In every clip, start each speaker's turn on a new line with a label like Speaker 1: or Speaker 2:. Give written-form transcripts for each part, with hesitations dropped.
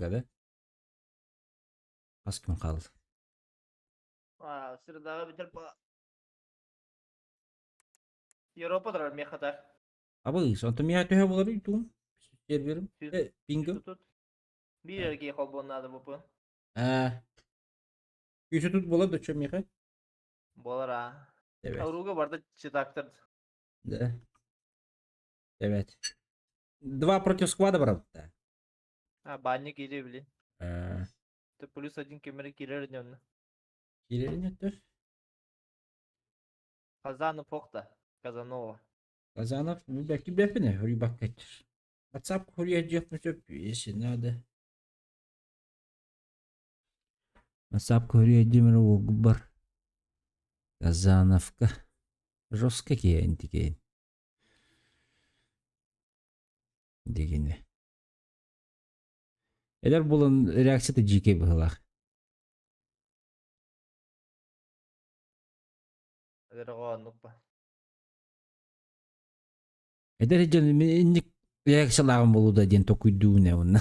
Speaker 1: Ранга да? Хас күн хаалла?
Speaker 2: А, средаҕа бүтэр ба. Европа турар миэхэ так.
Speaker 1: Абыыс, онтон миэхэ төһө буоларый туум? Серверим? Пингым?
Speaker 2: Биир эргии холбуон наада бупун.
Speaker 1: Аа. Күүсү тут буолар да чө миэхэ?
Speaker 2: Буолар аа.
Speaker 1: Evet.
Speaker 2: Ауруга барда читактар.
Speaker 1: Да. Evet. Два против сквада барабыт
Speaker 2: А, банник или били.
Speaker 1: Аа.
Speaker 2: Ты плюс один кемери кирер днённа.
Speaker 1: Кирерин өттөр.
Speaker 2: Казанов охта. Казанова.
Speaker 1: Казанов бәки бәпіне, хөрі баккачыр. WhatsApp хөрі әдіяқмы сөп, если надо. WhatsApp хөрі әдімір бар. Казановка. Жестко кейін тикейін. Дегені. Эдэр булан реакцията дьиикэй быһыылаах.
Speaker 2: Эдэр оҕо оннук ба.
Speaker 1: Эдэр дьон инник реакциялааҕым буолуо да диэн толкуйдуубун ээ уонна.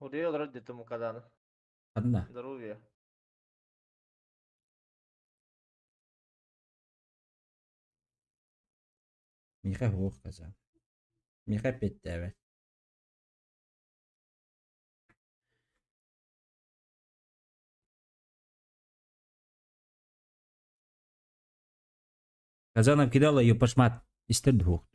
Speaker 2: Уруй олорор дии Тумукадааны.
Speaker 1: Ханна?
Speaker 2: Здоровье.
Speaker 1: Миэхэ суох казан. Миэхэ эппиэттээбэт. Казанов кидала ее пошмат истер двух.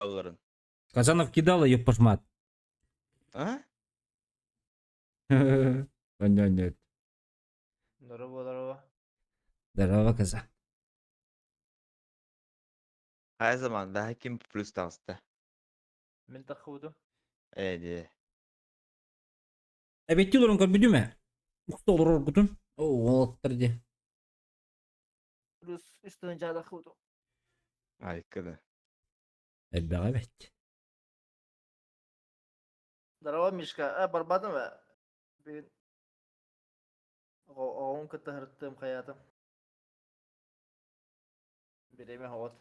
Speaker 3: Алларын.
Speaker 1: Казанов кидала ее пошмат.
Speaker 3: А?
Speaker 1: Нет.
Speaker 2: Здорово, здорово.
Speaker 1: Здорово, Казан.
Speaker 3: Хайа заман, да ким плюс таҕыста?
Speaker 2: Мин таххыбытым.
Speaker 3: Ээ дии.
Speaker 1: Эбиттии олорон көрбүтүм ээ. Укта олороргутун. Оо, уолаттар дии.
Speaker 2: Плюс үс тыһыынча таххыбытым.
Speaker 3: Айка да.
Speaker 1: Элбэҕэ эбит.
Speaker 2: Здорово, Мишка. А, барбатым ээ. Бүгүн оҕом кытта сырыттым хайаатым. Бириэмэ оҕот.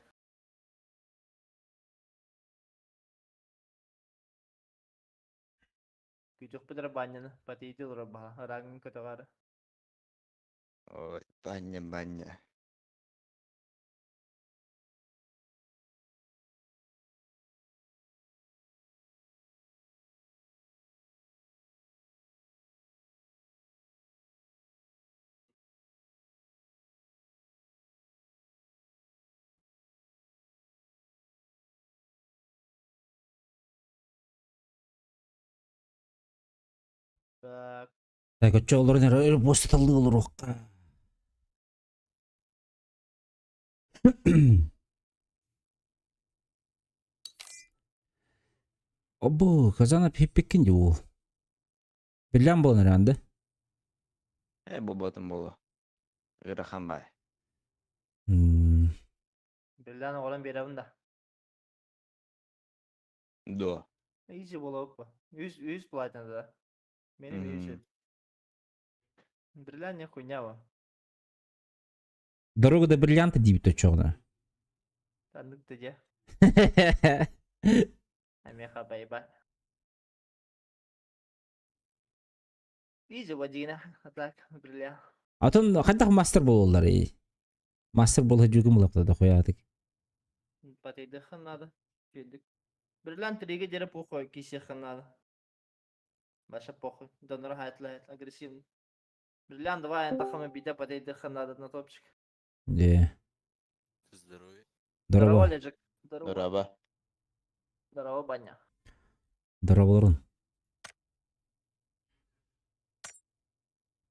Speaker 2: Күүтүөхпүт эрэ баанньаны, патиити олорор баһа, ырааҥҥын көтөҕөөрү.
Speaker 3: Ой, баня, баня.
Speaker 2: Так,
Speaker 1: Так, оччо олорон эрэ буостаталыы олоруохха. Обу, Казанов хиппиккин дии уол. Биллэн буолан эрэ анды.
Speaker 3: Э, буолбатым буолуо. Ыарахан баай.
Speaker 1: М,
Speaker 2: Биллэн оҕолон биэрэбин да.
Speaker 3: Дуо?
Speaker 2: Изи буолуоппа. Үс үс платина да. Менин
Speaker 3: Мм.
Speaker 2: үс. Бриллиант не хуйня во.
Speaker 1: Дорога до бриллианта диэбит оччоҕуна.
Speaker 2: Таннык да дьэ. Амеха байба. Изи Вадина, а так, бриллиант.
Speaker 1: Атын хайдах мастер буолаллар Мастер буола дьүгүм ылапта да хуяатык.
Speaker 2: Батыйдыххын надо. Күйдүк. Бриллиант триге дьэрэ похуй кисиэххин надо. Баша похуй. Донора хайтлает агрессивный. Бриллиант давай антахама биде батыйдыххын надо на топчик.
Speaker 1: Де.
Speaker 4: Здоровье.
Speaker 2: Здорово,
Speaker 1: Здорово.
Speaker 2: Олежек. Здорово.
Speaker 3: Здорово.
Speaker 2: Здорово, Баня.
Speaker 1: Здороволорун.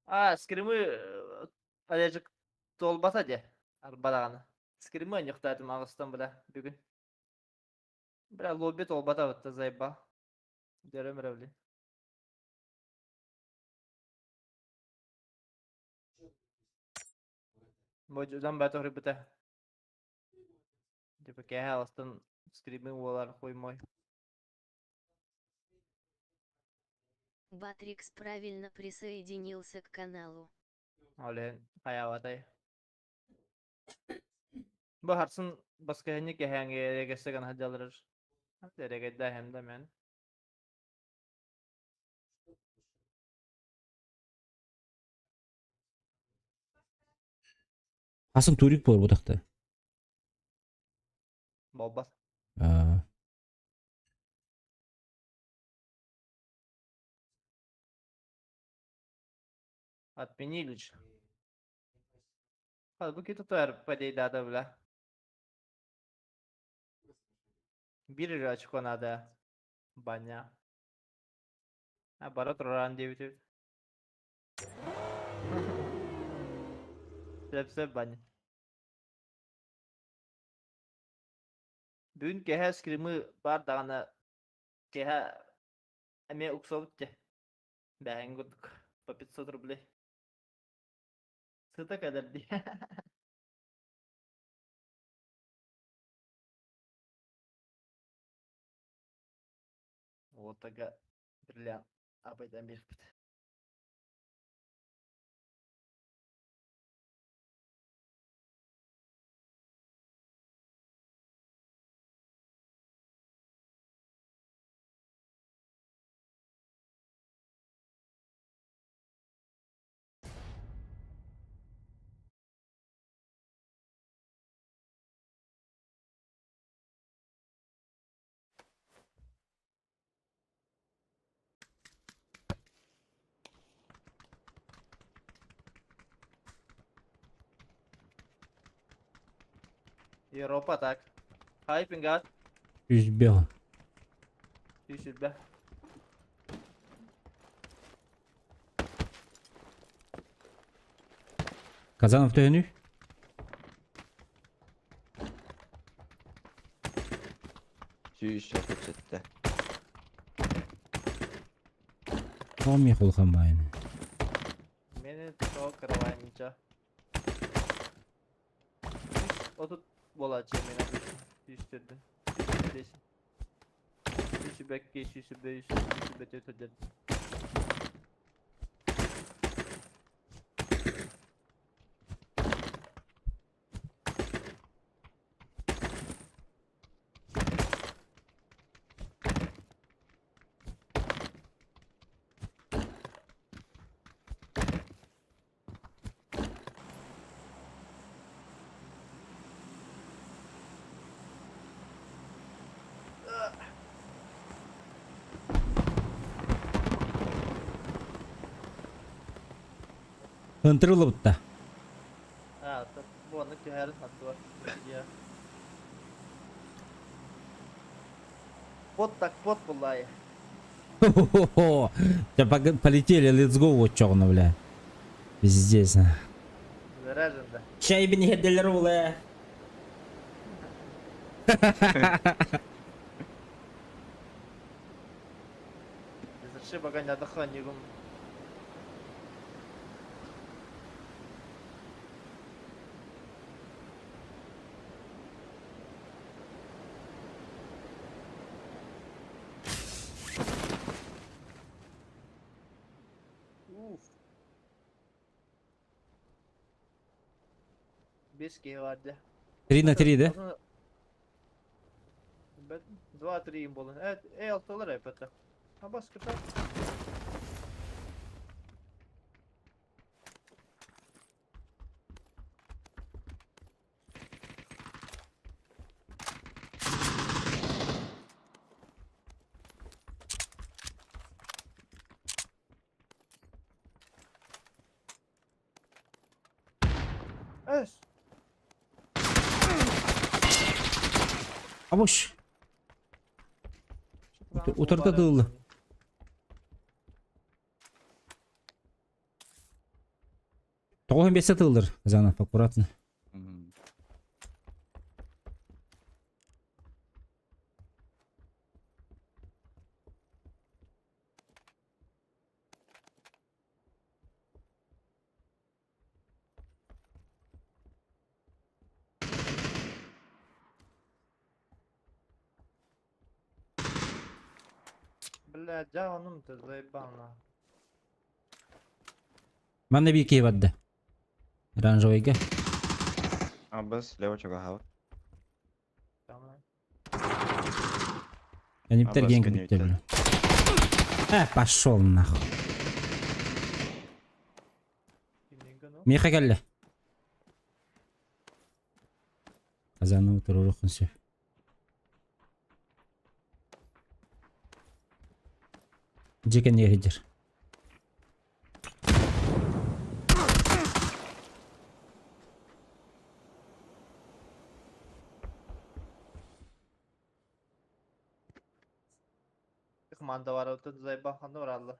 Speaker 2: А, скримы э, Олежек туолбата дии. Арба даҕаны. Скримы аньыктаатым аҕыстан бля бүгүн. Бля лобби туолбата бытта заебал. Дөрөм эрэ блин. Модьудан бата хоруйбута. Типа кээһэ аластан скримы уолар хуй мой.
Speaker 5: Батрикс правильно присоединился к каналу.
Speaker 2: Ол иһин хайаабатай. Бу харсын баскаһынньык кэһээҥҥэ эрэгэссэ гына сылдьаллар. Эрэгэйдээһим да мен.
Speaker 1: Хасын турик буолбутахта.
Speaker 2: Буолбат.
Speaker 1: Аа.
Speaker 2: Отменили же. Бу китутар падейдада бля. Биир эрэ очко надо. Баня. А бара тураран диэбитибит. Сөп-сөп баня. Бүгүн кэһэ скримы баар даҕаны кэһэ эмиэ уксабыт дьэ. Бэһэҥ курдук по 500 рублей. Сыта кэлэр дии. Уотага бриллиант абайдан биэрбит. Европа так. Хайпингат.
Speaker 1: Үс бел.
Speaker 2: Үс
Speaker 1: Казанов төһөнүй?
Speaker 3: 137.
Speaker 1: Томи улахан баайын.
Speaker 2: Мени то каравайнча. 30 буолааччы мен сүүстэрдэ. Десин. Сүүс 2, 3, 3 4.
Speaker 1: Ынтырылыбытта.
Speaker 2: А, бу оннук түһэрин аттыбар. Вот так вот буллай.
Speaker 1: Хо-хо-хо. Полетели, let's go, вот чоҕуна, бля. Пиздец.
Speaker 2: Заряжен да.
Speaker 1: Чай бин иһэрдэлэр улэ.
Speaker 2: Разреши пока отдохнем. Уф. Биэс киһи баар дьэ.
Speaker 1: 3 на 3, да?
Speaker 2: 2-3 им буолан. Э, э алтылар эпэт. А баскыта. Эс.
Speaker 1: Абыш. Утарда тыылла. Тоҕо бессе тыыллар, Казанов, аккуратно.
Speaker 2: Бля, дьэ онум ты заебал на.
Speaker 1: Манна биир киһи барда. Оранжевыйга.
Speaker 3: Абас, лево чугаһаабыт.
Speaker 1: Эниптер
Speaker 3: Абас
Speaker 1: диэн
Speaker 3: көнньүөттэр.
Speaker 1: күүттэ Э, пошел нахуй. Миэхэ кэллэ. Казаны туруоруххун сөп. Дьиэ кэннигэр сылдьар.
Speaker 2: Команда бар, вот тут заебал, ханна бараллар.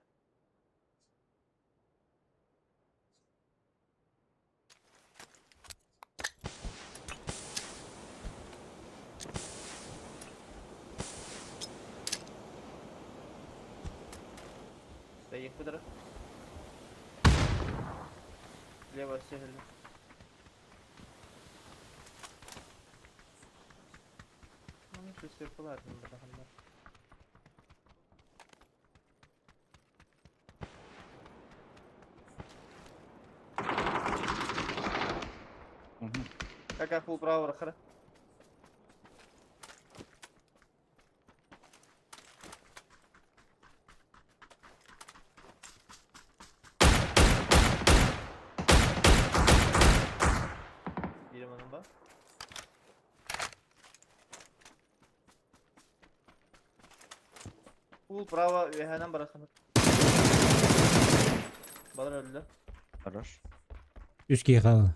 Speaker 2: Бэйиэхпит Лево сехили. Ну, все платно, братан. Какая фул право рахара? Биир манан ба. Фул право үөһэнэн бараханар. Балар өллө.
Speaker 3: Хорош.
Speaker 1: Үс киһи хаалла.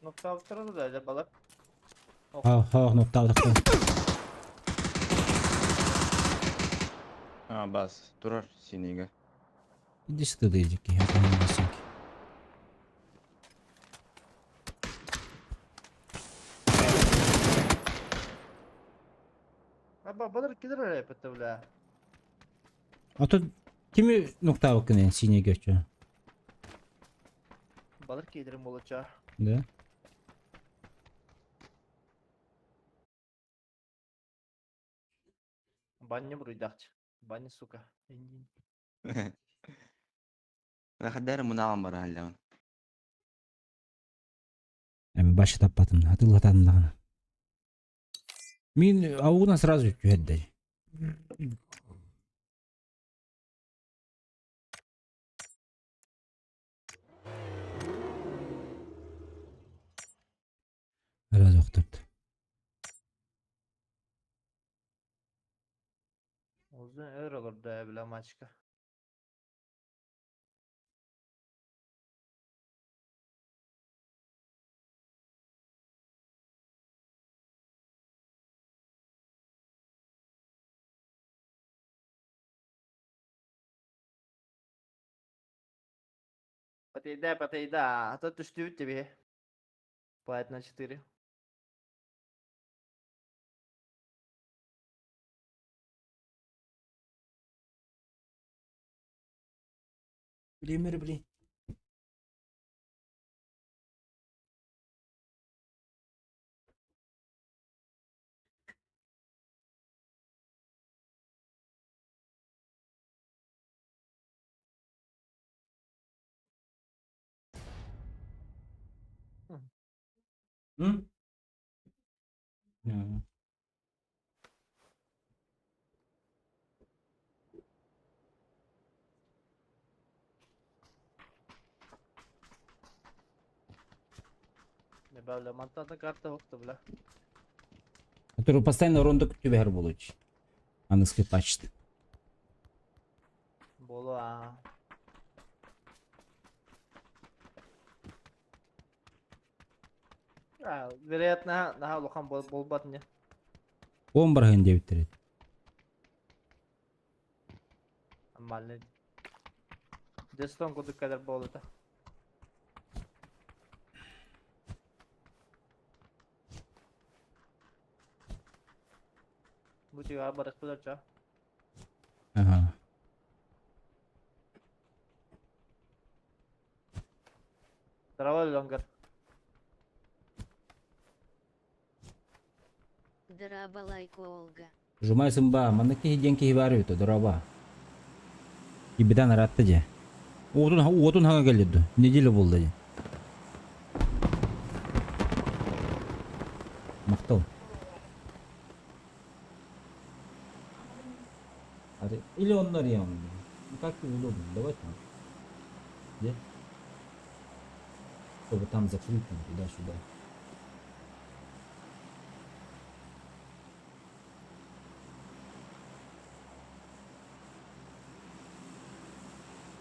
Speaker 2: Ноктаабыттара да да балар.
Speaker 1: Хоох ноктаабатахтар.
Speaker 3: А, бас, турар синийгэ.
Speaker 1: Иди сюда, дикий, я там не
Speaker 2: Аба балар кидер эрэ бля.
Speaker 1: А тут кими ноктаабыккын эн синийгэ өчө?
Speaker 2: Балар кидерим болача.
Speaker 1: Да?
Speaker 2: Баня буруйдахчы. Баня, сука.
Speaker 3: Хаддары мунаалан бара халлаҕын.
Speaker 1: Эми башы таппатым, атыллатадым даҕаны. Мин аугунан сразу түһэрдэ. Сразу охторду.
Speaker 2: Узун өр олордо бля мачка. Потейда, потейда, а то түстүбүт тебе. Пять на 4.
Speaker 1: Блин, блин. М? Да.
Speaker 2: Бля, мантан карта хокта, бля.
Speaker 1: Который постоянно рондо күтүбэһэр буолуч. Аныскы пачты.
Speaker 2: Буолуо. А, вероятно, наһаа улахан буолбат не.
Speaker 1: Он бараһын диэбиттэр.
Speaker 2: Нормально. Дестон кудук кадр буолута. Бу тига барыспыт ча.
Speaker 1: Ага.
Speaker 2: Трава лонгер.
Speaker 5: Дорообо Олга.
Speaker 1: Жумай сымба, манна киһи диэн киһи баар үһү дорообо. Кибитан ыраатта дьэ. Уотун уотун хаҥа кэллэ дуо? Неделя буолла дьэ. Махтал. Или он арыйаҕын. Ну как тебе удобно, давай там. Где? Чтобы там закрыть, там, туда-сюда.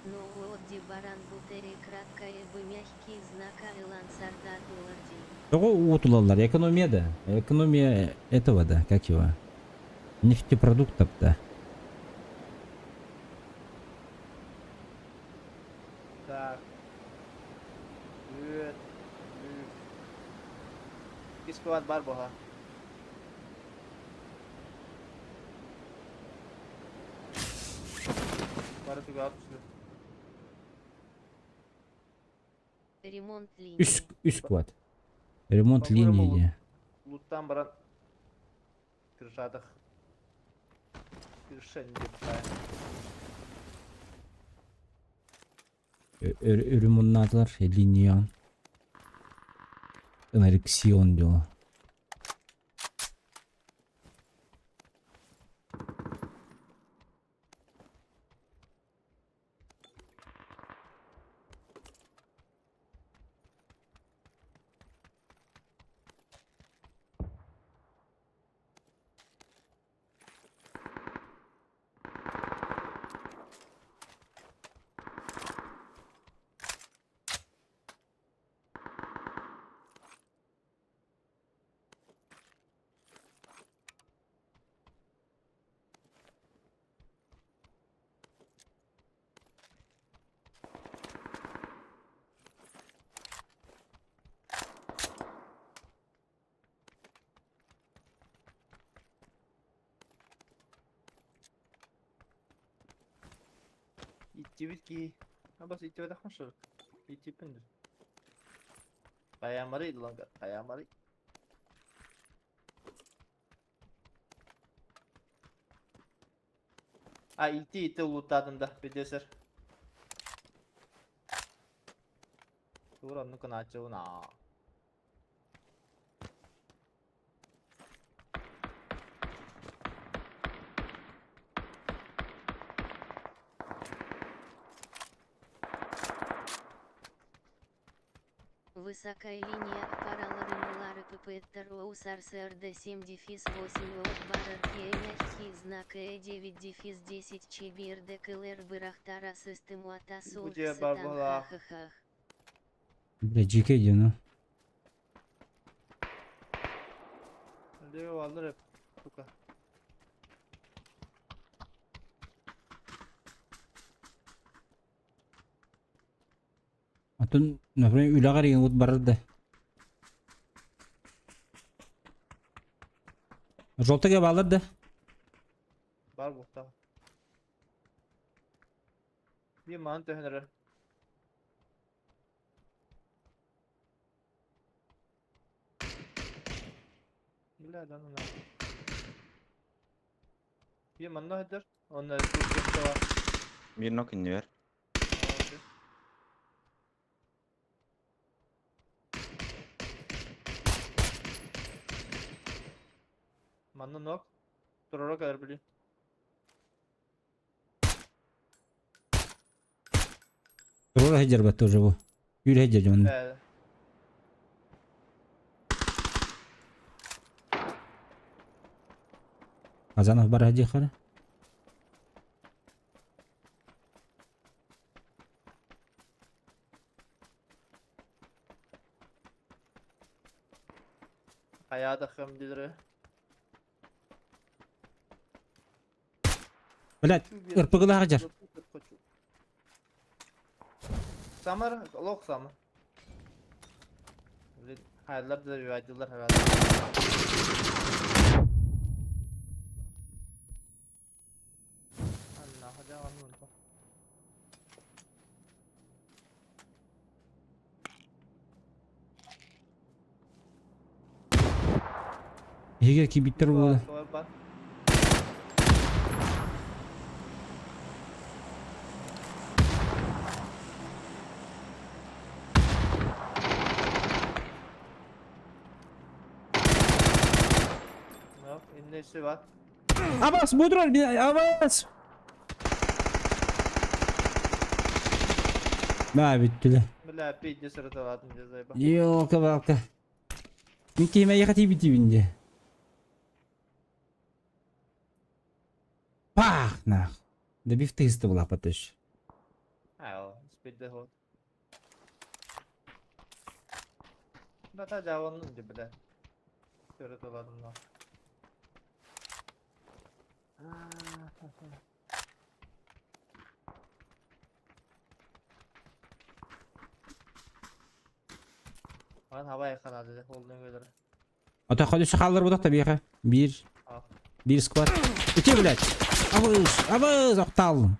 Speaker 5: Ну уодди баран бутери краткое бы мягкий знак айлан сардат уларди.
Speaker 1: Того уотулаллар, экономия да. Экономия этого да, как его? Нефтепродуктов да.
Speaker 2: Так. Үөт. Үс. Икки сквад бар буһа. Бары түгэҕэ түстүлэр.
Speaker 5: Ремонт
Speaker 1: Үс,
Speaker 5: линии.
Speaker 1: үс сквад. Ремонт
Speaker 2: По-моему,
Speaker 1: линии дии.
Speaker 2: Луттаан баран крышатах. Крыша не
Speaker 1: Ремонтнаатылар линиян. Анарексион дела.
Speaker 2: Иттибит киһи. Абас иттибэтэх машина. Иттиппин Хайаамарый ланга, хайаамарый. А ити ити улуттаатым да, бидесер. Тур оннук гынааччыбын аа.
Speaker 5: Высокая линия аппараларымылары ППТРОУСРСРД 7 дефис 8 от барархия мягкий знак Э 9 дефис 10 ЧБРД КЛР Бырахтара Системуатасу
Speaker 2: Будья барбала.
Speaker 5: Хахахах.
Speaker 1: Бля, дьиикэй диэн оо.
Speaker 2: Лево алыр hep. Сука.
Speaker 1: Атын, например, үлэҕэр игин ут барар да. Желтыга баалар да.
Speaker 2: Бар буохтаах. Биир маан төһөн эрэр. Бля, да ну нахуй. Биир манна сылдьар. Онно
Speaker 3: Биир нок иннибэр.
Speaker 2: Манна нок. Туруора кэлэр били.
Speaker 1: Туруора сылдьарбат тоже бу. Үүрэ сылдьар дьон.
Speaker 2: Ээ.
Speaker 1: Азанов бара сылдьыаххара.
Speaker 2: Хайаа да хам диэри.
Speaker 1: Блядь, РПГ-лаах сылдьар.
Speaker 2: Самар, олох самар. Блин, хайалар да үөдилэр herhalde. Анна, хотя он
Speaker 1: Иһигэр киирбиттэр буолла. Абас, будрар, абас! Маа бүттүлэр.
Speaker 2: Бля, пиздец сырыталаатым дьэ зайба.
Speaker 1: Ёлка-палка. Мин киһим эйиэхэ тиийбитибин дии. Пах! Нах. Добив тыһыста булаппат үш.
Speaker 2: Ау, спидде ход. Бата жавоннун дии бля. Сырыталаатым но.
Speaker 1: Ата ходишь хаалларбытах да биэхэ. Биир. Биир сквад. Ити, блядь. Абыз, абыз, охтааллым.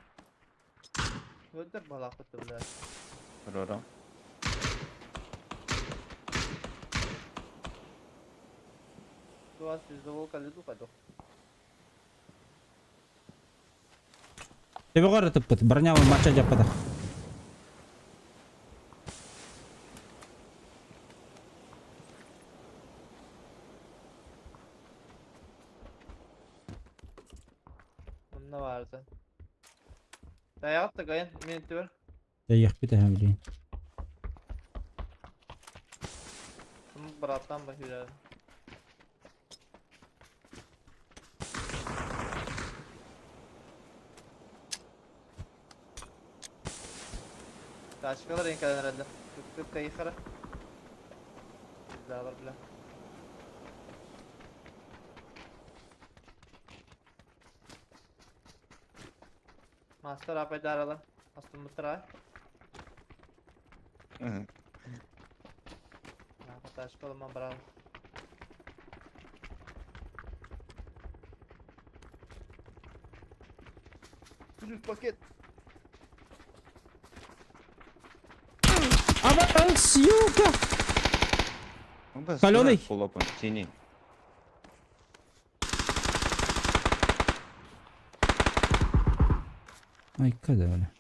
Speaker 3: Рора.
Speaker 1: Төбөҕөр ытыппыт, бронялы матча дьаппатах.
Speaker 2: Онно баарта. Тайаҕыт да кайын мен түбэр.
Speaker 1: Дайыахпыт эһэм билигин.
Speaker 2: Братан бахыра. Тачкалар эҥ кэлэн эрэллэр. Түк кайыхара. Пиздалар бля. Мастер апайдаралар. Астыммыттара. Тачка ылыман баран. Плюс пакет.
Speaker 1: Абас, юка! Каленый.
Speaker 3: Хлопан, синий.
Speaker 1: Айка да бля.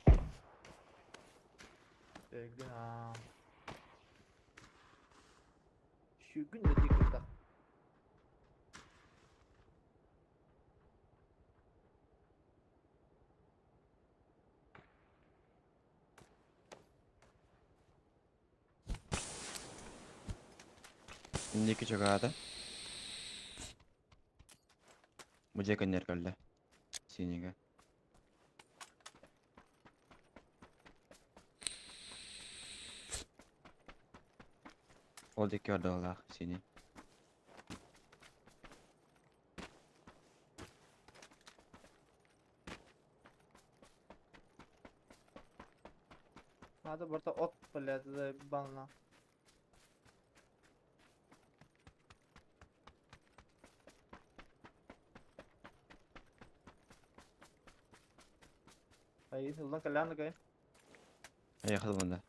Speaker 2: Шүгүн да курдах.
Speaker 3: Инники чугаата. Бу дьиэ кэннигэр кэллэ. Синигэ. Ол диэки ордугалаах синий.
Speaker 2: Надо барыта от, блядь, банна. Ай, ыллан кэлээн да
Speaker 3: Айахыл мында.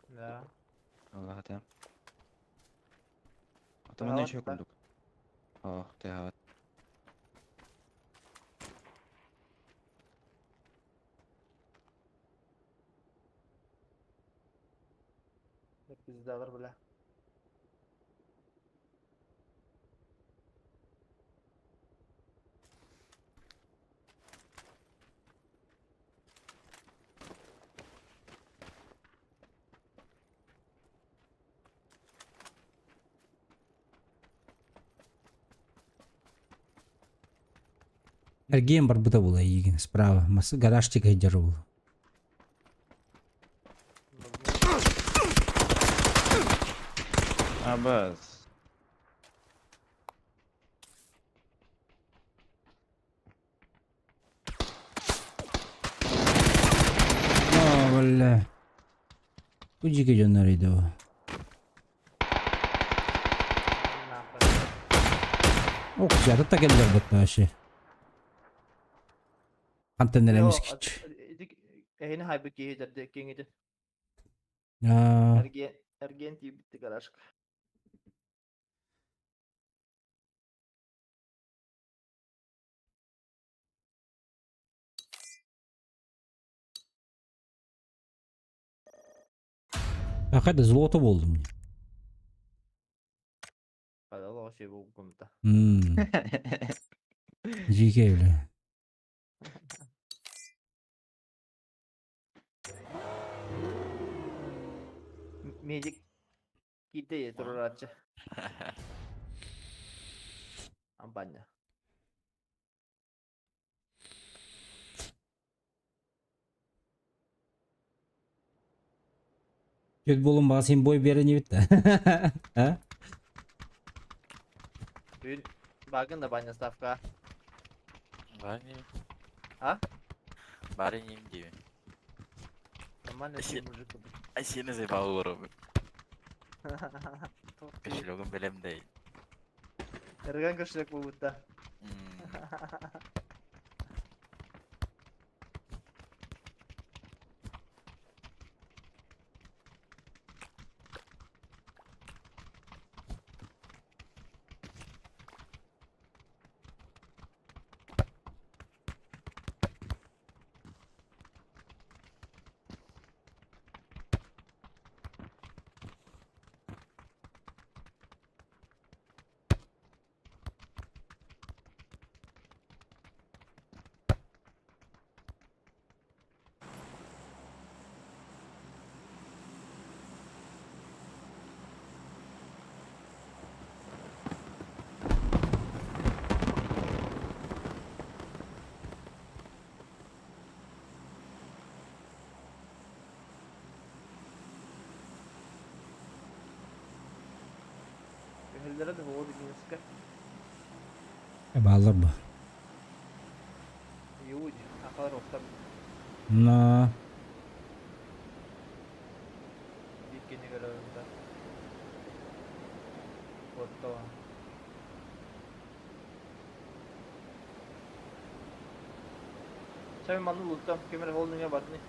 Speaker 2: Да.
Speaker 3: Аллах атам. Атаман еще курдук. Ох, ты хават.
Speaker 2: Пиздалар, бля.
Speaker 1: Эргиэн барбыта була эйигин справа. Мас гаражчик сылдьар буолуо.
Speaker 3: Абас.
Speaker 1: Оо, бля. Бу дьиэ дьоннор өйдөө. Ох, дьэ, кэллэр бытта вообще. Хантан эрэ эмискич.
Speaker 2: Эһини хайбыт киһи дэрдэ киҥити.
Speaker 1: Аа,
Speaker 2: Эргиэн эргиэн тиийбитти гаражка.
Speaker 1: Акада золото буоллум.
Speaker 2: Хада şey bu kumda.
Speaker 1: Дьиикэй бля.
Speaker 2: Медик киирдэ туруорааччы. Ампаанньа.
Speaker 1: Чөт буолун баҕа син бой биэрэн ибит да. А?
Speaker 2: Бүгүн баагын да баанньа ставка.
Speaker 4: Бары
Speaker 2: А?
Speaker 4: Бары ним диибин.
Speaker 2: Нормально
Speaker 4: Сен-
Speaker 2: мужик.
Speaker 4: Ай сени заебал олоробун. Кошелегым бэлэм дэй.
Speaker 2: Эргэн кошелек буолбут да. Көһөллөрө да буолуо бизнеска.
Speaker 1: Бааллар бу.
Speaker 2: Юудь, ахалар охтар
Speaker 1: На.
Speaker 2: биир кини көрөбүн Оттоон. Чэ манны улуттам, ким эрэ ол нөҥүө бардын.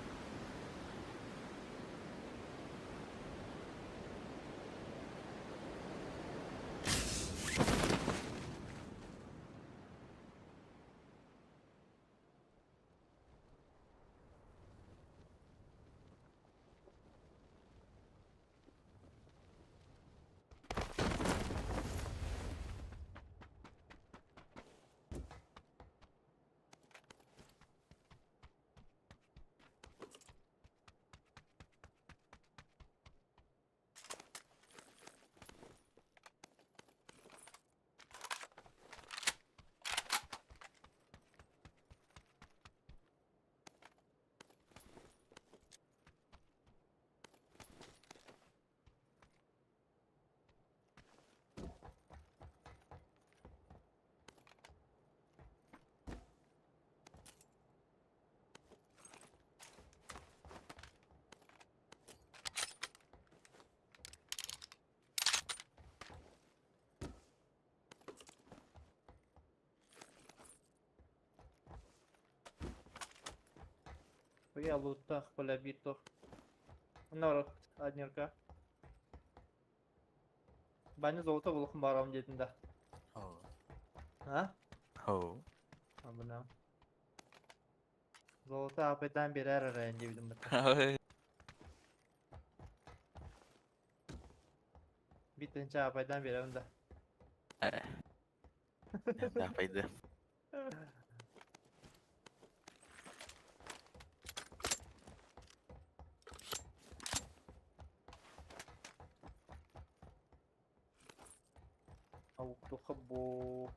Speaker 2: Я лутах, полябитох. Народ, однерка. Баня золото булухум барам диэтин да. А?
Speaker 4: Хоу.
Speaker 2: Абына. Золото апайдан берер эрэ диэбитим бата. Биир апайдан биэрэбин да.
Speaker 4: Да, пойду.
Speaker 2: Ауктухабо.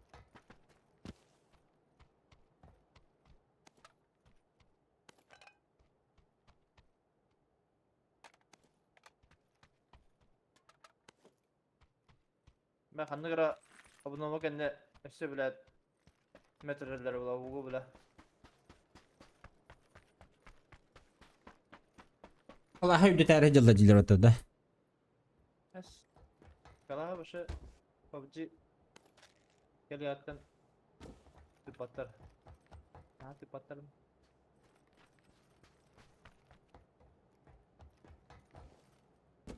Speaker 2: Мэ ханнык эрэ обнова кэннэ өссө билээт мөтөрөллөр була угу була.
Speaker 1: Аллаха үрдэтээри дьылла дьилэр отто да.
Speaker 2: Эс. Калаха башы PUBG кэлиэҕиттэн тыппаттар. Наһаа тыппаттар.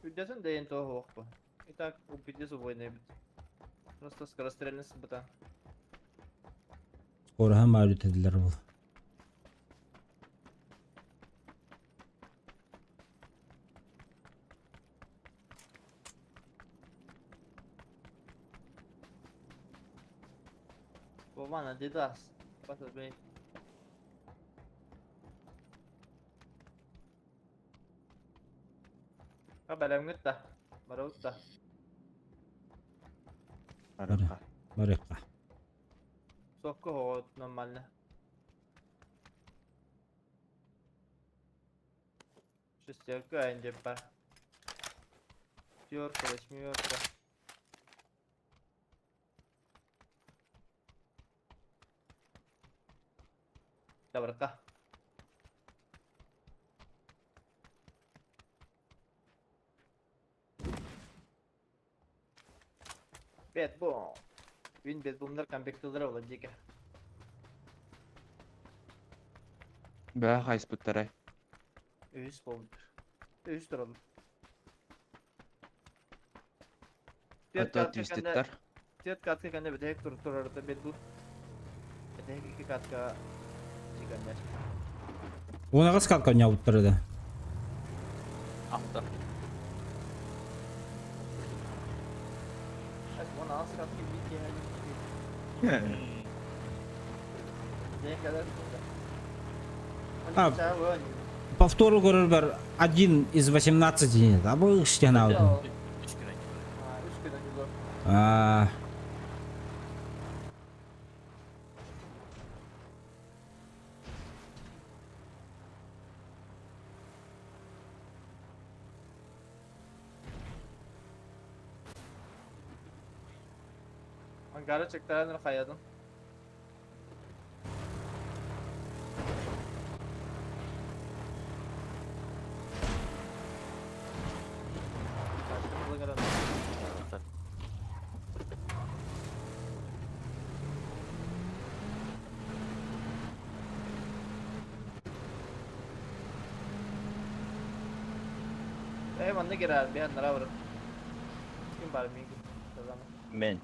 Speaker 2: Үрдэтин да иһин тоҕо суохпун. И так убили войны эбит. Просто скорострельность быта.
Speaker 1: Скороһа маар үтэтилэр ол.
Speaker 2: Вован, Адидас. Бата бэй. Бэлэмҥит да? Барабыт да?
Speaker 3: Барыахха.
Speaker 1: Барыахха.
Speaker 2: Сокко оҕо нормально. Шестерка айын бар. Пятерка, восьмерка. Доброка. Бет бу. Вин бет бумнар компектылары ола дике.
Speaker 3: Бээ хайспыттарай.
Speaker 2: Үс болдур. Үс туралым.
Speaker 3: Ото твиститтар.
Speaker 2: Түөрт катка кэннэ бүтэһик тур турарыта бет бу. Бүтэһик икки катка чиганнар.
Speaker 1: Уонаҕас катка оонньообуттар да.
Speaker 4: Алта.
Speaker 2: Уон аҕыс катка биир киэһэ
Speaker 1: А, повтору көрөрбөр один из 18 нет, а бу үстен алдым.
Speaker 4: Үс күн
Speaker 1: А,
Speaker 2: Ангара чектаран хаядын. Э, манна кирэр, биһэн нара бар. Ким бар миигин?
Speaker 3: Мен.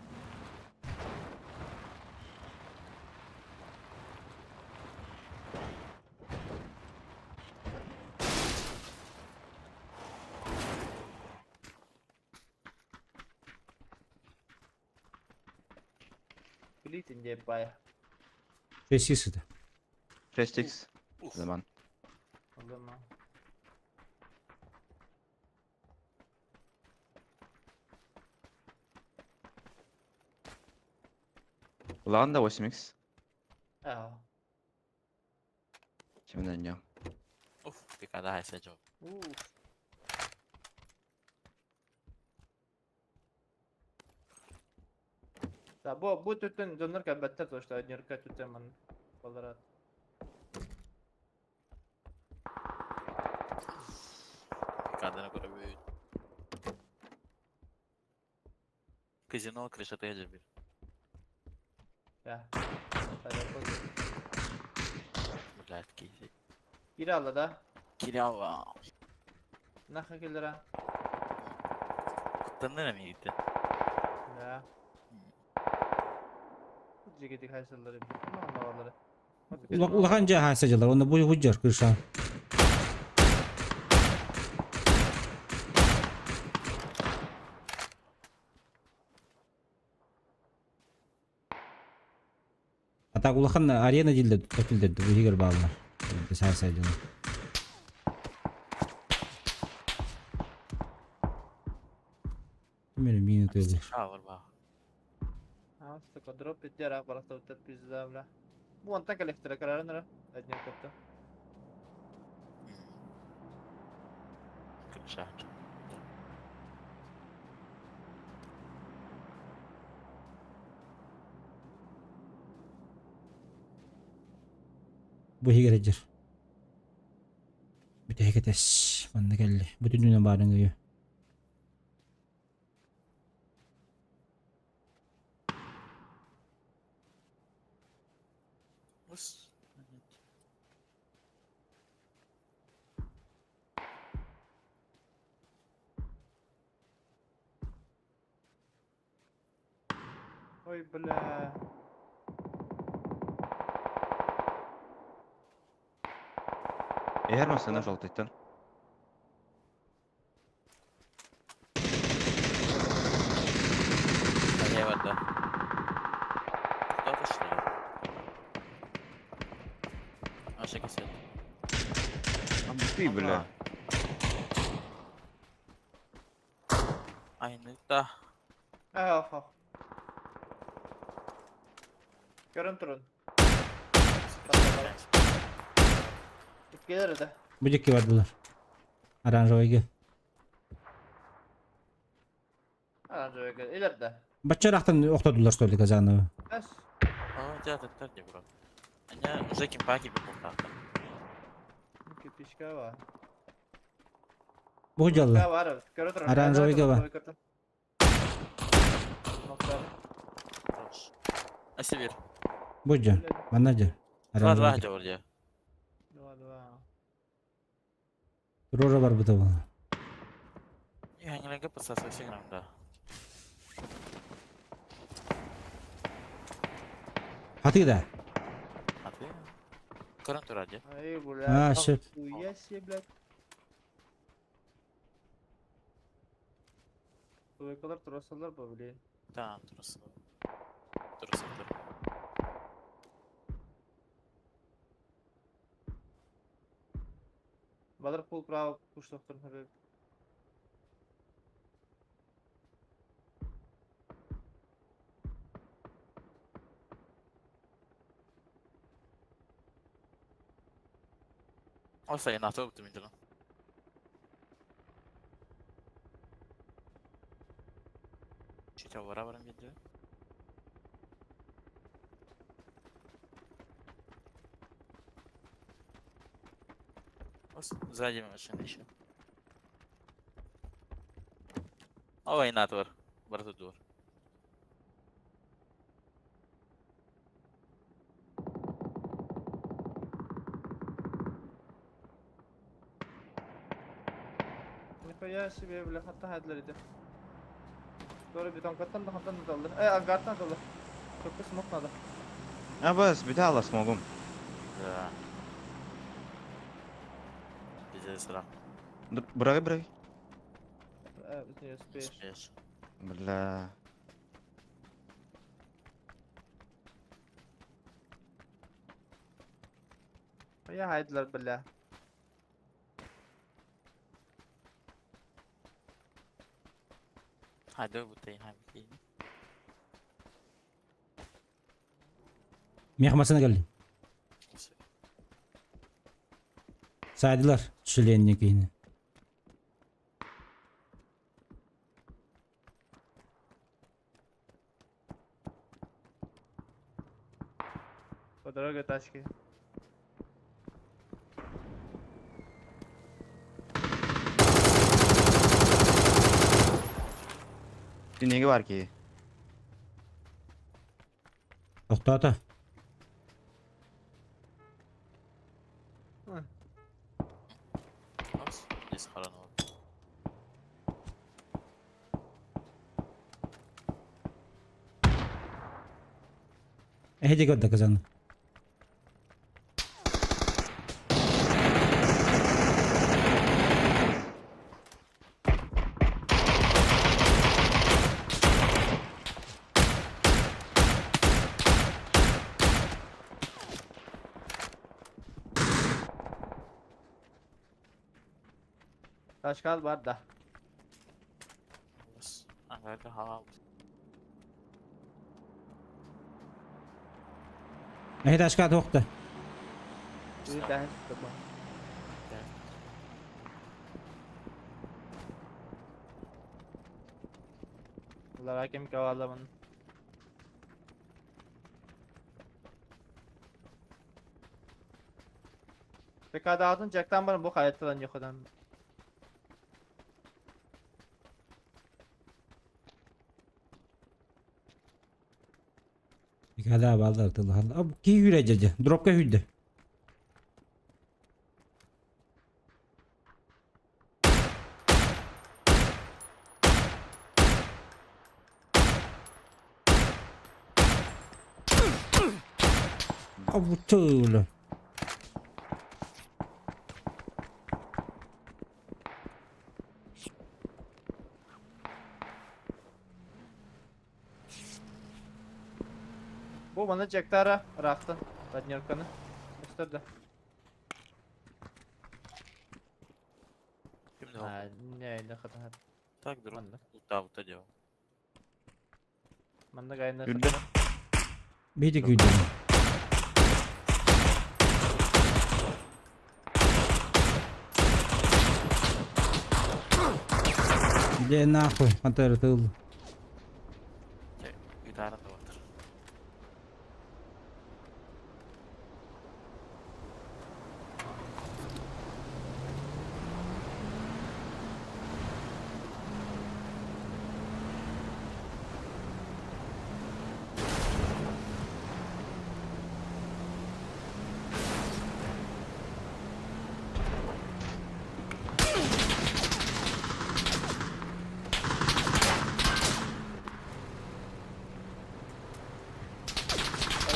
Speaker 2: Билитин диэп бая.
Speaker 1: 6 это.
Speaker 3: 6x. Zaman.
Speaker 2: Аллама.
Speaker 3: Улахан да 8x.
Speaker 2: Аа.
Speaker 3: Чимнен я.
Speaker 4: Уф, пикада хайса жок.
Speaker 2: Уф. Да, бу бу түтүн дьоннор кэлбэттэр то что однерка түтэн ман баларат.
Speaker 4: Пикаданы көрөбүт. Казино крышата жебир.
Speaker 2: Я.
Speaker 4: Блядь, кизи.
Speaker 2: Кире да?
Speaker 4: Кирява.
Speaker 2: Наха келлера.
Speaker 4: Куттаннар эми гитте.
Speaker 2: Да. Жигитик хайсаллары. Мана
Speaker 1: Улахан жа хасажалар, оны бу худжар кырша. А так улахан арена дилде топилдерди бу хигер баалар. Сасажалар. Мени мини тылы.
Speaker 4: Шавыр ба.
Speaker 2: А, сука, дроп иттер барахта өтөр пизда, бля. Бу онтан коллектора карарынара. Одним катта.
Speaker 4: Крыша.
Speaker 1: Бу хигер жер. Бүтэ кетес. Манна келли. Бүтүн дүнө барын гүйө.
Speaker 4: Ус.
Speaker 2: Ой, бля.
Speaker 3: Эр масына жолтыйтын.
Speaker 4: Хайа бар да. Куда ташли?
Speaker 3: Ты, бля.
Speaker 4: Айныта.
Speaker 2: Ах, Көрөн турун. Иккилер да.
Speaker 1: Бу дьикки бардылар. Оранжевыйга.
Speaker 2: Оранжевыйга. Илер да.
Speaker 1: Бачча охтодулар что ли Казанова.
Speaker 2: Эс.
Speaker 4: А, театр не брат. Аня уже кимпаки букултаахтар.
Speaker 2: Кипишка бар.
Speaker 1: Бу дьалла.
Speaker 2: Бар. Көрө турун.
Speaker 1: Оранжевыйга бар.
Speaker 4: Асибир.
Speaker 1: Бу дьон. Манна дьон.
Speaker 4: Два два
Speaker 1: Оранжевыйга.
Speaker 4: дьор дьэ.
Speaker 2: Два два.
Speaker 1: Рора бар бу була.
Speaker 4: Яңаланга подсасывайся грамм, да.
Speaker 1: Хаты да.
Speaker 4: А ты? Көрөн турар дьэ.
Speaker 2: Ай, бля.
Speaker 1: А, шеп.
Speaker 2: Хуя себе, блядь. Двойкалар турасалар бу, блин.
Speaker 4: Да, турасы. Турасы.
Speaker 2: Балар пул право куштахтыр хабиб.
Speaker 4: Ол сайын аты өптүм интелен. Чуть авара барам деді. Сзади машина еще. Ой, натвор. Бартудур.
Speaker 2: Нихуя себе, бля, хатта хайдлар иди. Doğru bir tankattan da hattan da daldı. Ey, angarttan daldı. Çok da smoke надо.
Speaker 3: А бас, битала смогу.
Speaker 4: Да. Пиздец, сра.
Speaker 3: Брай, брай.
Speaker 2: Не успеешь.
Speaker 4: Успеешь.
Speaker 3: Бля.
Speaker 2: Я хайдлар, бля.
Speaker 4: Хайда бутay, хайда.
Speaker 1: Мехмасына келди. Сайдылар. Членне кейini.
Speaker 2: По дороге тачки.
Speaker 3: Ты неге бар ки?
Speaker 1: Тоқтата.
Speaker 4: Здесь харанова.
Speaker 1: Эһеде көрдө Казанов.
Speaker 2: Тачка бар да.
Speaker 4: Бас. Ангарда хава.
Speaker 1: Эһеде ашка тоқта.
Speaker 2: Bir daha tutma. Bunlar hakem kavala bunu. PK'da aldın Jack'tan bana bu hayattan yok adam.
Speaker 1: Hadi ballar Allah Allah. Abi ki hürece. Dropka hüldü. Abi tövbe.
Speaker 2: Bu bana Jack'tara bıraktı. Radnyorkanı. Gösterdi. Не, не хатан.
Speaker 4: Так, друг.
Speaker 2: Манна.
Speaker 4: Утаабыта диэҕим.
Speaker 2: Манна гайна
Speaker 3: Үрдэ.
Speaker 1: Биһиги күйдүм. Дьэ нахуй, хантан тыл.
Speaker 4: Чэ, гитара да баттар.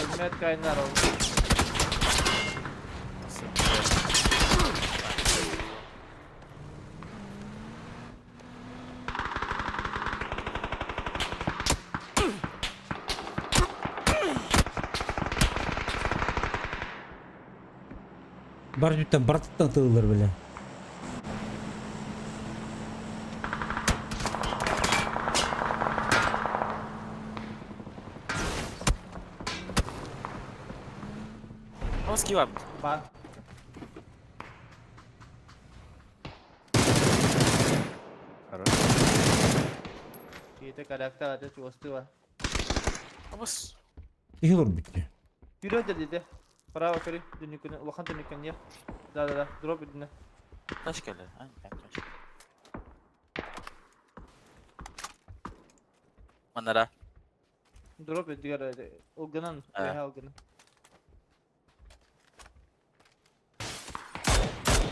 Speaker 2: Өлмөт кайнар ол.
Speaker 1: Бар бүттен бартыттан тылылар бile.
Speaker 4: Носки бар.
Speaker 2: Бар.
Speaker 3: Хорош.
Speaker 2: Киһитэ корректор аты чугастыы
Speaker 4: Абыс.
Speaker 1: Киһи олор бүттү.
Speaker 2: Вперед деді. Право көрүй. Дүнүкүнү, улахан дүнүкүн не. Да, да, да. Дроп үрдүнэ.
Speaker 4: Таш кэлэр. Ай, таш. Манара.
Speaker 2: Дроп үрдүгэр ылгынан, үөһэ ылгынан.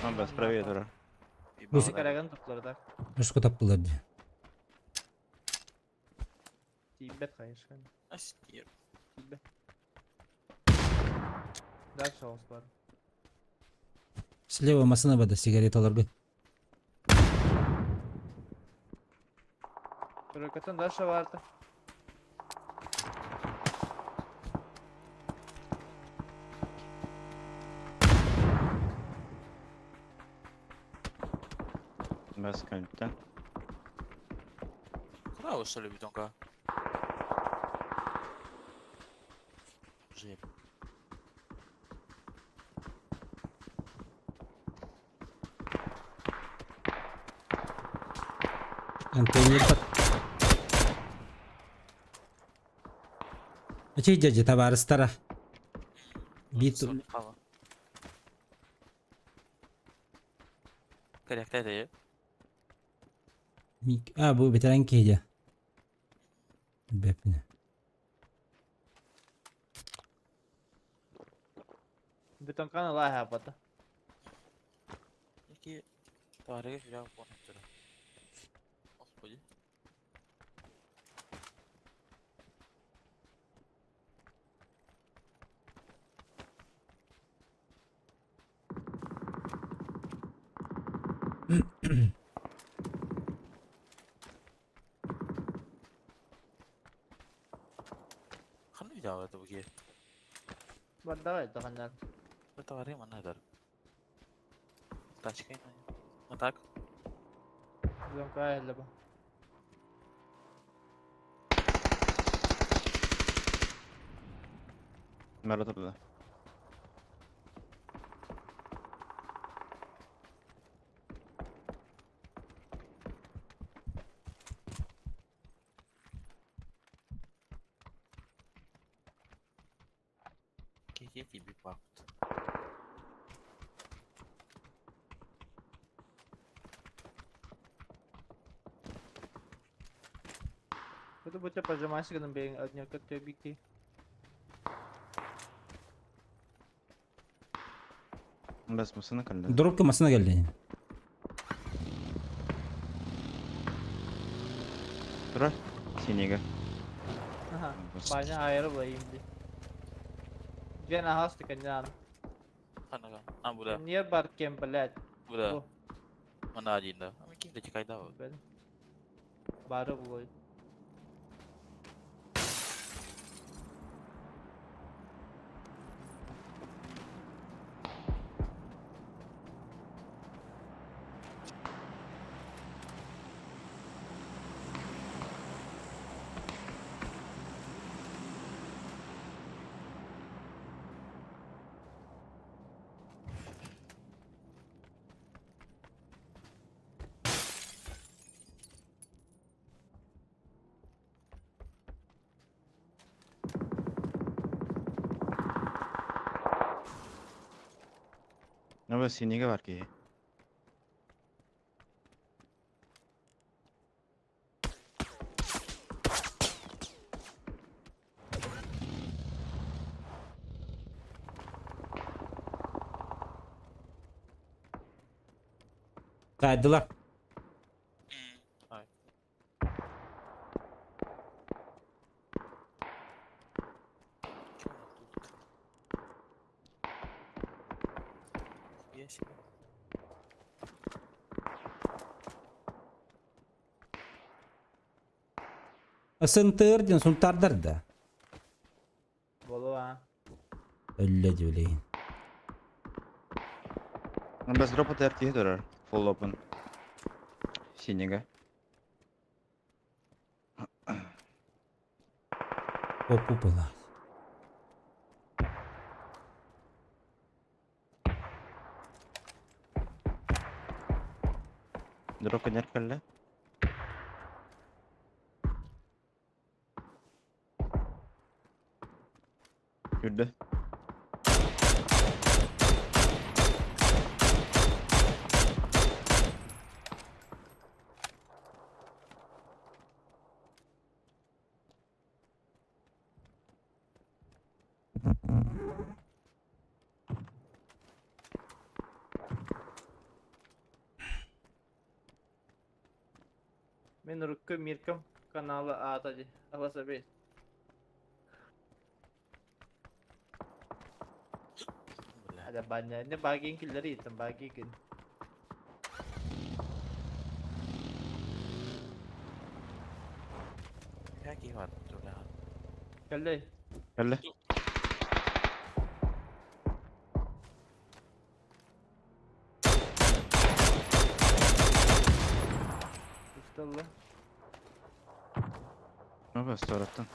Speaker 3: Он бас правее турар.
Speaker 1: Бу-
Speaker 2: Караган туттулар да.
Speaker 1: Өскө таптылар дии.
Speaker 2: Тиийбэт конечно.
Speaker 4: Астир.
Speaker 2: Тиийбэт. Дальше оҕус бар.
Speaker 1: Слева массыына бада сигареталарга.
Speaker 2: Тройкаттан дальше баарта.
Speaker 3: Бас көнттөн.
Speaker 4: Куда вы что ли бетонка? Жеп.
Speaker 1: Антоний бат. Ачай дядя табаарыстара. Бит
Speaker 4: Корректор дии.
Speaker 1: Мик. А, бу ветеран киһи Бэппинэ.
Speaker 2: Бетонканы лааһа бата.
Speaker 4: Яки таарыга сүрэх буолан турар. Господи. Ханна видео бу киһи?
Speaker 2: Бардаҕа даҕаннар.
Speaker 4: Бу товары манна дар. Тачка А так?
Speaker 2: Бетонка эллэ бу.
Speaker 3: Мара турда.
Speaker 4: Киһи тиби баппыт.
Speaker 2: Это будет пожимайся гынан бэйин однёка төбики.
Speaker 3: Бас массыына кэллэ.
Speaker 1: Дробка массыына кэллэ.
Speaker 3: Турар. Синеге.
Speaker 2: Аха. Баня айыры булайым ди. Жена хасты канян.
Speaker 4: Ханага. А бу да.
Speaker 2: Не бар кем, блядь.
Speaker 4: Бу да.
Speaker 2: Бу.
Speaker 4: Манна один да. А ким да чекайда.
Speaker 2: Бэл. Бары булай.
Speaker 3: Ну, синигэ бар киһи.
Speaker 1: Таайдылар.
Speaker 4: Ай. Нихуя себе.
Speaker 1: Сынтыр диэн сунтаардар да.
Speaker 2: Буолуо аа.
Speaker 1: Өллө дьүлэйин.
Speaker 3: Без дропа киһи турар. Full open. Синигэ.
Speaker 1: Опу была.
Speaker 3: Дроп кэннэр кэллэ. Үрдэ.
Speaker 2: Мин урукку Миркам канала аата дии. Аласабей.
Speaker 4: Бля.
Speaker 2: Hadi баня. Не багин киллери итин багигин.
Speaker 4: Как Иван, бля.
Speaker 2: Кэллэй.
Speaker 3: Кэллэ.
Speaker 2: Усталла.
Speaker 3: Ну, бас тораттан.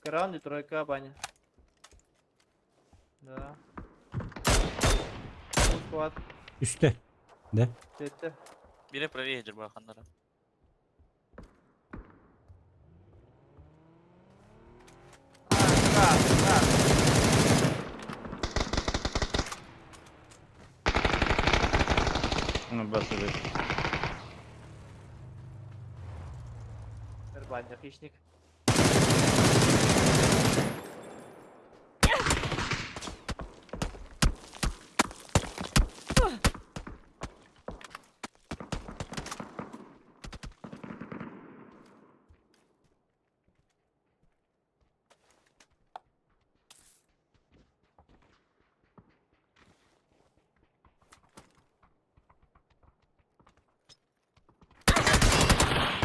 Speaker 2: Кран и тройка баня. Да. Склад.
Speaker 1: Үстэ. Да?
Speaker 2: Тетте.
Speaker 4: Бире правее дьарбаханнара.
Speaker 2: А, да, да.
Speaker 3: Ну, бас эбит.
Speaker 2: Нормально, хищник.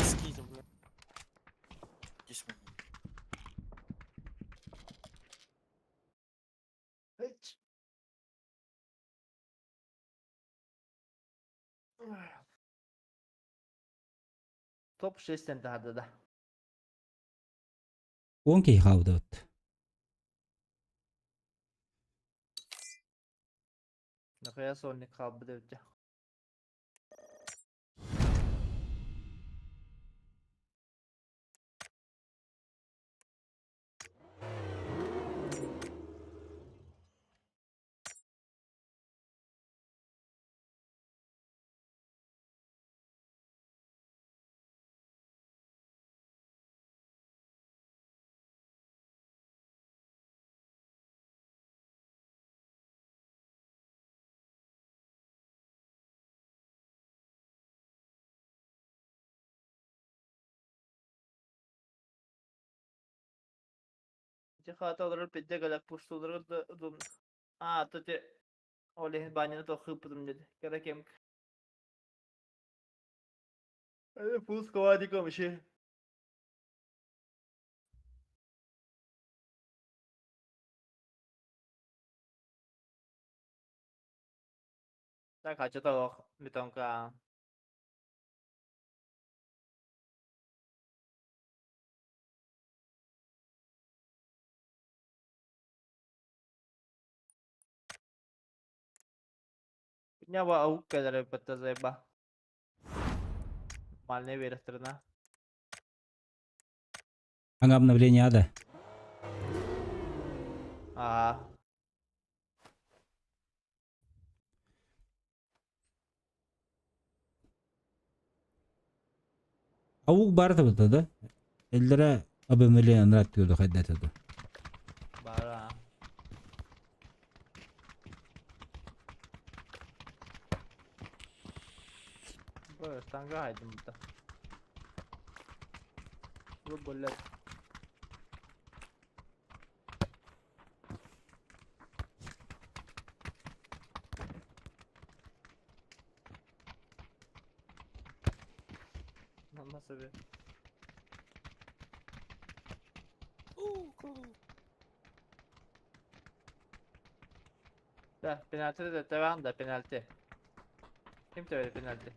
Speaker 4: Скидом, бля. 10 минут.
Speaker 2: Эть. Топ 6 тэн да.
Speaker 1: Уон киһи хаалбыт.
Speaker 2: Нахуя сольник хаалбыт эбит. Ити хаата олорор пидде галак пустуларга да удум. А, то те ол иһин баняны тоқ хыппытым деді. Кара кем. Э, пус квадиком еще. Так, а что-то ох, бетонка. Ньяба аук кэлэр эбит заеба. Нормальная верестерна.
Speaker 1: Anga обновление ада.
Speaker 2: Аа.
Speaker 1: Аук баар табыта да? Эллэрэ обновление анрааттыыр хайдата да.
Speaker 2: Бара. Бу штанга хайдым да. Бу буллар. Намма себе. Да, penalti de devam da penalti. Kim tövbe penalti?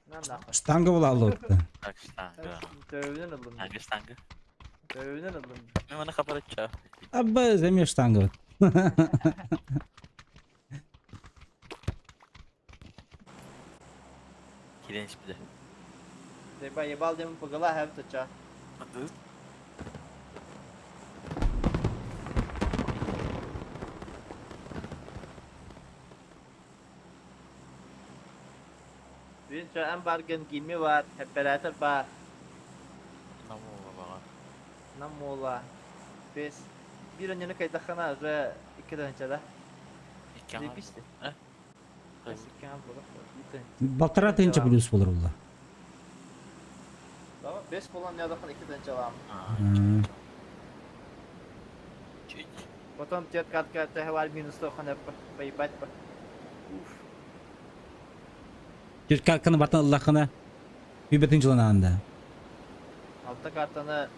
Speaker 2: Нам нахуй.
Speaker 1: Штанга була аллыбытта.
Speaker 4: Так, штанга.
Speaker 2: Tövbeden alındı.
Speaker 4: Штанга, штанга.
Speaker 2: Tövbeden alındı.
Speaker 4: Мен маны хапарача.
Speaker 1: Абба земе штанга.
Speaker 4: Кирен испиде.
Speaker 2: Деба ебал дем погала хэв тача. Бүгүн эн баргын кими бар, оператор бар.
Speaker 4: Намула баҕа.
Speaker 2: Намула. Бес. Биир өнньөнү кайдаххана уже икки тыһыынча да.
Speaker 4: Икки аҥаар
Speaker 2: Заебись
Speaker 4: Э?
Speaker 2: Бес икки аҥаар буолар. Биир тыһыынча.
Speaker 1: Балтараа тыһыынча плюс буолар буолла.
Speaker 2: Давай, бес буолан ньодохон икки тыһыынчалаам.
Speaker 4: Чуть.
Speaker 2: Потом тет катка тэхвар минус тохан поебать по. Уф.
Speaker 1: Түс картаны бартан ыллаххына үбэтин жыланаанда.
Speaker 2: Алта картаны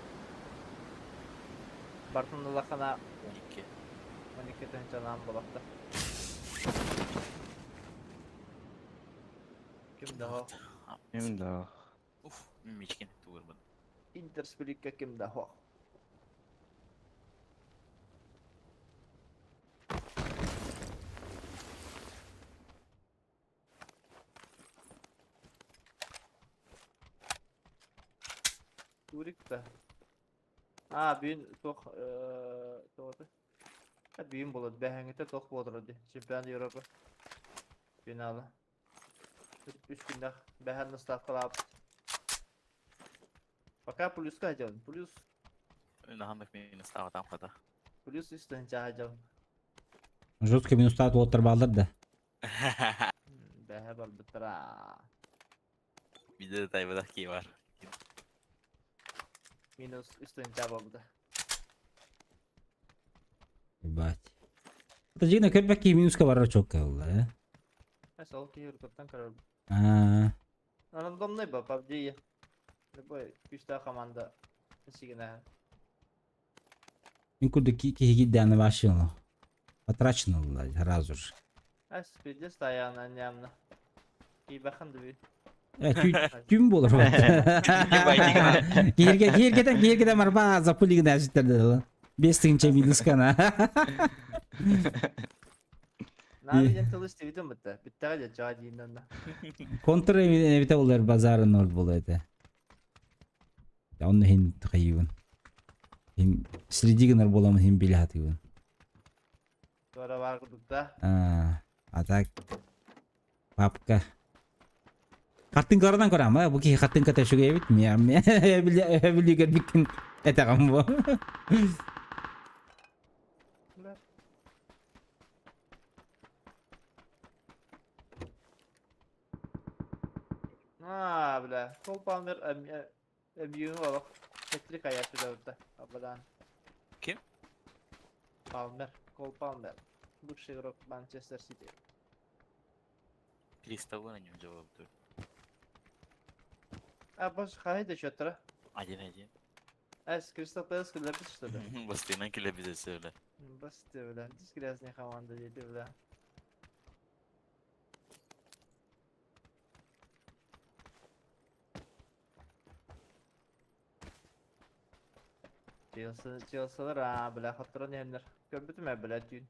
Speaker 2: бартын ыллаххына
Speaker 4: 12.
Speaker 2: 12 тыһыынчалаан буолахта. Ким да
Speaker 3: Ким да.
Speaker 4: Уф, мичкин тугурбун.
Speaker 2: Интерспликка ким да хох. Турик да. А, бүгүн туох туох бүгүн буолар бэһэҥҥитэ туох буолар дии чемпионат Европы финала. Үс күннэх бэһэн ставкалаабыт. Пока плюска дьон, плюс
Speaker 4: Наһаннык минус таҕатаам хата.
Speaker 2: плюс үс тыһыынчаҕа дьон.
Speaker 1: Жестко минустаат уоттар бааллар да.
Speaker 2: Бэһэ барбыттара.
Speaker 4: Видео тайбадах кии бар.
Speaker 2: Минус үс тыһыынча буолбута.
Speaker 1: Ебать. Это жигна көрбөк минуска барар чокка буолла, э?
Speaker 2: Эс ол киһи уруккуттан көрөр.
Speaker 1: Аа.
Speaker 2: Рандомный ба PUBG. Любой күүстээх команда сигинэ.
Speaker 1: Мин курдук киһи киирдэҕинэ вообще потрачено было сразу же.
Speaker 2: Эс пиздец таяна нямна. Киибэхэн дүү.
Speaker 1: Э, түүн буолар Киһиргэ киһиргэтэн киһиргэтэн барба запулигын әжиттерде Бес тыһыынча минускана.
Speaker 2: Нави диэн тылы истибитим бытта. Бүттэҕэ дьэ чаа дииннэннэ.
Speaker 1: Контр эбитэ болар базары ноль буолар этэ. Онно иһин хайыыбын. Иһин среди гынар буоламын иһин билэ сатыыбын.
Speaker 2: Туора баар курдук да.
Speaker 1: А, а так папка. Хартыҥкаларынан көрөм, бу киһи хартыҥката үчүгэй эбит. Билии көрбүккүн этэҕим бу.
Speaker 2: Аа, бля. Кол Палмер МЮ олох Петрик аясыда Абадан.
Speaker 4: Ким?
Speaker 2: Палмер. Кол Палмер. Лучший игрок Манчестер Сити.
Speaker 4: Кристаллы на нем жауап
Speaker 2: А, бос хайда счетра.
Speaker 4: Один-один.
Speaker 2: Эс, Кристал Пэлас киллэрбит что ли?
Speaker 4: Бастыынан килэбит өссө
Speaker 2: Басты, бля. Дис грязная команда дети, бля. Челси, Челсилар, а, бля, хотторон иһэннэр. Көрбүтүм ээ, бля, түүн.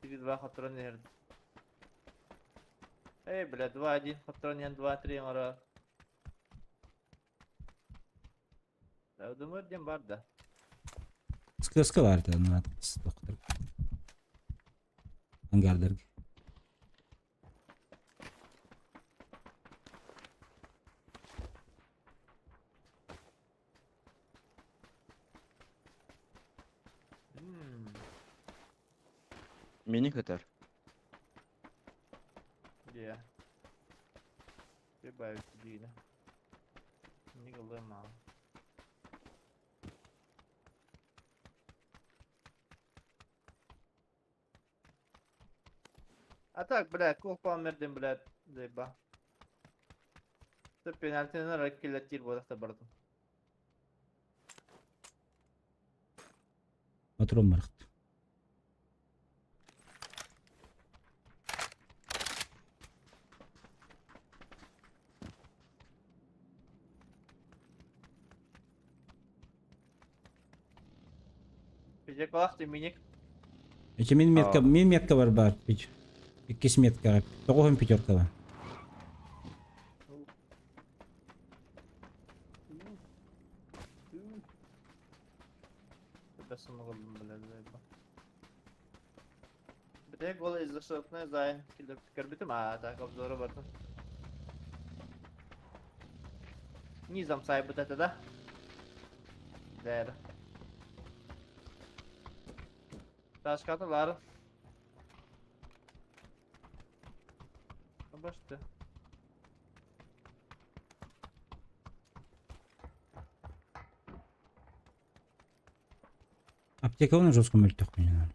Speaker 2: 3-2 хотторон иһэр. Эй, бля, 2-1, хотторон иһэн 2-3 оҥоро. Думар диэн бар да.
Speaker 1: Сказка бар да, доктор. Ангардарга.
Speaker 3: Мини көтөр.
Speaker 2: Где? Прибавить диина. Не мало. А так, блядь, Кол Палмерден, блядь, заеба. Пенальтины ракелятир буолахта бардым.
Speaker 1: Патрон барахт. Эчи мин метка, мин метка бар бар. Иккис меткаҕа. Тоҕуһун пятеркаҕа.
Speaker 2: Низом сайбыт этэ да? Дэр. Ташкатылар. Башты.
Speaker 1: Аптека оны жестко мөлтөх менен.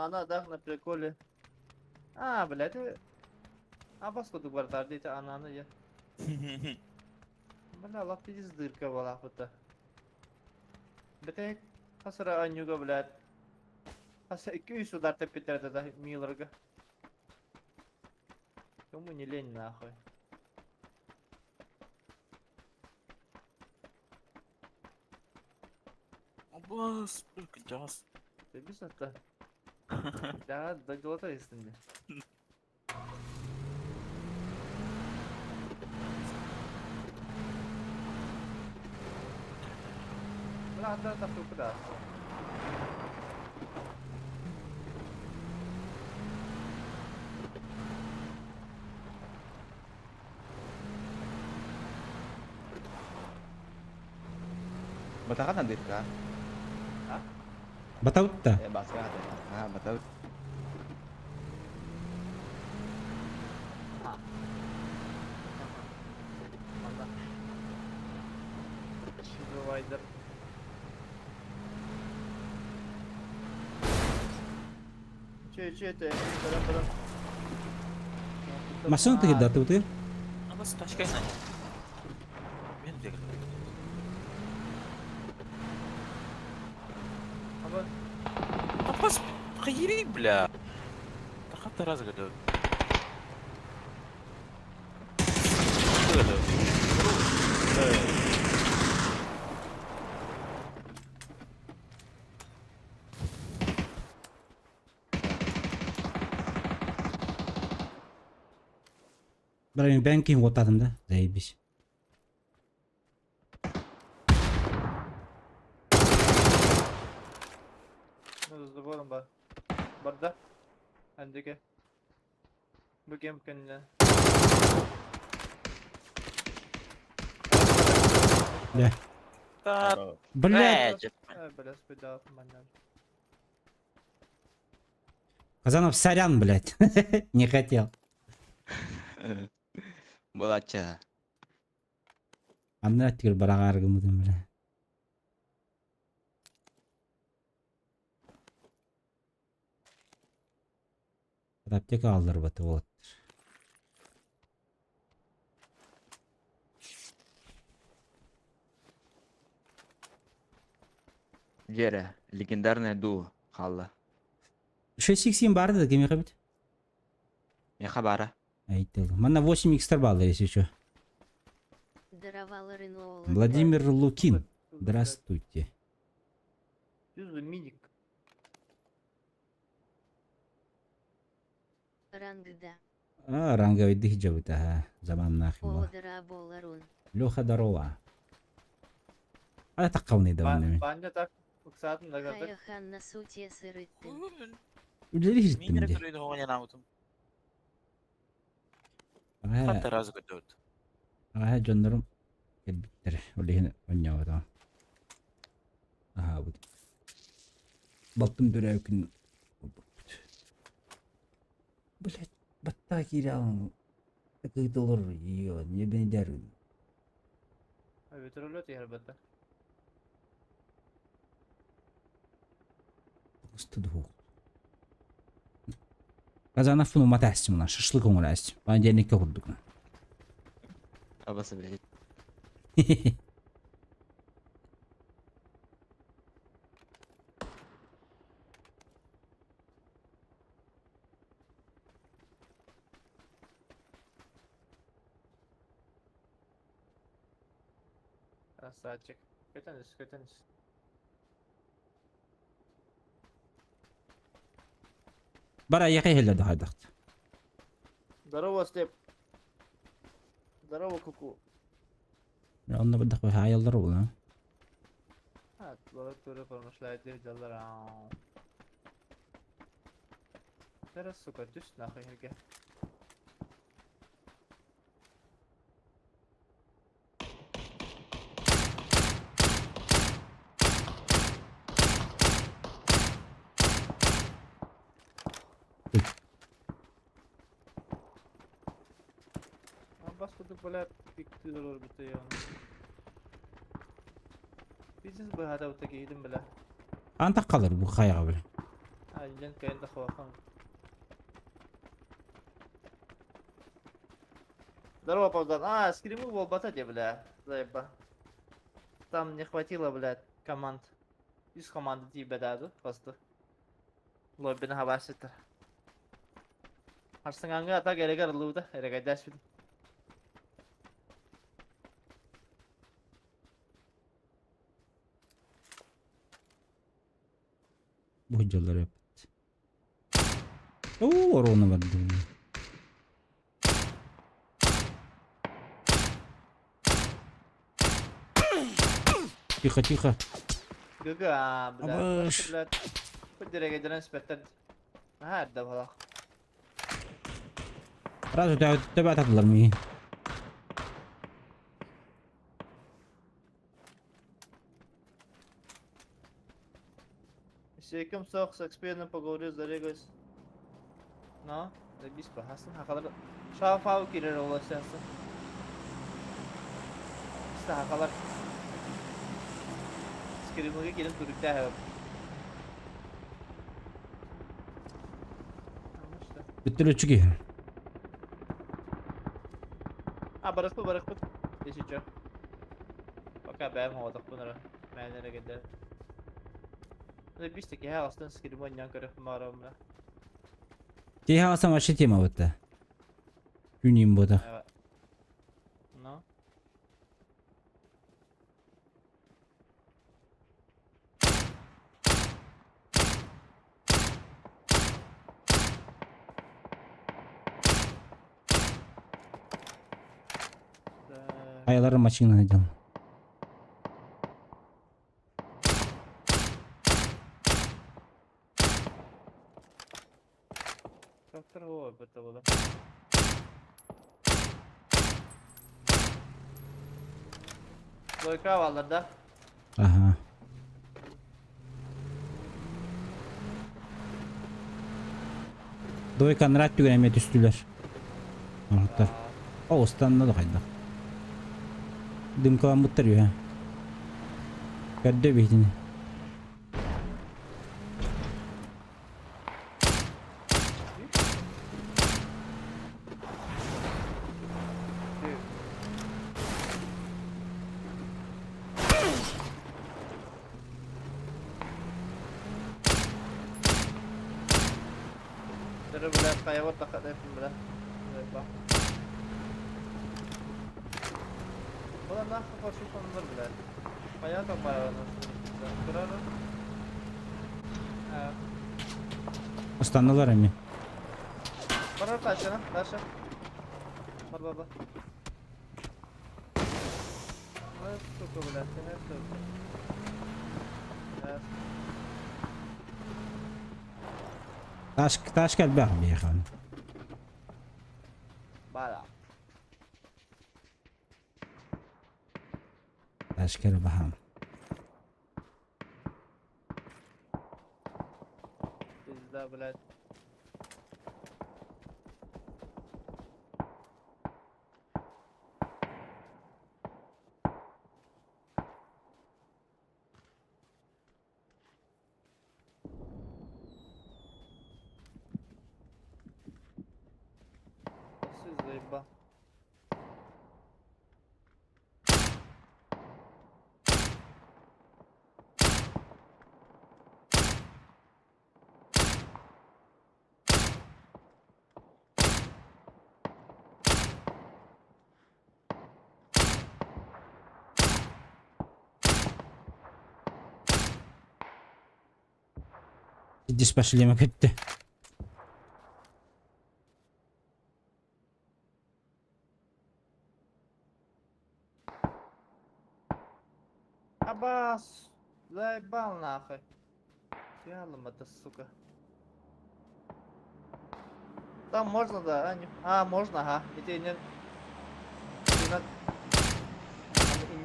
Speaker 2: Она да, на приколе. А, блядь, А баскоду бартар дейті ананы я. Бля, лап пиздец дырка была будто. Бітек, хасыра анюга, блядь. Хаса 200 удар теппитерде да Миллерга. Кому не лень нахуй.
Speaker 4: Обас, кыдьаҕас.
Speaker 2: Тэбис ата. Да, дойдулата истинде. Бля, анда тапты
Speaker 3: Батаҕа дырка.
Speaker 1: Батаутта.
Speaker 3: Э, баска. А, батаут.
Speaker 2: Провайдер. Че, че это?
Speaker 1: Машина ты да, ты?
Speaker 4: Абас ташкайна. Мен де. Абас хайри, бля. Тахата раз говорю.
Speaker 1: Бля, мен бән кийин отадым да. Заебись.
Speaker 2: Ну, забором бар. Барда. Әндеге. Бүген көнне.
Speaker 1: Бля.
Speaker 4: Та,
Speaker 1: Блядь.
Speaker 2: Э, бля, спайда маннан.
Speaker 1: Казанов, сорян, блядь. Не хотел.
Speaker 3: Булача.
Speaker 1: Анна тигр бараҕааргыммытым, бля. Аптека алларбаты вот.
Speaker 3: Лера, легендарная дуо. Халла.
Speaker 1: 6x барды да кемеха бит?
Speaker 3: Меха бара.
Speaker 1: Айтыл. Манна 8x баллы, если что. Владимир Лукин. Здравствуйте.
Speaker 2: Миник.
Speaker 5: Рангда.
Speaker 1: А, ранговый дых жабыт, ага. Заман нахуй.
Speaker 5: Леха,
Speaker 1: здорово. Ая таххабыный да онно мин.
Speaker 2: Баанньа так ыксаатын да көрдүк.
Speaker 5: Хайа ханна сутия сырыттын.
Speaker 1: Үлэли иһиттим
Speaker 4: Мин
Speaker 1: дии.
Speaker 4: көрүйді хоҕон аабытым.
Speaker 1: Аҕа
Speaker 4: Хатта разы көрдөбүт.
Speaker 1: аҕа дьоннорум кэлбиттэр. Ол иһин онньооботоҕум. Аһаабыт. Балтым төрөөбүт күн буолбуппут. Блять, баттаа киирэ алын. Кыытылар не бенедер.
Speaker 2: Вертолет иһэр
Speaker 1: Устудух. Казанов фуну матаастым мына шашлык оҥораастым. Понедельникке курдук.
Speaker 3: Абасы блядь.
Speaker 2: Красавчик. Көтөн үс, көтөн үс.
Speaker 1: Бара яқай хеллерде хайдахт.
Speaker 2: Здорово, Степ. Здорово, Куку.
Speaker 1: Онно бардах хаайаллар була.
Speaker 2: А, тура промышляет дьаллар. Тара, сука, түс нахуй херге. Бас курдук бля пиктыр олорбута Бизнес быһата быта киһитин бля.
Speaker 1: Антах қалыр бу хайаға бля.
Speaker 2: Аллен кайын да хавахан. Здорово, Павдан. А, скримы был батате, бля. Заеба. Там не хватило, блядь, команд. Из команды тебе дадут просто. Лоббин хабаситер. Арсыңаңга ата керек арылууда, эрегайдаш бит.
Speaker 1: Бу дьаллар эппит. Оо, оруона барды. Тихо, тихо.
Speaker 2: Гыга, блядь.
Speaker 1: Абыш.
Speaker 2: Блядь. Хоть эрегайдерен спеттер. Аха, эрдэ балах.
Speaker 1: Сразу төбө ататылар миигин.
Speaker 2: Секим сох с экспертом поговорил зарегайся. Но, забись пахасын, хакалар. Шафау кирер оласясы. İşte хакалар. Скримлыгы келин турукта хэп.
Speaker 1: Бүттүрүчү киһи.
Speaker 2: А, барыспы, барыспы. Если чё. Пока бэм хоодох бунара. Мэнere гедер. Забись таки хэ астан скримон нян көрөх марамна.
Speaker 1: Тиһэ асан вообще тема бутта. Күнүм бота.
Speaker 2: Но. Так.
Speaker 1: Аялары машина дел.
Speaker 2: Трактор ой, это было. Двойка баллар да?
Speaker 1: Аха. Двойка нырат түгэн эмиэ түстүлэр. Оҥоһуттар. Оҕустанна да хайдах. Дымкаламмыттар үһэ. Көрдө биһитини.
Speaker 2: Бля, хайа бля. Була нахуй хочу соннор, бля. Понятно, бля,
Speaker 1: Останналар эми.
Speaker 2: Бар дальше, дальше. Бар, бар, бар. Сука, блядь, это сука.
Speaker 1: Таас, таас элбэх биһиэхэ.
Speaker 2: Бара.
Speaker 1: Таас кэлэ баһаам.
Speaker 2: Пизда, блядь. Все заебал.
Speaker 1: Диспашлема көттө.
Speaker 2: Абас! Заебал нахуй. Ялом это, сука. Там можно, да, а, не... а можно, ага. Ити не...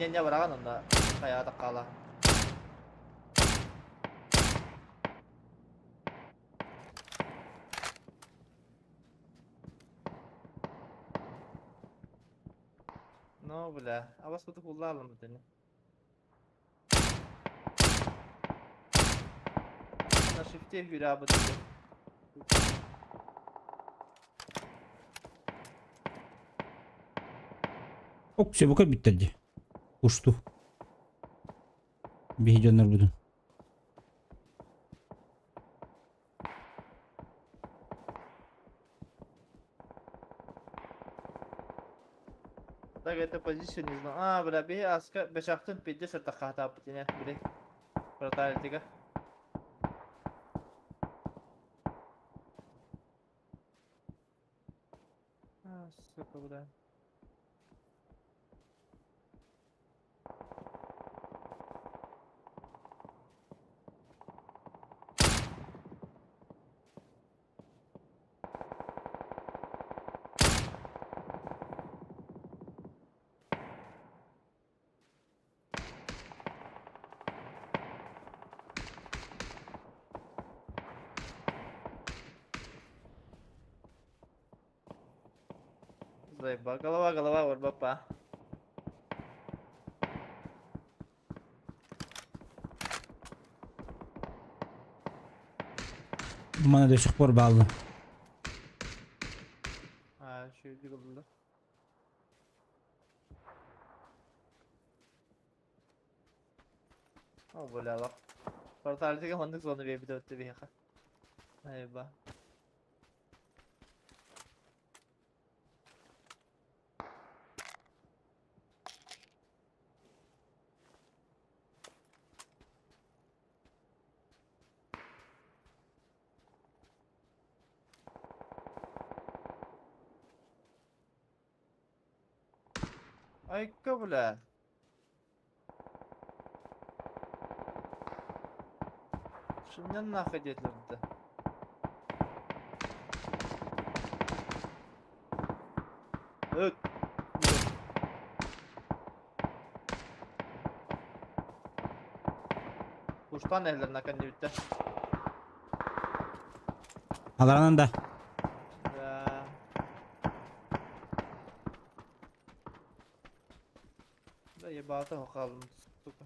Speaker 2: Инне бараган онда. Хайа кала. Ну, бля, а вас вот улалым это не. На шифте hürabı dedi.
Speaker 1: Ок, все, бука бүттэр дии. Ушту. Биһи дьоннор будун.
Speaker 2: Так, это позицию не знаю. А, бля, бе, аска, бешахтын пидде сырта хата бутине, бля. Проталитига. А, сука, бля. Заебал. Голова, голова, вот бапа.
Speaker 1: Мана до сих пор баллы.
Speaker 2: А, еще и да. О, бля, лох. Порталитига хоннык зону биэбит өттө биһиэхэ. Айба. Айка, бля. Шымнан нахуй диэтилэр Ыт. Куштан эллер наконец-то.
Speaker 1: Аларанан да.
Speaker 2: Да. Да ебата хокалым, сука.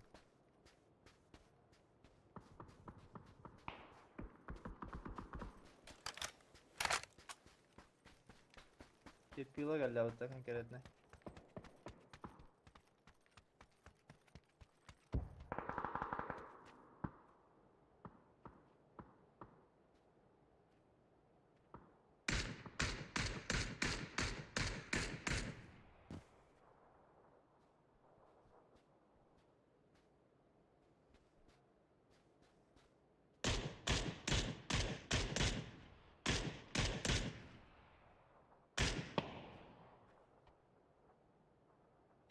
Speaker 2: Пила галлябыта конкретно.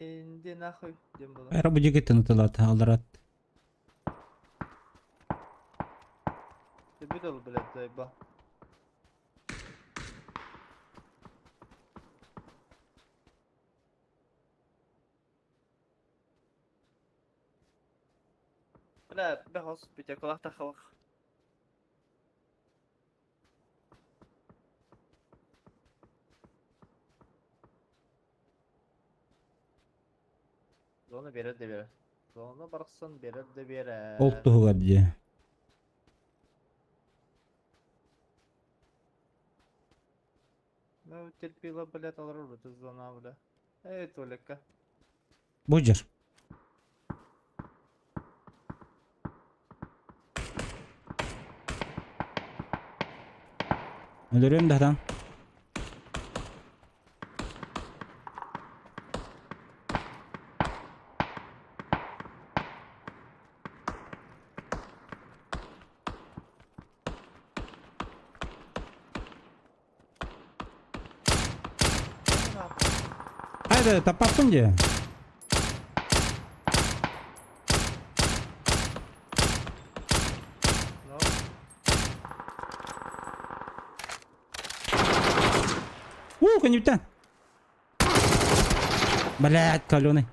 Speaker 2: Иди нахуй, диэн буолар.
Speaker 1: Эр бу дьигиттэн ытылаат, алларат.
Speaker 2: Ты видел, блядь, заебал. Бля, бэҕэс пятякалаах тахалах. Зона биэрэр да биэрэр. Зона барахсан биэрэр да биэрэр.
Speaker 1: Ол туһугар дии.
Speaker 2: Ну, терпила, блядь, олорор бу зона, бля. Эй, Толика.
Speaker 1: Бу дьэр. Өлөрүөм да хатан. Хайда, таппаппын дии.
Speaker 2: Ну,
Speaker 1: У, конюктан. Блядь, каленый.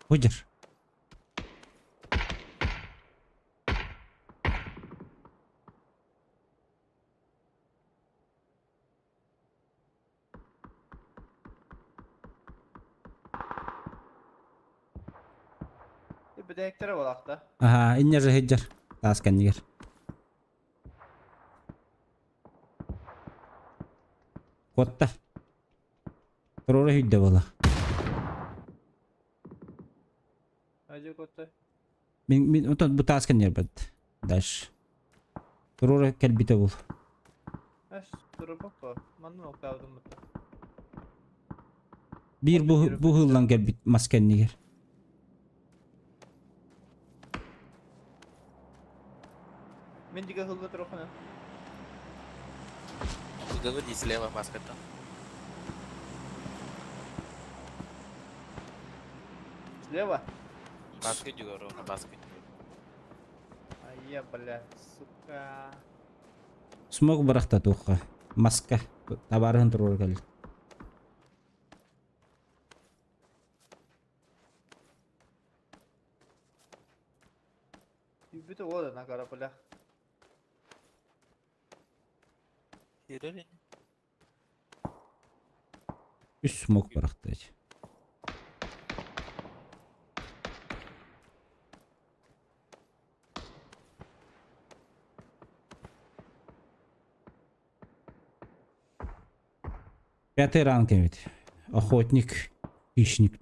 Speaker 1: Выдержь.
Speaker 2: Бүтэһиктэрэ буолаахта.
Speaker 1: Аха, инньэ же сылдьар. Таас кэннигэр. Куотта. Туруора сүүрдэ буола.
Speaker 2: Ажы куотта.
Speaker 1: Мин мин отон бу таас кэннигэр бат. Дальше. Туруора кэлбитэ бул.
Speaker 2: Эс турбаппа. Манна октаабытым бутта.
Speaker 1: Биир бу бу ыһыллан кэлбит мас кэннигэр.
Speaker 2: Мин дигэ ыһылла туруххуна.
Speaker 4: Говори слева маска-то.
Speaker 2: Слева?
Speaker 4: Маска дюга ровно, маска.
Speaker 2: А я, блядь, сука.
Speaker 1: Смог бырахта туохха. Маска. Табаарыһын туруора кэллэ.
Speaker 2: Үүбүтэ уода накара, бля.
Speaker 4: Киирэр
Speaker 1: Үс смог бырахта. Пятый ранг эбит. Охотник, хищник.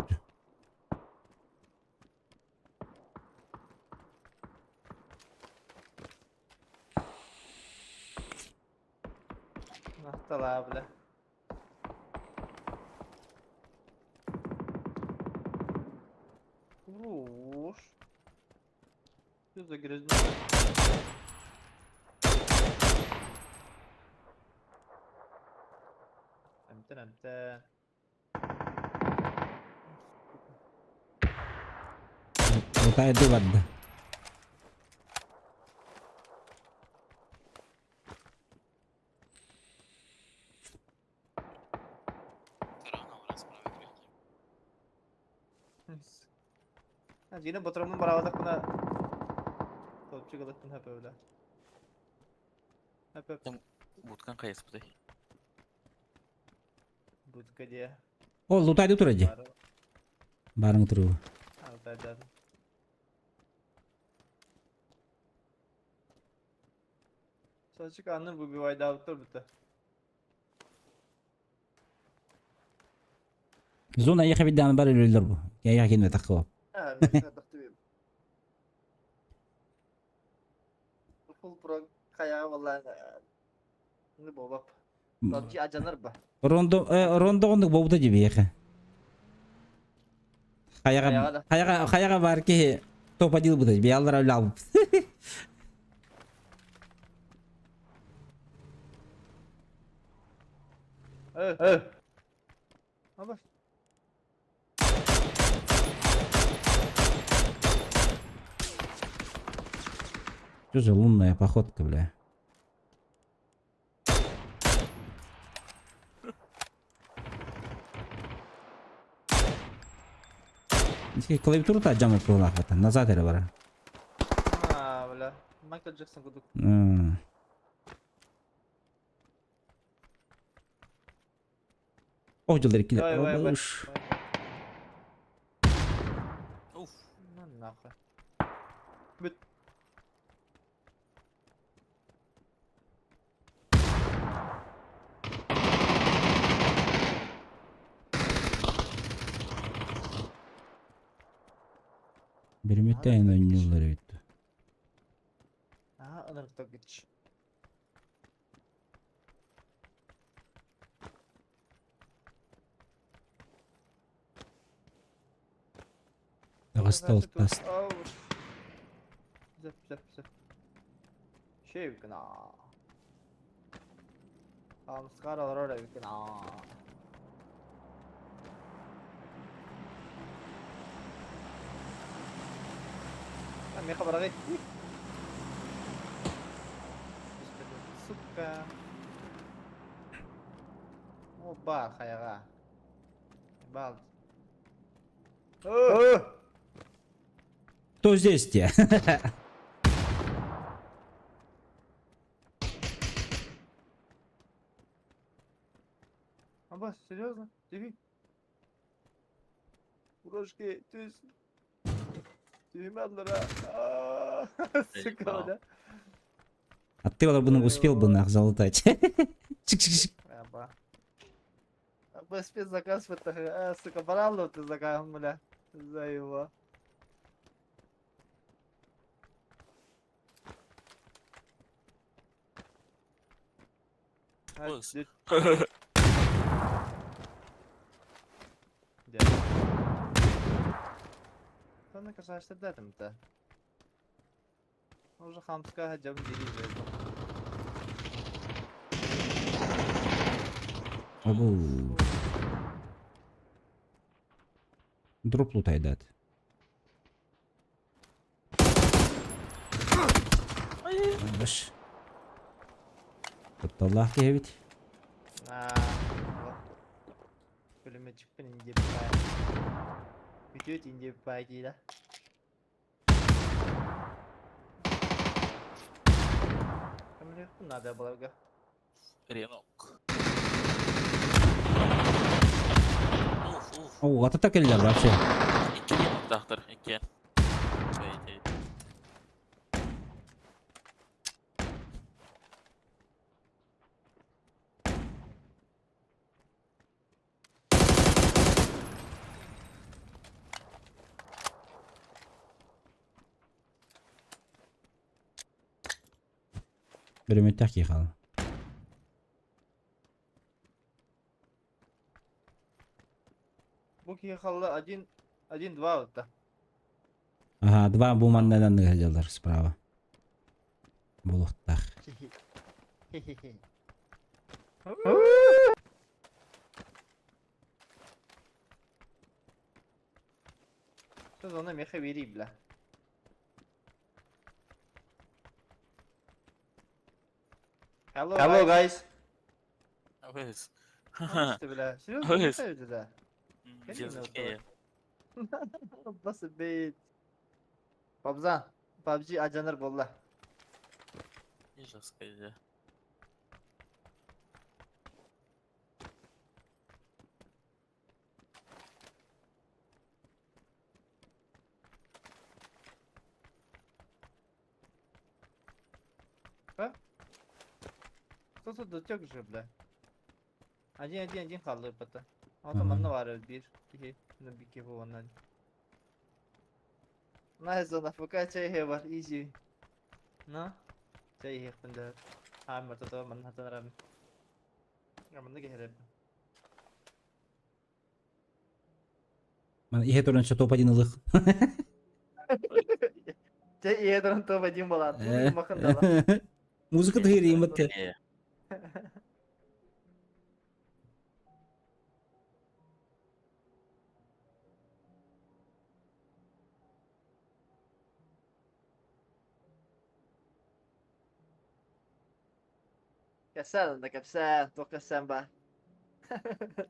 Speaker 2: Махталаа, бля. Уж. Что за грязня? Эмтэн эмтэн.
Speaker 1: Утайды барда.
Speaker 2: Дьиҥэ ботуруоммун бараабатахпына топчик ылыахпын сөп эбит Сөп
Speaker 4: Будкан хайыспытай.
Speaker 2: Будка диэ.
Speaker 1: Ол лутайды тура дии. Барың туругу.
Speaker 2: Алтайдан. Сачык анны выбивайдаабыттар бүтэ.
Speaker 1: Зона эйиэхэ биирдэҕинэ бары өлөллөр бу. Эйиэхэ киирбэтэххэ
Speaker 2: Хайаҕа буоллаан буолбап. Адьанар ба.
Speaker 1: Рондо рондо оннук буолбута дии биһиэхэ. Хайаҕа хайаҕа хайаҕа баар киһи топа дьылбыта биаллара үлэҕэ
Speaker 2: Э, э. Абас.
Speaker 1: Что за лунная походка, бля? Клавиатура дьамы кылаахата, назад эрэ барар.
Speaker 2: А, бля. Майкл Джексон курдук.
Speaker 1: Ох, дьыллар иккилэр.
Speaker 2: Давай, давай, давай.
Speaker 1: Уш.
Speaker 4: Уф.
Speaker 2: Ну нахуй. Бүт.
Speaker 1: Биримиттэн ойнууллар эбит.
Speaker 2: Аа, ынырыктар гич.
Speaker 1: Таҕыста ол тас.
Speaker 2: Сөп, сөп, сөп. Шевкина. Хамскар олорор эбиккин. Миэхэ бараҕый. Сука. О, баар хайаҕа. Бал.
Speaker 1: Кто здесь те?
Speaker 2: Аба, серьезно? Диви. Брошки, түс. Түһүмэ аллара. Сука, бля.
Speaker 1: А ты бы успел бы нах залутать. Чик-чик-чик.
Speaker 2: Аба. Аба, спецзаказ а, сука, баралло ты заказ, бля. За его.
Speaker 4: Бус.
Speaker 2: Сонно касаешься дэтом-то. Уже хамская дем дирижер.
Speaker 1: Абу. Дроп лутайдат. Баш. Кутталлаах киһи эбит.
Speaker 2: Пулеметчикпин индип бай. Бүтүөт индип бай диira. Көмөлөөхпүн наада баларга.
Speaker 4: Ренок. Уф, уф.
Speaker 1: О, ата кэллэр вообще.
Speaker 4: Икки ренок икки. Бэй,
Speaker 1: Пулеметтэх киһи хаалла.
Speaker 2: Бу киһи халла один, один, два вот
Speaker 1: Ага, два бу маннанан сылдьаллар справа. Булуохтаах.
Speaker 2: Хе-хе-хе. Что за меха бери, бля. Hello, Hello guys.
Speaker 4: Абыс.
Speaker 2: Что, бля? Серьезно?
Speaker 4: Абыс.
Speaker 2: Не да?
Speaker 4: Дедушка.
Speaker 2: Басып бейт. Бабзан, PUBG аджанар болла.
Speaker 4: Не жестко иде.
Speaker 2: Кто тут дотек же, бля? Один, один, один халлы пата. Ото манна бар бир. Кихи, ну бики буонан. Найс зона ФК чай бар, изи. На? Чай хепенде. Аа мартато манна хатанарам. Манна кехереп.
Speaker 1: Иһэ туран топ-1 ылых.
Speaker 2: Чай иһэ туран топ-1 болан. Махындала.
Speaker 1: Музыка тыгыр бат.
Speaker 2: Кэпсээн да кэпсээн, туох кэпсээн баар?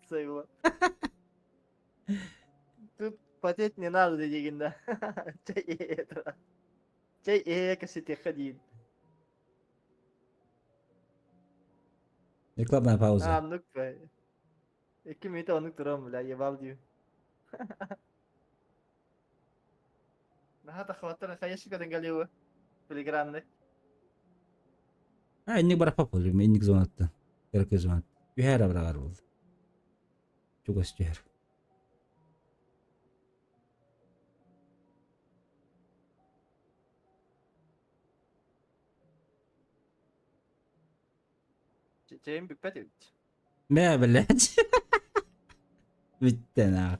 Speaker 2: Сайыла. Тут потеть не надо диигин да. Чэй иһэ тура. Чэй иһэ кэпсэтиэххэ диин.
Speaker 1: Рекламная пауза.
Speaker 2: А, оннук бай. Икки мүнүүтэ оннук туран, бля, ебал диим. Наһаа таххыбаттар, хайа шикадын галиуы. Филигранный.
Speaker 1: А, инник бараппа болur, инник зонаттан. Кыракый зонат. Түһэр абыраҕар буолла. Чугас түһэр.
Speaker 2: Чэйим бүппэт эбит.
Speaker 1: Мэ, блядь. Бүттэ нах.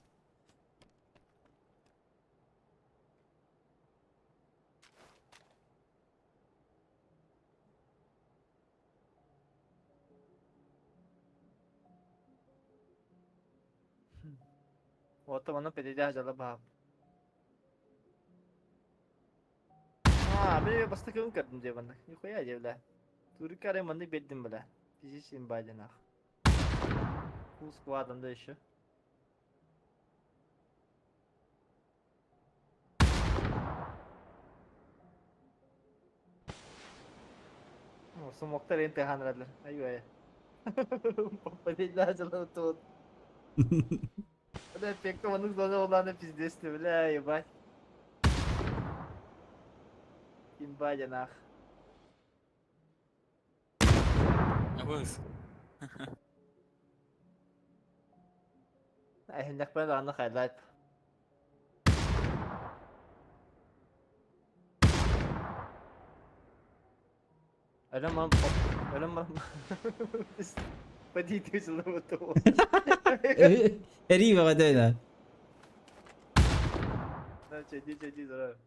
Speaker 2: Вот ону педидях дьала баһаап. А, мен бастакыбын көрдүм дии маннык. Нихуя дии бля. Турик арай маннык биэрдим бля. Пиздец имба диэн ах. Фул сквадом да еще. Сумоктар эн тыаһаан Айуай. Попадать начала тут. Бля, пекка маннык зона улаана пиздец ты, бля, ебать. Имба диэн ах.
Speaker 4: Абыс.
Speaker 2: Эһиннэхпинэ даҕаны хайлайт. Өлөн баран өлөн баран Подійти золотого.
Speaker 1: Эрии бөҕөтө да.
Speaker 2: Чэйди, чэйди, здорово.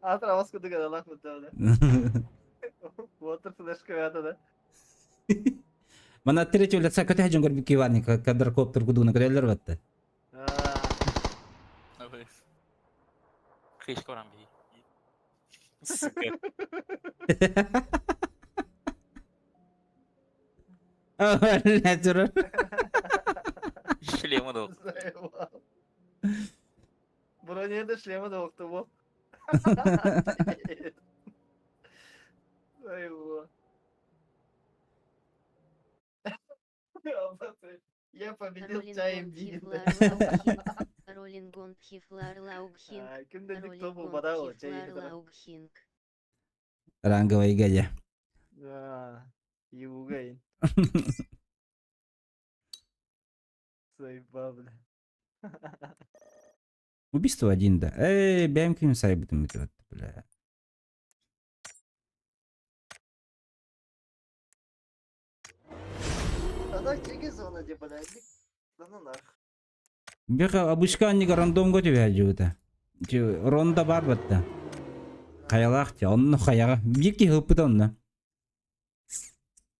Speaker 2: Аатыр абас курдук аналаах бытта Уотар флешка вята да.
Speaker 1: Мана третий улица көтө дьон көрбүт Иван квадрокоптер кудуна көрөллөр батта.
Speaker 4: Абыс. Кыышка баран бии. Сука.
Speaker 1: Турар.
Speaker 4: Шлема да
Speaker 2: Заебал. Броня да шлема да охтубу. Заебал. Я победил чаем диин.
Speaker 5: Роллингон Хифлар Лаугхинг.
Speaker 2: Ким да никто
Speaker 5: Роллингон
Speaker 2: булбада чай
Speaker 5: Хифлар Лаугхинг.
Speaker 1: Ранговая гадя.
Speaker 2: Югайн. Заебал, бля.
Speaker 1: Убийство один, да. Эй, бэм ким сайбытым это, бля.
Speaker 2: А так чеки зона де, бля. Да ну нах.
Speaker 1: Беха обычка аннига рандомга түбэһэ Ронда бар батта. Хайалаах те, онно хаяга. Биир киһи ыппыта онно.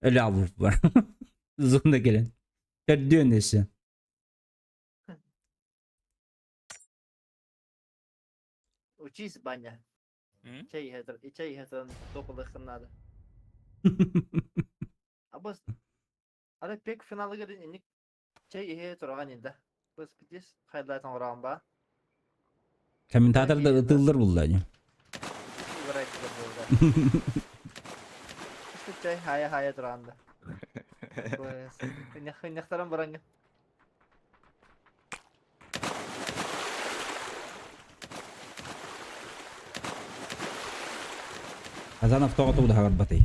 Speaker 1: Өлө албыт бар. Зонда кэлэн. Төрдүөн өссө.
Speaker 2: Учись, Баня. Чай чай это тополыхын надо. Абас. Ара пек финалыгар инник чай иһэ тураган инда. Быс битис хайлайтан ораган ба.
Speaker 1: Комментатор да ытыллар булла.
Speaker 2: Чай хая хая тураганда. Хыннахтаран баранга.
Speaker 1: Азанов тоҕо тугу хагарбатый.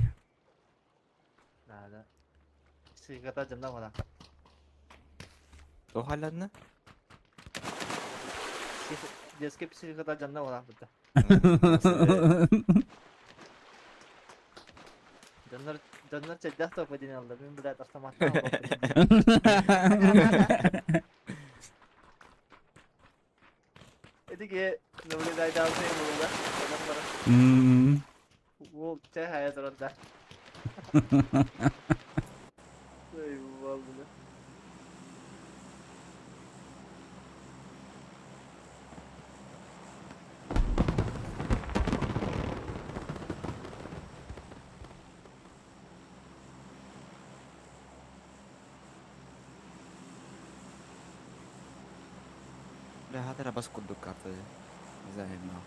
Speaker 2: Надо. Сыгата жамна вала.
Speaker 3: Туох халланна?
Speaker 2: Детский психиката жамна вала бутта. Дьоннор дьоннор чэйдээх топа диэн алла. Мин блядь автоматтан Эдиге наблюдайдаалсай буолла. Онон баран. Уол чай хайа турар да. Ой, бля.
Speaker 6: Бля, хатара бас курдук карта. Не знаю, но.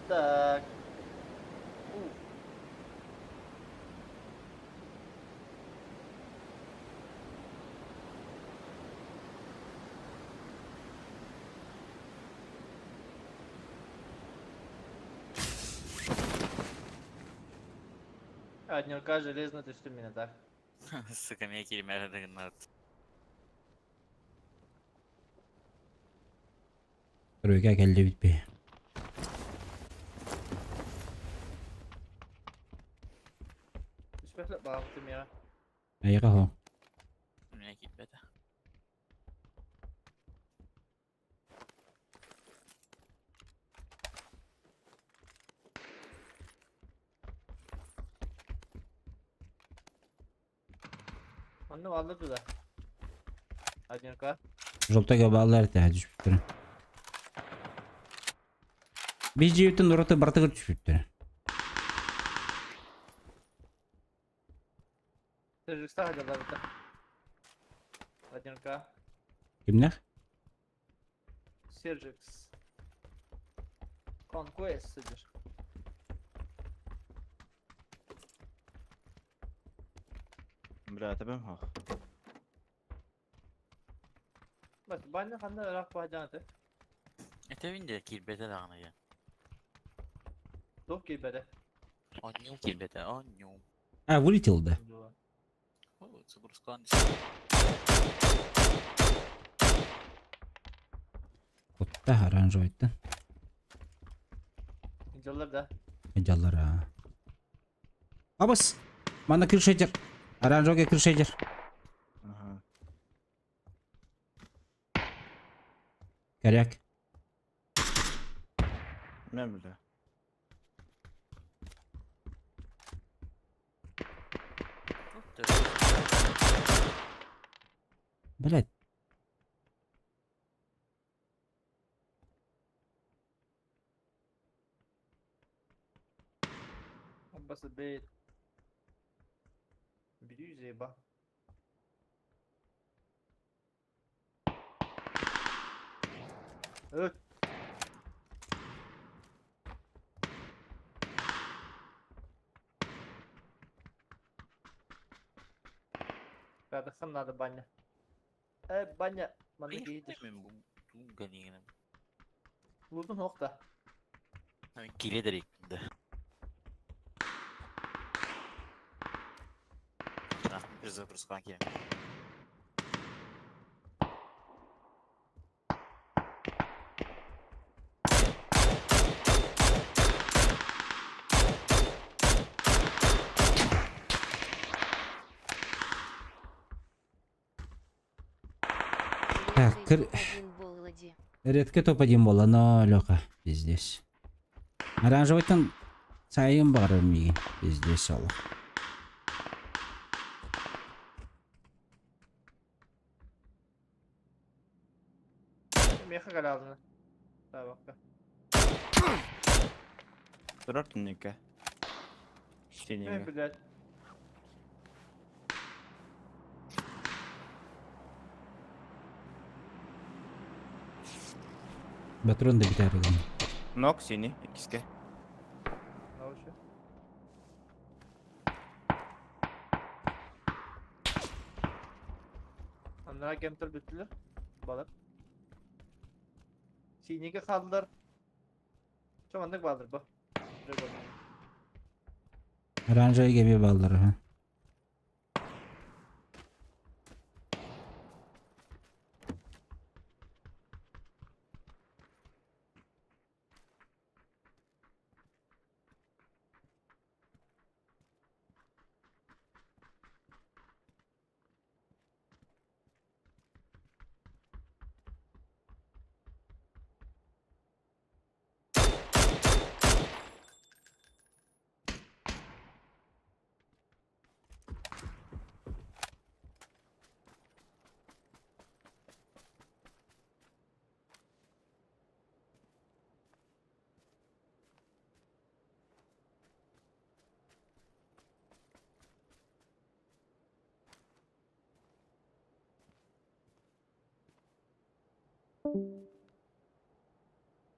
Speaker 2: Так. Ух. Однерка железно түстүм мин так.
Speaker 4: Сука, меня киримээр гыннат.
Speaker 1: Тройка кэллибит бе.
Speaker 2: Түспэт баҕабытым миэхэ.
Speaker 1: Айыга хо.
Speaker 4: Меня киирбэтэ.
Speaker 2: Онно бааллар дуо? Однерка.
Speaker 1: Желтойга бааллар этэ түспүттэрэ. Биир дьиэбиттэн ураты барытыгар түспүттэрэ.
Speaker 2: Тержикстаах дьалларбыта. Однерка.
Speaker 1: Кимнээх?
Speaker 2: Сержикс. Conquest сылдьар.
Speaker 3: Бля, тэбэм хоох.
Speaker 2: Бас баня ханна ыраах баһдьаан этэ.
Speaker 4: Этэбин дии киирбэтэ даҕаны диэн.
Speaker 2: Туох киирбэтэ?
Speaker 4: Оонньуу киирбэтэ, оонньуу.
Speaker 1: А, вылетел, да?
Speaker 4: О, Цукурскан.
Speaker 1: Кутта оранжевыйтан.
Speaker 2: Дьаллар да.
Speaker 1: Дьаллар аа. Абыс! Манна крышедер. Оранжевый крышедер.
Speaker 3: Ага.
Speaker 1: Коряк.
Speaker 3: Мен бля.
Speaker 1: Блять.
Speaker 2: Бас бейт. Бери заеба. Э. Пятый надо баня. Баня, манна киһи Лутун охта.
Speaker 4: Кире дерек да. Bir запрос кире.
Speaker 1: Так, Редко топ-1 буолла, но Леха, пиздец. Оранжевыйтан сайын баҕарар миигин, пиздец олох.
Speaker 2: Меха галазны. Табакка.
Speaker 3: Турар түннүккэ.
Speaker 2: Эй,
Speaker 3: Синеге.
Speaker 2: блядь.
Speaker 1: Патрон да бүтээр
Speaker 3: Нок синий, иккискэ.
Speaker 2: Научи. Аннара кемтер бүттүлэр. Балар. Синиге хааллар. Чоңандык баалар бу.
Speaker 1: Оранжевый кэбиэ бааллар ха.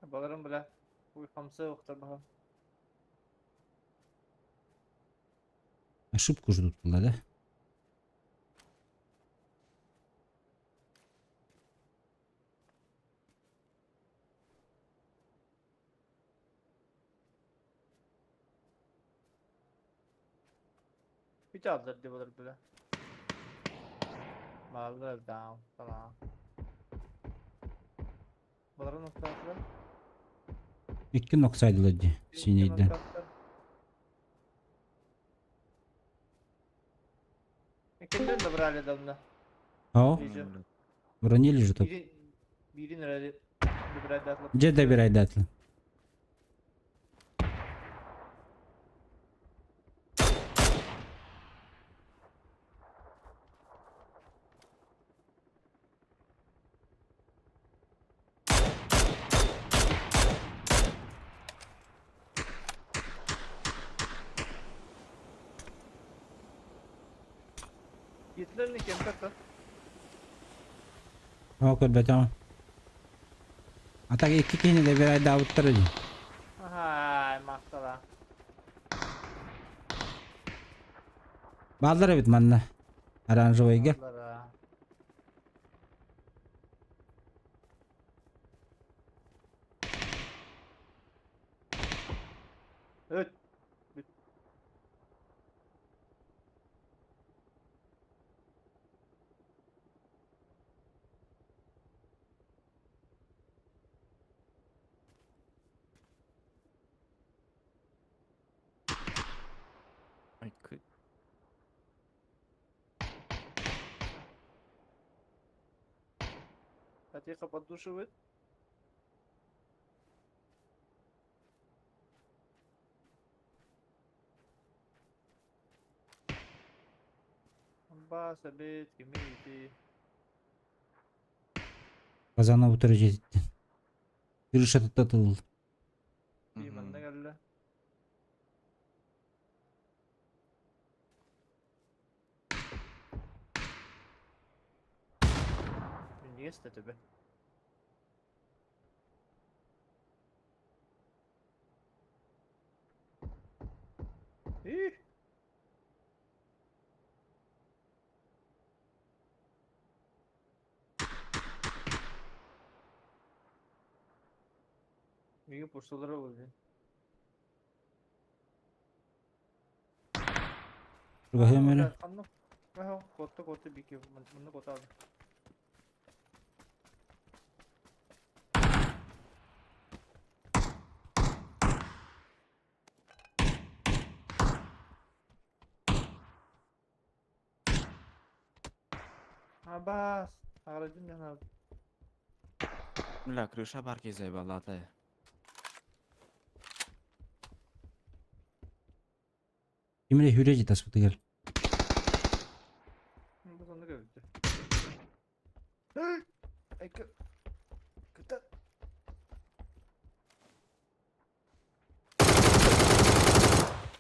Speaker 2: Баларым бля. Уй хамсы охтор баха.
Speaker 1: Ошибку ждут была, да?
Speaker 2: Үт аллар дии болар бля. Бааллар даам салаа. Баларын охтоотулар.
Speaker 1: Икки ноксайдылар дии. Синейден.
Speaker 2: Иккинден добрали давно.
Speaker 1: Ау, уронили же тут.
Speaker 2: Биирин эрэ добирайдаатылар.
Speaker 1: Где добирайдаатылар?
Speaker 2: Гитлерни кем карта?
Speaker 1: Оо көрбөтөҕүм. А так икки киһини добирайдаабыттар дии.
Speaker 2: Ай, махтала.
Speaker 1: Бааллар эбит манна. Оранжевыйга.
Speaker 2: Бааллара. Өт. Бүт.
Speaker 6: I could.
Speaker 2: Тихо поддушивает. Бас, обед, кимити.
Speaker 1: Казана утары дьиэтиттэн. Крышата тыл.
Speaker 2: Манна кэллэ. Минньигэс да төбө. Ih! Миги пустулара буолла.
Speaker 1: Чугаһыам эрэ.
Speaker 2: Ханна? Котта котта бики мунна котаады. Абас, аҕарайдым диэн
Speaker 6: Бля, крыша бар киһи заебалата.
Speaker 1: Ким эрэ хүрэ дьиэ таспытыгар.
Speaker 2: Бу сонно көбүттэ. Айка. Кыта.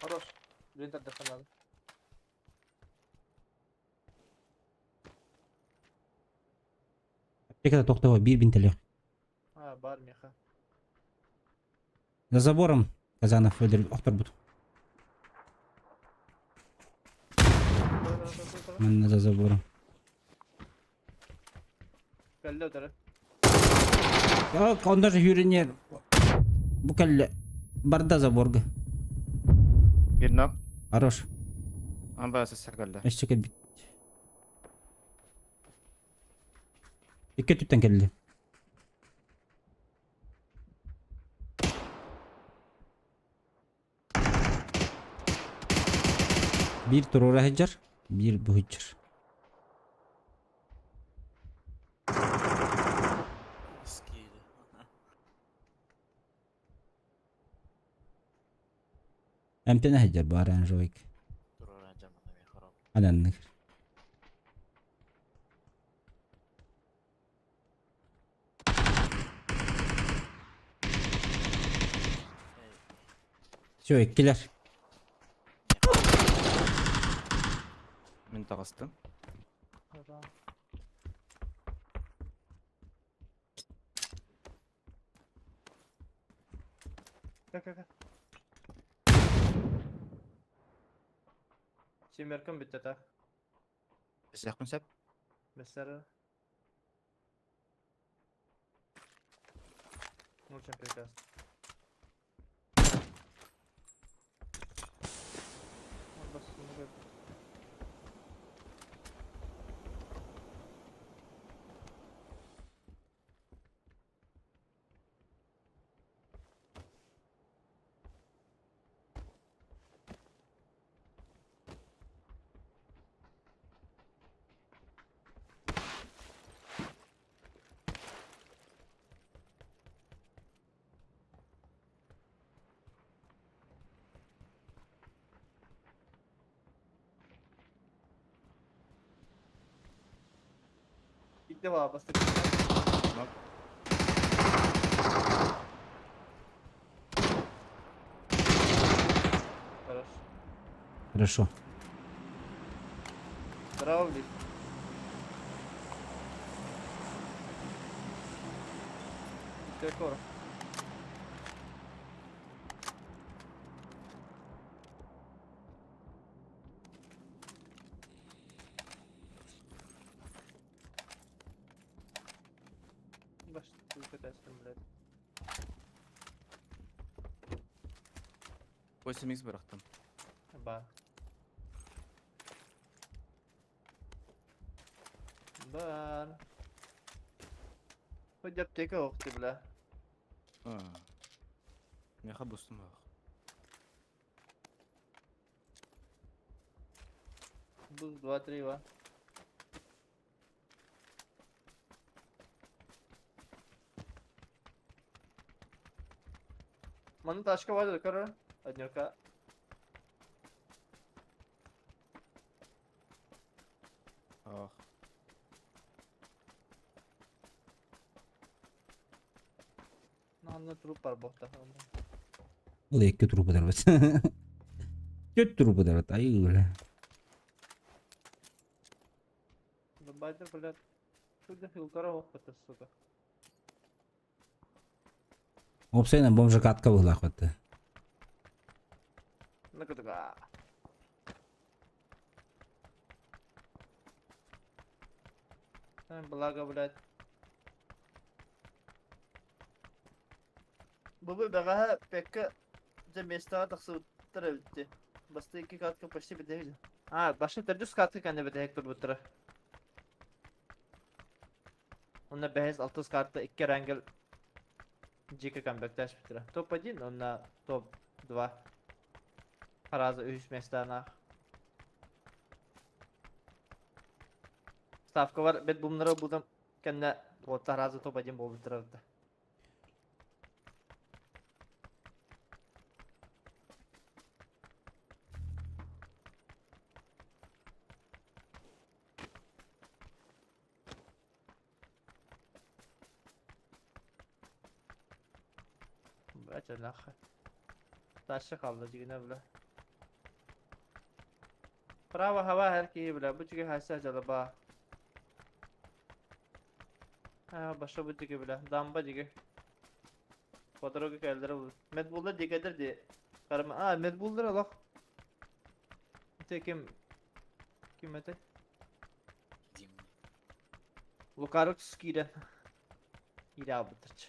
Speaker 2: Хорош. Блин, тардыхха наада.
Speaker 1: Аптекада тохтоо биир бинтэлээх.
Speaker 2: А, бар меха.
Speaker 1: За забором Казанов өлөр охторбут. Манна за забором.
Speaker 2: Кэллэ утары.
Speaker 1: Он даже хүрүнэр бу кэллэ барда заборга.
Speaker 3: Биир нок.
Speaker 1: Хорош.
Speaker 3: Амба сассар кэллэ.
Speaker 1: Өссө кэлбит. Икки өттүттэн кэллэ. Биир туруора сылдьар, биир быһыйдьар.
Speaker 4: Скиди.
Speaker 1: Эмтэнэ сылдьар бу оранжевый.
Speaker 4: Туруора дьамана ми харап.
Speaker 1: Ананнык. Все, иккилэр.
Speaker 3: Мин таҕыстым.
Speaker 2: Кэ-кэ-кэ. Семеркам бүттэ так.
Speaker 3: Бесяхпын сөп.
Speaker 2: Бессер. Очень прекрасно. Икки бастык. Хорош.
Speaker 1: Хорошо.
Speaker 2: Здорово, блядь. Ты кор. Баш, ты блядь.
Speaker 6: 8x бырахтым.
Speaker 2: Бар. Бар. Хоть аптека ох ты, бля.
Speaker 6: Меха бустум бах.
Speaker 2: Буз 2, 3, 2. Манна тачка бар көрөр. Однерка.
Speaker 6: Ах.
Speaker 2: Манна труп бар бохта.
Speaker 1: Ол икки трупу дарбат. Төрт трупу дарбат. Ай, бля.
Speaker 2: Бабайтер, блядь. Куда хилкара охота, сука.
Speaker 1: Опсайна бомжа катка была хватает.
Speaker 2: Ну-ка, Благо, блядь. Бу бэҕэһээ Пекка дьэ миэстэҕэ тахсыбыттар эбит дии. Бастакы икки катка почти бүтэһик. А, башня төрдүс катка кэннэ бүтэһик турбуттара. Онно бэһис алтыс карта икки рангел дьиэкэ камбэктээспиттэрэ. Топ-1 уонна топ-2. Фраза үһүс миэстээнээх. Ставкалар бэт бумнара ылбытым кэннэ уоттар раза топ-1 буолбуттара эбит. Блять, нахуй. Дальше қалды дегене бля. Право хава һәр киһи бля, бу чүгө хаса жалаба. А, баша бу диге бля, дамба диге. По дороге кэлдер бу. Медбулда дигедер ди. Карма, а, Медбулдар алах. Те ким ким этэй?
Speaker 4: Дим.
Speaker 2: Лукарукс киирэн. Киирэ аалбыттарчы.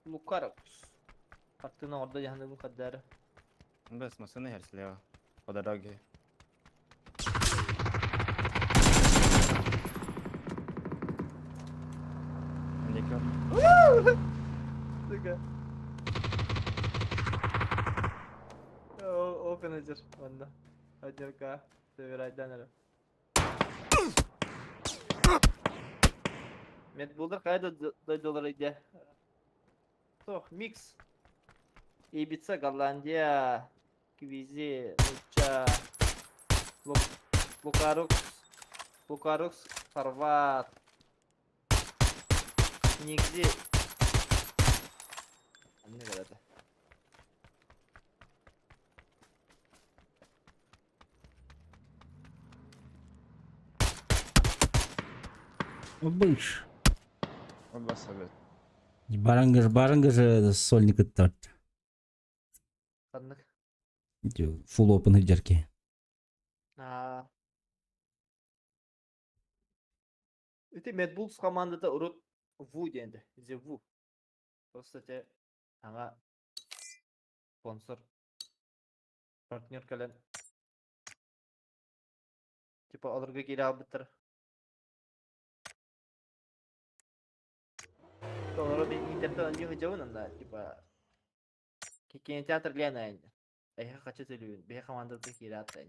Speaker 2: Лукарукс. Хартыына ордо дьаһаныбын хаддаары.
Speaker 3: Бэс, массыына иһэр слева. По дороге. Диэки
Speaker 2: Сука. О, менеджер, манна. Однерка. Собирайдан эрэ. Медбулдар хайа дойдулар идэ? Суох, микс. Ибица, Голландия, Квизи, Нучча, Лукарукс, Лукарукс, Хорват, Нигзи. Аннык эрэ этэ.
Speaker 1: Быш.
Speaker 3: Басабыт.
Speaker 1: Барангыж, барангыж сольник ыттар.
Speaker 2: Ханнык?
Speaker 1: Full open сылдьар киһи.
Speaker 2: Аа. Ити Mad Bulls командата урут Ву диэнде. The Ву. Просто те аңа спонсор партнер кэлэн типа олорго киирэ албыттар. Олоро би интертен аньыы сылдьабын анда типа кинотеатр Лена эһэ хачы төлүүн биһи командата киирэ атта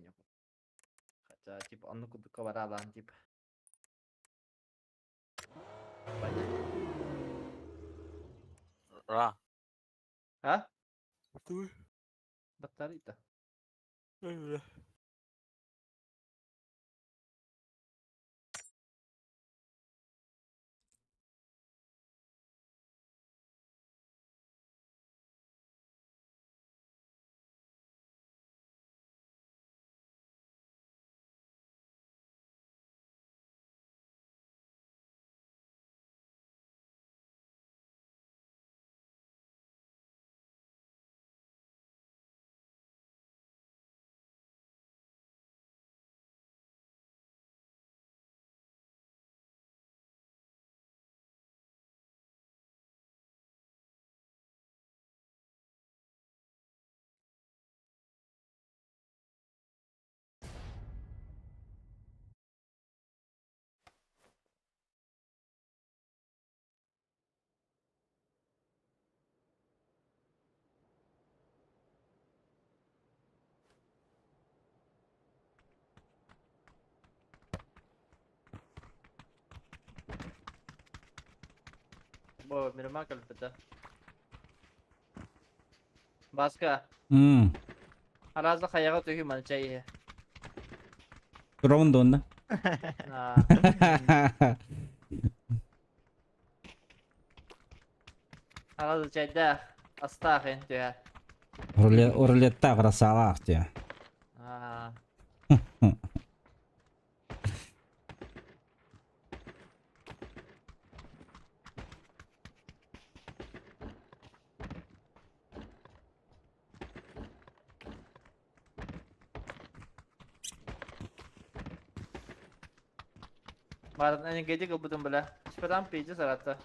Speaker 2: Хотя типа оннук курдукка бараалаан типа
Speaker 4: Ра.
Speaker 2: А? Батарейка. Бо, мирма кэлбитэ. Баска, араза хайаҕа түһүү маны чай иһэ.
Speaker 1: Турамын да онно.
Speaker 2: Араза чайдаах, астаах эн түһэ.
Speaker 1: Рулеттаах расалаах дии.
Speaker 2: Баарын энергетик ылбытым бля. Испатам пиздец аратта.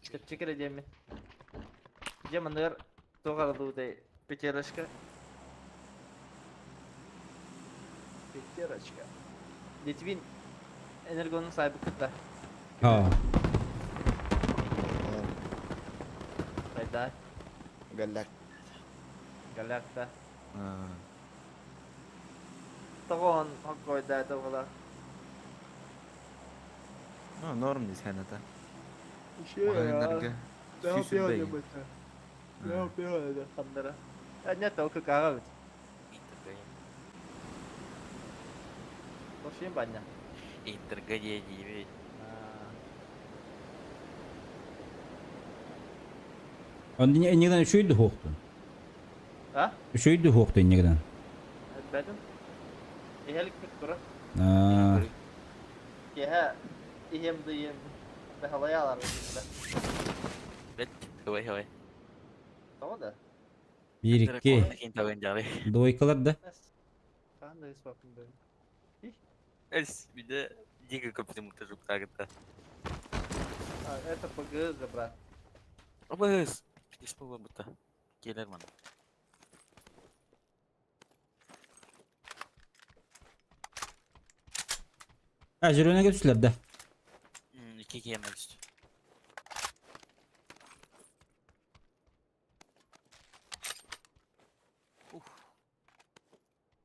Speaker 2: Чэпчэки эрэ диэммин. Дьэ маныгар туох арыллыбытай пятерочка. Пятерочка. Литвин энергоны сайбыккыт да.
Speaker 1: Аа.
Speaker 2: Сайда.
Speaker 3: Галлак.
Speaker 2: Галакта. Тоҕоон хоккойда тоҕола.
Speaker 6: Ну, норм дии сыаната. Маҕаһыыннарга сүүс
Speaker 2: Ханнара. Нет, только каҕа
Speaker 4: Интерга.
Speaker 2: Вообще баня.
Speaker 4: Интерга диэдиибит.
Speaker 1: Онно иннигинэн үчүгэй да суохтун.
Speaker 2: А?
Speaker 1: Үчүгэй да суохтун иннигинэн.
Speaker 2: Бэтим. Иһэликпит тура.
Speaker 1: Аа.
Speaker 2: Киэһэ иһиэм да иһиэм. Бэһалайаалар
Speaker 4: Бэт, хыбай хыбай.
Speaker 2: Тоҕо да?
Speaker 1: Биир икки. Двойкалар да?
Speaker 2: Хаан да испаппын бэйэм.
Speaker 4: Эс, биде дико көптүм жуктагыта.
Speaker 2: А, это ПГЗ, брат.
Speaker 4: Обыз. Исполла бута. Келер мана.
Speaker 1: А, зеленый түстүлэр да.
Speaker 4: Икки киэмэ түстү. Ух.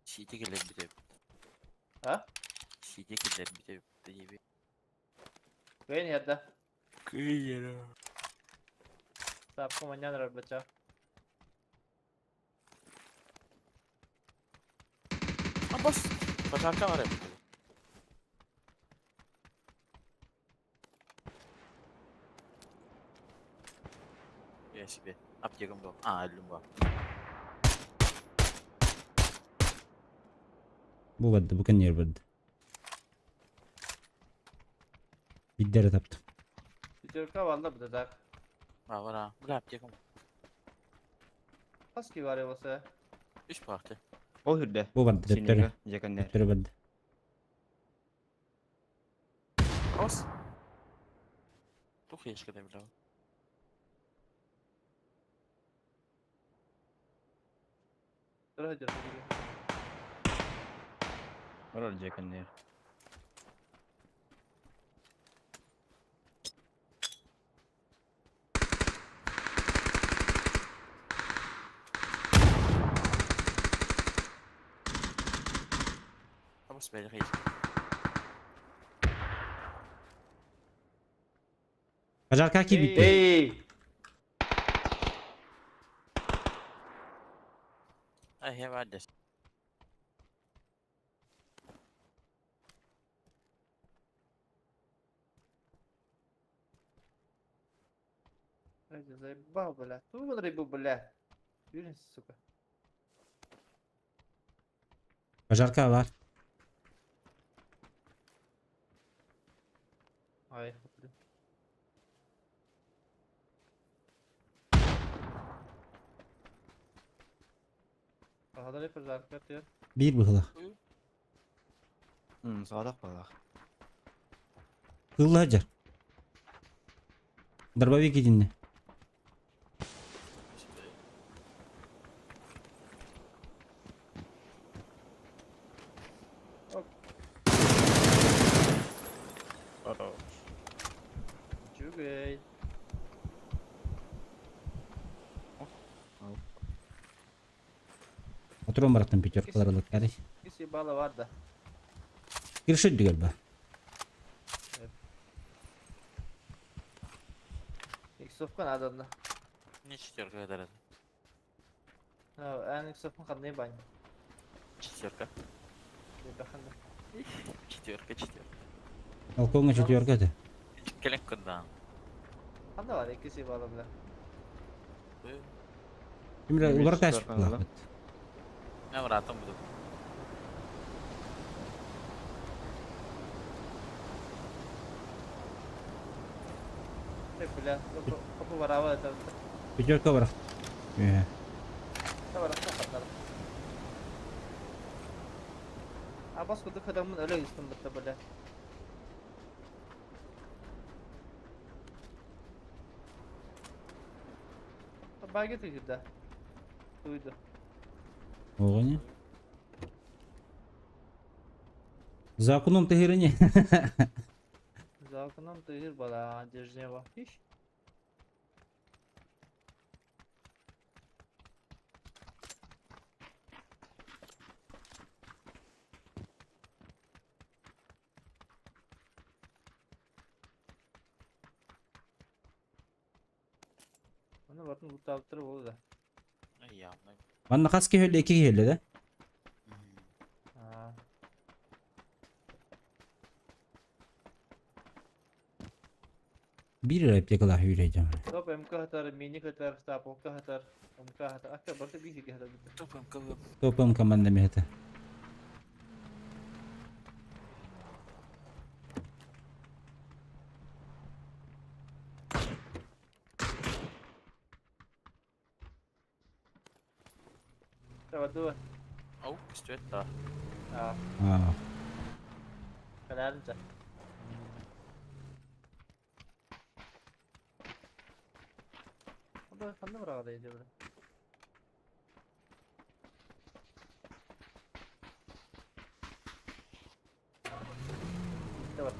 Speaker 4: Сиити кэлэр бүтэ.
Speaker 2: А?
Speaker 4: Сиити кэлэр бүтэ диэби.
Speaker 2: Кыайан иһэр да?
Speaker 4: Кыйара.
Speaker 2: Сапка манньан эрэр бачча.
Speaker 4: Абас. Пожарка бар эбит. Я себе. Аптекам был. А, өллүм
Speaker 1: Бу барды, бу кэннигэр барда. Биирдэ эрэ таптым.
Speaker 2: Пятерка валла бу так.
Speaker 4: Баалар аа. Бля аптекам.
Speaker 2: Хас ки бар болса.
Speaker 4: Үс партия.
Speaker 3: Ол үрдэ.
Speaker 1: Бу барды төптөрү.
Speaker 3: Синега, дьэкэннэр.
Speaker 1: Төптөрү барды.
Speaker 4: Ос. Тух ешкede бля.
Speaker 2: Дөрө
Speaker 3: Орор дьэкэннэр.
Speaker 4: Абас бэйэ хейс.
Speaker 1: Пожарка киирбит.
Speaker 2: Эй!
Speaker 4: Ай хэ баадес.
Speaker 2: Ай, заебал, бля. Ту рыбу, бля. Юрин, сука.
Speaker 1: Пожарка бар.
Speaker 2: Ай, блин. Аһалары пожарка тыар.
Speaker 1: Биир быһылах.
Speaker 3: Саадах балах.
Speaker 1: Кыылла сылдьар. Дробовик итиннэ.
Speaker 2: Үчүгэй.
Speaker 1: Отуран бараттан пятеркалар ылыктар.
Speaker 2: Киси бала бар да.
Speaker 1: Киршит дүгел ба.
Speaker 2: Иксовка надо одна.
Speaker 4: Не четверка это.
Speaker 2: Эн иксовка ханны бань.
Speaker 4: Четверка.
Speaker 2: Бэханда.
Speaker 4: Четверка, четверка.
Speaker 1: Балкоҥҥа четверка этэ.
Speaker 4: Кэлэн кындаан.
Speaker 2: Ханна бар иккиси бала бля.
Speaker 1: Кимре
Speaker 3: Эмиэ
Speaker 1: улар
Speaker 3: четверка ылла.
Speaker 4: Мен быраатым буду.
Speaker 2: Э, бля, копу бараба это.
Speaker 1: Пятерка бар. Э.
Speaker 2: Табарахта ханнар. Абас кудук адамын өлө үстүн бытта бля. Баги тыгырда. Туйду.
Speaker 1: Оҕоне. За окном тыһырыне.
Speaker 2: За окном тыгыр бала Дежнева. Иш. Оны батын буттаптыр болду да.
Speaker 4: Ай явно.
Speaker 1: Манна хас киһи өллө, икки киһи өллө да?
Speaker 2: Аа.
Speaker 1: Биир эрэ аптекалаах үүрэй дьон.
Speaker 2: Топ МК хатар, мини хатар, стаполка хатар, МК хатар. Акка барты биир сиргэ хатар.
Speaker 4: Топ МК.
Speaker 1: Топ МК манна эмиэ хата.
Speaker 2: Табардыба.
Speaker 4: Ау, көстүөт да.
Speaker 2: Аа,
Speaker 1: Аа.
Speaker 2: кэлээринчэ. Ханна ханна быраҕа дии бile. Давай.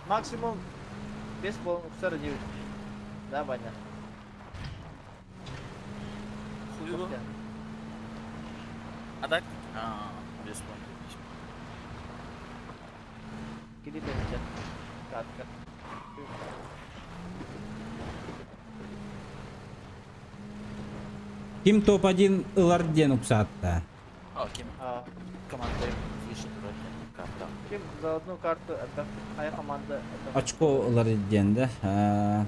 Speaker 2: Максимум без пол 49. Да, Ваня?
Speaker 4: Хуйло. А так? А, без пол.
Speaker 2: Кири Катка.
Speaker 1: Ким топ-1 ылар диэн уксаатта.
Speaker 4: А, ким
Speaker 2: А,
Speaker 4: команда выше вроде карта.
Speaker 2: ким за одну карту это моя команда это
Speaker 1: Очко ылар диэн да. Аа.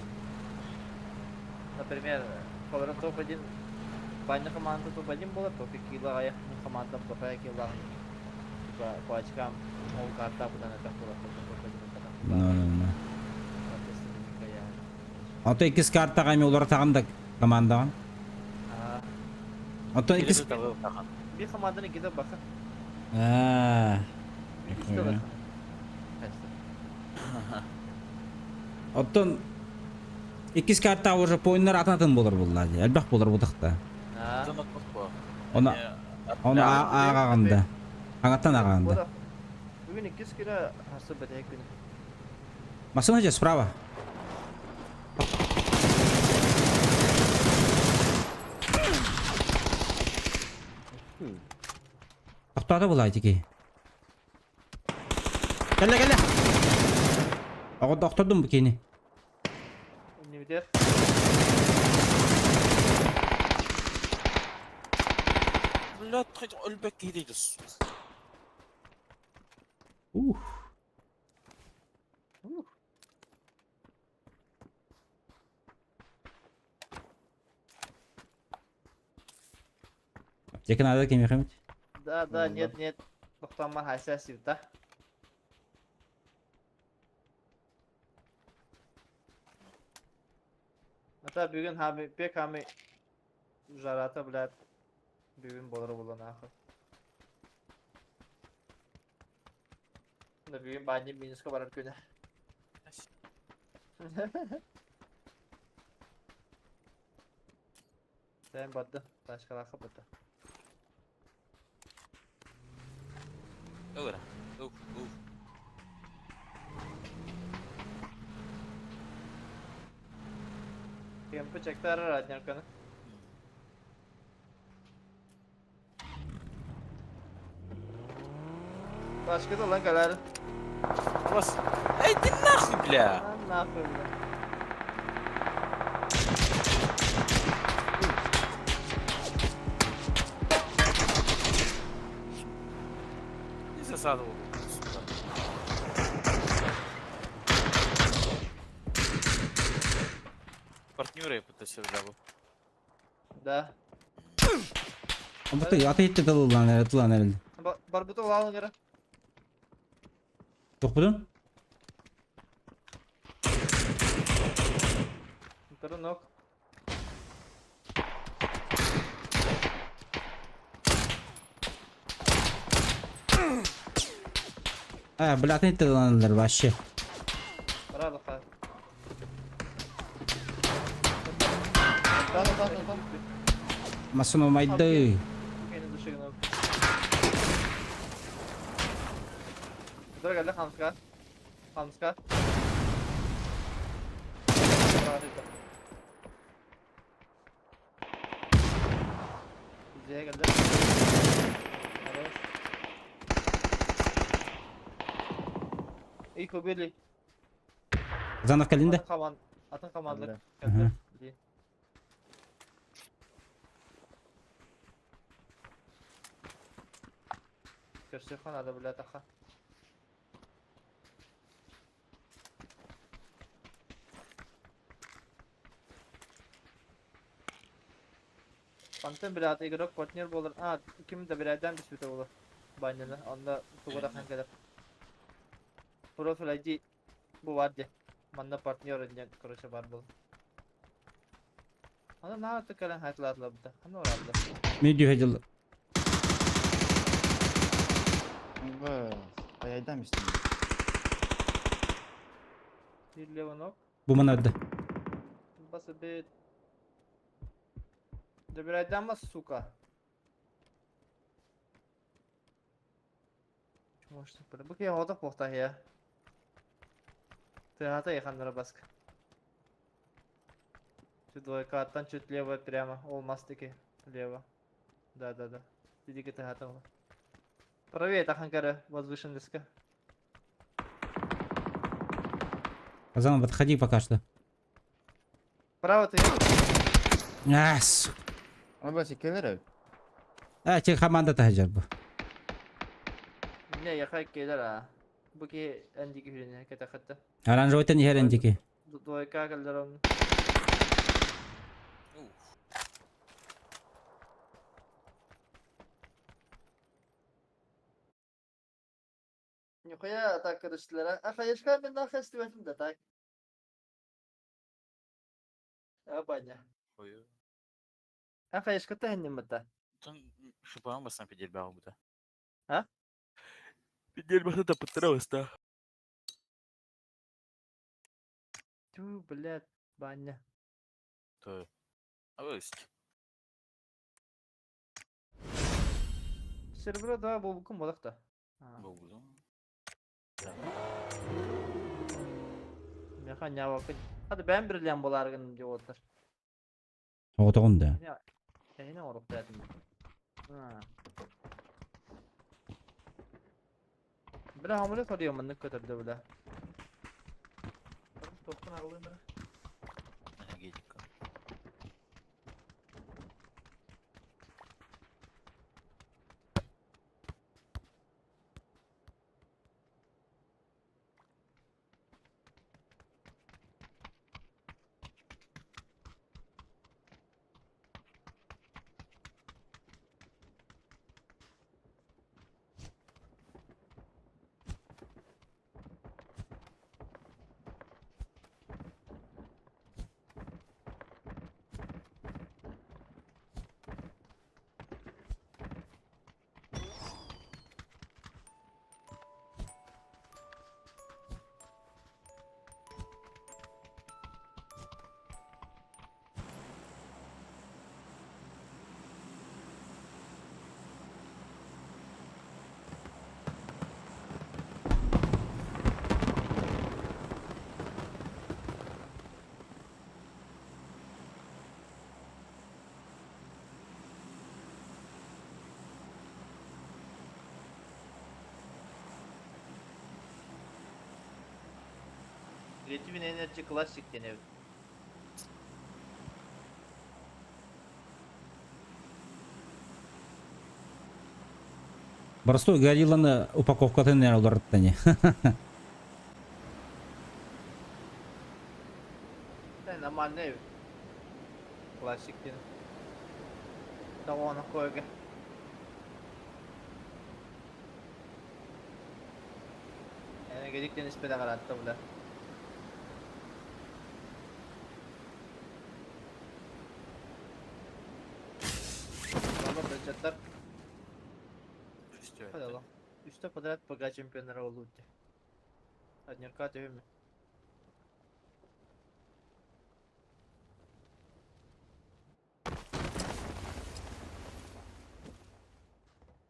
Speaker 2: Например, холоро топ-1 Баня команда топ-1 была, топ-2 килла команда топ-2 килла. Типа по очкам ол карта будан это было топ-1
Speaker 1: Ну, ну, ну. Ото иккис картаҕа эмиэ уларытаҕын да командаҕын. Ото иккис...
Speaker 2: Биир команданы иккитэ баха.
Speaker 1: Аа. Оттон иккис картаҕа уже поиннар атын-атын буолар буоллаа дии. Элбэх буолар бутахта. Оны оны ааҕаҕын да. Аҥаттан ааҕаҕын да.
Speaker 2: Бүгүн иккис күнэ харсы бэтэһик күнэ.
Speaker 1: Массыына же справа. Тохтоото булай тики. Кэллэ кэллэ. Оҕо охтордум бу кини.
Speaker 2: Иннибитер.
Speaker 4: Блядь, өлбөк киһи дейді.
Speaker 1: Ух. Аптека надо кимиэхэ
Speaker 2: Да, да, нет, нет. Тохтомо хайса сивта. Ата бүгүн хами пек хами жарата, блядь. Бүгүн болор була нахуй. Да бүгүн баанньы минуска барар күнэ. Сен барды. Ташкалаха барды.
Speaker 4: Ыл эрэ. Ыл, ыл.
Speaker 2: Кемпи чекте арар аднерканы. Başka da lan galeri.
Speaker 4: Бас. Эй, ты нахуй, бля!
Speaker 2: Lan нахуй бля.
Speaker 4: И засаду сука. Партнеры пытался взял.
Speaker 2: Да.
Speaker 1: Бу аты итти тыллан эрэ тыллан эрэлdi.
Speaker 2: Барбыта улаалын кара.
Speaker 1: Тохпутун?
Speaker 2: Нок.
Speaker 1: А, бля, атын итти тылланаллар вообще.
Speaker 2: Баралыха. Да, да, да, да.
Speaker 1: Массыына умайды.
Speaker 2: Dur geldi Hamska. Hamska. Bize geldi. Хорош. Их убили.
Speaker 1: Занов кэлинде.
Speaker 2: Атын команд, атын командалык.
Speaker 1: Ага.
Speaker 2: Билин. Көрсөхөн ада бля таха. Пантен блядь, игрок партнер болар. А, ким да бирәдән бит була. Баннерны. Анда тугыра хан кадәр. Профиль ID бу бар ди. Манна партнер дигән, короче, бар бул. Анда на тыкалан хайтлатлар бит. Хана оралды.
Speaker 1: Мен дүйе жыл.
Speaker 3: Б, айдам истим.
Speaker 2: Bir левонок.
Speaker 1: Бу мана öldü.
Speaker 2: Басы бит. Да бирәдән сука. Может, бу ки хода похта я. Ты ата ехандыра баск. Чуть двойка, аттан чуть лево прямо. Олмас таки. Лево. Да, да, да. Иди ты готова. Правее таханкара возвышенностька.
Speaker 1: Азанов, подходи пока что.
Speaker 2: Право ты.
Speaker 1: А, сука.
Speaker 3: Ама секелер.
Speaker 1: А, те команда тахажар бу.
Speaker 2: Не, я хай келер а. Бу ки эндики хүрүнэ кета хатта.
Speaker 1: Оранжевый иһэрэн дики.
Speaker 2: Двойка келдер он.
Speaker 4: Уф.
Speaker 2: Нихуя так көрүстүлэр. А хаешка мен нахуй истибэтим да так. А баня.
Speaker 4: Хою.
Speaker 2: А хаешка тэһинним бата.
Speaker 4: Тон шипаан бастан пиделбэҕэ бута.
Speaker 2: А?
Speaker 4: Пиделбэхэ тапыттара баста.
Speaker 2: Тю, блядь, баня.
Speaker 4: То. Абыст.
Speaker 2: Серебро да буолбуккун буолах да.
Speaker 4: Буолбутум.
Speaker 2: Меха нявакын. Hadi ben бриллиант буолааргын диye олор.
Speaker 1: Оҕотоҕун да.
Speaker 2: Эһине оруктаатым. Бля, хамылы сорuyum маннык көтөрдө бля. Тоқтан ағылым бля.
Speaker 4: Энергетика.
Speaker 2: Creative Energy Classic диэн эбит.
Speaker 1: Простой горилланы упаковкатын эрэ уларытта ини.
Speaker 2: Нормальный эбит. Classic диэн. Тоҕооно койга. Энергетик диэн испэдэ харатта бля. Valla бюджеттар
Speaker 4: Үстү.
Speaker 2: Hadi Үстэ подряд ПГ чемпионнара болуут. Однерка түһүмэ.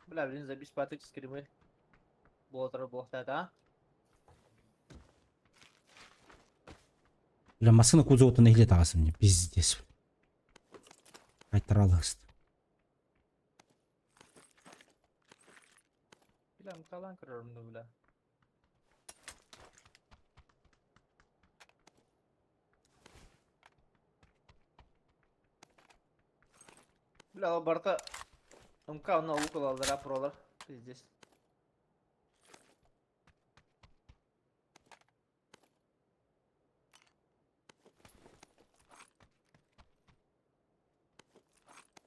Speaker 2: Бля, блин, забись патык скримы. Болотар болотата, а?
Speaker 1: Бля, массыына кузоватын иһиле таҕасым дии, пиздец. Айтаралыст.
Speaker 2: Бля, мкалан көрөрүм да, бля. Бля, ол барыта МК онно лук ылаллар, а пролар. Пиздец.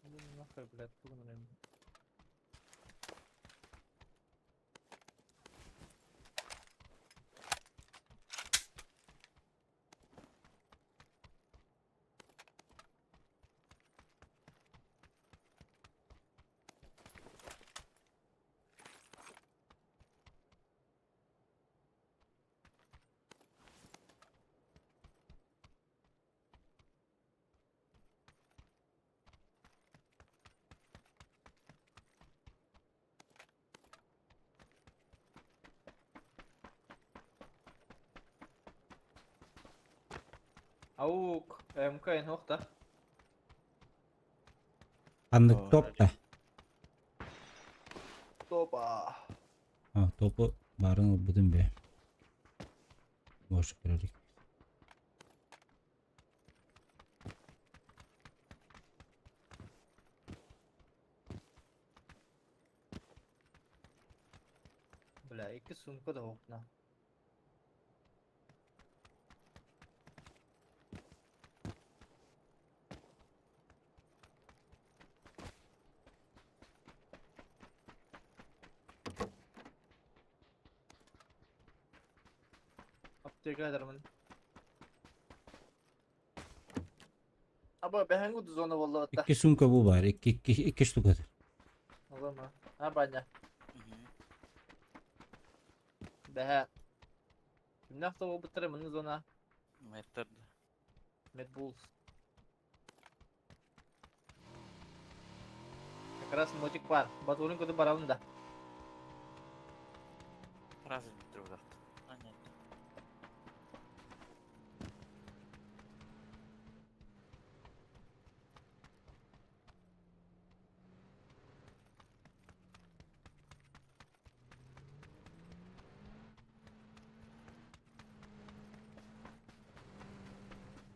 Speaker 2: Блин, нахуй, блядь, тугун Аук, МК эн да.
Speaker 1: Ханнык топ да.
Speaker 2: Топа.
Speaker 1: А, топу барын ылбытым бе. Бош көрөлүк.
Speaker 2: Бля, икки сумка да окна. Аптека этэрмин. Аба бэһэҥ зона буолла
Speaker 1: Икки сумка бу бар, икки, икки, икки штука.
Speaker 2: Алама. А баня. Бэһэ. Кимнээх да буолбуттара маны зона.
Speaker 4: Мэттэр да.
Speaker 2: Mad Bulls. Как раз мотик бар. Батурин көтүп барабын да.
Speaker 4: Раз бүтүр А нет.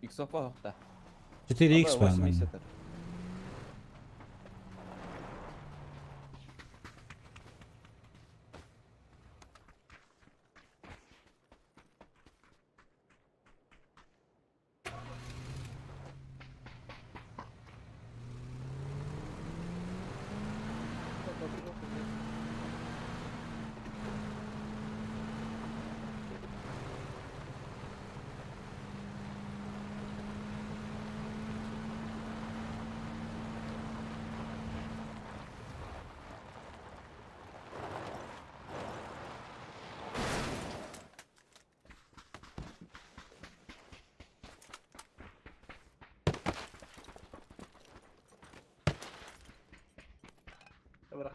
Speaker 6: Иксов оһохта.
Speaker 1: 4x бар манна.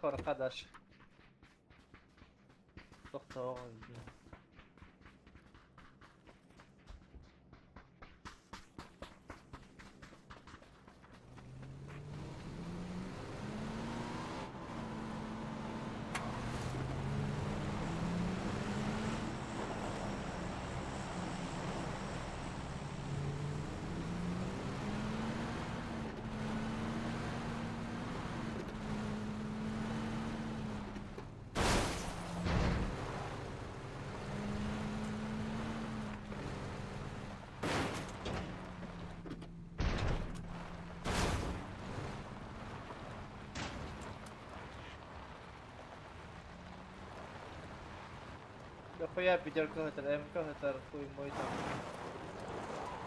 Speaker 2: Бырахха дальше. Тохтоо. Да хуя пятерка это, МК это хуй мой там.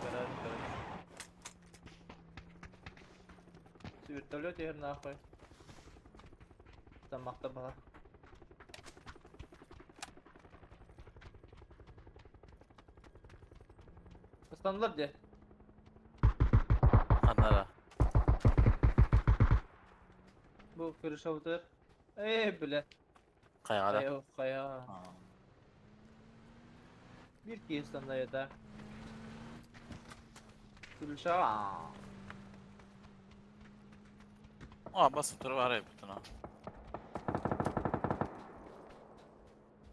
Speaker 2: Гараж, короче. С вертолет егер нахуй. Там махта была. Ыстанлар де.
Speaker 4: Анара.
Speaker 2: Бу крыша утыр. Эй, бля.
Speaker 4: Хайаҕа.
Speaker 2: Хайа, хайа. Бир киһи ыстанна это. Крыша.
Speaker 4: О, бас утур бар эбит она.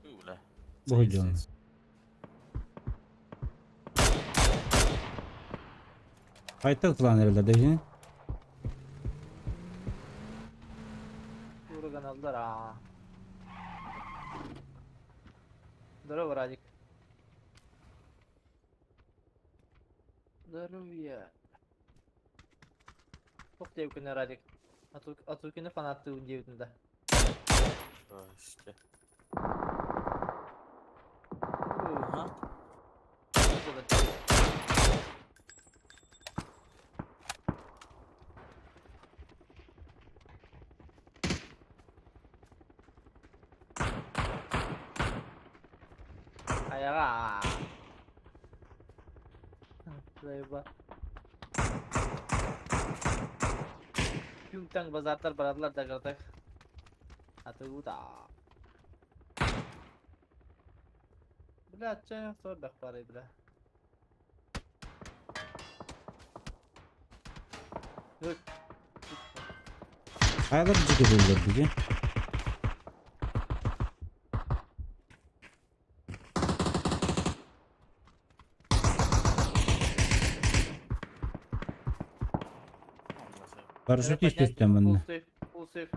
Speaker 4: Бля.
Speaker 1: Бу дьон. Хайта тылан эрэллэр дии.
Speaker 2: Ураган алдар. А. Здорово, Радик. Здоровья. Туох диэбиккинэ Радик? Атукины фанаттыыбын диэбитин да.
Speaker 4: Здрасте.
Speaker 2: Ага. Хайаҕа. Заеба. Пюнктан базартар бараллар да кырдык. Атыгута. Бля, чай сордах бары, бля. Yok.
Speaker 1: Хайалар дьиэ дии. Парашютист түстэ манна.
Speaker 2: Full safe, full safe.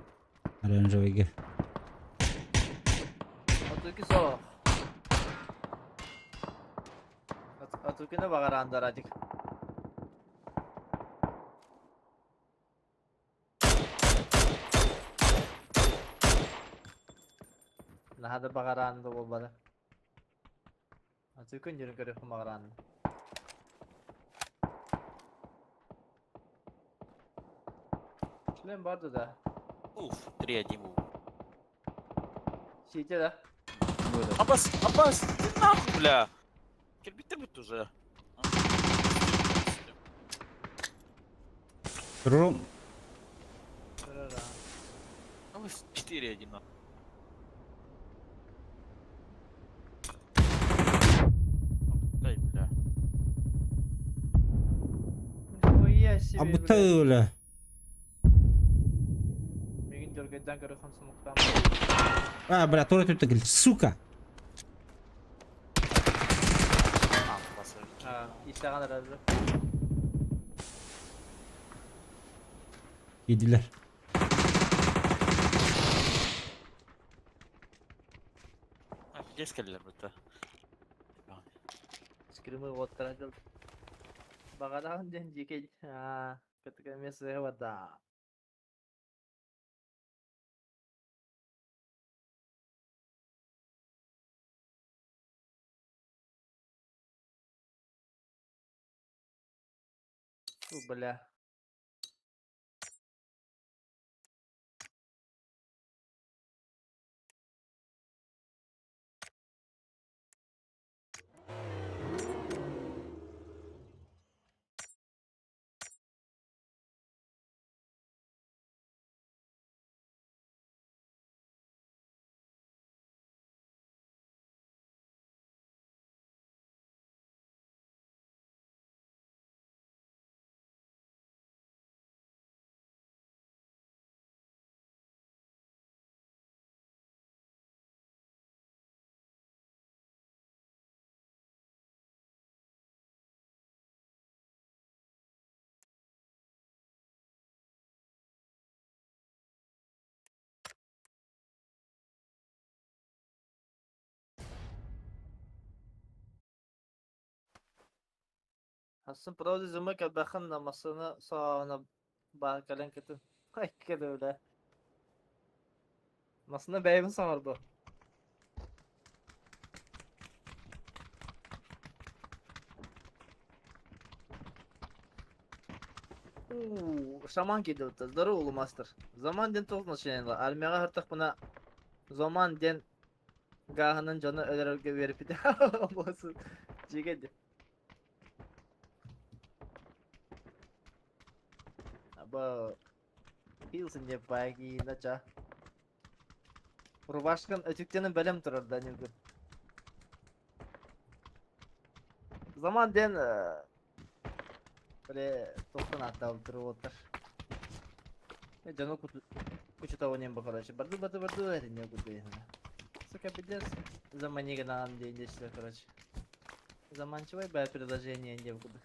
Speaker 1: Оранжевыйга.
Speaker 2: Атуки со. Атукины баҕараандар Радик. Наһаа да баҕараан да буолбата. Атыкын дьөрүн көрүөхпүн баҕараан. Член барды да.
Speaker 4: Уф, 3-1 был.
Speaker 2: Сиите да.
Speaker 4: Абас, Абас, ты нахуй, бля! Кирбиттер бит уже.
Speaker 1: Рум.
Speaker 4: Абас, 4-1 нахуй. Дай, бля.
Speaker 2: Нихуя себе,
Speaker 1: А будто
Speaker 2: блядь.
Speaker 1: бля.
Speaker 2: Мигин дөргөйдөн көрөхөн сумуктан.
Speaker 1: А, бля, тура тут говорит, сука.
Speaker 4: А, Абас,
Speaker 2: А, истәгән эрәлде.
Speaker 1: Yediler.
Speaker 4: А, пиздец кэллэр бытта.
Speaker 2: Скримы вот радил. Багадан ден жеке. А, кытыка место вода. Фу, бля. Хассын правда зымыка бахынна масына саана баакален кытын. Хайкка да. Масына бэйбин саҥарбы. У, шаман киди Здорово, мастер. Заман ден тоғыз начинала. Армияға хыртық заман ден гағының жоны өлерге беріп еді. Болсын. Жегеді. Аба Хилсин деп баги нача. Рубашкан өтүктенин бөлем турар да нилгүн. Заман ден биле тоқтон атталып туруп отыр. Жану кучу того не короче. Барды барды барды это не буду. Сука, пиздец. Замани нам день короче. Заманчивое бля предложение не буду.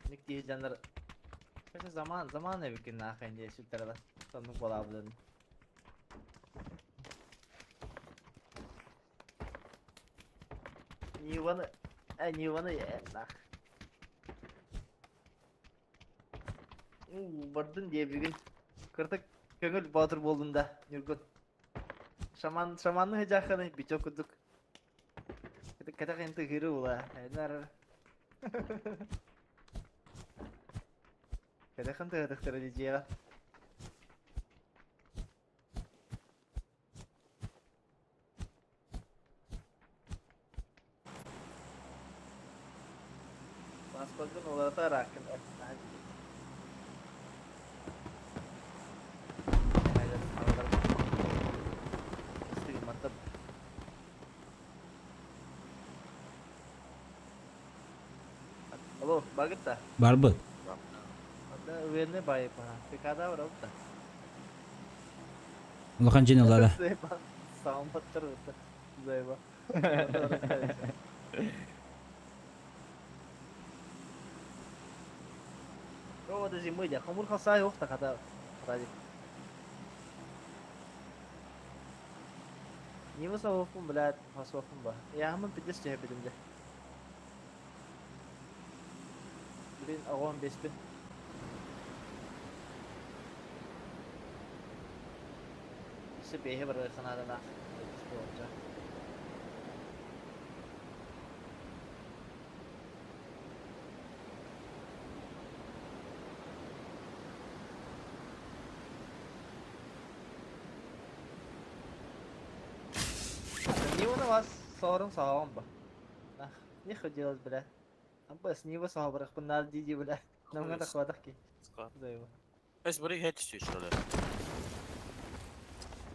Speaker 2: Никте жанр. Короче, заман, заман эбики нахрен де сүлтәрді. Сонун бола билен. Ниваны, Ниваны, нах. У, бардын дие бүгүн. Кыртык көңүл батыр болдум да, Нюргун. Шаман, шаманны жакыны бичок кудук. Ката кенти хиру була. Нар. Ката кенти хыры дижега. Паспортын оларда ракын. Алло, багытта.
Speaker 1: Барбыт.
Speaker 2: Анда уверенный байып ана. Пикада барабыт.
Speaker 1: Улахан жин олара.
Speaker 2: Зайба. Сауматтыр быт. Зайба. Провода зимы дя. Хамур хаса yok та ката. Ради. Нима савопун блядь, хасвопун ба. Я хамын пиздец тебе билимде. Блин, огонь беспин. Се бэхэ бар ханада на. вас сорун соһоҕун ба. Нехуй делать, бля. Абба снива соһобарахпын надо дии бля. Намҥа тахватах ки. Заеба.
Speaker 4: Эс бары иһэ түсү что ли?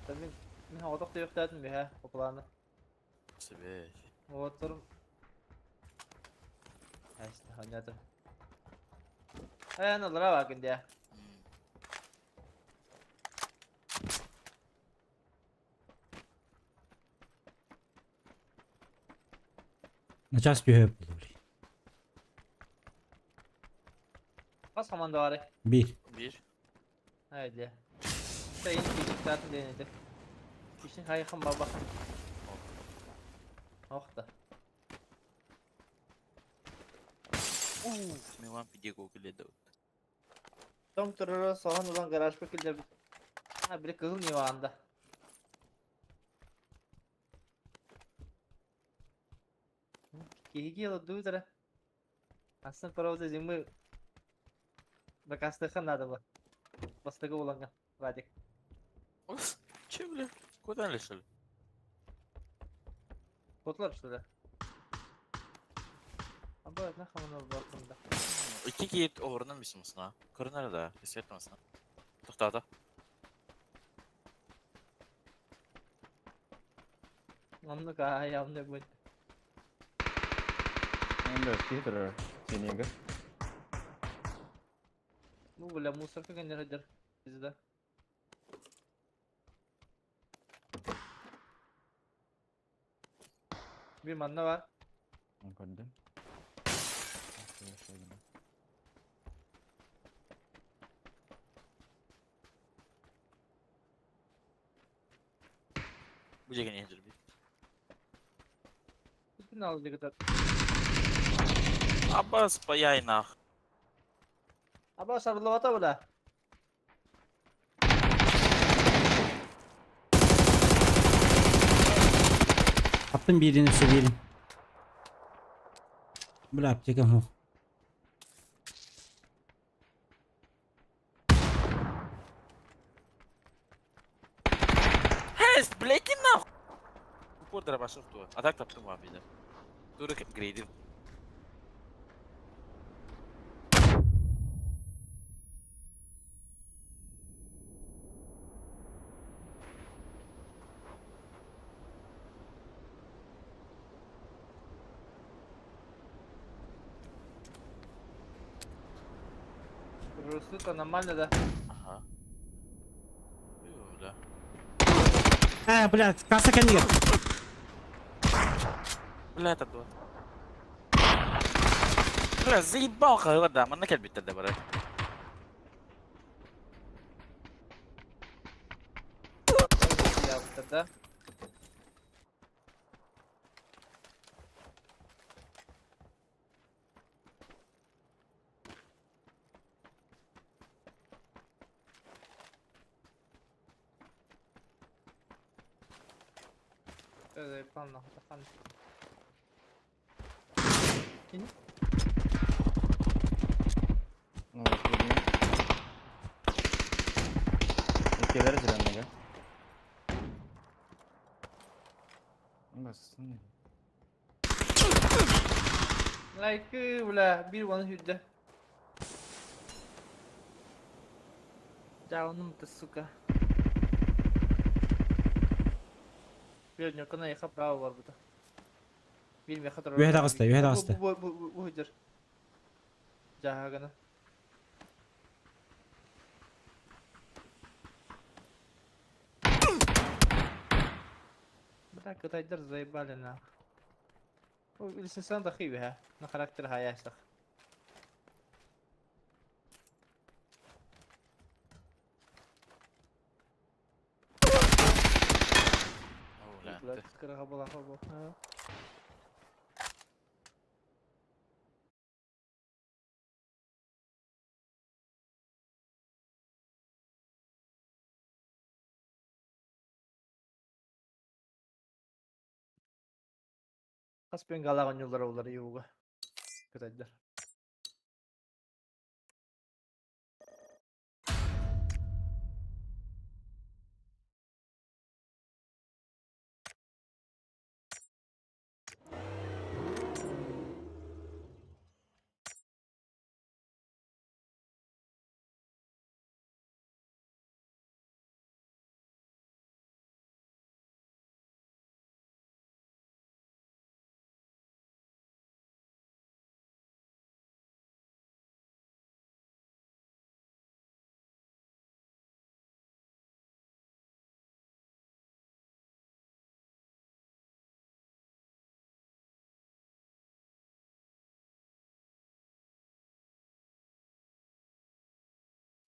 Speaker 2: Мин мин оҕотох түйөхтөөтүм биһэ опланы.
Speaker 4: Себе.
Speaker 2: Уотторум. Эсте ханята. Э, ну лара бакын дия.
Speaker 1: Начаас түһэ буолуо.
Speaker 2: Хас команда бары?
Speaker 1: Биир.
Speaker 4: Биир.
Speaker 2: Haydi. Sayın küçük denedi. Kişinin hayıkın baba. Oh да.
Speaker 4: Уф, Милан пиде килде.
Speaker 2: Том турара соһон улан гаражка килдер. Ha biri кызыл ниваанда. Киһиги дуутара. Астын правда зимы Дакастыха надо было. Бастыгы уланга. Вадик.
Speaker 4: Че, бля? Куда решили?
Speaker 2: Котлар что ли? Аба, нахамына бакында.
Speaker 4: Икки киит оҕорунан бисмусна. Көрүнэр да, исветмасна. Тохтаата.
Speaker 2: Онну каа явны будет.
Speaker 3: Эндер киһи синега.
Speaker 2: Ну, бля, мусорка генератор. Пизда. Bir manna var.
Speaker 3: Көрдүм.
Speaker 4: Бу жеген иһдир бит.
Speaker 2: Bütün aldı kadar.
Speaker 4: Абас паяй нах.
Speaker 2: Аба сарылыбата бля.
Speaker 1: Attım birini şu birini. Бля, аптека мух.
Speaker 4: Хэс, блядь, нах. Упор дробашов туа. А так таптым вам видно. Дура грейдин.
Speaker 2: Рустут нормально да.
Speaker 4: Ага. Бля.
Speaker 1: А, блядь, касса кэннигэр.
Speaker 4: Бля, это дуа. Бля, заебал хайла да, манна кэлбиттэр да бары.
Speaker 2: Yaptı да. План хан.
Speaker 3: Ну, Иккилер зеленого. Бассын.
Speaker 2: Like бля, bir bana hüdde. Canım ты, сука. Bir ньокона яха право бар буда. Bir меха турар.
Speaker 1: Үөһэ таҕыста, үөһэ таҕыста.
Speaker 2: Бу бу бу бу хүдер. Жаагана. Бля, кытайдар заебали нах. Илсен да хиби На характер хаястах.
Speaker 4: Бля.
Speaker 2: Кыраға була бу. Хас бенгалаган юллар олар юга. Кытайдар.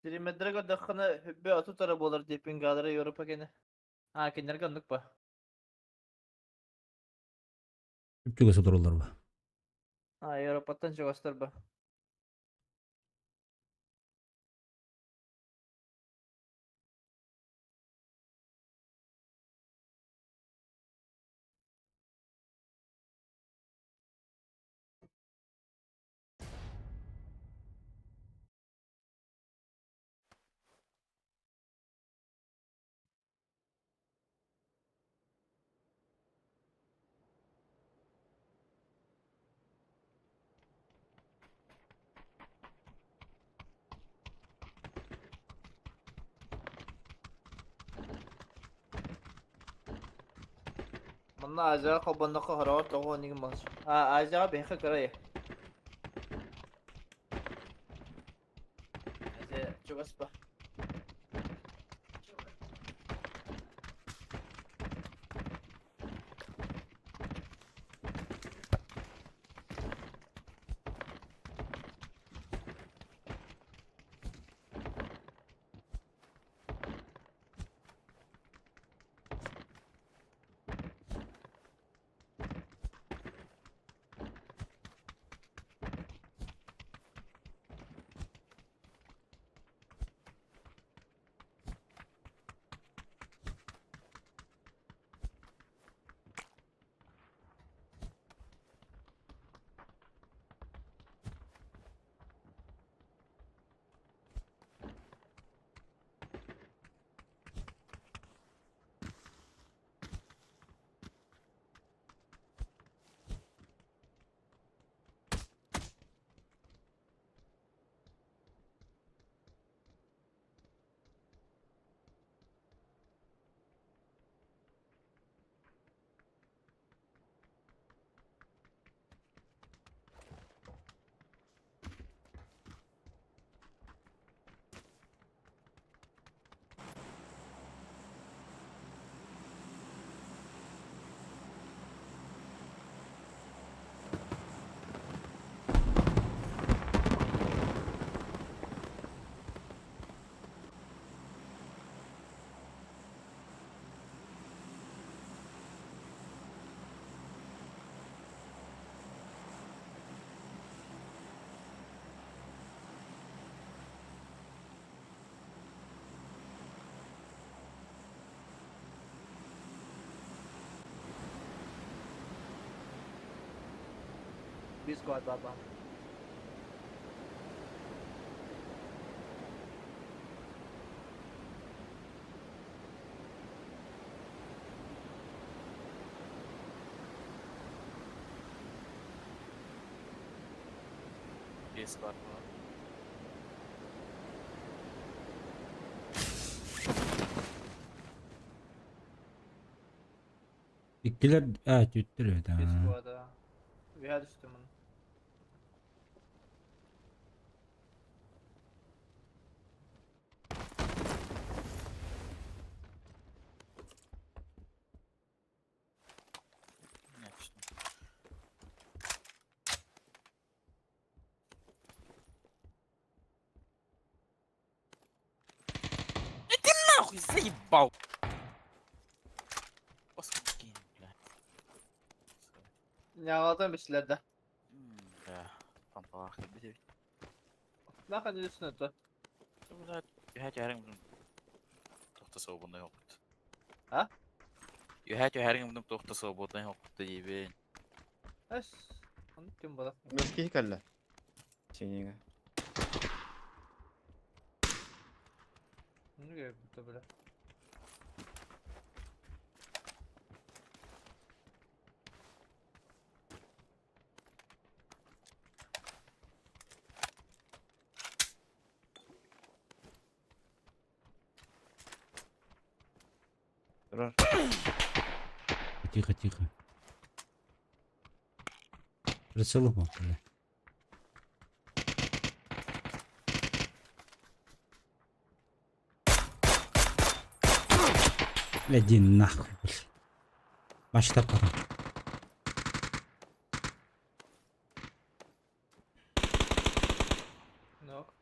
Speaker 2: Стримердэрэ көрдөххүнэ хүббэ 30 эрэ буолар дии пингалара Европа кэнэ. Аа кинилэргэ оннук ба.
Speaker 1: Чугас олороллор ба.
Speaker 2: Аа Европаттан чугастар ба. Манна Азияҕа холбонноххо хороҕор тоҕо нигин мас. А Азияҕа биһиэхэ кыра Азия чугас ба. Be squad baba.
Speaker 4: Биэс баар буолан.
Speaker 1: Иккилэр аа түттэр эбит
Speaker 2: Be
Speaker 1: аа.
Speaker 2: squad аа. Үһэ түстүм муну.
Speaker 4: Иди нахуй, заебал! Паскудки, бля.
Speaker 2: Ньаҕалатан бистилэр да.
Speaker 4: Бля, помпалаах кэлбит эбит.
Speaker 2: Нахуй не это.
Speaker 4: Блядь, үһэ түһэриҥ мунум туох да свободнай оҥорбут.
Speaker 2: А?
Speaker 4: Үһэ түһэриҥ мунум туох да свободнай оҥорбут диибин.
Speaker 2: Эс. Оннук ким буолар?
Speaker 3: Мас киһи кэллэ. Синигэ.
Speaker 2: Оннук эбит бля.
Speaker 3: Турар.
Speaker 1: Тихо, тихо. Прицел упал, бля. Бля, иди нахуй, бля. Масштаб потом.
Speaker 2: Нок.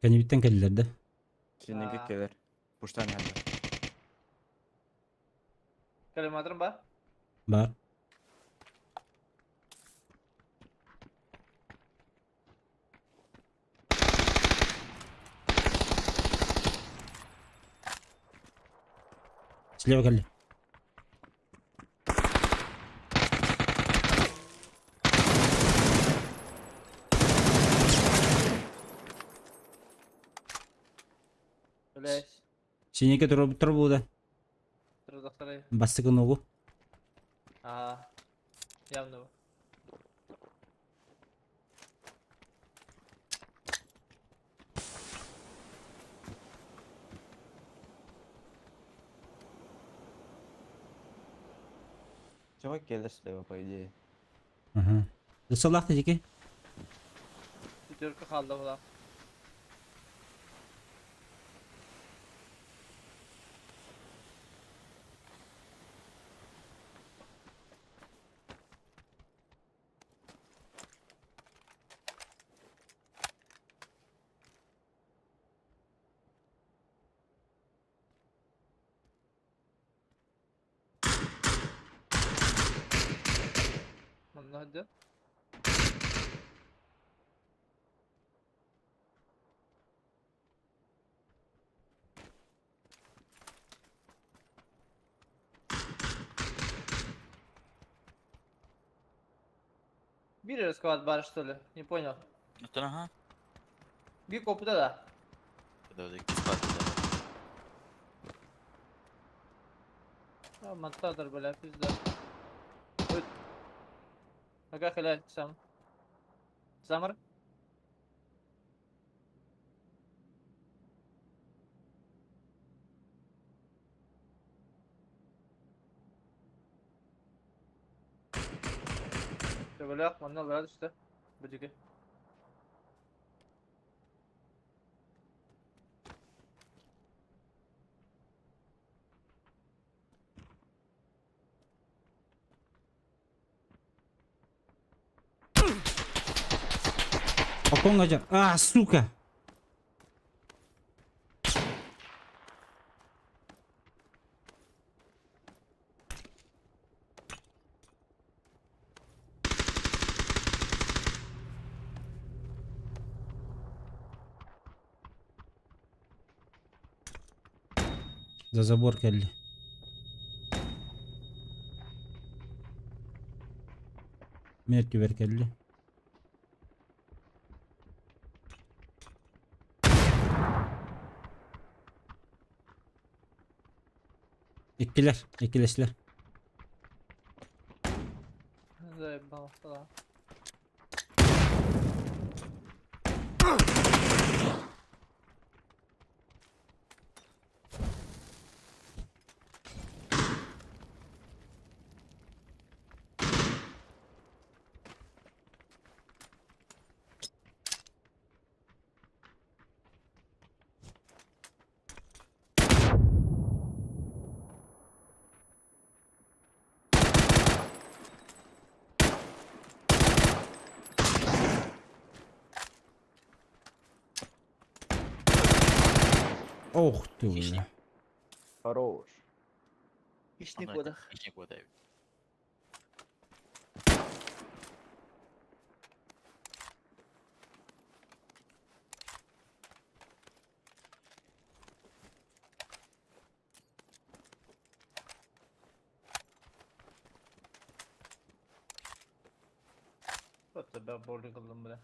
Speaker 1: Кэннибиттэн кэллилэр да?
Speaker 6: Синеге кэлэр. Пуштан иһэллэр.
Speaker 2: Калиматорым бар?
Speaker 1: Бар. Слева кэлли.
Speaker 2: Блять.
Speaker 1: Синеке турур бууда.
Speaker 2: Турдахтары.
Speaker 1: Бастыкы ногу.
Speaker 2: Аа. Явно.
Speaker 6: Чего келер слева, по идее.
Speaker 1: Ага. Дысалаах тижики.
Speaker 2: Пятерка хаалла була. Манна сылдьар. Биир эрэ склад баар что ли? Не понял.
Speaker 4: Оттон аха.
Speaker 2: Биир куоппута да?
Speaker 4: Да, икки склад
Speaker 2: А, Монтатор, бля, пизда. Ой. Ага, халя, сам. Самар? Төбөлөөх манна олорор түстэ. Бу диэки.
Speaker 1: Окоҥҥо дьар. А, сука! За забор кэлли. Мин өттүбэр кэлли. Иккилэр, иккилэстилэр.
Speaker 2: Заебался.
Speaker 1: Ох ты, бля.
Speaker 6: Хорош.
Speaker 2: Хищник водах.
Speaker 4: Хищник вода.
Speaker 2: Вот тебя боли кылдым бля.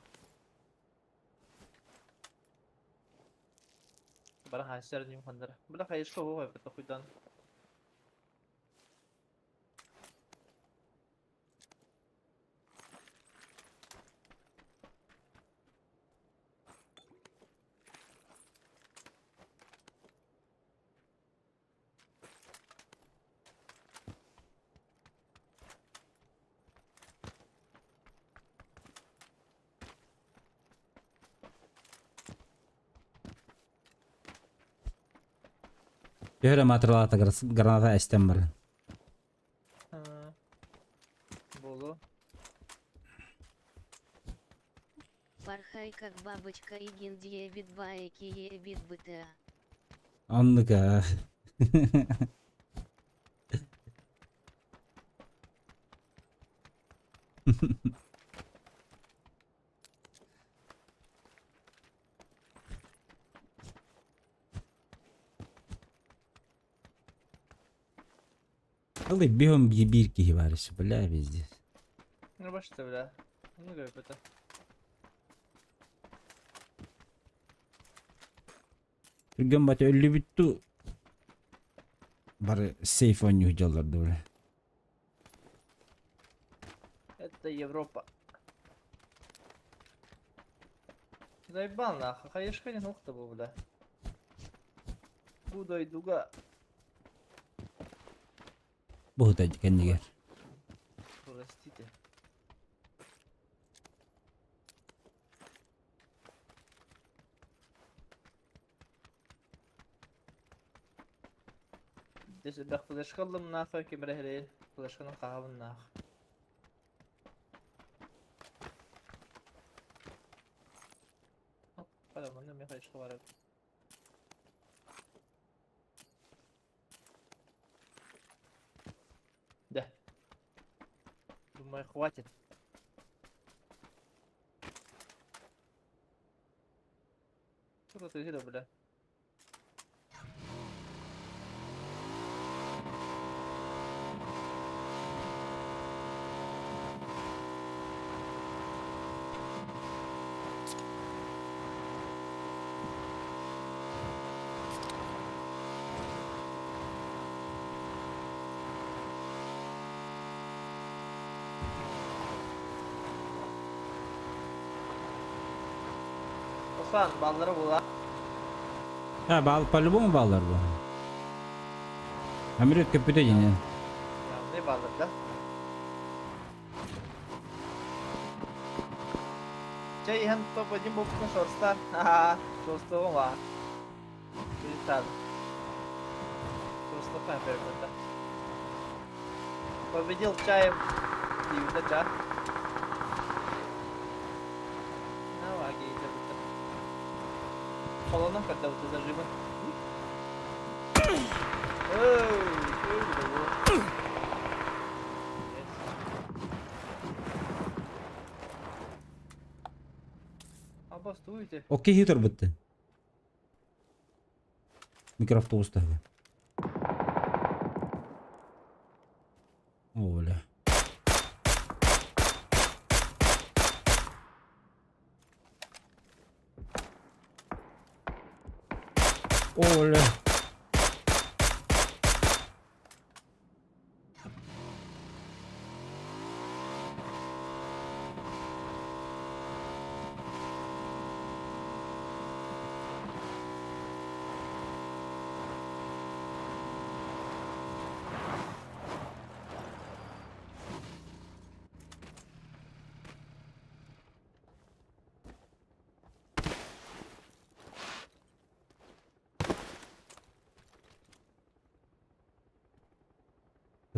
Speaker 2: Бара хайсер ньюм ханнара. Бля хайышка оҕо эбит хуйдан.
Speaker 1: Төһө эрэ маатыралаата граната эстэн баран.
Speaker 2: Буолуо.
Speaker 5: Пархайк как бабочка игин диэбит баайкиебит быта.
Speaker 1: Оннук аа. Ылый бегом биир киһи баар еще, бля, везде.
Speaker 2: Ну башта, бля. Ну это.
Speaker 1: Түргэн бата өллүбүт ту бары сейф оонньуу дьоллор бля.
Speaker 2: Это Европа. Заебал нахуй, хаешка не нухта был, бля. Бу дойдуга.
Speaker 1: Буһута кэннигэр.
Speaker 2: Простите. Десе бэх флешка ыллым нахуй ким эрэ флешканы хаһабын нах. Хара манна миэхэ флешка бар эбит. Да. Думаю, хватит. Что ты видел, бля? Руслан, баллары була.
Speaker 1: Ha бал по-любому баллар бу. Амирет көппүтэ дьиҥэ.
Speaker 2: Не баллар, да? Чэй иһэн топ-один буолбуккун шорста. Ха-ха, шорстуоҕум аа. Прилетали. Шорстуохха перебыта. Победил чаем диибитэ чаа. Холонон көрдөбүт зажимы. Обостуйте.
Speaker 1: Окей хитер бытты. Микроавтобус таһыга. Оля. Оля.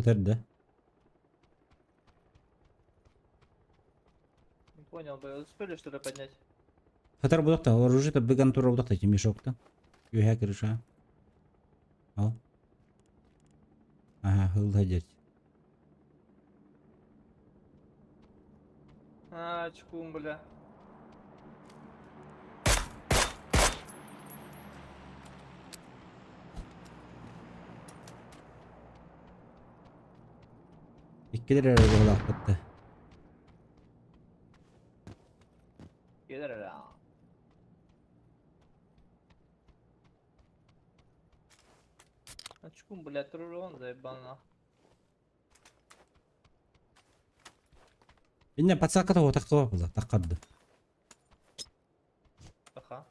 Speaker 1: Көтөр да?
Speaker 2: Не понял, бля, успели что ли поднять?
Speaker 1: Хатар будахта, оружие быган тура будахта, эти мешок-то. Юхя крыша. Ал. Ага, хылда
Speaker 2: А, чкум, бля.
Speaker 1: Иккилэр эрэ буолаахпытта.
Speaker 2: Кэлэр эрэ. А чкум, бля, турурон заебал
Speaker 1: Инне подсака того таккаба була, таккарды.
Speaker 2: Аха.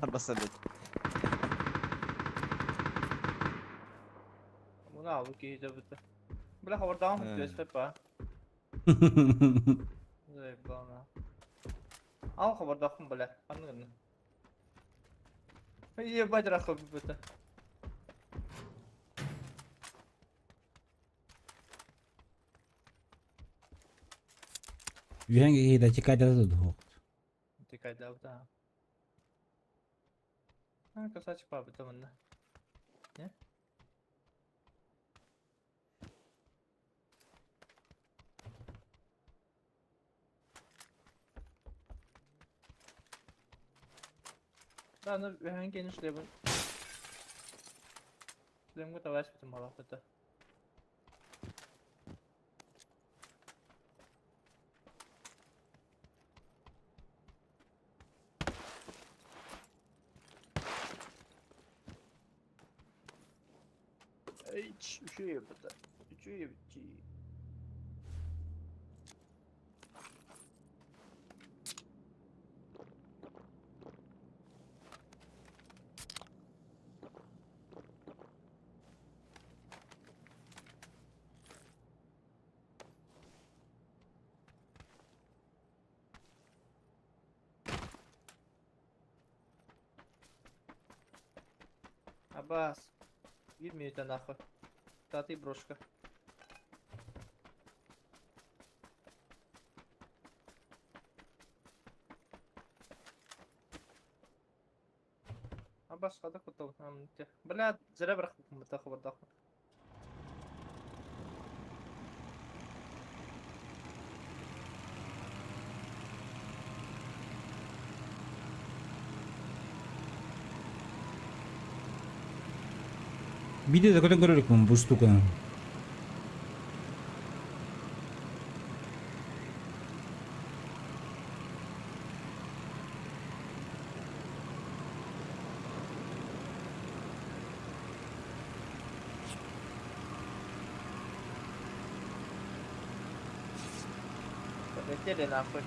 Speaker 6: Арбаса бит.
Speaker 2: Муна алу киһитэ быта. Бля хабардаҕым түөспэт ба. Заебал Ал хабардахпын бля. Ханнык гынна? Ебать рахы быта.
Speaker 1: Үһэн киһитэ чекайдата дуһук.
Speaker 2: Тикайдаабыта. А, красавчик папа манна. Не? Да, ну, үһэн киһини шлебын. Шлемге табаспытым балаппыта. Үчүгэй эбит Үчүгэй эбит дии. Абас. Биир мүнүүтэ нахуй. Татый брошка. Абас хада кутал. Бля, зря бырахпыппын хабардахпын.
Speaker 1: Биирдэ да көтөн көрө иликпин бу штуканы.
Speaker 2: Полетели нахуй.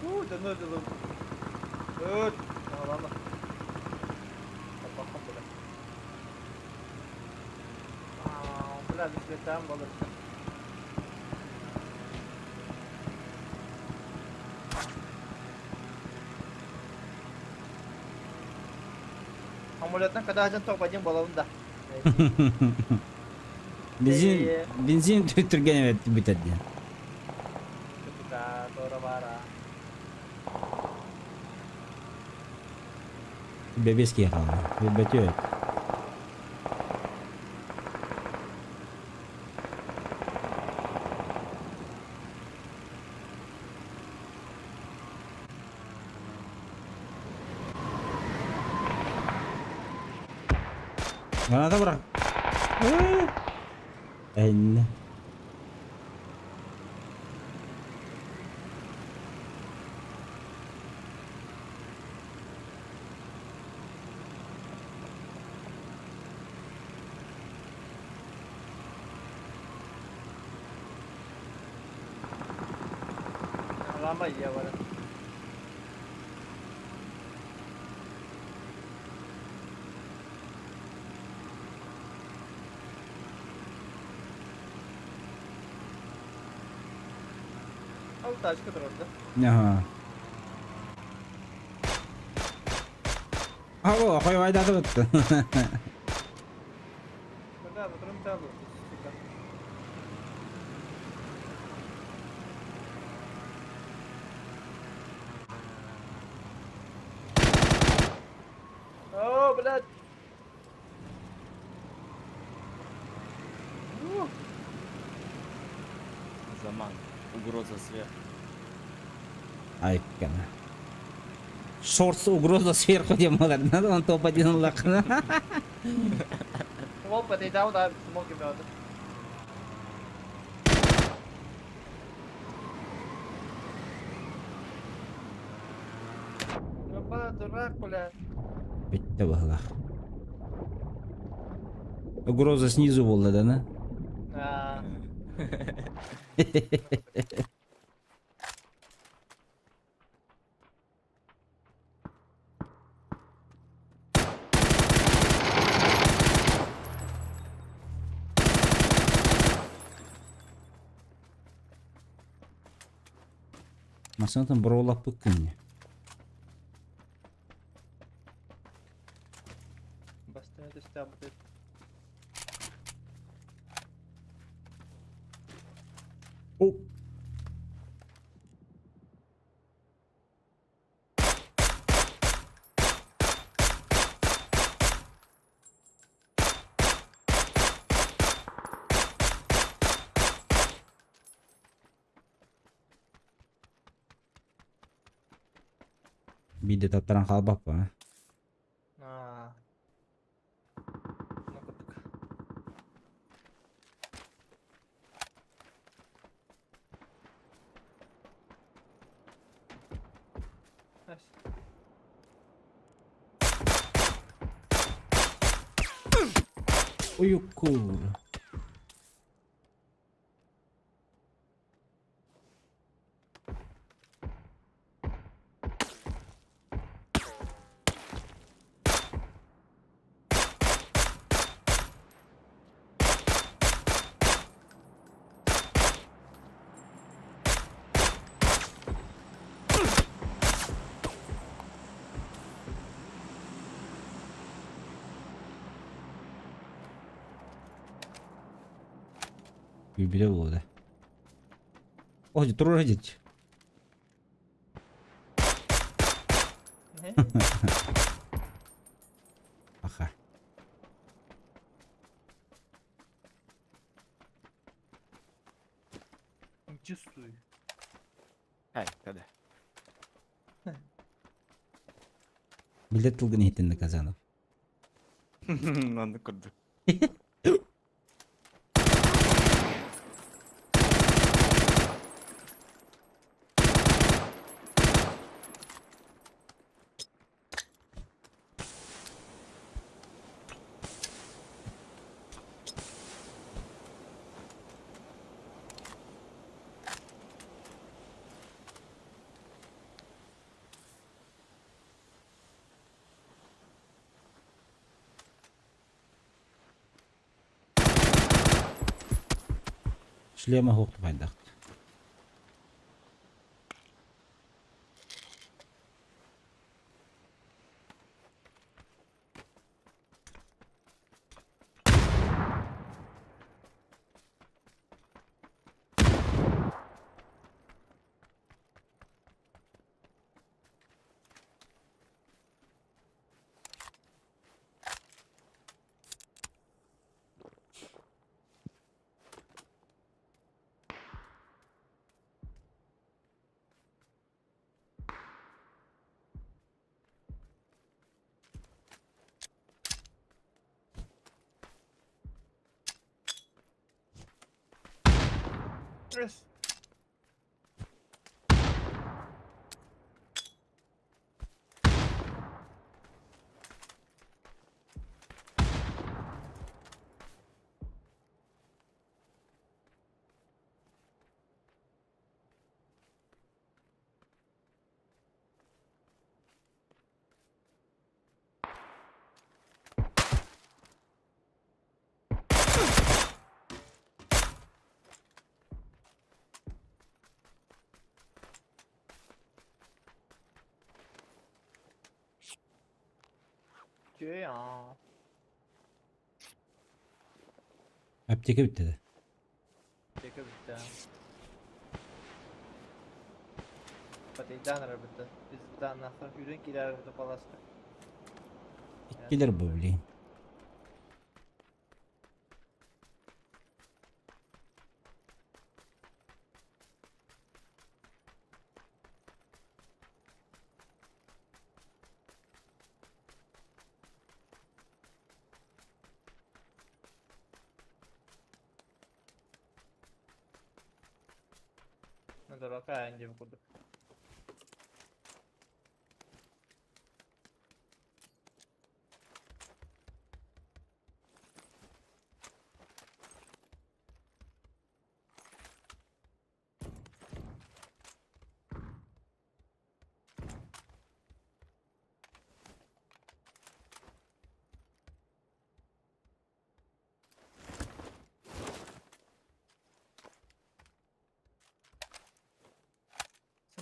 Speaker 2: У, да ну это Öt. Ладно. Таппаххын бля. Бля, взлетаем болар. Самолеттан когда один топ один балабын да.
Speaker 1: Бензин, бензин түргэн эбит бүтэр диэн. Бэбиэс киһи хаалла. Бөтүөт. Граната бырах. Эннэ.
Speaker 2: Lamba бар. Ол тачка турар да.
Speaker 1: Аха. Ало, хойвайдаты бытты.
Speaker 2: Бля, батырым тәлі, сука. О, блядь. Ух.
Speaker 6: Заман. Угроза сверху.
Speaker 1: Айккана. Шортс угроза сверху диэн буолар. Надо он топ-1 ыллаххына.
Speaker 2: Ол патайдау да смоги мёды. Еба, дурак, бля.
Speaker 1: Бүттэ быһылаах. Угроза снизу буолла да, на?
Speaker 2: Аа.
Speaker 1: Массыынатын боруолаппыккын ини.
Speaker 2: Бастыҥа түстээх
Speaker 1: О! Биирдэ таттаран хаалбаппын аа.
Speaker 2: Аа. Ну курдук.
Speaker 1: Уйуккуур. Күүрбүтэ буолуо да. О, туруора дьиэт. Аха.
Speaker 2: Не чувствую.
Speaker 3: Эй, када.
Speaker 1: Билэр тылгын иһиттин Казанов.
Speaker 3: Оннук курдук.
Speaker 1: Шлема суох хайдах.
Speaker 2: Yes. Үчүгэй аа.
Speaker 1: Аптека бүттэ да.
Speaker 2: Аптека бүттэ. Батыйдаан эрэ бүттэ. Пиздаан нахуй үрүҥ киирэр бүттэ паласка.
Speaker 1: Иккилэр бу блин.
Speaker 2: Ну дурака диэн курдук.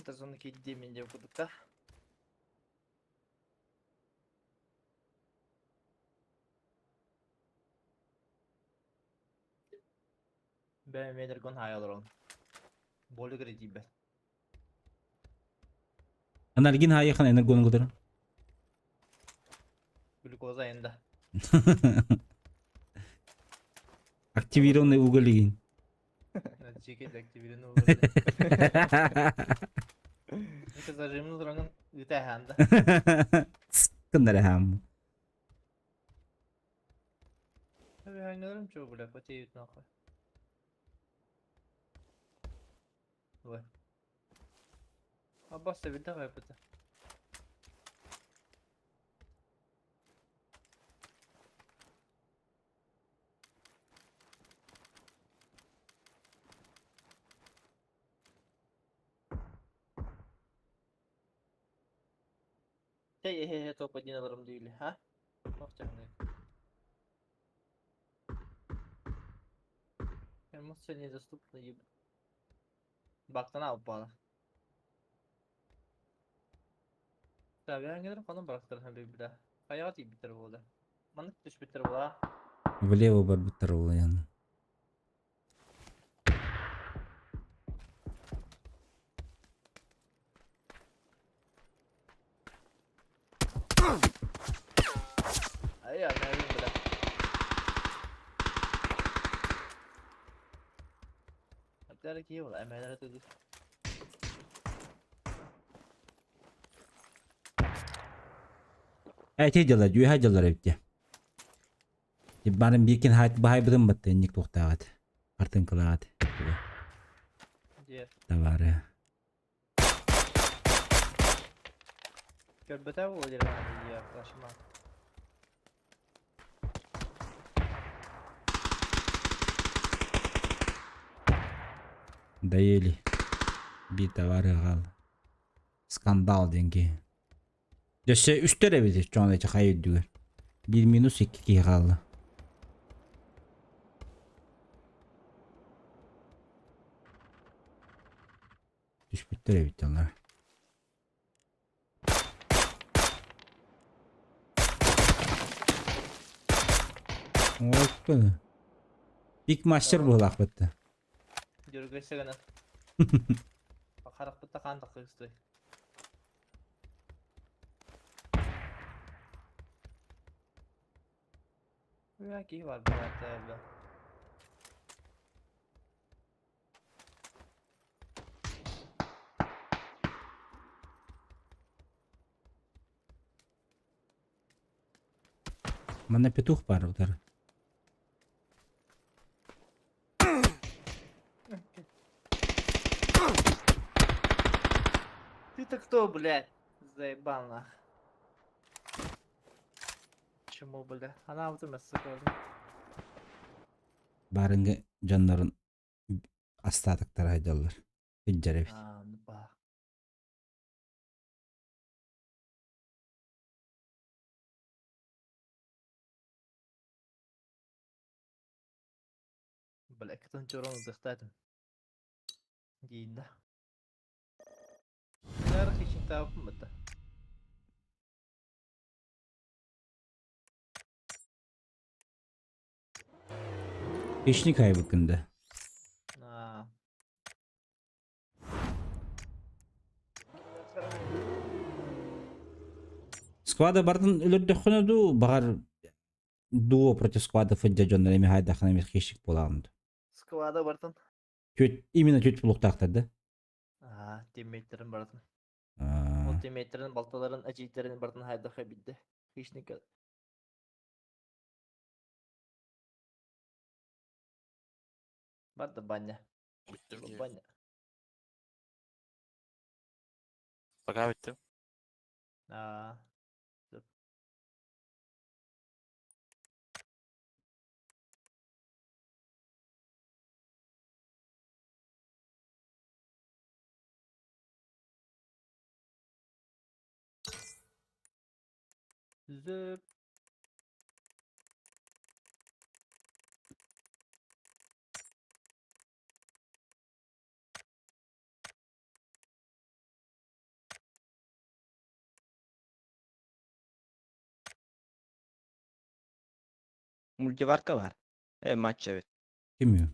Speaker 2: Сытар зона киирдии мин диэн курдук да. Бэйэм эмиэ хаайа олоробун. Болик эрэ тиийбэт.
Speaker 1: Анальгин хаайыхан энергону кытары.
Speaker 2: Глюкоза энда.
Speaker 1: Активированный уголь игин.
Speaker 2: Чеки активированный уголь. Это зажимны турангын ыта хаанда.
Speaker 1: Кыннары хаам.
Speaker 2: Хангыларым чего, бля, потеют нахуй. Ой. Аббас билде кайбыта. Hey hey hey топ один алырым değil ha? Bak canım. Эмоция недоступна еб. Бактан алып бала. Tabii falan bıraktır bir de. Hayat iyi bitir bu da. Manık düş bitir bu da.
Speaker 1: Влево бар биттер ол яны.
Speaker 2: Ay ya ne bileyim bile. Hatta ki var. Emelere dedi.
Speaker 1: Эти дела, дүйә дела битте. Барын биркин хайт бахай бытын батты, ник туктагат. Артын кылаат.
Speaker 2: Diye.
Speaker 1: Товары.
Speaker 2: Көрбөтә бу дер ya yaklaşma.
Speaker 1: Доели. Би товары гал. Скандал деньги. Дөсө үстер эбит чоң эче хайы дүгөр. 1 минус 2 ки галла. Түшпүттер эбит алар. Ой, Биг мастер булак битте.
Speaker 2: Жүргөсө гана. Харак битте қан тақы Ya ki var bu hatta.
Speaker 1: Мана петух бар удар.
Speaker 2: Ты-то кто, блядь? Заебал нах. Чему, бля? Она вот у сука.
Speaker 1: Барыңгы жаннарын астатыктар айдаллар. Иджеребит.
Speaker 2: А, ну ба. Бля, кытын чорон зыхтатым. Дейін да. Нарых için табыппын бітті.
Speaker 1: Хищник айбыкында.
Speaker 2: А.
Speaker 1: Сквада бардын өлөрдөххүнэ ду багар дуо против сквада фыджа дьоннор эми хайдахына эми хищник булагын.
Speaker 2: Сквада бартын.
Speaker 1: Чөт именно чөт булуктаахтар да.
Speaker 2: А, тиммейтерин бартын.
Speaker 1: Аа.
Speaker 2: Ол тиммейтерин балталарын, әжейтерин бартын хайдаха бидде. Хищник. Бар да баня.
Speaker 4: Bittim ki.
Speaker 2: Баня.
Speaker 4: Bak bittim.
Speaker 2: А. Zıp.
Speaker 3: Мультиварка баар. Э, матч эбит.
Speaker 1: Ким үһү?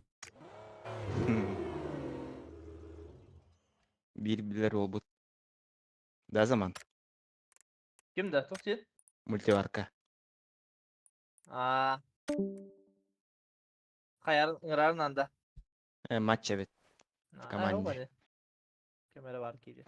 Speaker 3: Биир билэр уолбут. Да, Заман?
Speaker 2: Ким да, туох диэн?
Speaker 3: Мультиварка.
Speaker 2: Аа. Хайар ыҥырарын анда.
Speaker 3: Э, матч эбит. В команде.
Speaker 2: Кэмэрэ бар киирэ.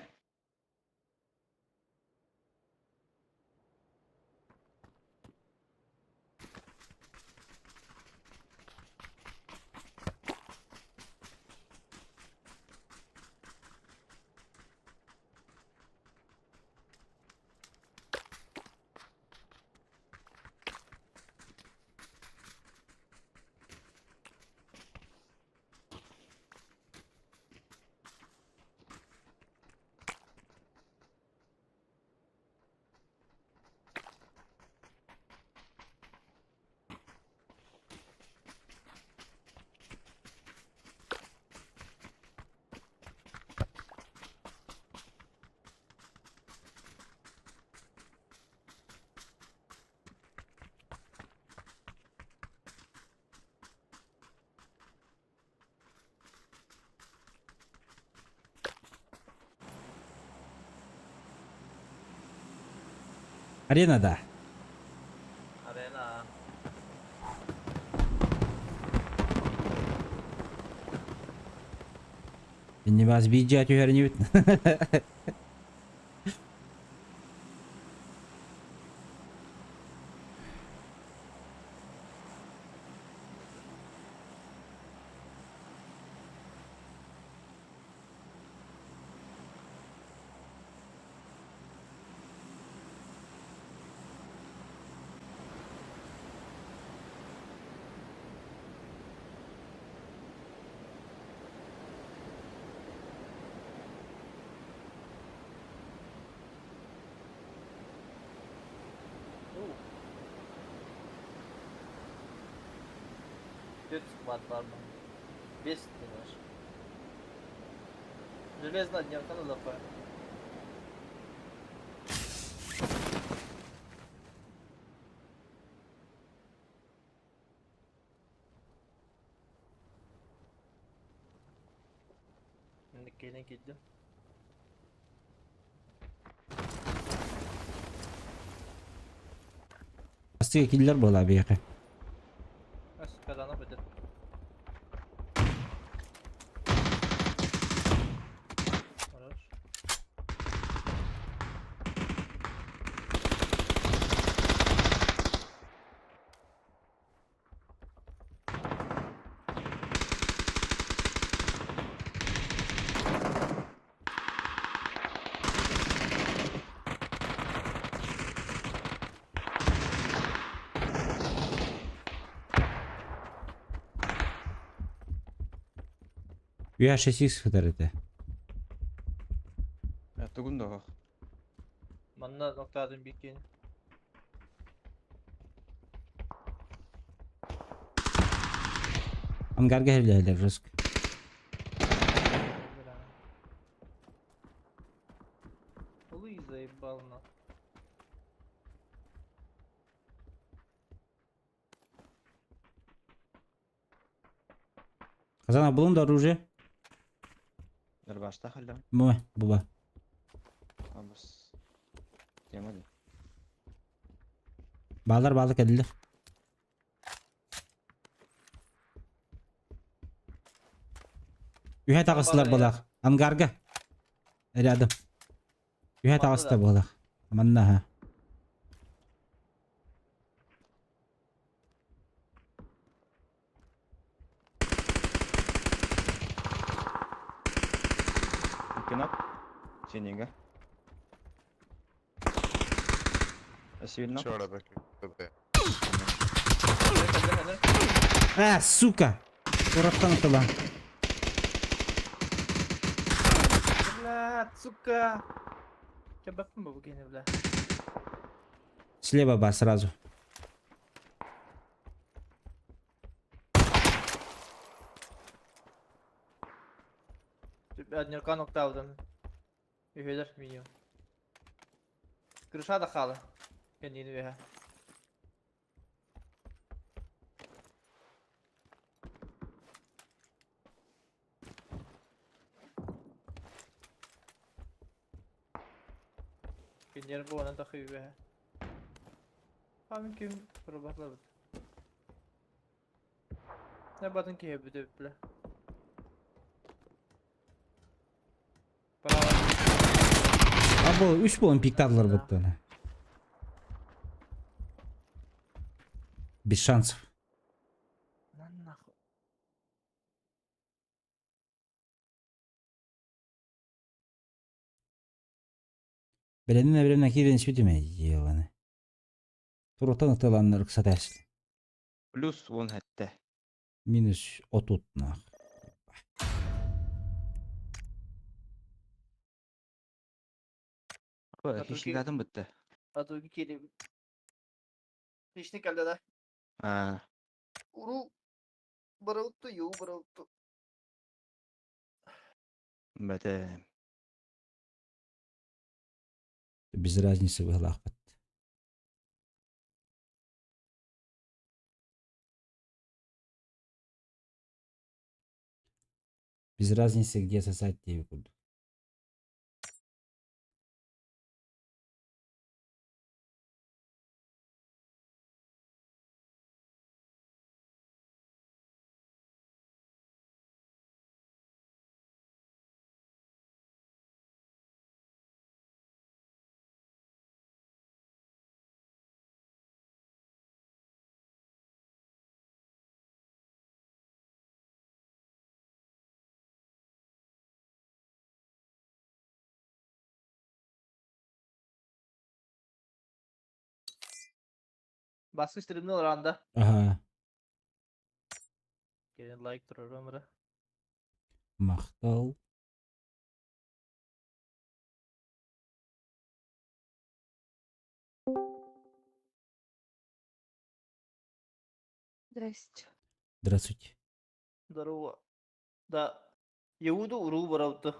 Speaker 1: Арена да.
Speaker 2: Арена.
Speaker 1: Иннибаас биирдьэ түһэр инибит.
Speaker 2: Түөрт склад баар Биэс тыыныш. Железно дневканы ылыахха. Кэлэн киирдим.
Speaker 1: Астыга киллэр буолаа биһиэхэ.
Speaker 2: Казана бүтүн. Хорош.
Speaker 1: Үһэ 6 сытар этэ.
Speaker 3: Тугун да
Speaker 2: Манна ноктаатын биккин.
Speaker 1: Ангарга иһиллэллэр риск.
Speaker 2: Луи заебал на.
Speaker 1: Казана булун да оружие.
Speaker 3: Нырбашта халлам.
Speaker 1: Мой, буба.
Speaker 3: Абыс. Тема ди.
Speaker 1: Баалар баалы кэллилэр. Үһэ таҕыстылар буолаах. Ангарга. Рядом. Үһэ таҕыста буолаах. Манна ха.
Speaker 3: Иккинок. Синега. Сильно.
Speaker 1: А, сука! Кураттан ытыла.
Speaker 2: Бля, сука! Кебеппин бу кини, бля.
Speaker 1: Слева ба сразу.
Speaker 2: Однерка ноктаудан. Үһүлэр минимум. Крыша да хаала. Кэннини үөһэ. Кинилэр буолан тахыыбыһа. Хаамын ким пробатлабыт. Не батын киһи бүтэ бля. Право.
Speaker 1: А бу үс буолан пиктадылар буттана. Без шансов.
Speaker 2: На нахуй.
Speaker 1: Бэлэмнэн бэлэмнэн киирэн испитим ебаны. Турутан ытыланнар ыксатааччы.
Speaker 3: Плюс 17.
Speaker 1: Минус 30 нах.
Speaker 3: Хищникатын бытты.
Speaker 2: Атуги кири. Хищник кэллэ да.
Speaker 3: А,
Speaker 2: Уру барылту, ю барылту.
Speaker 3: бэтэ.
Speaker 1: Без разницы быһылаахпыт. Без разницы, где сосать диэбит курдук.
Speaker 2: Баскы стримни ылранда.
Speaker 1: Аһаа.
Speaker 2: Кэлин лайк турарым эрэ.
Speaker 1: Махтал.
Speaker 7: Здрасте.
Speaker 1: Здравствуйте.
Speaker 2: Здорово. Да. Еуду уруу барабыты.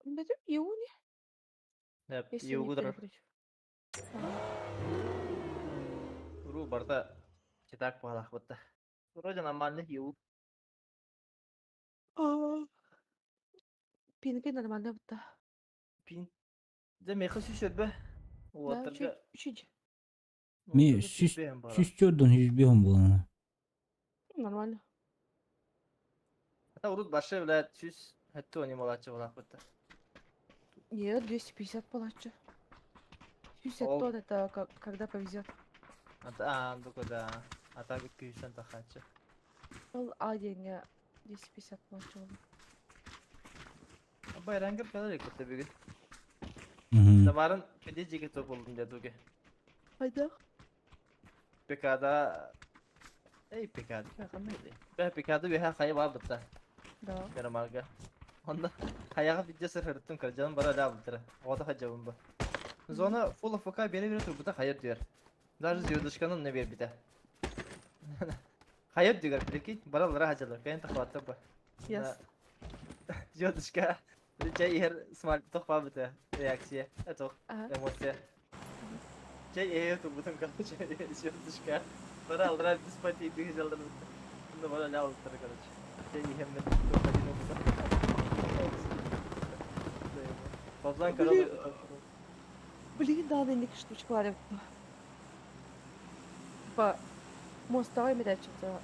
Speaker 7: Бөтүм Еуни, если не
Speaker 2: Еугудар.
Speaker 7: перепутать. Ага.
Speaker 2: Уруу барда. Читак баалахпытта. Вроде нормально еу.
Speaker 7: А, Пинки нормально бытта.
Speaker 2: Пин. Дьэ миэхэ сүүс өрбө.
Speaker 7: Да,
Speaker 2: Уолаттарга
Speaker 7: чуть, чуть.
Speaker 1: Ми
Speaker 2: уолаттарга
Speaker 1: сүүс
Speaker 2: сүүс баар.
Speaker 1: сүүс төрдөн сүүс биэһин буолана.
Speaker 7: Нормально.
Speaker 2: Это урут башы, блядь, сүүс хэттэ они малачы буолаахпытта.
Speaker 7: Нет, 250 палача. 50
Speaker 2: Ол
Speaker 7: тонн это как, когда повезет.
Speaker 2: А, ну да. А так күйсэн тахачы.
Speaker 7: Ол А деньги 250 палача.
Speaker 2: Байрангар калар ekutta бүгүн.
Speaker 1: Мгм.
Speaker 2: Тамарын педе жеке топ болдум дедуге.
Speaker 7: Айда.
Speaker 2: ПКда Эй, ПКда кандай? Бә ПКда бэха хайы бар бытта.
Speaker 7: Да.
Speaker 2: Мирамарга. Онда хаяга видео сырхырттым кыржан бара да бытыра. Ода хажабым ба. Зона full АФК бере бере турбута хайыр диyor. Даже звездочканын не бер бите. Хайыр диyor, прикинь, баралара хажалар, кайын тахватты ба.
Speaker 7: Yes.
Speaker 2: Звездочка. Чай ер смаль тохпа бите реакция. Это
Speaker 7: Ага.
Speaker 2: эмоция. Чай ер турбутум короче, звездочка. Баралара диспати бигжалдар бите. Бunda бара ля алыптыр короче. Чай ехеммен Бабзан
Speaker 7: Блин.
Speaker 2: короче.
Speaker 7: Блин, да, на штучка Типа, мост давай медачиться.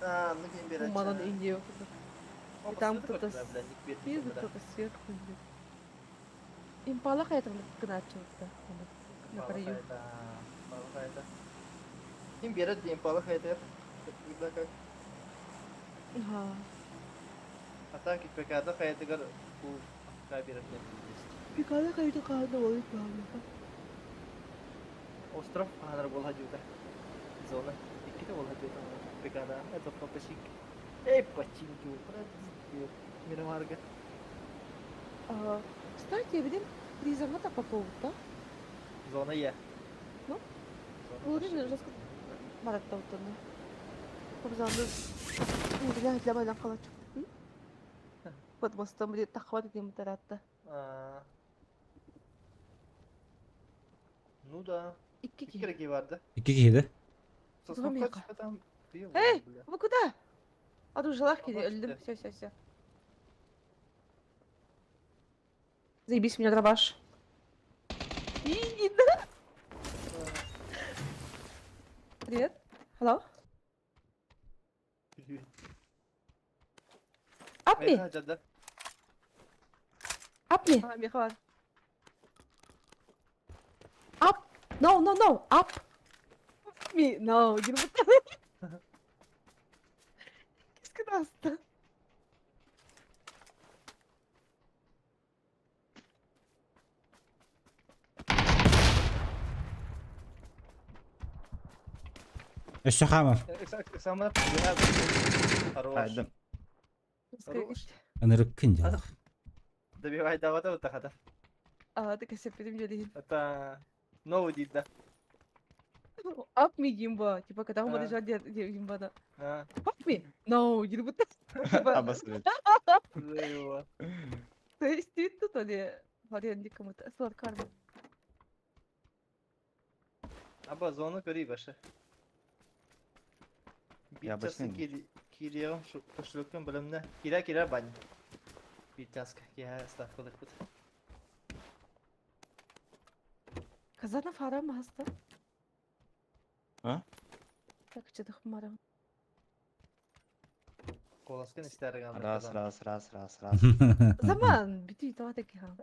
Speaker 2: А, ну кем берет.
Speaker 7: Манан Индию. И там кто-то снизу, кто-то сверху. Импала какая-то гначивается. На краю.
Speaker 2: Ким берет импала хайта. Когда как.
Speaker 7: Ага.
Speaker 2: А так и ПК-да хайта гар бу каберет.
Speaker 7: Пикада какая-то када болит правильно.
Speaker 2: Остров ханар бол хажута. Зона. Икките бол хажута. ПК-да. Это папашик. Эй, починки, брат, Мирамарга.
Speaker 7: А, кстати, видим, призовата по поводу, да?
Speaker 2: Зона Е.
Speaker 7: Ну?
Speaker 2: Зона
Speaker 7: Лурин жестко маратта утырды. Кобзанды бля для байлан калачы. Вот мостом будет тахват дим таратта.
Speaker 2: А. Ну да.
Speaker 7: Икки
Speaker 2: Икки
Speaker 7: ки.
Speaker 2: реки барды.
Speaker 1: Икки киһи да?
Speaker 2: Сосновка
Speaker 7: Зомика.
Speaker 2: там.
Speaker 7: Эй, вы куда? А тут желах
Speaker 2: Ага,
Speaker 7: өлдüm.
Speaker 2: işte.
Speaker 7: Все, все, все. Заебись, меня дробаш. Иди, да. Привет. Hello. Up me. Up me. Up. No, no, no. Up. Me. No. Кис
Speaker 1: Өссө хаамар.
Speaker 3: Хайдым.
Speaker 1: Ынырыккын дьалах.
Speaker 2: Добивай давата вот тахата.
Speaker 7: А, ты кэсэппитим дьэ
Speaker 2: Это новый дид, да.
Speaker 7: Up me гимба. Типа, когда мы лежали гимба, да. Up me? No, гимба.
Speaker 3: Обосрать.
Speaker 7: То есть ты тут, или вариант кому-то. Слор карма.
Speaker 2: Аба зону көрүй башы.
Speaker 3: Я
Speaker 2: Битчасы
Speaker 3: объясню.
Speaker 2: кириягым кошелектен билимне. Кирә кирә бань. Битчаска кия ставкалык бут.
Speaker 7: Казана фара маста.
Speaker 3: А?
Speaker 7: Так, что-то хмара.
Speaker 2: Коласкын истәргән.
Speaker 3: Раз, раз, раз, раз, раз.
Speaker 7: Заман, бити това таки ха.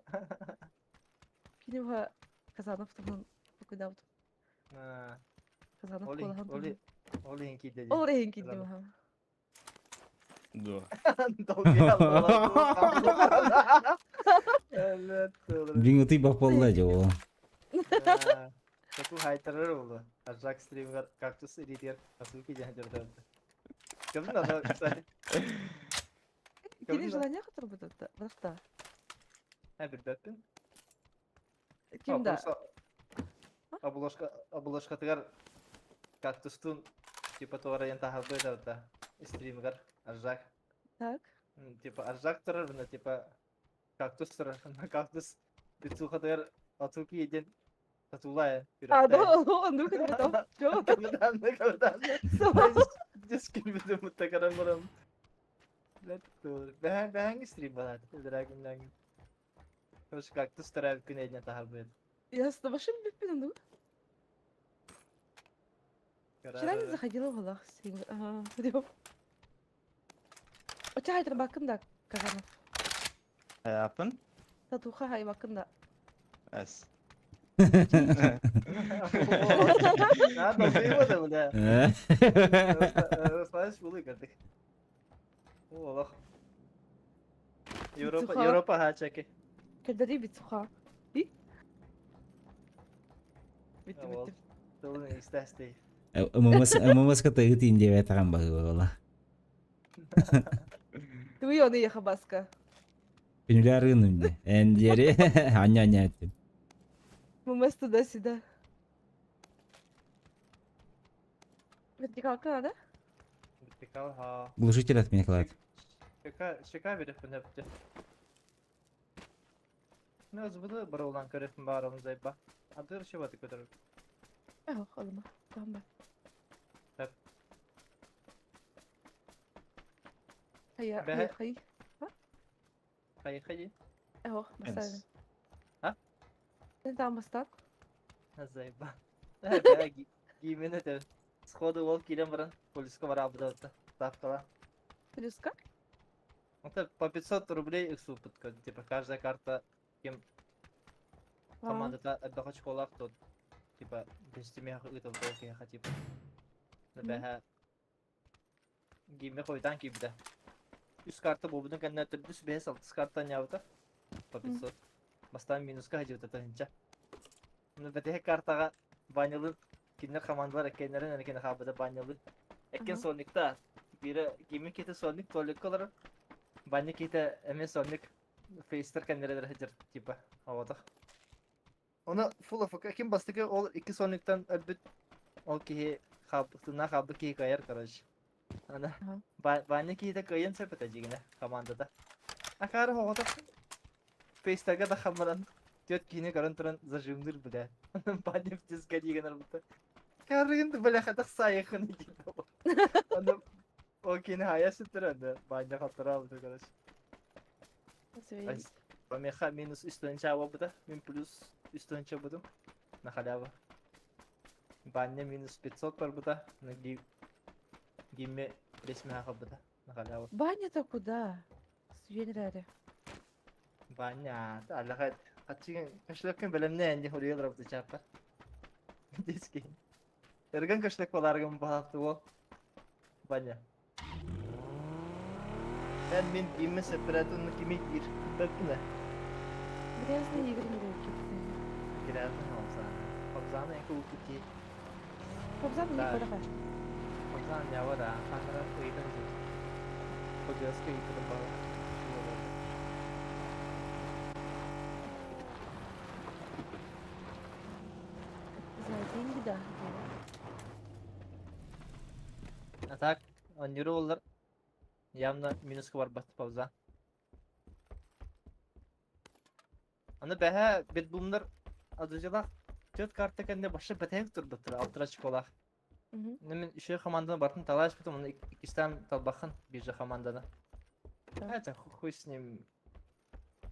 Speaker 7: Кинева Казанов туһунан покудаут. Казанов
Speaker 2: Оли,
Speaker 7: куолаһын
Speaker 2: оли,
Speaker 7: туһунан.
Speaker 2: оли кидде.
Speaker 7: Ол иһин киирдим
Speaker 2: Казанов.
Speaker 7: ха.
Speaker 6: Да.
Speaker 1: Бин утый бапалла же ол.
Speaker 2: Таку хайтарар болду. Ажак стримгар кактус иритер асуки жан жерде. Ким надо, кстати.
Speaker 7: Кини желание хатыр бутатта. Биракта.
Speaker 2: Ha билбеппин.
Speaker 7: Ким да?
Speaker 2: Обложка обложкатыгар кактустун типа туара тахалбы да стримгар ажак.
Speaker 7: Так.
Speaker 2: Типа ажак турар мына типа кактус турар. Кактус бицухатыгар атуки еден татулая.
Speaker 7: А, да, он ну как это. Ясно, машин биппин ну. Вчера не заходила в Аллах стрим. Ага, смотрю. Оча хайдыр бакын да Казанов.
Speaker 3: Хайапын?
Speaker 7: Татуха хай бакын да.
Speaker 3: Эс.
Speaker 2: Европа хачаки.
Speaker 7: Кэлдэри бицуха. И? Битти битти.
Speaker 2: Тылын истәсти.
Speaker 1: ММС ММС ката ытын деп айтаган багы бола.
Speaker 7: Ты оны еха баска.
Speaker 1: Күнүлөр ынымды. Эндери аня аня этим.
Speaker 7: ММС туда-сюда. Вертикалка надо?
Speaker 2: Вертикал ха.
Speaker 1: Глушитель от меня клад.
Speaker 2: Шека шека беріп нөпті. Ne özbüdü барулан көрөтүн баарым зайба. Адыр шебаты көтөрүп.
Speaker 7: Эх, алма. Там ба.
Speaker 2: Хеп.
Speaker 7: Хая,
Speaker 2: Бәһә-
Speaker 7: хай.
Speaker 2: Хай хай.
Speaker 7: Эх, масаль.
Speaker 2: А?
Speaker 7: Там бастак.
Speaker 2: Зайба. Бә гимене те. Сходу ол килен баран полиска бара абыда ставкала.
Speaker 7: Плюска?
Speaker 2: Это по 500 рублей их типа каждая карта кем командата отдохач колах тот типа бестимех ытыл толки типа. Бәһә гиме койдан кибде. Үс карта бу будун кэннэ төрдүс бэс алтыс карта нябыта по 500. Бастан минуска хажыбыта тыһынча. Ну бэтэ картага банялы киннер командалар эккеннерин энекене хабыда банялы. Эккен сонникта бире гиме кете сонник толик колор. Баня кете эме сонник фейстер кэннерелер хажыр типа аватах. Оны full of ким бастыгы ол икки сонниктан өлбүт ол киһи хаб тына хабы киһи кайар короче. Ана баня киһите кыйын сөпөтө жигине командада. Акары хоҕото фейстерге да хаммаран тёт киһини көрөн туран зажимныр бля. Баня птиска деген арбыта. Карыгын бля хатах сайыхын диэн. Аны ол киһини хая сүттөрөн баня хаттара алды короче.
Speaker 7: Заебись.
Speaker 2: Меха минус үс тыһыынча буолбута, мин плюс үс тыһыынча буолбутум на халяву. Баня минус 500 барбыта, на гимме 5 халбыта на халяву.
Speaker 7: Баня-то куда? Сүөн эрээри.
Speaker 2: Баня, аллаха хаччыгын кошелеккин бэлэмнээн дии хоруйа олоробут чааппар. Детский. Эргэн кошелек балааргын баһаапты уол. Баня. Эн мин киммин сэппэрээт кими диир бэппинэ.
Speaker 7: Грязный Игорь Мироевич.
Speaker 2: Грязный Хомзан. Хомзан эки укути.
Speaker 7: Хобзан не
Speaker 2: Да.
Speaker 7: көрөҕө.
Speaker 2: Хомзан явара ханара ыйдан жир. Подвязка ыйытырым бала.
Speaker 7: За деньги да.
Speaker 2: А так, оннюру олар явно минуска барбат пауза. Аны бэһэ бетбумнар адыжалах төрт карта кэннэ башы бэтэһик турбуттар алтыра очколаах. Мен үшө команданы бартын талаашпытым, оны иккистан талбахын бирже команданы. Это хуй с ним.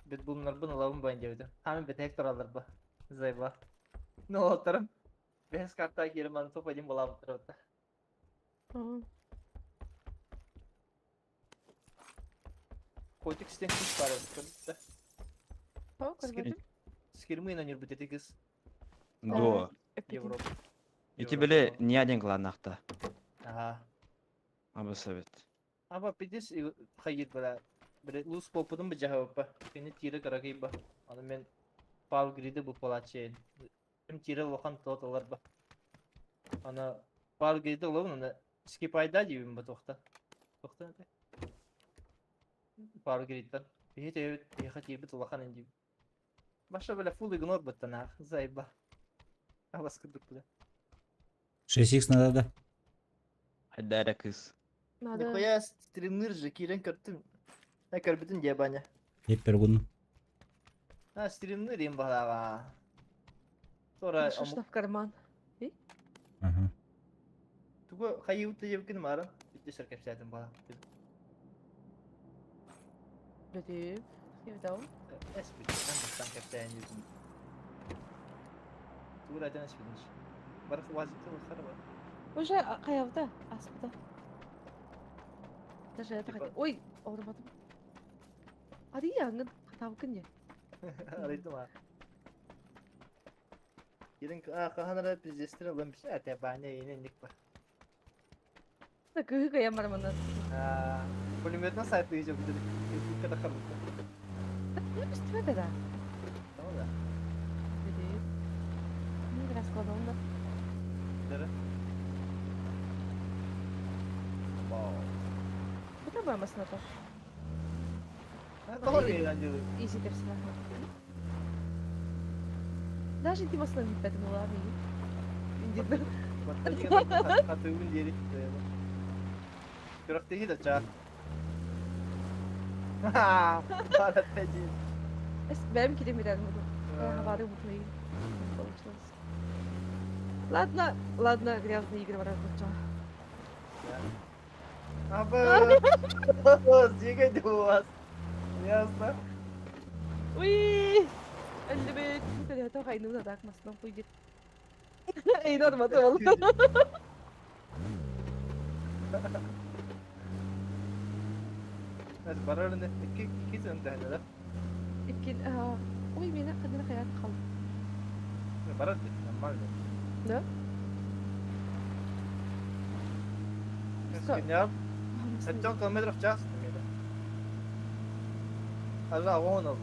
Speaker 2: Бетбумнарбын ылабын байын диэбитим. Хаамын бэтэһик тураллар ба. Зайба. Ну, олтарым. Бэһэс карта киирим аны топ один буолаабыттар бытта. Котик стен кыз бар эбит.
Speaker 7: О, көрбөтүм.
Speaker 2: Скирмы на нюрбут эти кыз.
Speaker 3: До.
Speaker 2: Европа.
Speaker 3: Ити били не один главнахта.
Speaker 2: Ага.
Speaker 3: Абы совет.
Speaker 2: Аба пидис хайыр бара. Бире лус попудун бу жаһабаппа. Кини тире карагыйба. Аны мен пал гриди бу палачы. Ким тире лохан тот алар ба. Аны пал гриди олобун аны скипайда дибим ба тохта. Тохта это. Пал гридтан. Бихи тебит, бихи тибит улахан инди. Баша бля фул игнор баттанах. Зайба. Абас кырдык бля.
Speaker 1: 6х надо да.
Speaker 3: Айдара кыз.
Speaker 7: Надо.
Speaker 2: Нихуя стримныр же кирен көртүм. На көрбүтүн дебаня.
Speaker 1: Еппер гун.
Speaker 2: А стримныр им балава. Тора
Speaker 7: Хорошо, что в карман.
Speaker 1: Ага.
Speaker 2: Тугу хайы жепкин марын. Бүтө сөркепсәтин бала.
Speaker 7: Блядь. Евдау.
Speaker 2: Эс бүтө бастан кепсәйин дедим. Тугу айтан эс бүтүнч. Барых вазипте бар.
Speaker 7: Уже каявда, аспыда. Даже это
Speaker 2: Типа-
Speaker 7: хотел. Ой, ауырмадым. Ари яңын, хатабыкын не?
Speaker 2: Арыйдым а. Ерин а каханара пиздестер алым биш ате бане ине ник бар.
Speaker 7: Да кыһы кая мармана.
Speaker 2: А пулеметна сайт ыйжы бүтү. Када харбы.
Speaker 7: Ну, үстүмө да.
Speaker 2: Tamam да.
Speaker 7: Блядь. Не раскладал да.
Speaker 2: Дere. Вау.
Speaker 7: Куда бы масната?
Speaker 2: Тоҕо eğlenceli.
Speaker 7: Изи тепсина. Даже ти масна битпетин улар мени.
Speaker 2: Хатыгын диэри. Күрэхтэһии да чаа. Барат әдин.
Speaker 7: Бэм кирем ирен буду. Хабары бутуй. Получилось. Ладно, ладно, грязные игры барар бутча.
Speaker 2: Аба. Дигай у вас. Ясно.
Speaker 7: Уй! Әлбет, это хайны да так масна пойдет. Эй, норма, ты бол.
Speaker 2: Это барар не икки икки зөнтәһәнә да.
Speaker 7: Икки ой, мени кадыр хаят калды.
Speaker 2: Барар нормально.
Speaker 7: Да?
Speaker 2: Скиняр. 7 километров в час. Ага, вон он.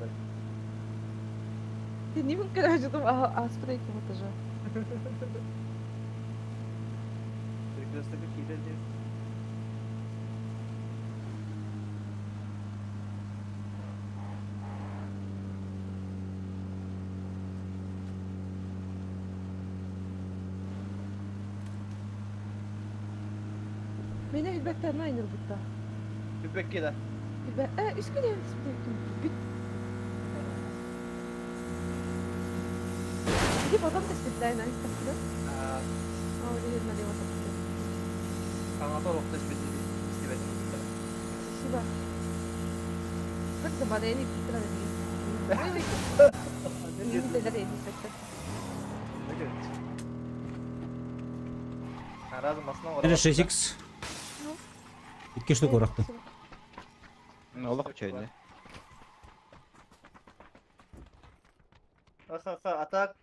Speaker 7: Ты не мын короче, там аспрейки вот уже.
Speaker 2: Перекресток киирэр диэн.
Speaker 7: Мени илбеттерин айныр бутта.
Speaker 2: Үпекке да.
Speaker 7: Илбе, үскү де бит. Иди потом ты специально да?
Speaker 2: А,
Speaker 7: А, или налево там.
Speaker 2: Каната олохто истибетим.
Speaker 7: Спасибо. Как за барени питра.
Speaker 1: Это 6x. Икки штука урахты.
Speaker 3: Олох үчүгэй.
Speaker 2: Ха-ха, а так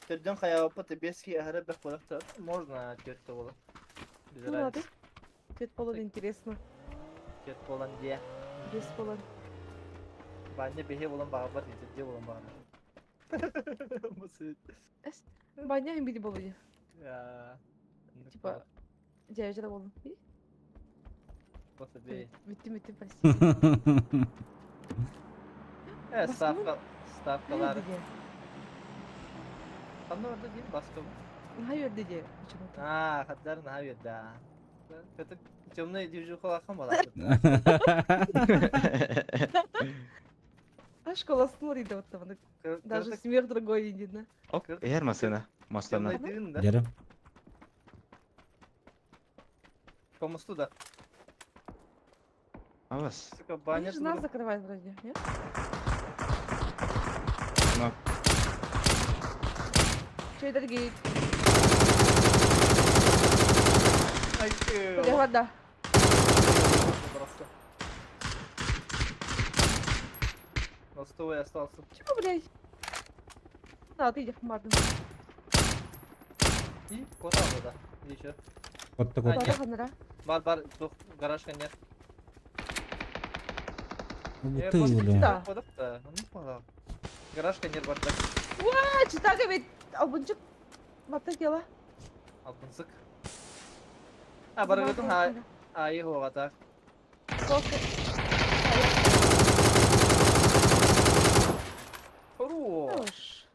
Speaker 2: Төрдүн хайаабыппыт биэс киһи аһара бэх буолар можно түөрт да буолар. Без
Speaker 7: Ну ладно.
Speaker 2: разницы.
Speaker 7: Түөрт буолан интересно.
Speaker 2: Түөрт буолан диэ.
Speaker 7: Биэс буолан.
Speaker 2: Баня биһи буолан баҕарбат итирдии буолан баҕарар.
Speaker 7: Баня бири буолуйа. Типа дьээдьэ буоллум. Бүттүм бүттүм прости.
Speaker 2: Э, ставка ставкалар. Ханна орда диэн баска бу?
Speaker 7: Наһаа үөрдэ диэ почему-то.
Speaker 2: Аа, хаддар наһаа үөрдэ. Көтүк темный движухалахан балаат.
Speaker 7: А школа смотрит вот там. Даже смех другой видно.
Speaker 3: Ок, иһэр массыына. Мастана.
Speaker 2: Темный дын да.
Speaker 1: Дьэрэ.
Speaker 2: По мосту да.
Speaker 3: Авас.
Speaker 2: Сука, баня.
Speaker 7: Они же нас закрывают вроде, нет?
Speaker 3: Ну.
Speaker 7: Че, дорогие?
Speaker 2: Ай,
Speaker 7: Вода.
Speaker 2: На столе остался.
Speaker 7: Чего, блядь? На, ты иди хмарным.
Speaker 2: И куда вода? Еще.
Speaker 1: Вот такой.
Speaker 2: А, Бар, бар, тух, гаражка нет.
Speaker 1: Ты, бля.
Speaker 2: Да. Гаражка нет, бардак.
Speaker 7: Уа, читага ведь албынчык баттар кела.
Speaker 2: Албынсык. А, барыгытын ха айы хугата. Хорош.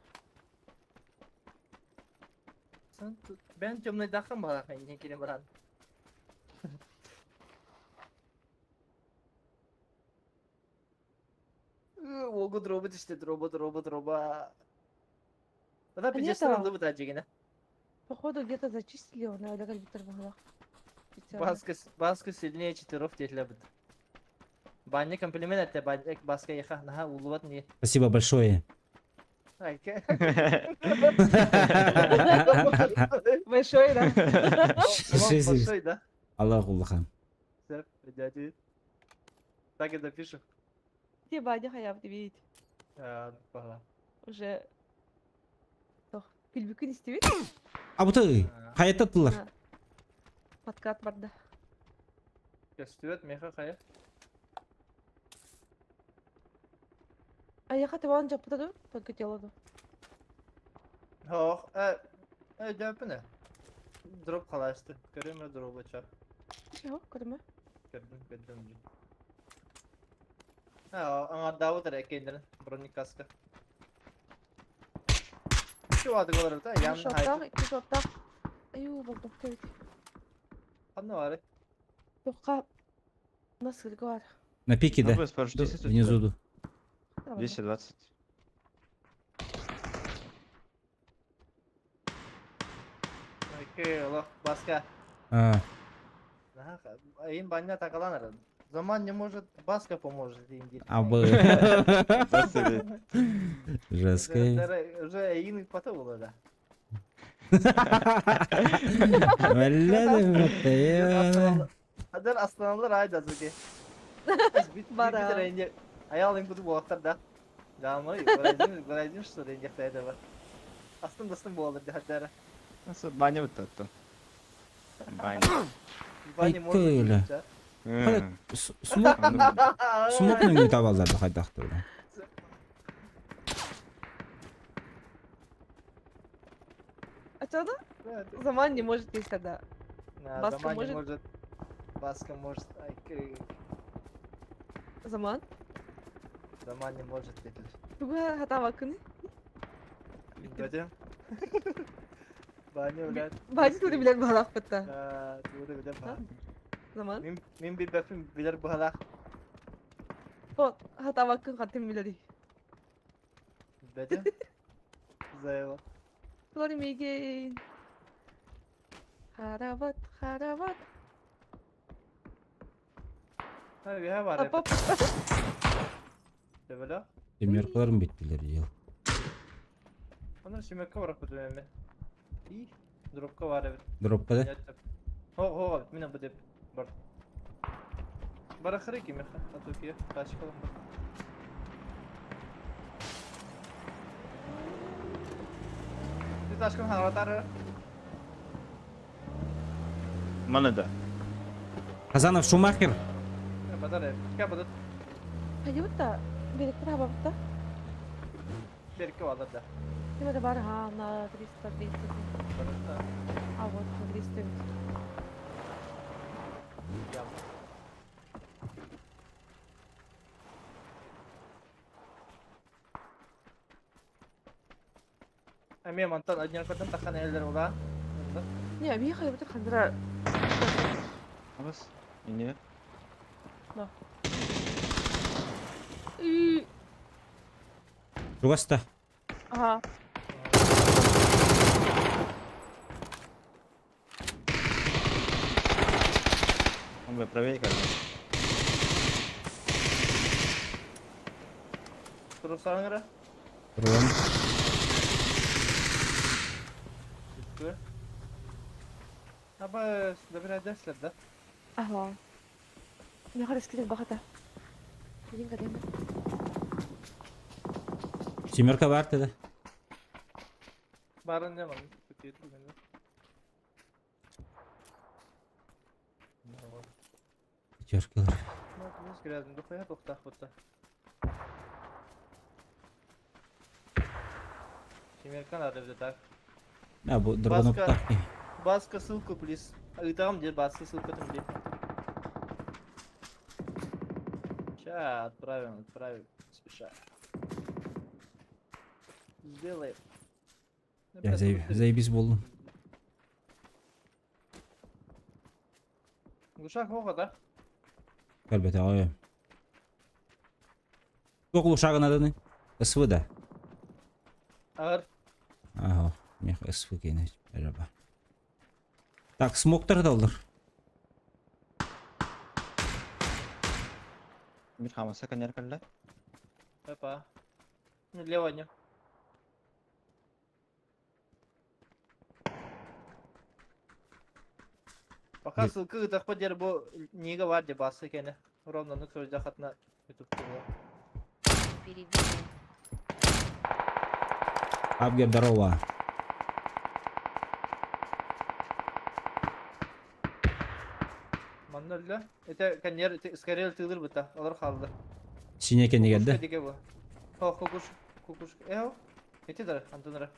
Speaker 2: Бен темный дахым бара, не келем баран. Ого дроба işte дроба дроба дроба. Да пиздец лыбы дегені.
Speaker 7: Походу где-то зачистили он, а компьютер могла.
Speaker 2: Баска, баска сильнее четырёх тетлебит. Баня комплимент это баня баска еха наха улубат не.
Speaker 1: Спасибо большое.
Speaker 7: Большой, да?
Speaker 2: Большой, да?
Speaker 1: Аллах Аллаха.
Speaker 2: Все, дядя. Так и запишем.
Speaker 7: Где баня хаяв, ты видите? Уже. Күлбүкүн истибит.
Speaker 1: А бу ты хайаттаттылар.
Speaker 7: Подкат барда.
Speaker 2: Көстүбэт меха хайа.
Speaker 7: А я хотела жаппыта ду, только тело ду.
Speaker 2: Хоох, дьөппүнэ. Дроп халаасты. Көрүмэ дробу ча.
Speaker 7: Чего, көрүмэ?
Speaker 2: Көрдүм, көрдүм. Аңардаабыт эрэ эккиэннэрин бронекаска. Чуаады олорор да, ян
Speaker 7: Шоттах, икки шоттах. Аю, болдум кебит.
Speaker 2: Ханна бары?
Speaker 7: Тоққа насколько бар.
Speaker 1: На пике, да? Внизу.
Speaker 3: 220.
Speaker 2: Окей, лох, баска.
Speaker 1: А.
Speaker 2: Им баня такаланар. Заман не может, баска поможет им.
Speaker 1: А бы. Жестко.
Speaker 2: Уже ин потом да.
Speaker 1: Бля,
Speaker 2: Хадar астаналар айда зуге.
Speaker 7: Бара.
Speaker 2: Аял им буду буактар да. Жамы, горайдым, горайдым, что ли, не бар. Астын дастын болады хадара.
Speaker 3: Nasıl баня вот Баня.
Speaker 2: Баня может.
Speaker 1: Смок смок табалдар хайдахты.
Speaker 7: А что да? Заман не может есть тогда.
Speaker 2: Баска может. Не может. Баска может.
Speaker 7: Заман?
Speaker 2: Заман не может.
Speaker 7: Туга хатава кыны?
Speaker 2: Бәдем. Баня блядь.
Speaker 7: Баня тури билер бахалах бытта.
Speaker 2: Тури билер бахалах.
Speaker 7: Заман?
Speaker 2: Мин мин бир бәфим билер бахалах.
Speaker 7: Бо хатава кын хатым билери.
Speaker 2: Бәдем. Зайла.
Speaker 7: Флори мигейн. Харават, харават.
Speaker 2: Ha, bir var.
Speaker 7: Апап.
Speaker 2: Töbөлө.
Speaker 1: Семеркаларым бүттүлэр дьыл.
Speaker 2: Онон семерка барахпыт эми. И дропка бар эбит.
Speaker 1: Дропка да?
Speaker 2: Хо хо мин бу деп бар. Барахыры кимеха, атукия, тачка. Ты тачка харатар.
Speaker 3: Маны да.
Speaker 1: Хазанов Шумахер.
Speaker 2: Бадар, кя бадар.
Speaker 7: Хайыбыт да, беректер хабабыт да.
Speaker 2: Берке валар да.
Speaker 7: Ким бар ха на 300 200. А вот 300.
Speaker 2: Эме мантан однеркотан тахан элдер ула.
Speaker 7: Не, би хайыбыт хандра.
Speaker 3: Абас. Не.
Speaker 7: Да. И
Speaker 1: Чугаста.
Speaker 7: Ага.
Speaker 3: Он бы правее как.
Speaker 2: Турусаңра.
Speaker 1: Турулан.
Speaker 2: Аба, добирай да?
Speaker 7: Ага. Не харискилик бахата. Един къде
Speaker 1: Семерка бар dedi.
Speaker 2: Барын не ман.
Speaker 1: Пятеркалар.
Speaker 2: Ну, грязно, дохуя тухтах будто. Семерка надо буде так.
Speaker 1: А, бу дробанок
Speaker 2: Баска.
Speaker 1: так.
Speaker 2: Баска ссылку, плиз. А там где баска ссылка там где. Ща отправим, отправим. Спеша. Сделаем.
Speaker 1: Я заебись болдум.
Speaker 2: Глушак оға да?
Speaker 1: Әлбәттә, ой. Тоқ глушагын адыны? СВ да.
Speaker 2: Ағыр.
Speaker 1: Ага, мех СВ кейне. Merhaba. Так, смоктар да олар.
Speaker 3: Bir хамаса конер калла.
Speaker 2: Опа. Ну, лево не. Пока ссылка тахпа дер бу неге бар деп басы кені. Ровно ну көзде хатна ютуб
Speaker 5: Перебили.
Speaker 1: Абгер, здорово.
Speaker 2: Манна Это конер скорее тылыр быта. Алар қалды.
Speaker 1: Сине кене келді.
Speaker 2: Деге бу. Хо кукуш кукуш. Эо. Эти дара Антонра.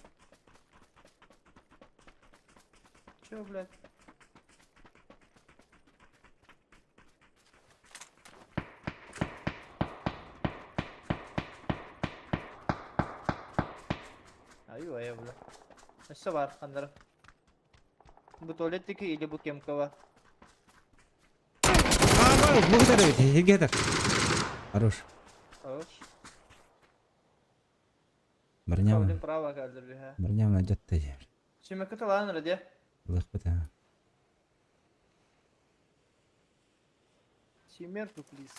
Speaker 2: Чё, блядь? Аю, ая, бля. Өссө бар, хандара. Бу туалеттики или бу кемкова.
Speaker 1: Благодарю, Гетер. Хорош.
Speaker 2: Хорош.
Speaker 1: Барням.
Speaker 2: Блин, право kaldı bir ha.
Speaker 1: Барням найдет ты.
Speaker 2: Şimdi kıta lan hadi.
Speaker 1: Лых быта.
Speaker 2: Семерку, плиз.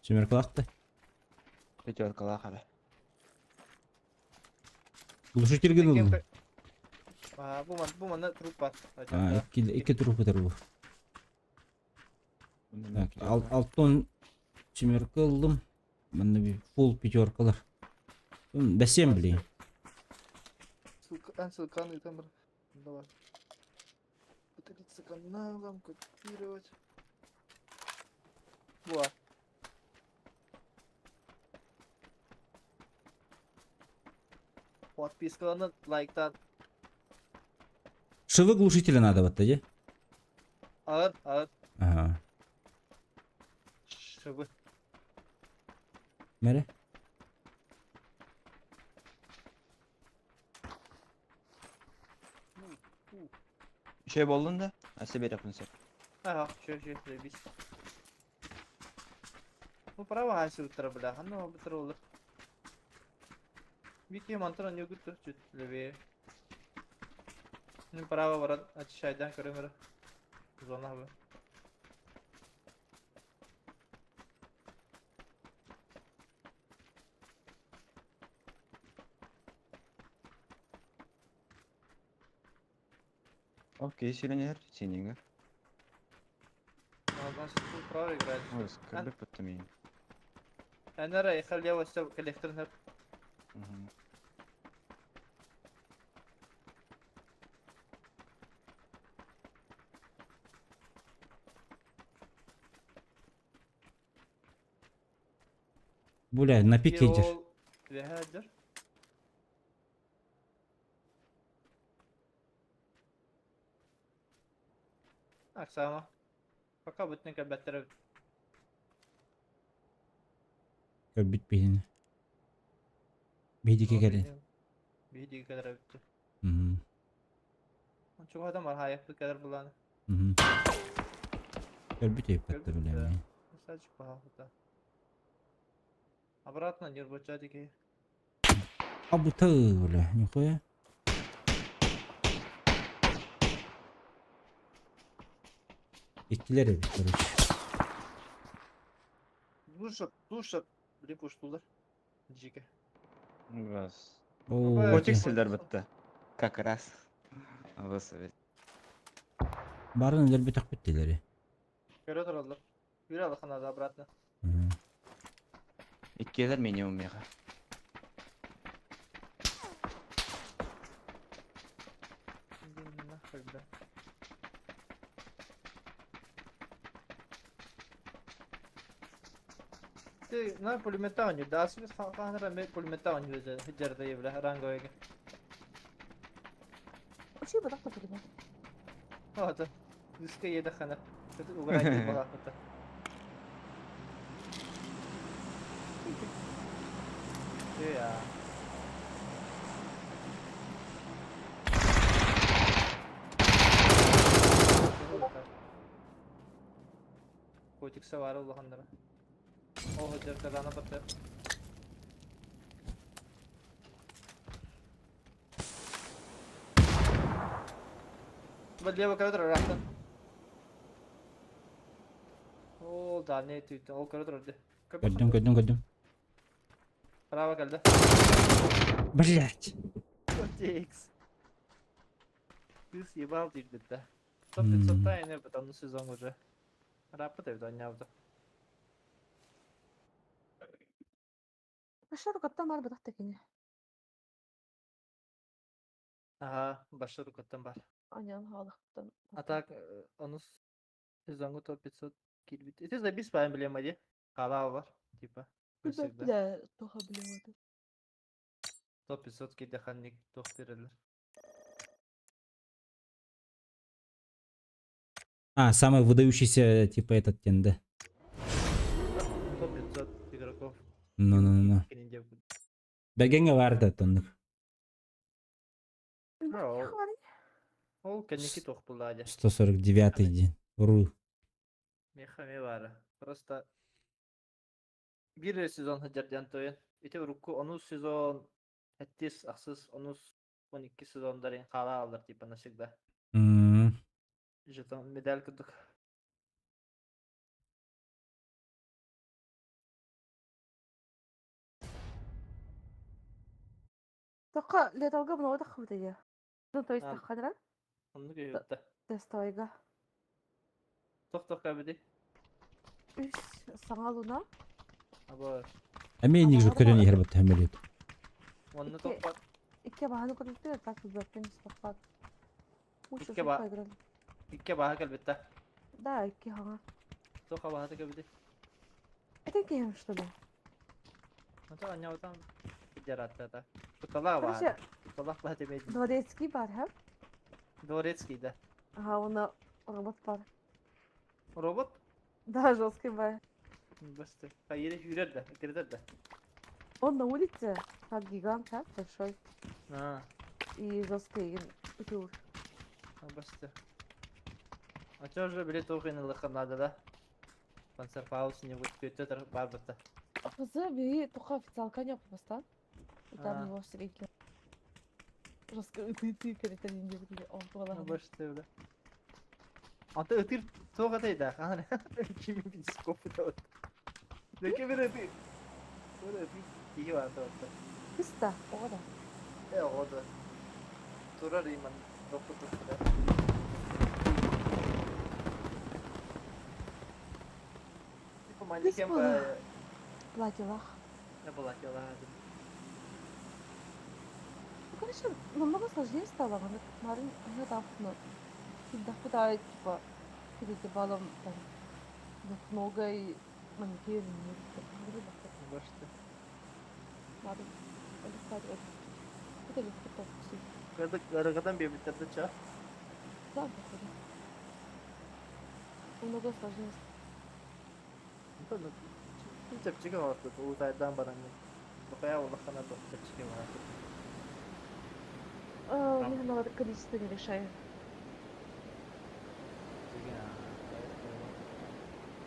Speaker 1: Семерка лақты.
Speaker 3: Пятерка лахара.
Speaker 1: Глушитель гынул.
Speaker 2: А, бу ман, бу манна труп бар.
Speaker 1: А, iki труп бітір bu. Так, алтон семерка алдым. Мында bir full пятеркалар. Бәсем блин.
Speaker 2: Ссылка, ссылка там. Давай. Поделиться каналом, копировать. Во. Подпискаланы, лайктан.
Speaker 1: Шивы глушителя надо вот тогда.
Speaker 2: Ağır, ağır.
Speaker 1: Ага.
Speaker 2: Шыбы.
Speaker 1: Мере?
Speaker 3: Şey болдun да? Асы береппин сен.
Speaker 2: Ага, şu şu biz. Bu право хайсы утра бля, ханна бутыр olur. Бики мантра не гутыр чуть левее. Ну право барат ачышайдан көрөмөр. Зона бы.
Speaker 3: Окей, силенер, синега.
Speaker 2: А, значит, тут право играет.
Speaker 3: Ой, скорбе потом.
Speaker 2: Энера и халева все коллекторный.
Speaker 3: Мгм.
Speaker 1: Бля, на пике идешь.
Speaker 2: Вегадер. Аксама. Пока будет не кабетер.
Speaker 1: Көрбүт биһини. Биһидики кэлин.
Speaker 2: Биһиги кэлэр эбит.
Speaker 1: Мгм.
Speaker 2: Чугаһда мархайык кэлэр булан.
Speaker 1: Мгм. Көрбүт өйпөттө
Speaker 2: Көрбүт,
Speaker 1: билэмин.
Speaker 2: Сачык баһаахыта. Обратно нервоча дики.
Speaker 1: Абыты, бля, нихуя. Иккилэр эбит, короче.
Speaker 2: Душат, душат. Били пуштулар. Дьике.
Speaker 3: Вас.
Speaker 1: О,
Speaker 3: Котик
Speaker 1: те.
Speaker 3: сылдьар бытта. Как раз. Высовет.
Speaker 1: Барын өлөрбөтөх бүттүлэри.
Speaker 2: Көрө тураллар. Юрэ алаханада обратно.
Speaker 1: Мгм.
Speaker 3: Иккиэлэр минимум меха.
Speaker 2: Иди нахуй, бля. Ты на пулемета не да, себе ханра ме пулемета не везе, хеджер да бля, ранговый.
Speaker 7: Вообще бы так-то пулемет.
Speaker 2: Вот. Диска еда хана. Это уграйт была это. Я. Котик савар улаханнара. О, хеджер кадана патта. Лево коридор рахтан. О, да, не ты, ол коридор де.
Speaker 1: Көрдүм, көрдүм, көрдүм.
Speaker 2: Право кэлдэ.
Speaker 1: Блять.
Speaker 2: Котикс. Ты съебал ты да. Топ 500 тайны, потом на сезон уже. Рапоты в дня.
Speaker 7: Башар каттан бар бытах текини.
Speaker 2: Ага, башыр каттан бар.
Speaker 7: Анян халыктан.
Speaker 2: А так, оны сезонга топ 500 килбит. Это забис по эмблема де. Кала бар, типа.
Speaker 7: Билбэт бля, тоха билемedi.
Speaker 2: Топ 500 килде ханник тох берелер.
Speaker 1: А, самый выдающийся, типа, этот тенде.
Speaker 2: Топ 500 игроков.
Speaker 1: Ну-ну-ну.
Speaker 2: Кининде.
Speaker 1: Бергенге бар да тоннук.
Speaker 2: Бро. Ол кенники тох булады.
Speaker 1: 149 день. Ру.
Speaker 2: Мехами бары. Просто bir сезон хадерден тойын. Ити урукку 10 сезон, хеттис, ахсыз, 10, 12 сезондарын қала алыр типа навсегда. Жетон медаль кудук.
Speaker 7: Тока леталга много тахыбыт. Ну, то есть
Speaker 2: А.
Speaker 7: таханра
Speaker 2: Онну көйөттө.
Speaker 7: тестойга.
Speaker 2: Тох-тох кабиди.
Speaker 7: Үс саңа луна.
Speaker 2: Аба,
Speaker 1: Әмей негізі
Speaker 7: Абалар
Speaker 1: көрен
Speaker 7: бар.
Speaker 1: ехер бітті әмелет.
Speaker 2: онну
Speaker 7: Икки-
Speaker 2: тох бар.
Speaker 7: Икке баһаны көрүптүр, так билбэппин спақпат.
Speaker 2: Икке ба- Икке баха калбитта.
Speaker 7: Да, икки хаңа.
Speaker 2: Тоха баха кабиди.
Speaker 7: Это кем что ли?
Speaker 2: Ата аня там жаратта та. Кутала
Speaker 7: Короче,
Speaker 2: баха. Кутала баха демейди.
Speaker 7: дворецкий бар, ха?
Speaker 2: Дворецкий да.
Speaker 7: Ага, он робот бар.
Speaker 2: Робот?
Speaker 7: Да, жесткий бар.
Speaker 2: Басты. Хайыр жүрер да, кирдер да.
Speaker 7: Он на улице, как гигант, ха, большой.
Speaker 2: А,
Speaker 7: И жесткий, утюг.
Speaker 2: басты. А чё же билет оқин надо да? Концерт не будет көтө бар бітті.
Speaker 7: Кызы бии тока официалка не бастан. И там
Speaker 2: А.
Speaker 7: его встретили. Жестко ты керетен инде он тугала.
Speaker 2: Басты бля. Ата өтір тоға да. Ана кими бископ да. Леке бер өтір. Ора өтір кихи бар да.
Speaker 7: Кыста, ода.
Speaker 2: Э, ода. Турар иман доку тур. Манекен
Speaker 7: буолла. Платьелаах.
Speaker 2: Платьелаах.
Speaker 7: Ну, короче, намного сложнее стало. Марын недавно. Всегда типа, передевала там много и маникюр.
Speaker 2: Башта.
Speaker 7: Надо раскладывать. Это легко так
Speaker 2: Арыгыдан биэбиттэр да ча.
Speaker 7: Да, походу. Намного сложнее.
Speaker 2: Чэпчэки оҥорбут улуутайдаан баран бакайа улахана туох чэпчэки оҥорбут.
Speaker 7: Мне надо количество не решаю.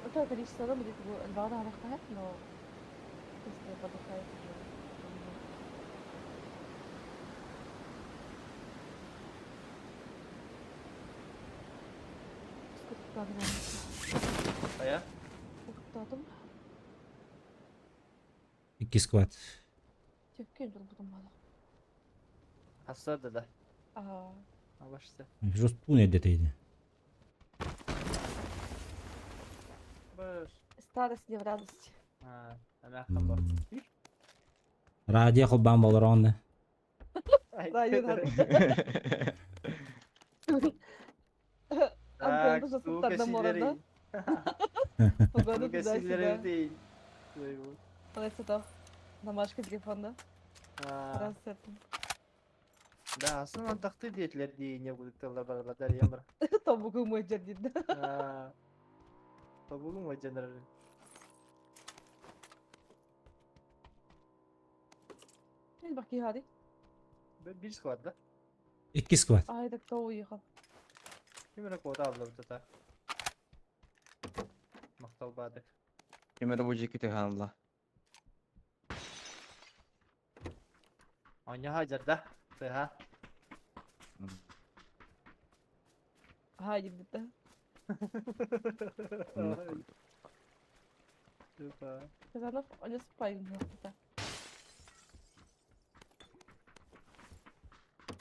Speaker 7: Это количество будет 2 на но если подыхает уже. Сколько
Speaker 2: Хайа?
Speaker 7: Уктадым.
Speaker 1: Икки сквад.
Speaker 7: Тепкен турбутум мала.
Speaker 2: Хассар да.
Speaker 7: А,
Speaker 2: Абашты.
Speaker 1: Жостуун эдетейди.
Speaker 2: Баш.
Speaker 7: Старость не в радость.
Speaker 2: А, эмээххин бар.
Speaker 1: Радио холбаан болор онно.
Speaker 7: Радио надо.
Speaker 2: Так,
Speaker 7: Антон тоже
Speaker 2: сука,
Speaker 7: сыттарда морада. Погода
Speaker 2: Сука,
Speaker 7: туда-сюда.
Speaker 2: силери değil.
Speaker 7: Молодец, Домашка телефонда.
Speaker 2: А,
Speaker 7: Раз это.
Speaker 2: Да, сын антахты диэтилэр дии не будукталар баралар ямыр.
Speaker 7: Тобугу мой дедит.
Speaker 2: А. Тобугу мой жанры.
Speaker 7: Баки хари.
Speaker 2: Бир склад да?
Speaker 1: Икки сквад.
Speaker 7: Ай, так кто уехал?
Speaker 2: Ким эрэ куота абла бутата. Махтал баадык.
Speaker 3: Ким эрэ бу дьиэки түһэн
Speaker 2: Оня хажар да. Тыха.
Speaker 7: Ага, дедит.
Speaker 2: Тупа.
Speaker 7: Казанов, он спайм.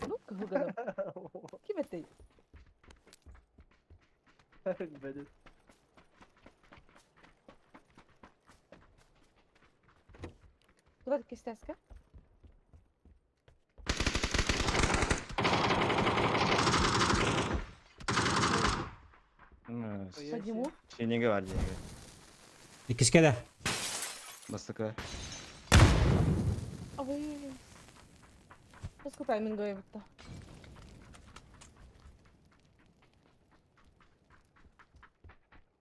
Speaker 7: Ну, кыһылганым. Ким этэй?
Speaker 2: Бэдит.
Speaker 7: Куда кистяска? Садиму?
Speaker 3: Синеге бар дьиэгэ.
Speaker 1: Иккискэ да.
Speaker 3: Бастакы.
Speaker 7: Ой. Сколько тайминга бутта.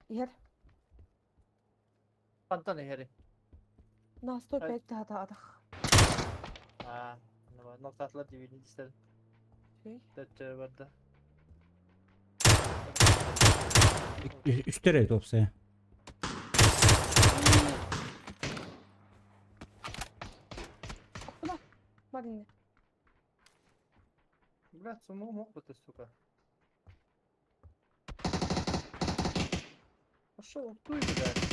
Speaker 7: Ер.
Speaker 2: Фантан эхери.
Speaker 7: На 105 та адах.
Speaker 2: А, ноктатлар дибини истер.
Speaker 7: Окей.
Speaker 2: Төттөр барда.
Speaker 1: Үстер эбит опсая.
Speaker 7: Куда? Марина.
Speaker 2: Блядь, суму мог бы ты, сука. Пошел, туй, блядь.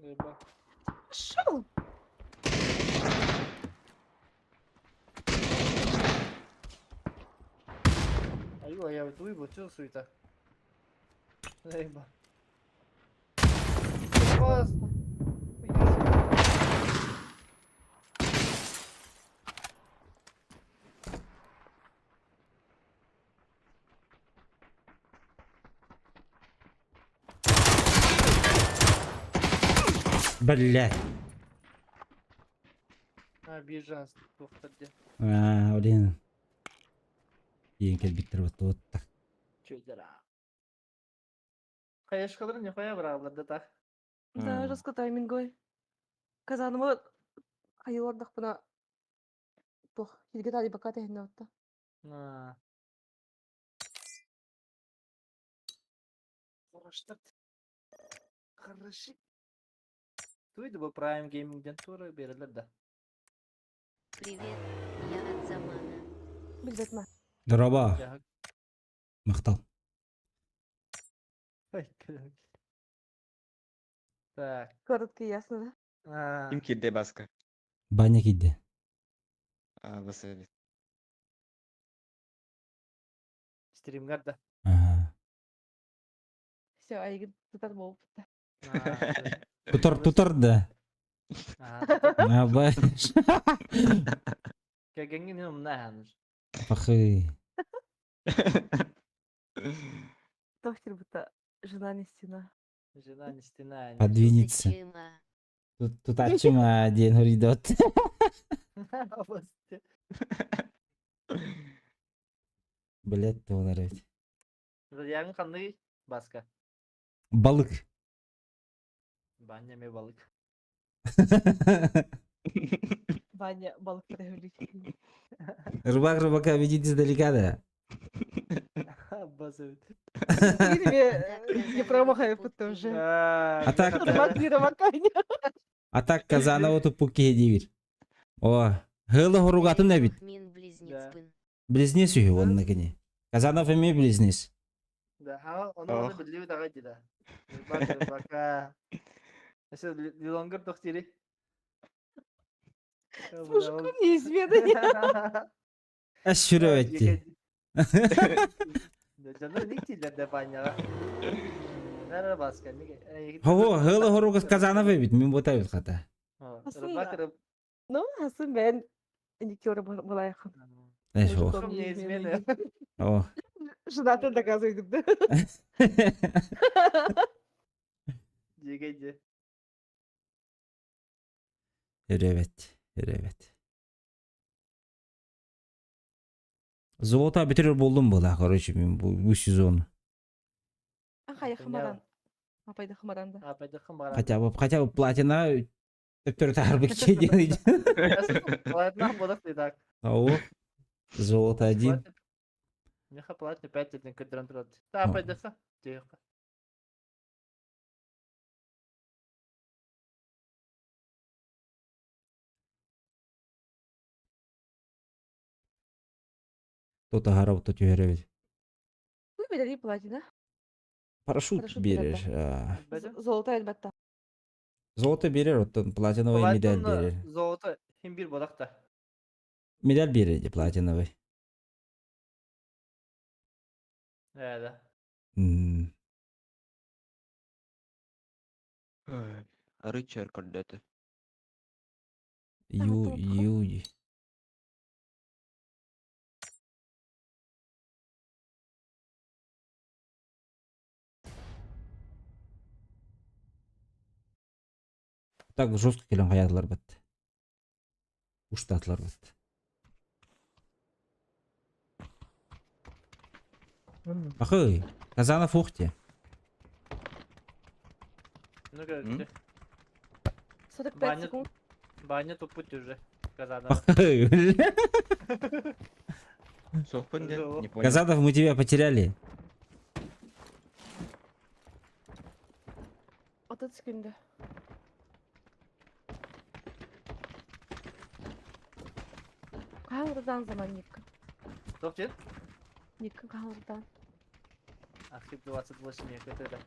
Speaker 2: Еба.
Speaker 7: Пошел!
Speaker 2: Аю, я дуй, вот что суета. Еба. Просто.
Speaker 1: Блядь.
Speaker 2: А, биржа доктор де.
Speaker 1: А, блин. Иен кэлбиттэр вот вот так.
Speaker 2: Чөйдер. Хаешкалар нихуя бралар да так.
Speaker 7: Да, жестко тайминговый. Казаныма хайылардахпына туох хилге тали бака тэһинне отта.
Speaker 2: На. Хорошо. Хороши. Туй бу Prime Gaming'ден тура берилер да.
Speaker 5: Привет, я от Замана.
Speaker 7: Билбэтмэ.
Speaker 1: Дороба.
Speaker 2: Дьаһык.
Speaker 1: Махтал.
Speaker 2: Ой, Так.
Speaker 7: Коротко и ясно, да?
Speaker 2: А,
Speaker 3: Ким киирдэ Баска?
Speaker 1: Баня киирдэ.
Speaker 3: А, бас эбит.
Speaker 2: Стримгар да.
Speaker 1: Ага.
Speaker 7: Все, айгын тутар буолбут.
Speaker 2: А,
Speaker 1: Тутар, тутар да.
Speaker 2: А, тутар.
Speaker 1: А, баш.
Speaker 2: Кэргэҥҥин мин умна аһааныр.
Speaker 1: Пахы.
Speaker 7: Тохтер будто жена не стена.
Speaker 2: Жена не стена. не-
Speaker 1: Подвинется.
Speaker 5: Зачем, а?
Speaker 1: Тут тутачыма диэн хоридот.
Speaker 2: Басты.
Speaker 1: Блять, туолар эбит.
Speaker 2: Зодиагың ханныгый? Баска.
Speaker 1: Балык.
Speaker 2: Баня ме балык.
Speaker 7: Ваня балык көрөһүлүк.
Speaker 1: Рыбак рыбака видит издалека, да.
Speaker 2: Бас эбит.
Speaker 7: Не промахай тоже.
Speaker 2: А
Speaker 1: А так-
Speaker 7: Рыбак не рыбак, Аня.
Speaker 1: А так Казанова туппу киһи диибир. О, хылы хоругатын эбит.
Speaker 5: Мин близнецпын.
Speaker 1: Близнец үһү онна кини. Казанов эмиэ близнец.
Speaker 2: Да, а ону ону
Speaker 3: Ох.
Speaker 2: биллибит аҕай дии да. Рыбак рыбака. Өссө Лилонгар тохтири.
Speaker 7: С мужиком не измены.
Speaker 1: Эс сүрөбэтти.
Speaker 2: Дьоно ник тииллэр да Ваняҕа. Нара баска ник.
Speaker 1: Хо, хылы хоругас Казанов эбит, мин бота эбит хата.
Speaker 2: Рыбак рыб.
Speaker 7: Ну, асын бен никер балайхан.
Speaker 1: Эс хо.
Speaker 7: Мужиком
Speaker 2: Не
Speaker 7: не
Speaker 2: измены.
Speaker 7: измены.
Speaker 1: О.
Speaker 7: Женаты доказывают, да?
Speaker 2: Дьигэйди.
Speaker 1: Өрөбөт, өрөбөт. Золото бүтүрөр болдум була, короче, мен бу, бу сезон.
Speaker 7: Ахай хымаран. Апайды хымаран да.
Speaker 2: Апайдыхын баран.
Speaker 1: Хотя бы платина төптөр тарбы кеден.
Speaker 2: Платина бодах так.
Speaker 1: О, золото один.
Speaker 2: Меха платина 5 лет көдөрөн турат. Та апайдыха. Тиэхэ.
Speaker 1: Тота харап то түһөрөбүт.
Speaker 7: Вы берели платина.
Speaker 1: Парашют
Speaker 7: Парашют
Speaker 1: берер.
Speaker 7: берер, Золото элбетте.
Speaker 1: Золото берер, оттон платиновый медаль берер.
Speaker 2: Золото хим бир бодах та.
Speaker 1: Медаль берер де платиновый.
Speaker 2: Ээ да.
Speaker 1: М,
Speaker 3: Рычар көрдөтө.
Speaker 1: Ю, ю. Так жестко келен каядылар бат. Уштатылар бат. Ахы, Казанов ухте.
Speaker 2: Ну ка
Speaker 3: М?
Speaker 7: 45
Speaker 2: Баня-
Speaker 7: секунд.
Speaker 2: Баня тупут уже. Казанова.
Speaker 1: Ахы.
Speaker 3: Сохпун дед, не понял.
Speaker 1: Казанов, мы тебя потеряли.
Speaker 7: 30 секунда. Каңырдан заман Ник.
Speaker 2: Топ дед?
Speaker 7: Ник каңырдан.
Speaker 2: Архив 28 это да.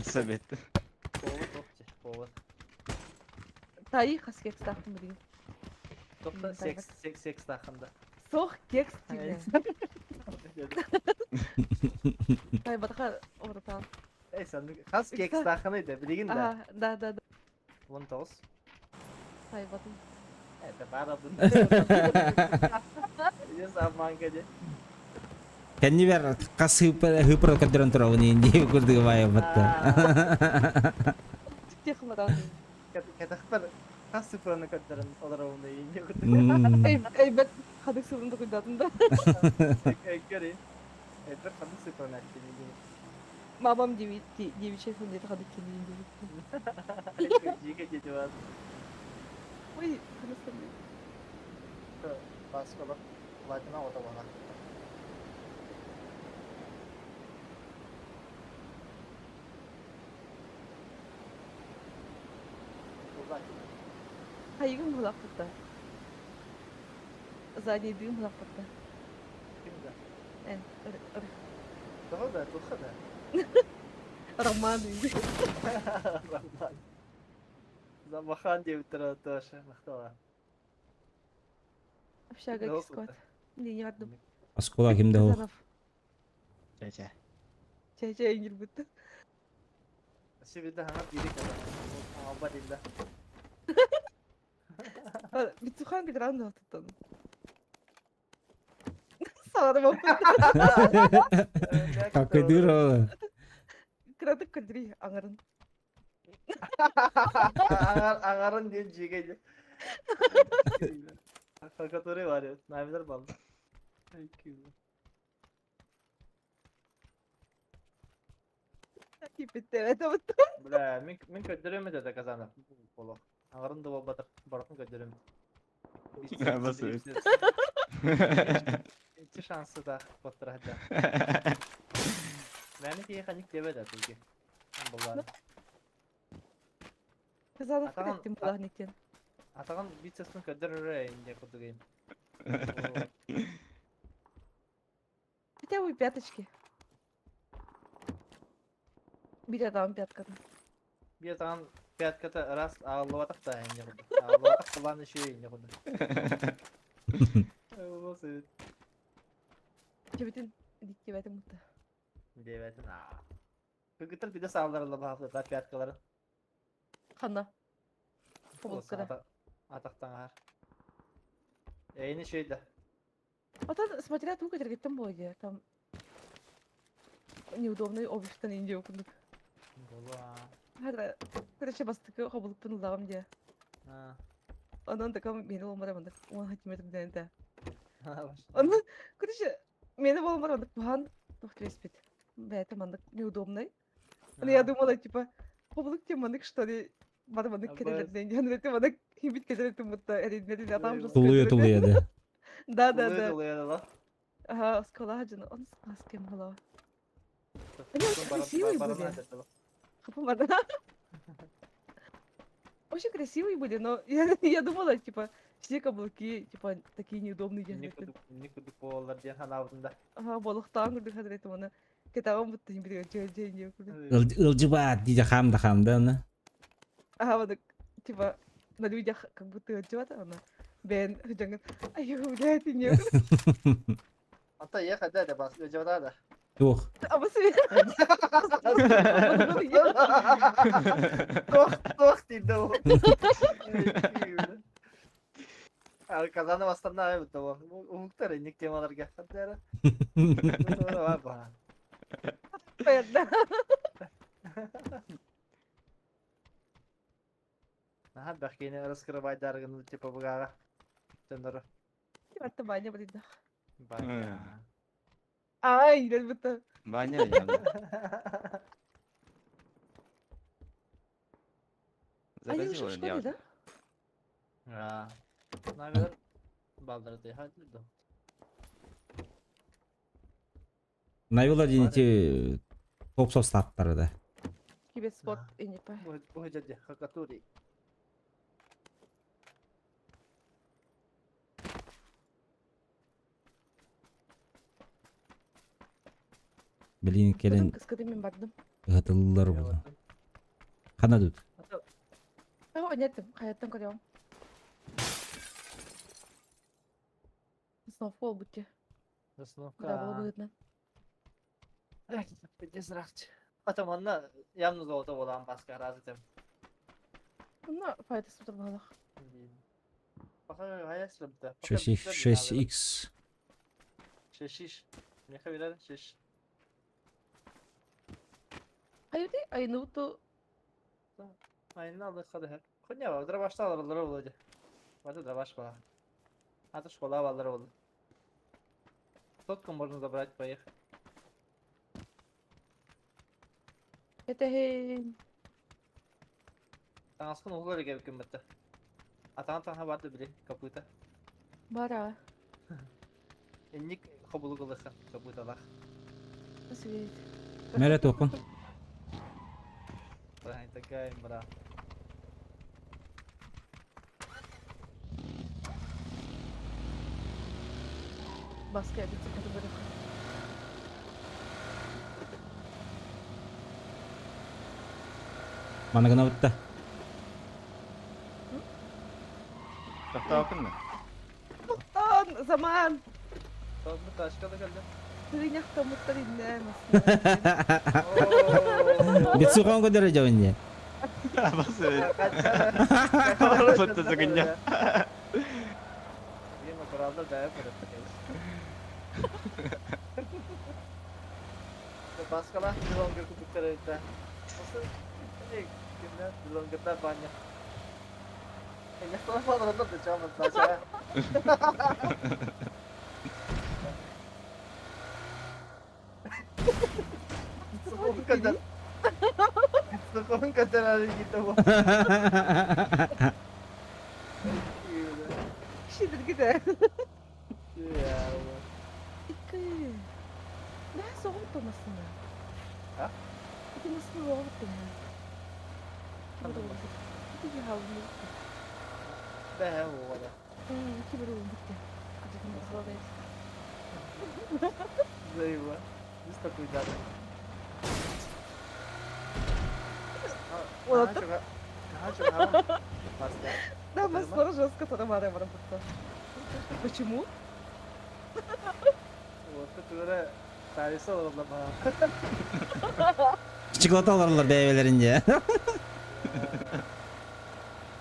Speaker 3: Совет.
Speaker 2: Повод топте, повод.
Speaker 7: Таи хаскек стахын білген.
Speaker 2: Топта
Speaker 7: М,
Speaker 2: секс, секс, секс тахында.
Speaker 7: Сох кекс деген. Тай батқа орытан.
Speaker 2: Эй, сен хас кекс тахыны да билигин да.
Speaker 7: Ага, да, да, да.
Speaker 2: 19.
Speaker 7: Тай батын.
Speaker 2: Это барабын. Yes, обманка де.
Speaker 1: Кәнни бер қас хыпыр көтөрөн турабын инди көрдүгө бая батта.
Speaker 7: Тикте хымаран.
Speaker 2: Катахпар хас цифраны көтөрөн олар инде.
Speaker 1: М,
Speaker 7: Эй, эй, бет хадык сылынды куйдатын да.
Speaker 2: Көрей. Это хадык цифраны әттен
Speaker 7: Мамам девичья фамилия хадык келейін деп.
Speaker 2: Жеке дети бар.
Speaker 7: Ой, ханыстым.
Speaker 2: Басқалап, платина отабана.
Speaker 7: Хайыгын булахпыта. Заднийдыын булахпыта.
Speaker 2: Ким да?
Speaker 7: Эн
Speaker 2: Тоҕо да, туха да.
Speaker 7: Роман
Speaker 2: Роман. Замахан диэбиттэрэ тоже махтала.
Speaker 7: Общага кискот. Не бардым.
Speaker 1: Оскуола ким да суох.
Speaker 7: Казанов.
Speaker 3: Чэ-чэ.
Speaker 7: Чэ-чэ иҥирбит.
Speaker 2: Сибилде хаҥа биири кэлэ. Оҥолба дилла.
Speaker 7: Битухан гыдран да туттан. Саҕарым
Speaker 1: Какыдыр ол.
Speaker 7: Кыратык көдүрүй аҥарын.
Speaker 2: Аҥар аҥарын диэн дьиэгэ Который var ya. Naviler ballı. Бля, мин мин көрдөрөм этэ Казанов. Олох. Аҥарын да буолбатах, барытын көрдөрөм.
Speaker 3: Басыбыт.
Speaker 2: Икки шансы да боттарахда. Мэни киһи ханик диэбэт да туги. Буллар.
Speaker 7: Казанов
Speaker 2: Атаҕын-
Speaker 7: кэттим булаһын иккен.
Speaker 2: Атаҕын бицепсин көрдөрөр инде курдугайым.
Speaker 7: Хотя бы пяточки. Биир атаҕын пятката.
Speaker 2: Биир атаҕын пятката раз ааллыбатах да инде курдук. Ааллыбатах кылаан үчүгэй инде курдук. Болсу.
Speaker 7: Чэбитин диктибэтим мутта.
Speaker 2: Диэбэтин аа. Кыргыттар биде саалларылла баһафта пяткаларын.
Speaker 7: Ханна? Хобулкада.
Speaker 2: Атахтаҥар. Эйини үчүгэй да.
Speaker 7: Отон смотря тугу кэтэргиттэн буолуо там неудобный обувьтан индио курдук.
Speaker 2: Була.
Speaker 7: Хата, короче, бастакы хобулукпун ыллаҕым дии. Онон таком мени буолмара мандык 10 сантиметр диэн этэ. Онон, короче, мени буолмара мандык туһан туох түбэспит. Бэйэтэ мандык неудобный. Ну, я думала, типа, хобулук тем мандык, что ли, бары мандык кэтэлэрдэн диэн, это мандык хибит кэтэлэртин будто эриннэрин атам жестко
Speaker 1: Тулуйа тулуйа да.
Speaker 7: Да, да, да.
Speaker 2: Тулуйа да.
Speaker 7: Ага, оскола жана, он с кем голова. Они очень красивые были. Хапамада. Очень красивые были, но я думала, типа, все каблуки, типа, такие неудобные.
Speaker 2: Никуда буоллар диэн ханаабытым да.
Speaker 7: Ага, болохтаан курдук хадырайтым оны. Кетабын бутта бир дьэ
Speaker 1: Ылдьыбаат дии хаам да хаам да аны.
Speaker 7: Ага, вот, типа, на людях как будто ылдьыбат, ана. Бен, дьоҥун, ай, блядь, не.
Speaker 2: Ата ийэ хайда да бас ыдьабата да.
Speaker 1: Туох.
Speaker 7: Абасы.
Speaker 2: Туох туох диир ол. Казаны бастарна айбыт ол. Уһуктар инник темаларга. Хаттара.
Speaker 7: Понятно.
Speaker 2: Наһаа бэхкиини раскрывайдаргын типа бугаага. Дьоннору.
Speaker 7: Атта баня блин.
Speaker 2: Баня.
Speaker 7: Ай, будто.
Speaker 3: Баня явно.
Speaker 7: Они уже
Speaker 3: Заразил
Speaker 7: в
Speaker 3: он
Speaker 7: школе,
Speaker 3: явно.
Speaker 7: да?
Speaker 2: Аа. Навер балдырды хадды.
Speaker 1: Навила диэн ити топ составтары да.
Speaker 7: Киберспорт и не по.
Speaker 2: Бу дьэ хакатури.
Speaker 1: Билин кэлин
Speaker 7: Кыскыды мен бардым.
Speaker 1: ыһытыллар буолла. Хана тут.
Speaker 7: О, нет, хаяттан көрөм. Снофол будьте.
Speaker 2: Засновка.
Speaker 7: Да, было выгодно.
Speaker 2: Ата манна явно золото болан баска разы тем.
Speaker 7: Ну, файта сутр балах.
Speaker 2: Пока хаясырымда.
Speaker 1: 6 x
Speaker 2: Шешиш. Меха билер шеш.
Speaker 7: Айыты, айны то
Speaker 2: Айны алды хады. Коня бар, дробашта алыр болду. Баты дробаш бар. Аты школа алыр болду. Сотку можно забрать, поехать.
Speaker 7: Это хей.
Speaker 2: Таҥаскын уһугар кэбиккин бытта. Атаҕын таҥаһа барды били, копыта.
Speaker 7: Бара.
Speaker 2: Инник хобулук ылыхха, копыталаах.
Speaker 7: Свет.
Speaker 1: Мэрэ туохпун.
Speaker 2: Такая бра.
Speaker 7: Баска эбит сыппаты бөрөх.
Speaker 1: Мана гына бутта.
Speaker 3: Тохтоокун да?
Speaker 7: Тоқтон, заман!
Speaker 2: Тоғыз ташка да келді.
Speaker 7: Сырыняқ томуттар инне.
Speaker 1: Битсухан көдөрө жабынне.
Speaker 3: Басы. Бутта сыгыння.
Speaker 2: Видимо, kurallar бәрі көріп. Басқала Дилонгер кубиктер өтті. Осы кімдер Дилонгерда баня. Яқтан фалырында да жамын таша. Сухон kadar. Сухон kadar әрекеті бол.
Speaker 7: Шидіргіде.
Speaker 2: Я,
Speaker 7: Икки. Нә соғып томасына.
Speaker 2: А?
Speaker 7: Ити масына соғып томасына.
Speaker 2: Қандай
Speaker 7: Ити хаалын.
Speaker 2: Бә оғада.
Speaker 7: Ики бір уын бітті.
Speaker 2: Зайва. Biz такой
Speaker 7: Олаттыр.
Speaker 2: Да.
Speaker 7: Да, масына жестко тора бара бутта. Почему?
Speaker 2: Вот тура тарихи олар баа.
Speaker 1: Чоколата аларлар бәйбелеринде.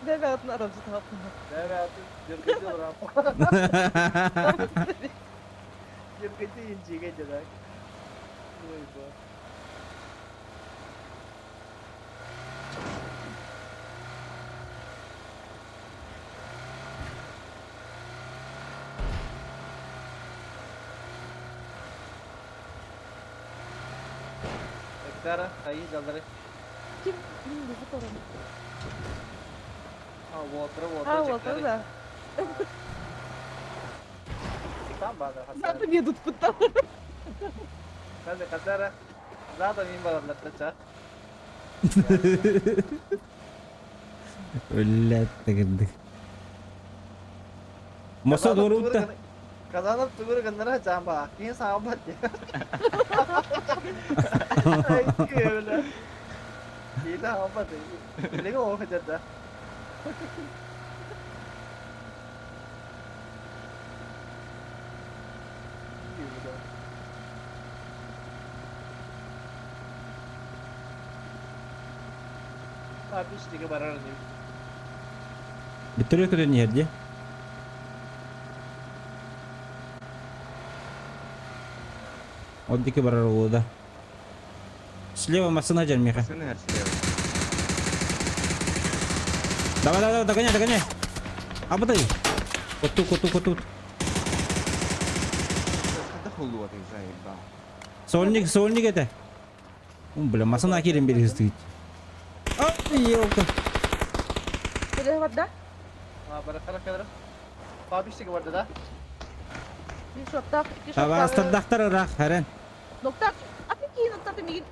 Speaker 7: Дәбе атын арамчы тапты.
Speaker 2: Дәбе атын жыргыты олар. Жыргыты инчиге жадак. Ой ба. Гектара, айы жалдыры.
Speaker 7: Ким? Мин өзі торам.
Speaker 2: А, уотыры,
Speaker 7: А,
Speaker 2: уотыры.
Speaker 7: вот да.
Speaker 2: Там базар
Speaker 7: Заты мен ұтпыттан.
Speaker 2: Қазір қазір Зада мен барамдар тача.
Speaker 1: Өлләт дегендик. Моса doğru utta.
Speaker 2: Казанып түгір гындыра жамба. Кейін саған бат. Кейін саған бат. Білеге оқы жерді. Abi işte barar diyor.
Speaker 1: Биттөрө көтөн yerdi. Оддики барар да. Слева машина жар Миха.
Speaker 3: Сыны her слева.
Speaker 1: Давай, давай, давай, догоняй, догоняй. Абыдай. Вот тут, вот тут, вот тут.
Speaker 3: Хата хулу ты заебал.
Speaker 1: Сольник, сольник это. Ум, бля, машина керен бери стоит. А, елка.
Speaker 7: Бірі бар да?
Speaker 2: Ha bırak bırak bırak. Abi işte vardı da.
Speaker 7: Bir шоттақ, iki шоттақ.
Speaker 1: Таба астардақтар ырақ, харен.
Speaker 7: Ноктақ. Аты кейін ноктақ демеген.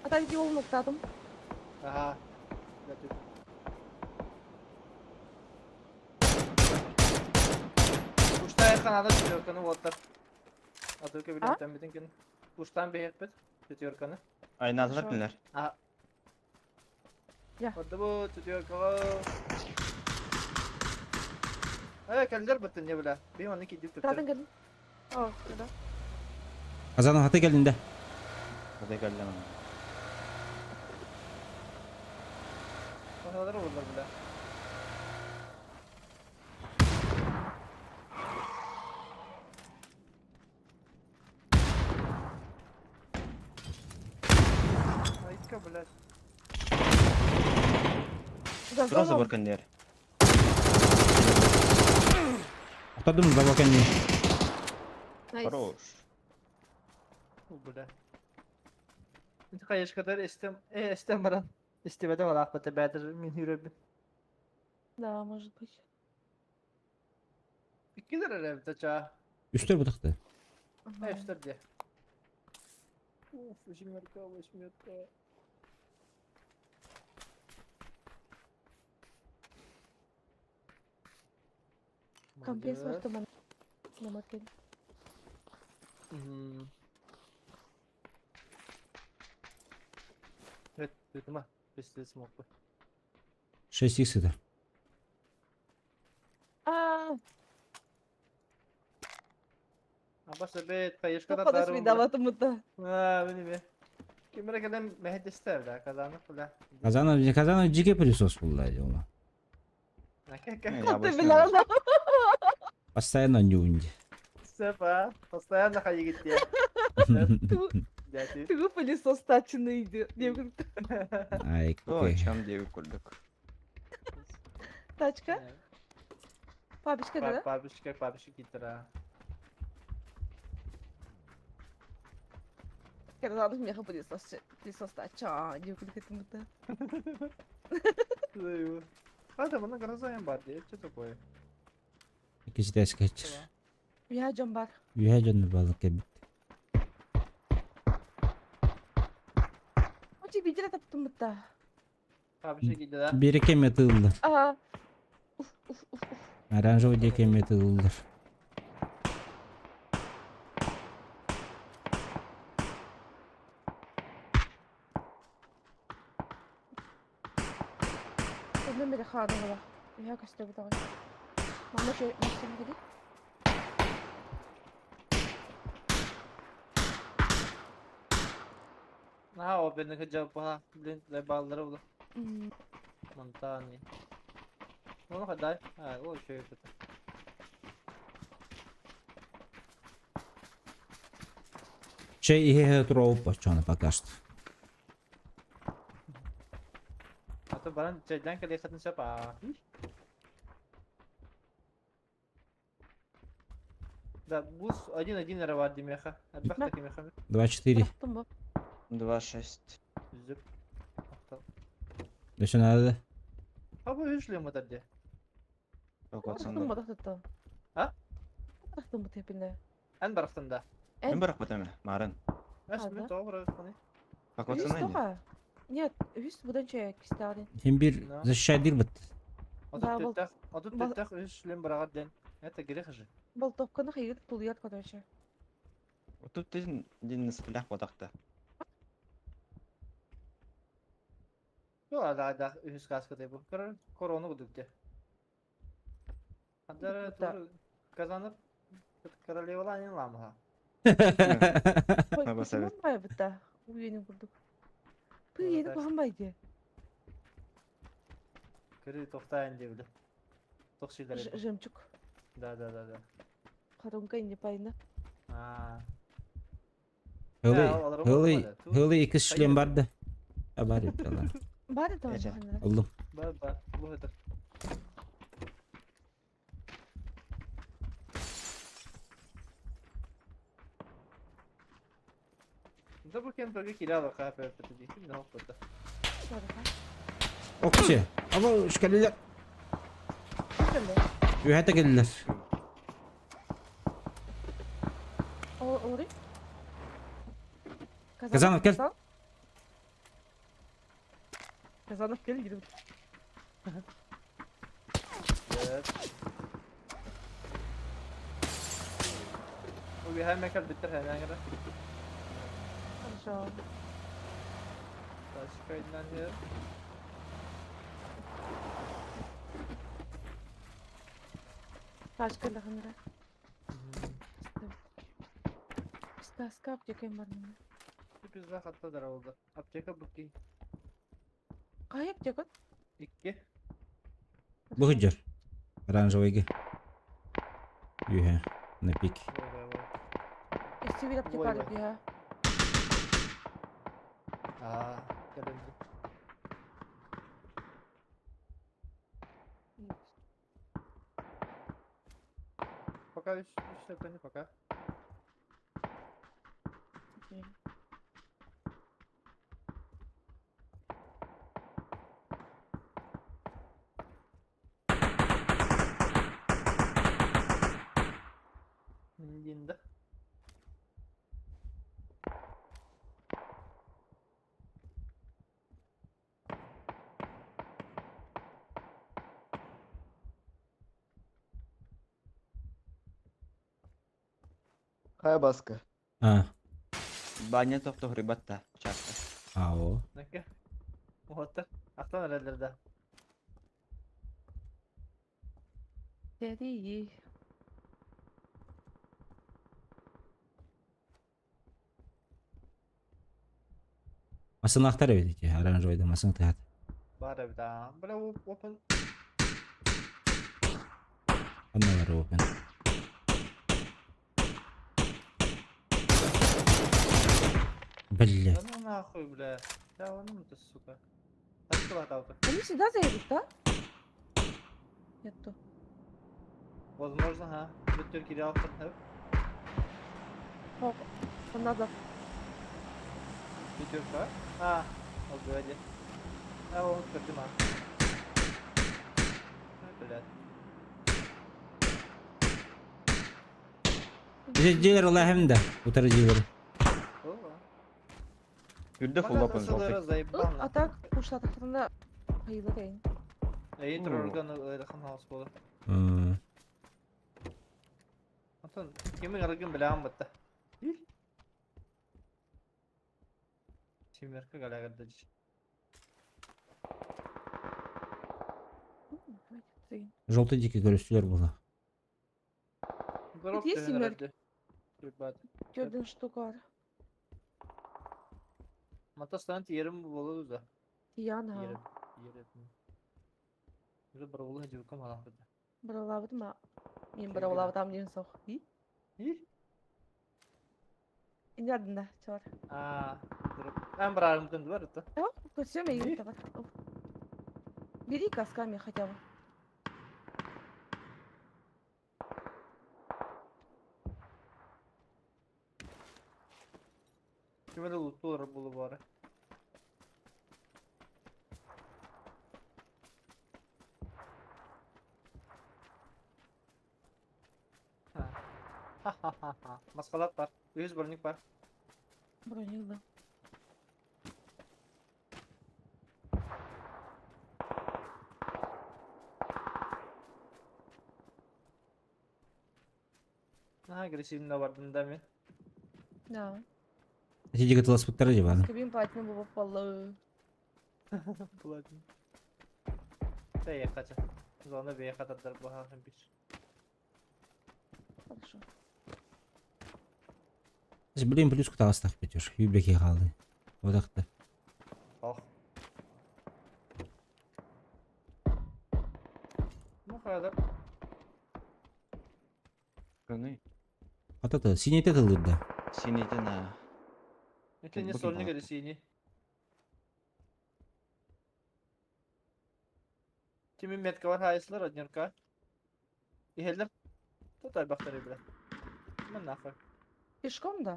Speaker 7: Ата ки ол ноктадым.
Speaker 2: Aha. Uçta yakın adam tutuyor otlar. Adı
Speaker 7: А?
Speaker 2: bilen bütün gün. Uçtan bir hep tutuyor kanı.
Speaker 3: Ay nazar neler?
Speaker 2: Aha.
Speaker 7: Ya.
Speaker 2: Orada bu tutuyor kanı. Evet kendiler batın ne bile. Bir onu ki dip
Speaker 7: Zaten
Speaker 2: tutuyor.
Speaker 7: geldim. О, да.
Speaker 1: Азанов хаты келдинде.
Speaker 3: Hadi gel lan.
Speaker 2: Kafaları vurdular bile. Айка, блядь.
Speaker 3: Тура забор кендер.
Speaker 1: Оқтадым забор кенде.
Speaker 7: Найс.
Speaker 3: Хорош.
Speaker 2: Бу, бля. Инти кайыш кадар эстем, эстем баран. Истебеде бар акбата бәдир мин хүрөбүн.
Speaker 7: Да, может быть.
Speaker 2: Иккилер эле ча.
Speaker 1: Үстөр бутакты.
Speaker 7: Ага.
Speaker 2: Эштер де. Уф, восьмерка, восьмерка.
Speaker 7: Компресс
Speaker 2: Молодец.
Speaker 7: бар Намат кел.
Speaker 2: Evet, dedim ha. Пиздец мог бы.
Speaker 1: 6 икс это.
Speaker 7: А,
Speaker 2: Абас эбет, поешкада
Speaker 7: тоққадас
Speaker 2: дарым.
Speaker 7: видаватымыта.
Speaker 2: А, бини бе. Кимре кэлэн мэһэдэстэр да, казанов бля.
Speaker 1: Казанов, Казанов жике пылесос булла ола.
Speaker 3: Не, я
Speaker 7: Ты
Speaker 3: обычно
Speaker 7: билала.
Speaker 1: Постоянно не унди.
Speaker 2: Сепа, постоянно хайгитте. Дяти.
Speaker 7: Ты пылесос тачыны иди.
Speaker 1: Ай,
Speaker 3: То, о
Speaker 1: какой.
Speaker 3: чем девять курдук.
Speaker 7: Тачка? Папочка, да?
Speaker 2: Папочка, папочка китра.
Speaker 7: Казанов меха пылесос. Пылесос тача. Девкутымыта.
Speaker 2: А, да, мына гроза бар, что такое?
Speaker 1: Икки тәскәч.
Speaker 7: Я жон бар.
Speaker 1: Үйә жонны балык кебит.
Speaker 7: Очи видела таптымыта.
Speaker 2: Папочка китра.
Speaker 1: Береке метылды.
Speaker 7: А. Уф, уф, уф, уф.
Speaker 1: Оранжевый деке метылды.
Speaker 7: Онно мере хаадыгыла. Я көстө бутагы. Мама чөй машина кеди.
Speaker 2: А, о, бедный хотел па, блин, лайбалдары була. Монтани. Ну, хадай. А, о, еще это.
Speaker 1: Чей ihe туроп бачаны пока что.
Speaker 2: А то баран чайдан кале хатын шапа. Да, бус 1-1 рвать демеха. Отбахта кемеха.
Speaker 1: 2-4.
Speaker 7: Барахтым бу.
Speaker 3: 2-6.
Speaker 2: Зып.
Speaker 1: Да что надо?
Speaker 2: А вы видишь ли мы тогда?
Speaker 7: Барахтым бу тахтытты.
Speaker 2: А?
Speaker 7: Барахтым бу тепиле.
Speaker 2: Эн барахтында.
Speaker 3: Мен барах бутаме, марын.
Speaker 2: Эс
Speaker 7: А,
Speaker 2: мен
Speaker 7: да?
Speaker 2: добро, хони.
Speaker 3: Пакотсана
Speaker 7: Үс
Speaker 3: не?
Speaker 7: тоха. Нет, үс будан чөй кистари.
Speaker 1: Хем бир
Speaker 2: Да.
Speaker 1: защищай дир бит.
Speaker 7: Да,
Speaker 2: Отут
Speaker 7: был-
Speaker 2: төттөх, отут
Speaker 7: был-
Speaker 2: төттөх үс шлем барагат ден. Это грех же.
Speaker 7: Болтовканы хайыр тулуяр короче.
Speaker 3: Тут дин дин сплях батакта.
Speaker 2: Жо ада да үс каска деп. Кор корона гудукте. Адар
Speaker 7: Да.
Speaker 2: тур казанып королеваланин ламха.
Speaker 7: Ой,
Speaker 3: Аба совет.
Speaker 7: бай бутта. Уйени курдук. Пы ени
Speaker 2: Да.
Speaker 7: кухан байды.
Speaker 2: Кири токтайын деп биле. Токсилер.
Speaker 7: Жемчуг.
Speaker 2: Да, да, да, да.
Speaker 7: Харунка инде пайна.
Speaker 2: А.
Speaker 1: Хылы,
Speaker 2: алар
Speaker 1: хылы,
Speaker 2: болмады. Ту-
Speaker 1: хылы ики шлем барды. А бар ит алар.
Speaker 7: Бар это.
Speaker 3: Эже.
Speaker 1: Аллым.
Speaker 2: Ба ба, бу это. Да бу кен бөге кире алар капы пөтү ди. Ким не хоппа.
Speaker 1: Окче. Ама шкалилер. Үйәтә келдилер.
Speaker 7: Ори.
Speaker 1: Казанов, кел.
Speaker 7: Казанов кел гидим.
Speaker 2: Evet. Bu bir hemen kal bitir hemen kadar.
Speaker 7: Хорошо.
Speaker 2: Başka yer.
Speaker 7: Тачка лаханра. Стаска аптека бар мында.
Speaker 2: Bizde hatta dar oldu. Аптека буки.
Speaker 7: Кай аптека?
Speaker 2: İki.
Speaker 1: Бу хыджар. Оранжевыйга. Үйә. На пик.
Speaker 2: Vay vay vay.
Speaker 7: Эстибил аптека
Speaker 2: Ой,
Speaker 7: алып я.
Speaker 2: Aa, geldi. Пока üç, üç tepeni пока. Yindi.
Speaker 8: Хайа баска.
Speaker 1: А.
Speaker 3: Баня тохтоһуруйбат да часта.
Speaker 1: Ао.
Speaker 2: Нэкэ. Уоттар. Ахтан эрэллэр да.
Speaker 7: Тэрийи.
Speaker 1: Масынаахтар эбит ити оранжевайда масын тыһат.
Speaker 2: Баар эбит аа. Бля open.
Speaker 1: Онно бар open. Блять.
Speaker 2: Да ну нахуй, бля. Да ну ты, сука. Откуда
Speaker 7: Они сюда заедут, да? Нету.
Speaker 2: Возможно, ха. Бүттөр кире алып
Speaker 7: Хоп. Надо.
Speaker 2: Пятерка? А, ол говори. А, он көрдүм а. Блядь.
Speaker 1: Дилер Аллахым да. Утары дилер.
Speaker 3: Үрдэ фуллапын жолтый.
Speaker 2: Заебал.
Speaker 7: А так ушла тахтарына хайыла дейин.
Speaker 2: Эй, турорган ыарахан хаус болар. Антон, кими аргын билэҕин бытта. Семерка галягырда
Speaker 1: Желтый дикий көрүстүлэр була.
Speaker 2: Дроп
Speaker 7: Есть семерки?
Speaker 2: Ребят.
Speaker 7: Төрдүн штука бар.
Speaker 2: Матастан тиерим болду да.
Speaker 7: Тиян ха.
Speaker 2: Ерим. Ерим. Уже барулы дивкам алахыда.
Speaker 7: Баралабыт ма. Мен
Speaker 2: Киргиле.
Speaker 7: баралабыт ам диэн сох. И?
Speaker 2: И?
Speaker 7: Инядында чор.
Speaker 2: А, дроп. Ам барарым бар это.
Speaker 7: Көрсөм эгин табар. Бери касками хотя бы.
Speaker 2: Кимеде лутулар болу бары. Ха-ха-ха-ха. Маскалат бар. Үз броник бар.
Speaker 7: Бронилды.
Speaker 2: Ага, агрессивно бардым да мен.
Speaker 7: Да.
Speaker 1: Сидиге тыласпыттара дебаны.
Speaker 7: Кабин платина болуп баллы.
Speaker 2: Платин. Да я хочу. Зона бе хатардар баха бир.
Speaker 7: Хорошо.
Speaker 1: Блин, плюс кутагастах бетер. Юбеке қалды. Одақта.
Speaker 2: Ох. Ну хада.
Speaker 3: Көңүй.
Speaker 1: Атата, синете тылдырда.
Speaker 3: Синейтен а.
Speaker 2: Это не
Speaker 3: Букин
Speaker 2: сольник
Speaker 3: алып.
Speaker 2: или синий. Тими метка бар хайсылар однерка. Ихелер. Тут айбақтар бля. Мен нахуй.
Speaker 7: Пешком да?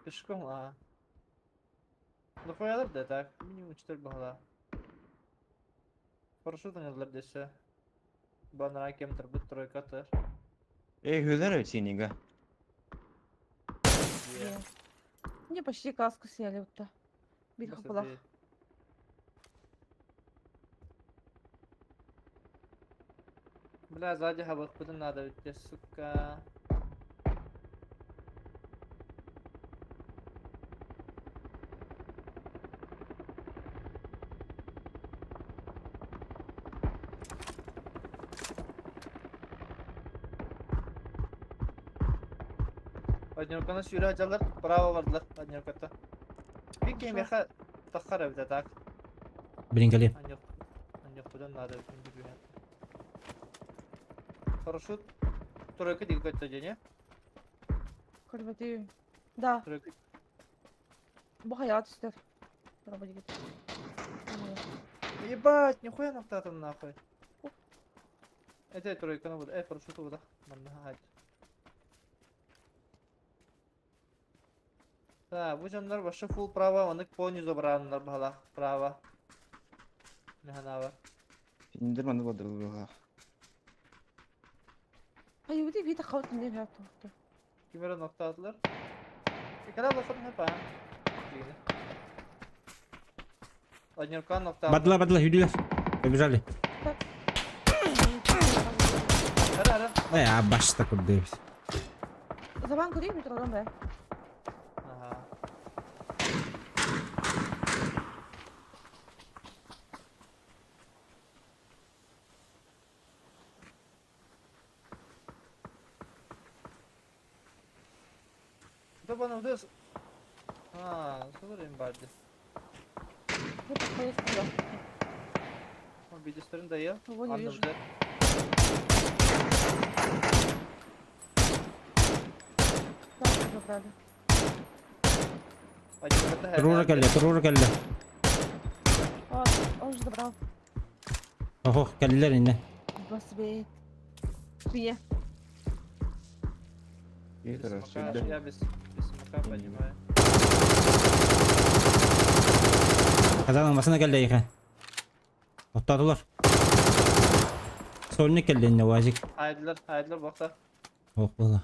Speaker 2: Пешком, а. Ну хуялар да так. Минимум 4 бағала. Парашют десе. Банара кемтер бут тройка тыр.
Speaker 3: Эй, хүлэр синега.
Speaker 7: Мне почти каску сняли вот то. Бир хапалах.
Speaker 2: Бля, сзади хабах будем надо, ведь, сука. Однерканы сүйрі ажалар, право бардылар однерката. Bir кемеха тахар эбит так.
Speaker 1: Блин, кали.
Speaker 2: Аньок надо Парашют. Тройка диги көттө дене.
Speaker 7: Көрбөтү. Да.
Speaker 2: Тройка.
Speaker 7: Бу хаят үстер. Право дигит.
Speaker 2: Ебать, нихуя нафтатым нахуй. Это тройка на буду. Парашют буду. Манна хайт. Так, бу жандар башы фул право, оны полный забраннар бала право. Механа бар.
Speaker 3: Индер маны бодыр.
Speaker 7: Ай, бит хавт не хавт.
Speaker 2: Кимере нокта attılar. Ekran bakalım hep ha. Однерка нокта.
Speaker 1: Бадла, бадла, юдилер. Побежали.
Speaker 2: Ара ара.
Speaker 1: Эй, а баш такой дебс.
Speaker 7: Забан көрейін, метродан бә.
Speaker 2: Ага. Да bana da Ha, sanırım vardı. Bilgisayarın dayı.
Speaker 7: Его не вижу.
Speaker 2: Anladı.
Speaker 7: Да, забрали.
Speaker 1: Турура кэллэ, турура кэллэ.
Speaker 7: А, он же забрал.
Speaker 1: Охох, кэллилэр иннэ.
Speaker 7: Басбет. Спине.
Speaker 3: Игорь,
Speaker 2: Без
Speaker 3: сюда.
Speaker 2: смока, Я без, без смока понимаю.
Speaker 1: Казанын басына кэллэ эйиэхэ. Оттоотулар. Сольник кэллэ иннэ УАЗик.
Speaker 2: Haydiler, haydiler bakta.
Speaker 1: Ох буолла.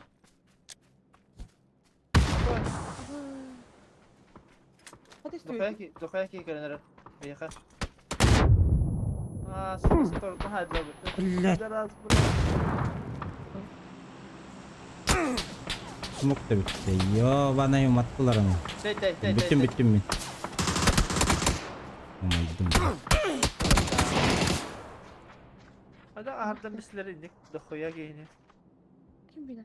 Speaker 7: Hadi üstü.
Speaker 2: Духаяки, духаяки кэлэнэр. Эйиэхэ. Аа, сторон haydiler.
Speaker 1: Блядь.
Speaker 2: Раз, бля.
Speaker 1: Смок да бүттэ. Ёбаный уматтылар аны.
Speaker 2: Тэй, тэй, тэй,
Speaker 1: Бүттүм,
Speaker 2: тэй.
Speaker 1: бүттүм мин. Умайдым.
Speaker 2: Hadi ahardan bizleri indik. Духуя киһини.
Speaker 7: Ким билэр?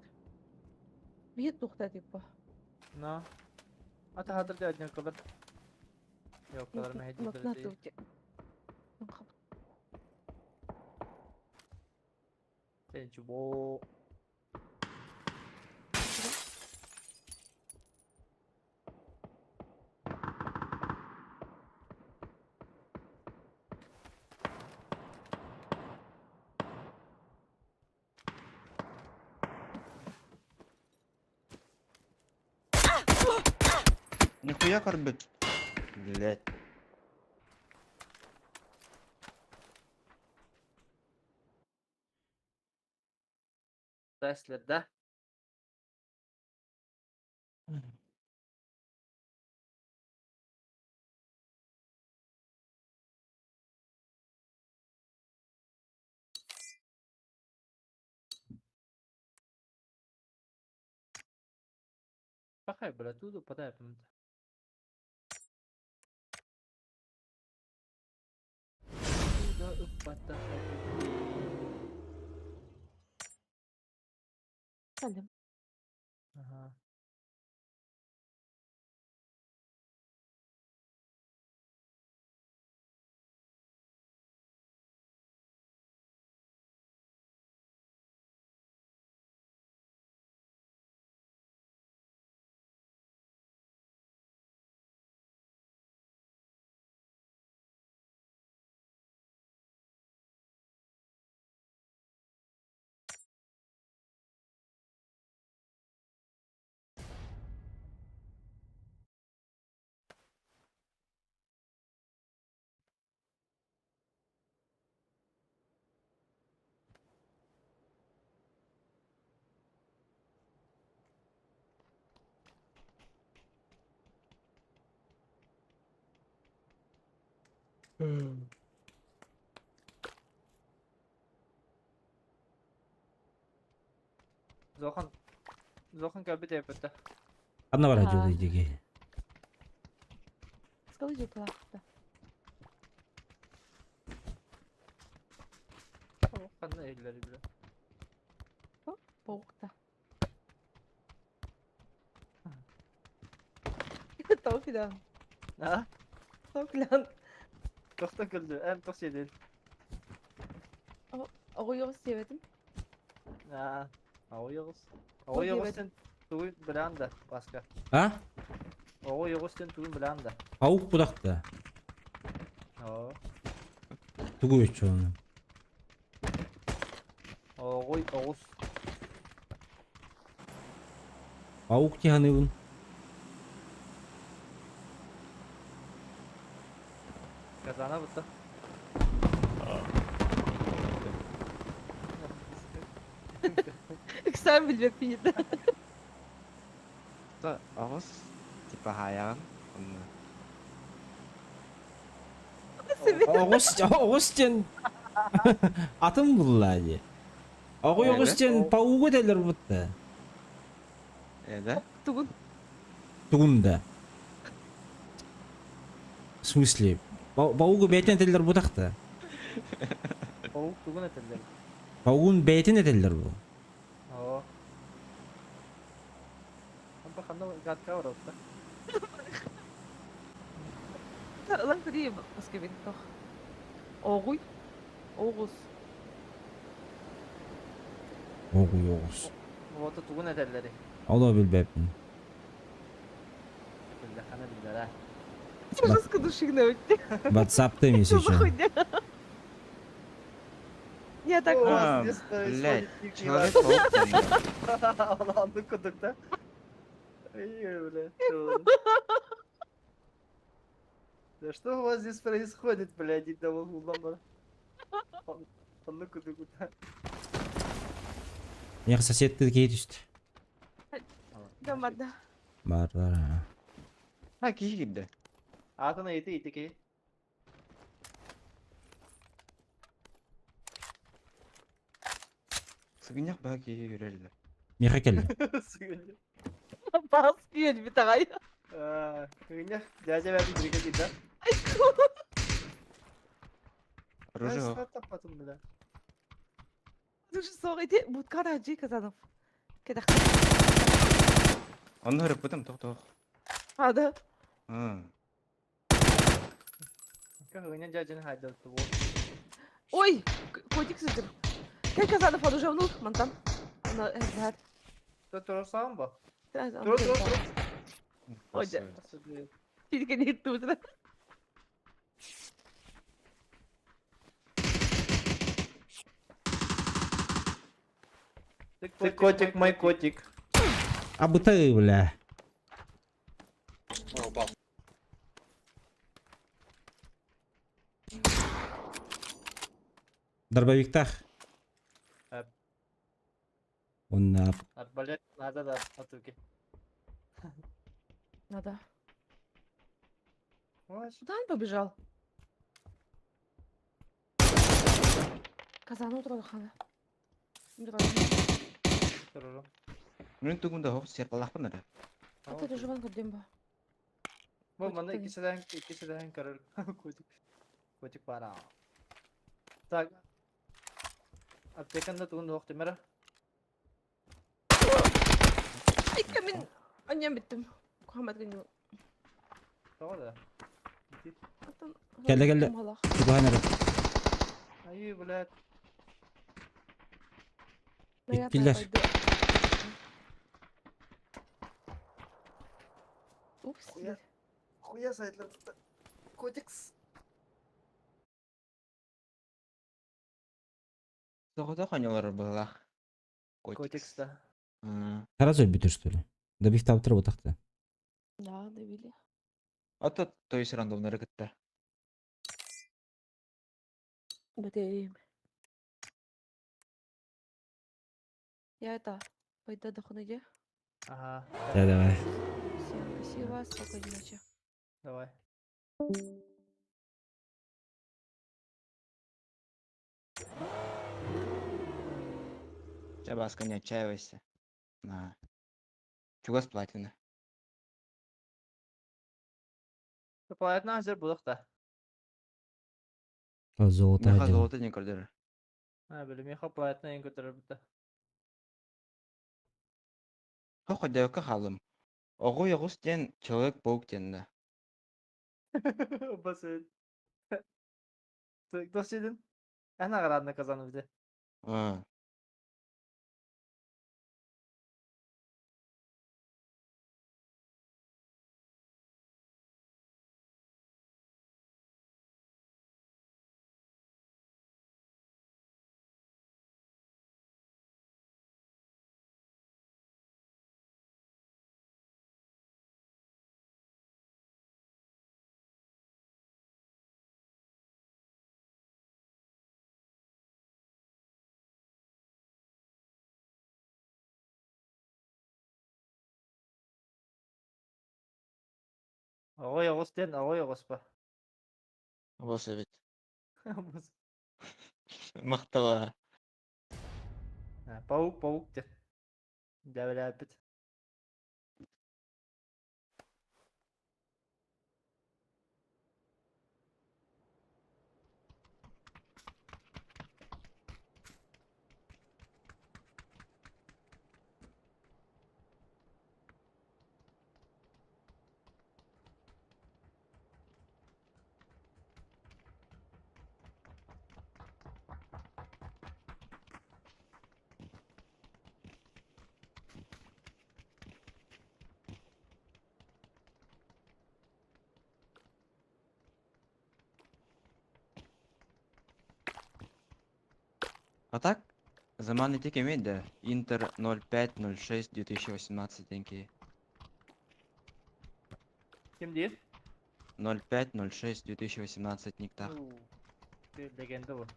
Speaker 7: Биир тухта типа.
Speaker 2: На. Ата хадыр да один кылыр. Yok kadar
Speaker 7: Лотна
Speaker 2: mehdi.
Speaker 7: тут.
Speaker 2: Сен чубо.
Speaker 3: Нихуя корбит. Блять.
Speaker 2: Теслер, да? Пахай, бля, туду подай, пам'ятаю. Туда упата.
Speaker 7: Кэллим.
Speaker 2: Ага. Зохан Зохан кэлбит эпэтэ.
Speaker 1: Ханна бара
Speaker 7: Ага.
Speaker 1: дьулуй диги.
Speaker 7: Скалы жутла.
Speaker 2: Ханна эллери биле.
Speaker 7: Боукта. Тофидан.
Speaker 2: А?
Speaker 7: Тофидан.
Speaker 2: Тохтон күлдү. Эм тох сиедин.
Speaker 7: Оҕуйоҕус диэбэтим.
Speaker 2: Аа. Оҕуйоҕус.
Speaker 7: Ол
Speaker 2: Оҕуйоҕус тугун билэн да, Паска.
Speaker 1: А?
Speaker 2: Оҕуйоҕус тугун билэн да.
Speaker 1: Паук будахта.
Speaker 2: Оо.
Speaker 1: Тугу өчөөнү.
Speaker 2: Оҕуй оҕус.
Speaker 1: Паук тиһаныбын.
Speaker 2: Казана бутта.
Speaker 7: Ыксаан билбэппин
Speaker 3: Та аҕыс типа хаайаҕын онно.
Speaker 1: Оҕус оҕус диэн атын булла дии. Оҕуй оҕус диэн паугу этэллэр бутта.
Speaker 3: Э, да?
Speaker 7: Тугун?
Speaker 1: Тугун да? В смысле? Паугу бэйэтин этэллэр бутахта.
Speaker 2: Паук тугун этэллэр?
Speaker 1: Паугун бэйэтин этэллэр бу.
Speaker 2: Оо. Онто ханна гадка баралта?
Speaker 7: Ылан көрүү баскебин тох. Оҕуй. Оҕус.
Speaker 1: Оҕуй оҕус.
Speaker 2: Уота тугун этэллэри?
Speaker 1: Олоо билбэппин.
Speaker 2: Биллэххинэ биллэрэ.
Speaker 7: Жестко душигна өттө.
Speaker 1: Ватсаптым если
Speaker 7: Что за
Speaker 1: что.
Speaker 7: хуйня? Я так...
Speaker 3: А,
Speaker 2: здесь
Speaker 3: блядь,
Speaker 2: происходит дикий
Speaker 3: Человек-паук там, да.
Speaker 2: Анды кудукта. Ой, бля. Да что у вас здесь происходит, блядь, дит улан Анды кудукта.
Speaker 1: Миэхэ соседты киһи түстэ.
Speaker 7: Да, мадда.
Speaker 1: Бар бар.
Speaker 3: А, киһи киирдэ.
Speaker 2: Аатын ыйыты ити киһи.
Speaker 3: Сыгынньах баһа киһи үрэллэр.
Speaker 1: Миэхэ кэллэ.
Speaker 2: Сыгынньах.
Speaker 7: Бас күйен битагай.
Speaker 2: Сыгынньах дядя бәби биригэ киирдэ.
Speaker 3: Оружие
Speaker 2: Ай, таппатым, бля.
Speaker 7: Слушай, соҕ ити будка да Казанов. Кэтэх.
Speaker 3: Онно ырыппытым, тох-тох.
Speaker 7: А, да.
Speaker 3: А.
Speaker 2: Сыгынньах дядяны хайдатты бу.
Speaker 7: Ой, котик сыдыр. Кэл Казанов он уже внук, мантан. Аны эзләр.
Speaker 2: Турсаң ба? Тур, тур, тур.
Speaker 7: Ой, Тилген итте
Speaker 2: Ты котик, мой котик.
Speaker 1: А быты, бля.
Speaker 4: О, упал.
Speaker 1: Дробовиктах.
Speaker 2: Эп.
Speaker 1: Онна
Speaker 2: Арбалет надо да, атуки.
Speaker 7: Надо. Куда он побежал? Казану утырды хана.
Speaker 2: Турурум.
Speaker 3: Мин тугун да хох серпалахпын эрэ.
Speaker 7: Ата дежуран көрдем ба.
Speaker 2: Бу манна
Speaker 7: Котик
Speaker 2: иккиседен көрөр. Котик. Котик бара. Так. Аптеканда тугун дуох темера.
Speaker 7: Икки мин анням биттим. Кухаммад гыню.
Speaker 2: Тоҕо да.
Speaker 1: Кэллэ, кэллэ. Чугаһан эрэ.
Speaker 2: Айыы, блядь.
Speaker 1: Иккилэр.
Speaker 7: Упс.
Speaker 2: Хуя. Хуя сайтлар. Котикс.
Speaker 3: Тоҕото хоньолор быһылаах.
Speaker 2: Котикс да.
Speaker 3: М.
Speaker 1: Сразу өлбүтүр что ли? Добив таптыр бутахта.
Speaker 7: Да, добили.
Speaker 3: Ото то есть рандомнары кытта.
Speaker 7: Бэтэрим. Я это, пойду отдохну, иди.
Speaker 2: Ага.
Speaker 1: Да, давай.
Speaker 7: Всем спасибо, спокойной ночи.
Speaker 2: Давай.
Speaker 3: Чэ, Баска, не отчаивайся. На. Чугас платина.
Speaker 2: Планетна азер булах да.
Speaker 1: Золото.
Speaker 3: Меха
Speaker 1: один.
Speaker 3: золото не көрдөрөр.
Speaker 2: А, били меха планетна ең көтөрөр битте.
Speaker 3: Хох хөдөөккө хаалым. Оҕу оҕус диэн Человек-паук диэн да.
Speaker 2: Басын. Дос един. Эн агарадны казанып бите.
Speaker 3: А.
Speaker 2: Оҕой оҕус диэн оҕой оҕус ба.
Speaker 3: Бос эбит. Махтала.
Speaker 2: Паук паук диэн. Дәбелээппит.
Speaker 3: А так, заман ити кэмий да? Интер 05.06.2018 диэн киһи.
Speaker 2: Ким диир?
Speaker 3: 05.06.2018 никтаах.
Speaker 2: Уу, легенда бу.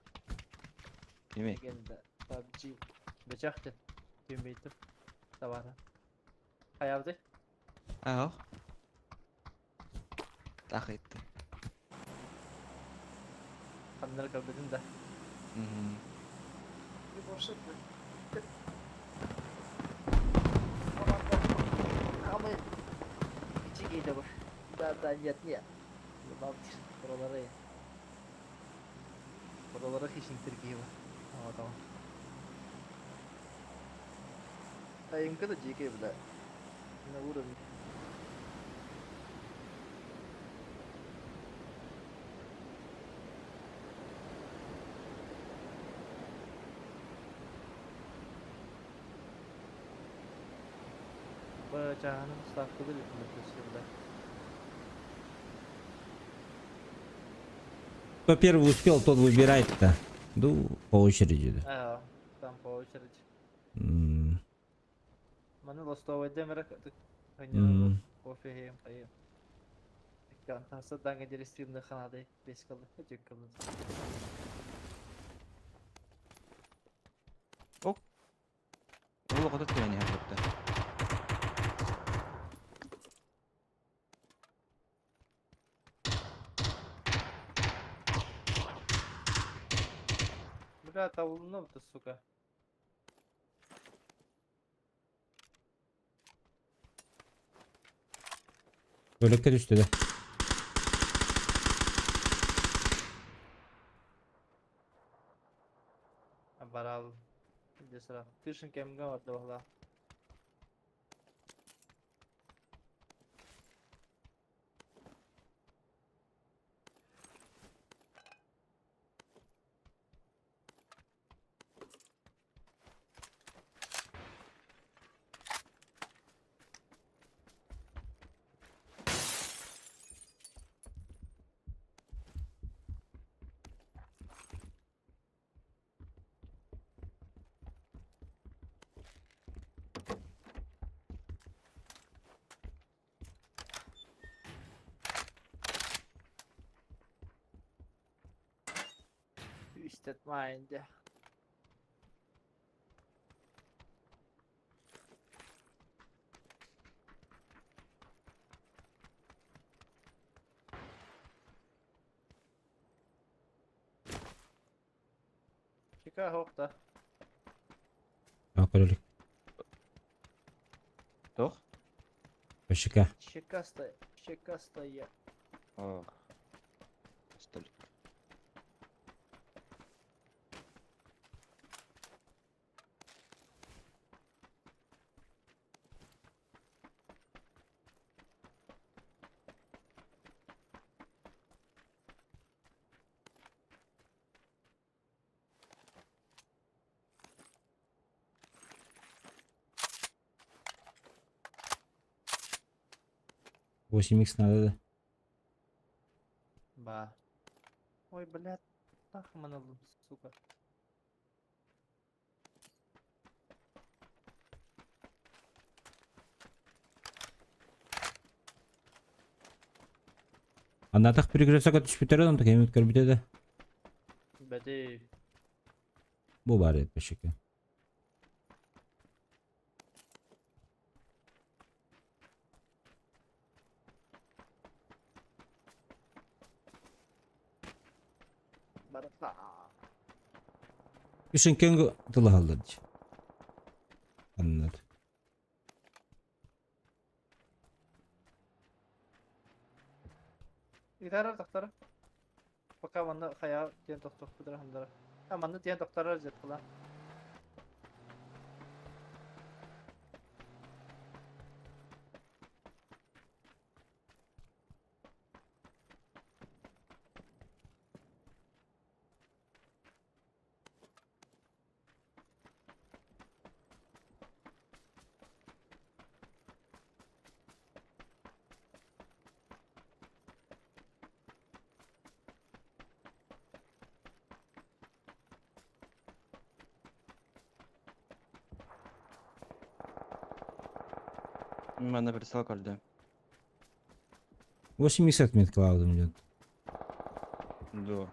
Speaker 3: Кимий?
Speaker 2: Легенда. PUBG. Бөчөх диэн. Түмбейтим. Табара. Хайабыты?
Speaker 3: Аах. Таах ыйытты.
Speaker 2: Ханнары көрбүтүм да.
Speaker 3: Мгм.
Speaker 2: Хамы Ичигейде бу. Да, да, нет, нет. Балтир. Buraları. Buraları хищниктер киһи бу. Ама tamam. А МК да дикая, бля. На уровне. Бачаһаным ставка были бля.
Speaker 1: Кто первый успел, тот выбирает-то. Ну, по очереди. Да.
Speaker 2: А, там по очереди. Маны лостовой демерек кофе хем хайым. Таса данга дерестирне ханады бес кылды. Өтөк кылды.
Speaker 3: Ол оҕото түһэн иһэр кытта.
Speaker 2: Бля, табылынны ты, сука.
Speaker 1: Бөлөккө түстү да.
Speaker 2: Барал. Десра. Тышын кемге барды бала. Twisted Mind. Чика хохта.
Speaker 1: А, көрөлүк.
Speaker 3: Туох?
Speaker 1: Башыка.
Speaker 2: Чека стоя. Чека стоя.
Speaker 3: Ох. Столик.
Speaker 1: 8x надо да.
Speaker 2: Ба. Ой, блядь. Тахман сука.
Speaker 1: Аннатах перегресака түспүтэр онто кемит көрбүтэ да.
Speaker 2: Бәди.
Speaker 1: Бу бар эт башыка.
Speaker 2: Барата.
Speaker 1: Үшін көнгө тылы халлар. Аннат.
Speaker 2: Гитара тохтара. Пока манна хая диэн тохтох бутара хандара. А манна диэн тохтарар жет кыла.
Speaker 3: Манна прицел көрдө.
Speaker 1: 80 отметка лаудым идет.
Speaker 3: Да.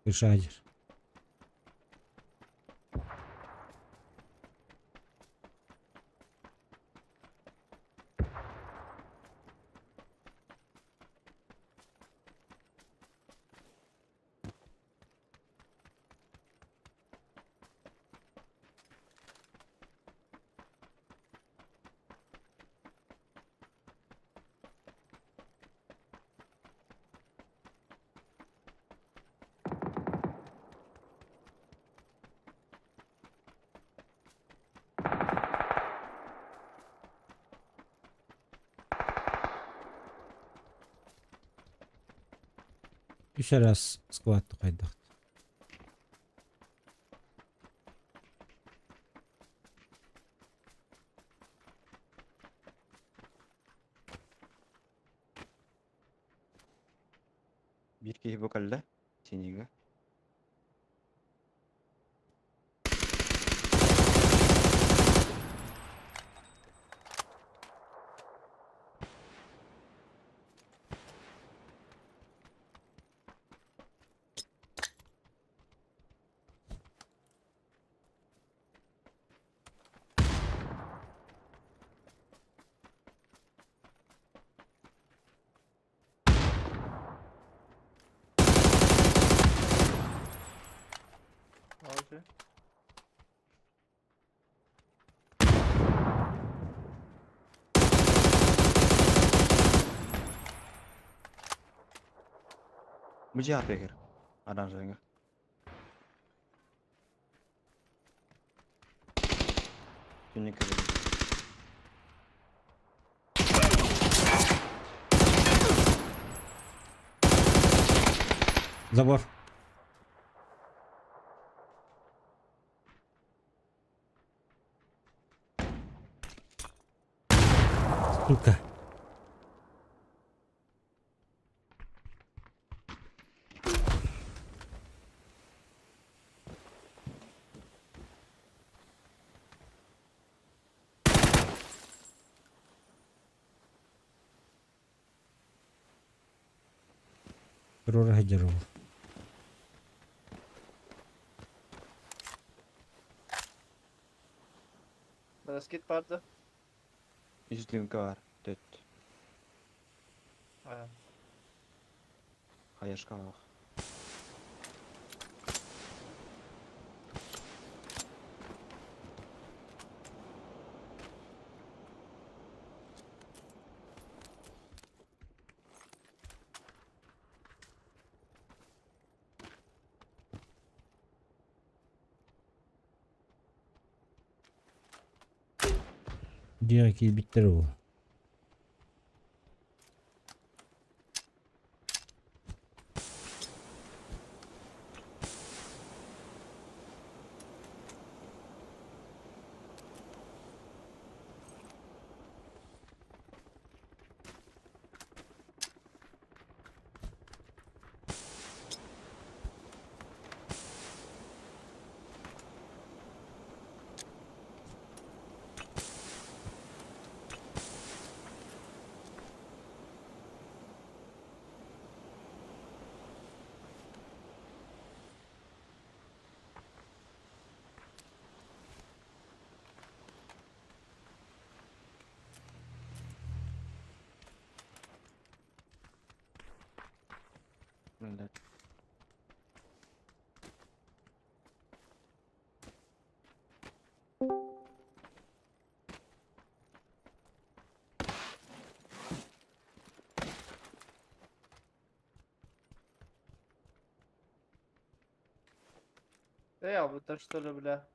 Speaker 1: Решайдер. Үс араас склад хайдах.
Speaker 3: Биир киһи бу кэллэ. Синигэ.
Speaker 2: Окей.
Speaker 3: Бу дьиэ атыыгыр. Аранжаҥа. Түннүк көрөбүн.
Speaker 1: Забор. Сука. Туруора сылдьар уол.
Speaker 2: Браскет баар да?
Speaker 3: Үс дымка баар. Төт.
Speaker 2: Аа.
Speaker 3: Хайашкалаах.
Speaker 1: Дьиэҕэ киирбиттэр уол.
Speaker 3: Блядь.
Speaker 2: Эй, албыттар что ли, бля?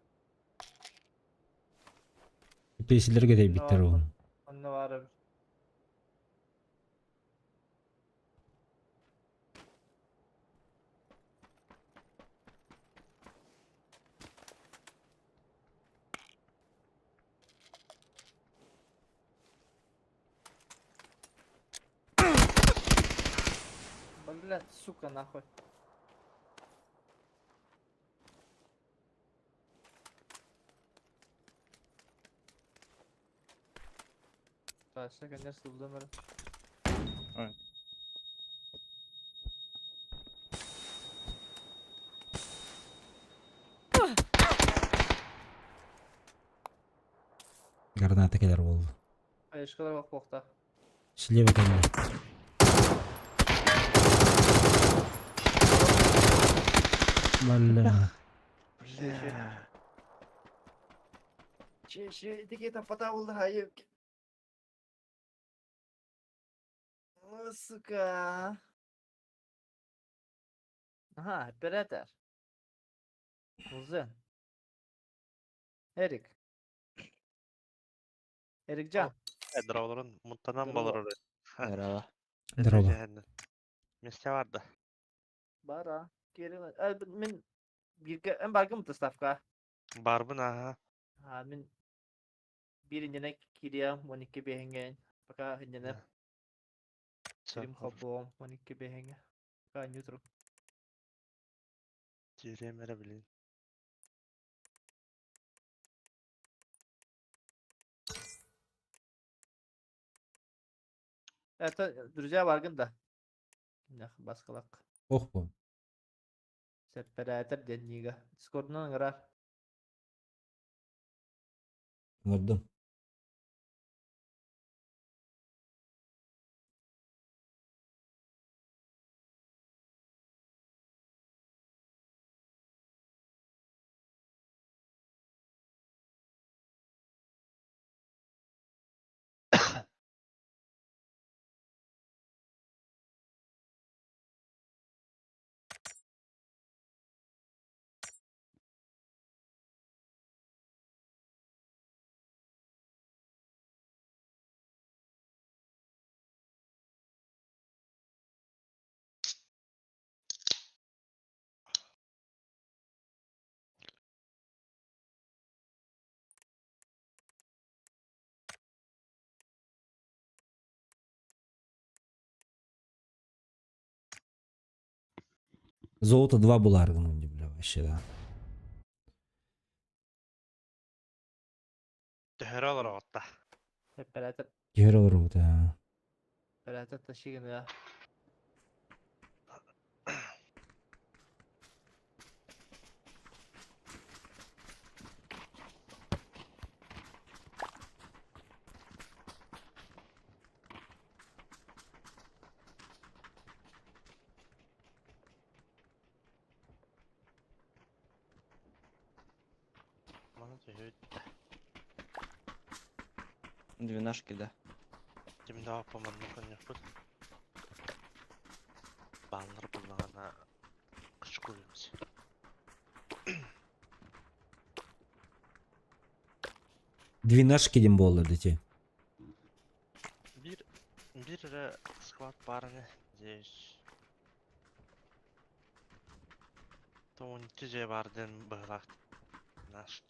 Speaker 1: Песилерге тэйбиттэр уол.
Speaker 2: Онно баар эбит. Блядь, сука, нахуй. Дальше, конечно, вдумер.
Speaker 6: Ой.
Speaker 1: Граната кэлэр буолла.
Speaker 2: Айышкалар бак
Speaker 1: Слева кэллэ. Бля.
Speaker 3: Бля.
Speaker 2: Че, че, такие потавулда хайы. Ну, сука. Ага, оператор. Узен. Эрик. Эрикжан.
Speaker 8: Здраволорун, муттанан
Speaker 2: Здорово.
Speaker 8: болорор.
Speaker 3: Здорово.
Speaker 1: Здорово.
Speaker 8: Месте барда.
Speaker 2: Бара. Кирилл. Мин бирге эн баргым доставка.
Speaker 8: Барбын аха.
Speaker 2: А мин бир иннене кириям 12 бэһиҥҥэ. Пока иннене кирим холбуом 12 бэһиҥҥэ. Пока ньутру.
Speaker 8: Кириэм эрэ билин.
Speaker 2: Это друзья баргын да. Баскалак.
Speaker 1: Ох бу.
Speaker 2: Сэппэрээтэр диэн нига. Дискордунан ыҥырар.
Speaker 1: Ыҥырдым. Золото 2 буларгын бля вообще да.
Speaker 8: Төһөрө олороҕутта.
Speaker 2: Сэппэрээтэр
Speaker 1: Киһи олорбута.
Speaker 2: оператор тащигын
Speaker 8: Маны төһөт.
Speaker 3: Двенашки, да.
Speaker 8: Ким да поманны коньякпыт. Баллар буллаҕына кычкуйумс.
Speaker 1: Двенашки диэн буолла дити.
Speaker 8: Бир бир эрэ склад баарыны здесь. Тоон же бардын быһылаах. Наш.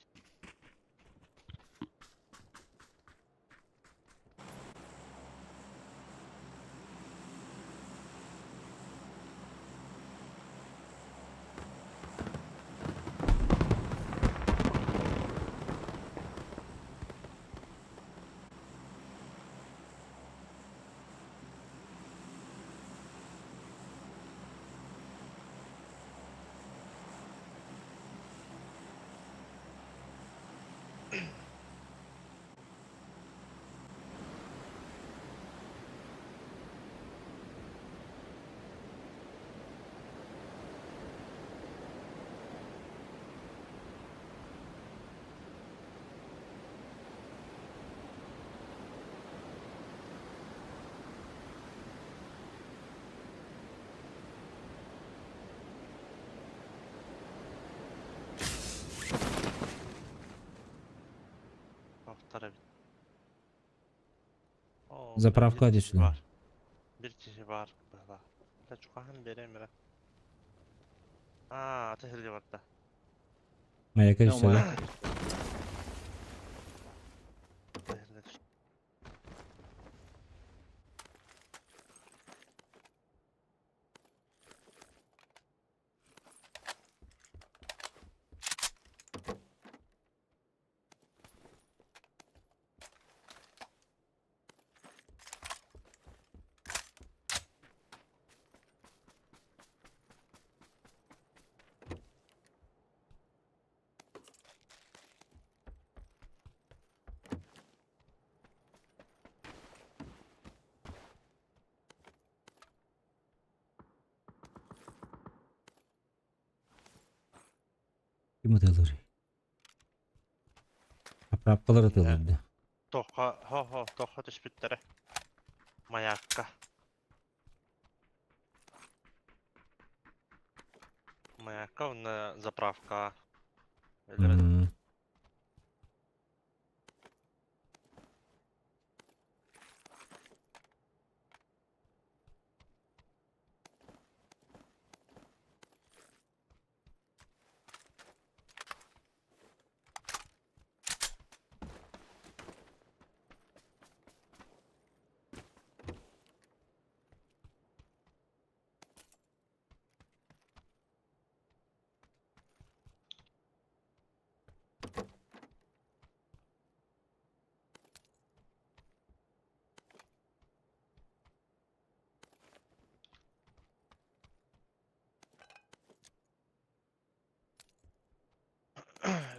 Speaker 8: Охтар эбит. Оо,
Speaker 1: Заправка
Speaker 8: бир
Speaker 1: иди
Speaker 8: киһи
Speaker 1: сюда.
Speaker 8: бар. Бир киһи бар быһылаах. Та чугаһын берем эрэ. Аа, аты барда.
Speaker 1: Маяка
Speaker 3: Ну,
Speaker 1: сюда.
Speaker 3: маяк.
Speaker 8: Аты
Speaker 1: Ким ытыалыырый? Заправкалар ытыалыыр да.
Speaker 8: Тохха, хо-хо, тохха түспүттэрэ. Маякка. Маякка уонна заправка. Өлөрөн.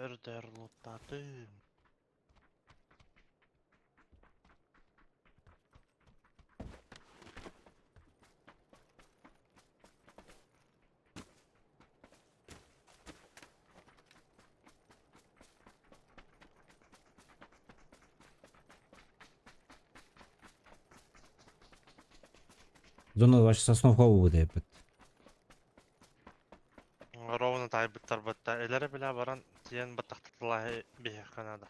Speaker 8: Өрдөр луттаатым.
Speaker 1: Зона ваша сосновка буолбут эбит.
Speaker 8: Ровно таайбыттар батта. Элэри билэ баран тиийэн баттахтатылааһы биһиэххэ наада.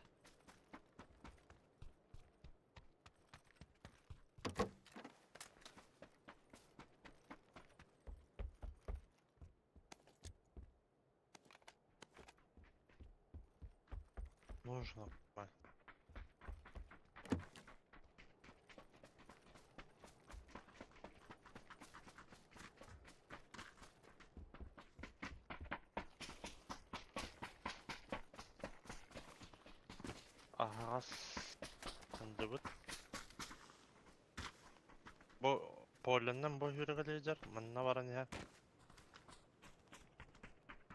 Speaker 8: Нужно. Аһаҕас сылдьыбыт. Бу Поленнан бу сүүрэкэлиир манна баран иһэн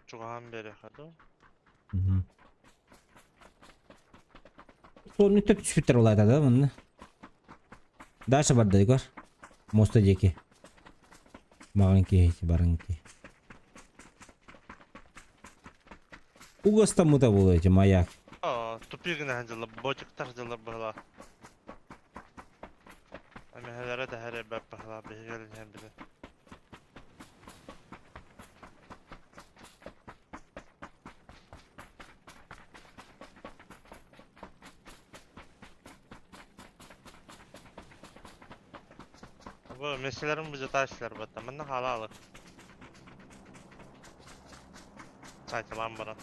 Speaker 8: чугаһаан биэриэххэ дуу?
Speaker 1: Суолун үттэ түспүттэр улаата да манна. Дальше барда Егор. Моста диэки. Маҕан киһи баран киһи. Угастаммыта буолуо эти маяк.
Speaker 8: Аа, тупик гына дьылла, бочиктар дьыллар быһылаа. Эмэһэлэрэ тэһэр эбэп быһылаа, биһиги иһэн билэн. Бу меселерин бу батта. Манна хаалаалык. Сайталаан баран.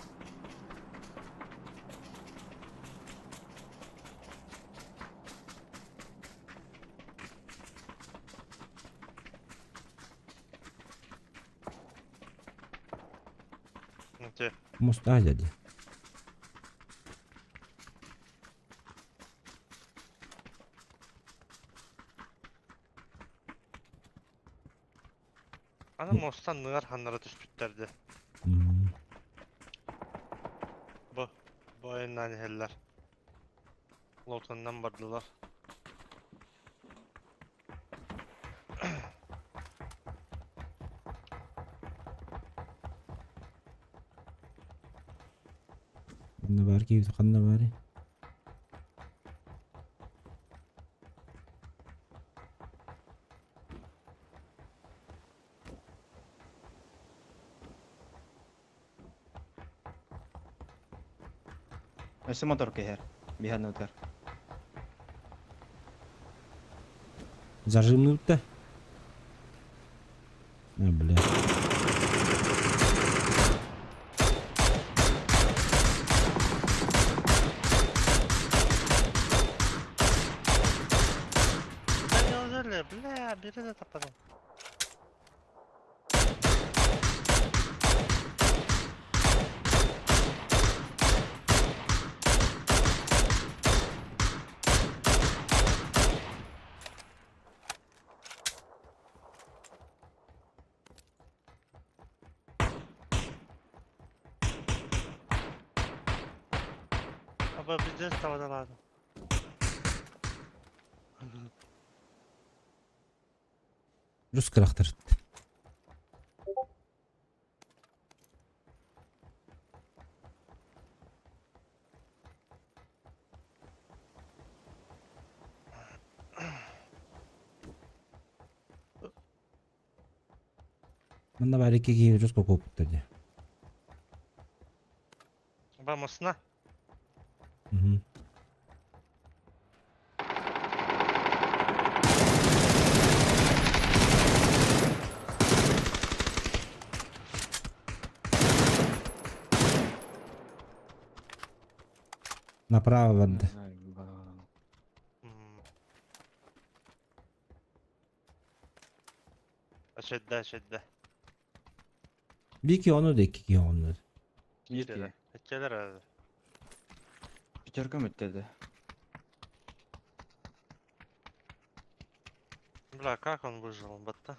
Speaker 1: Мост Азия дии.
Speaker 8: Аны мостан ныгар ханнара түспүттэр дии. Бу бу айаннаан иһэллэр. Лотуннан бардылар.
Speaker 1: Ханна баар киһи ханна баарый?
Speaker 3: Өссө мотор кэһэр. Биһан утар.
Speaker 1: Зажимнут-то? А, бля.
Speaker 8: Да неужели, бля, бери это потом. Аба пиздец тавадаладым.
Speaker 1: Рус кырахтар. Манна баар икки киһи жестко куоппуттар дии.
Speaker 8: Vamos на.
Speaker 1: Мгм. Направо барда.
Speaker 8: Шедде, шедде.
Speaker 1: Бики ону да икки киһи ону.
Speaker 3: Биир киһи.
Speaker 8: Иккилэр эрэ.
Speaker 3: Пятерка мүттеді.
Speaker 8: Бля, как он выжил, батта?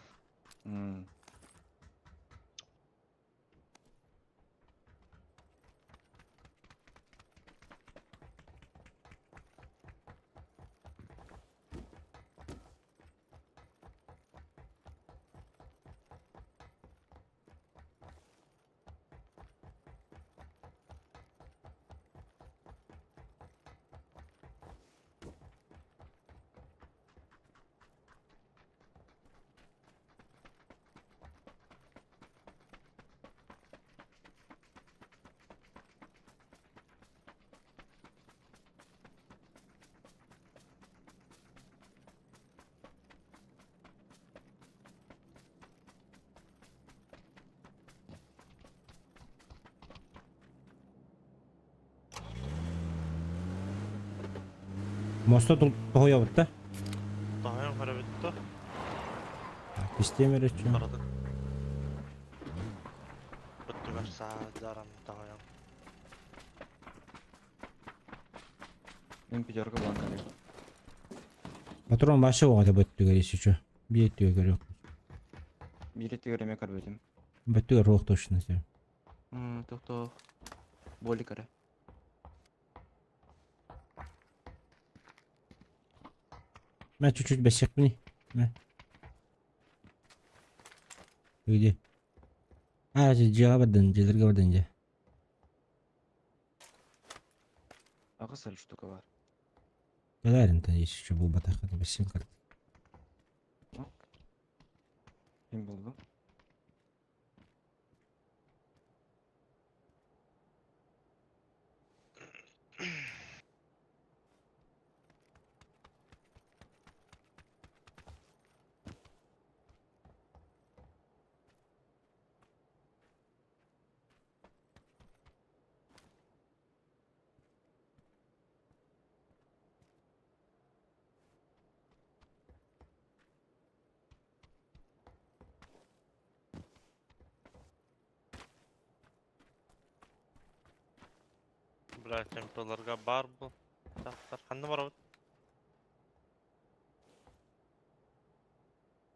Speaker 1: Моста тоһуйабыт да?
Speaker 8: Тоһуйан көрөбүт дуо?
Speaker 1: Истиэм эрэ чү.
Speaker 8: Быттыгар саадьаран тоһуйан.
Speaker 3: Мин пятерка булан кэлим.
Speaker 1: Патрон вообще оҕото бөттүгэр исичу. Биир өттүгэр көрүөх.
Speaker 3: Биир өттүгэр эмиэ көрбүтүм.
Speaker 1: Бөттүгэр руох точно сир.
Speaker 3: Тохтоо. Болик эрэ.
Speaker 1: Мэ чуть-чуть бэссэкпиний. Мэ. Где? А, дьиэҕэ бардын, дьиэлэргэ бардын дьэ.
Speaker 3: Аҕыс эль штука бар.
Speaker 1: Кэлээрин та еще булбатахха бэссин карт.
Speaker 3: Ким булду?
Speaker 8: Бля, темпеларга бар бу. Тахтар. Ханна барабыт?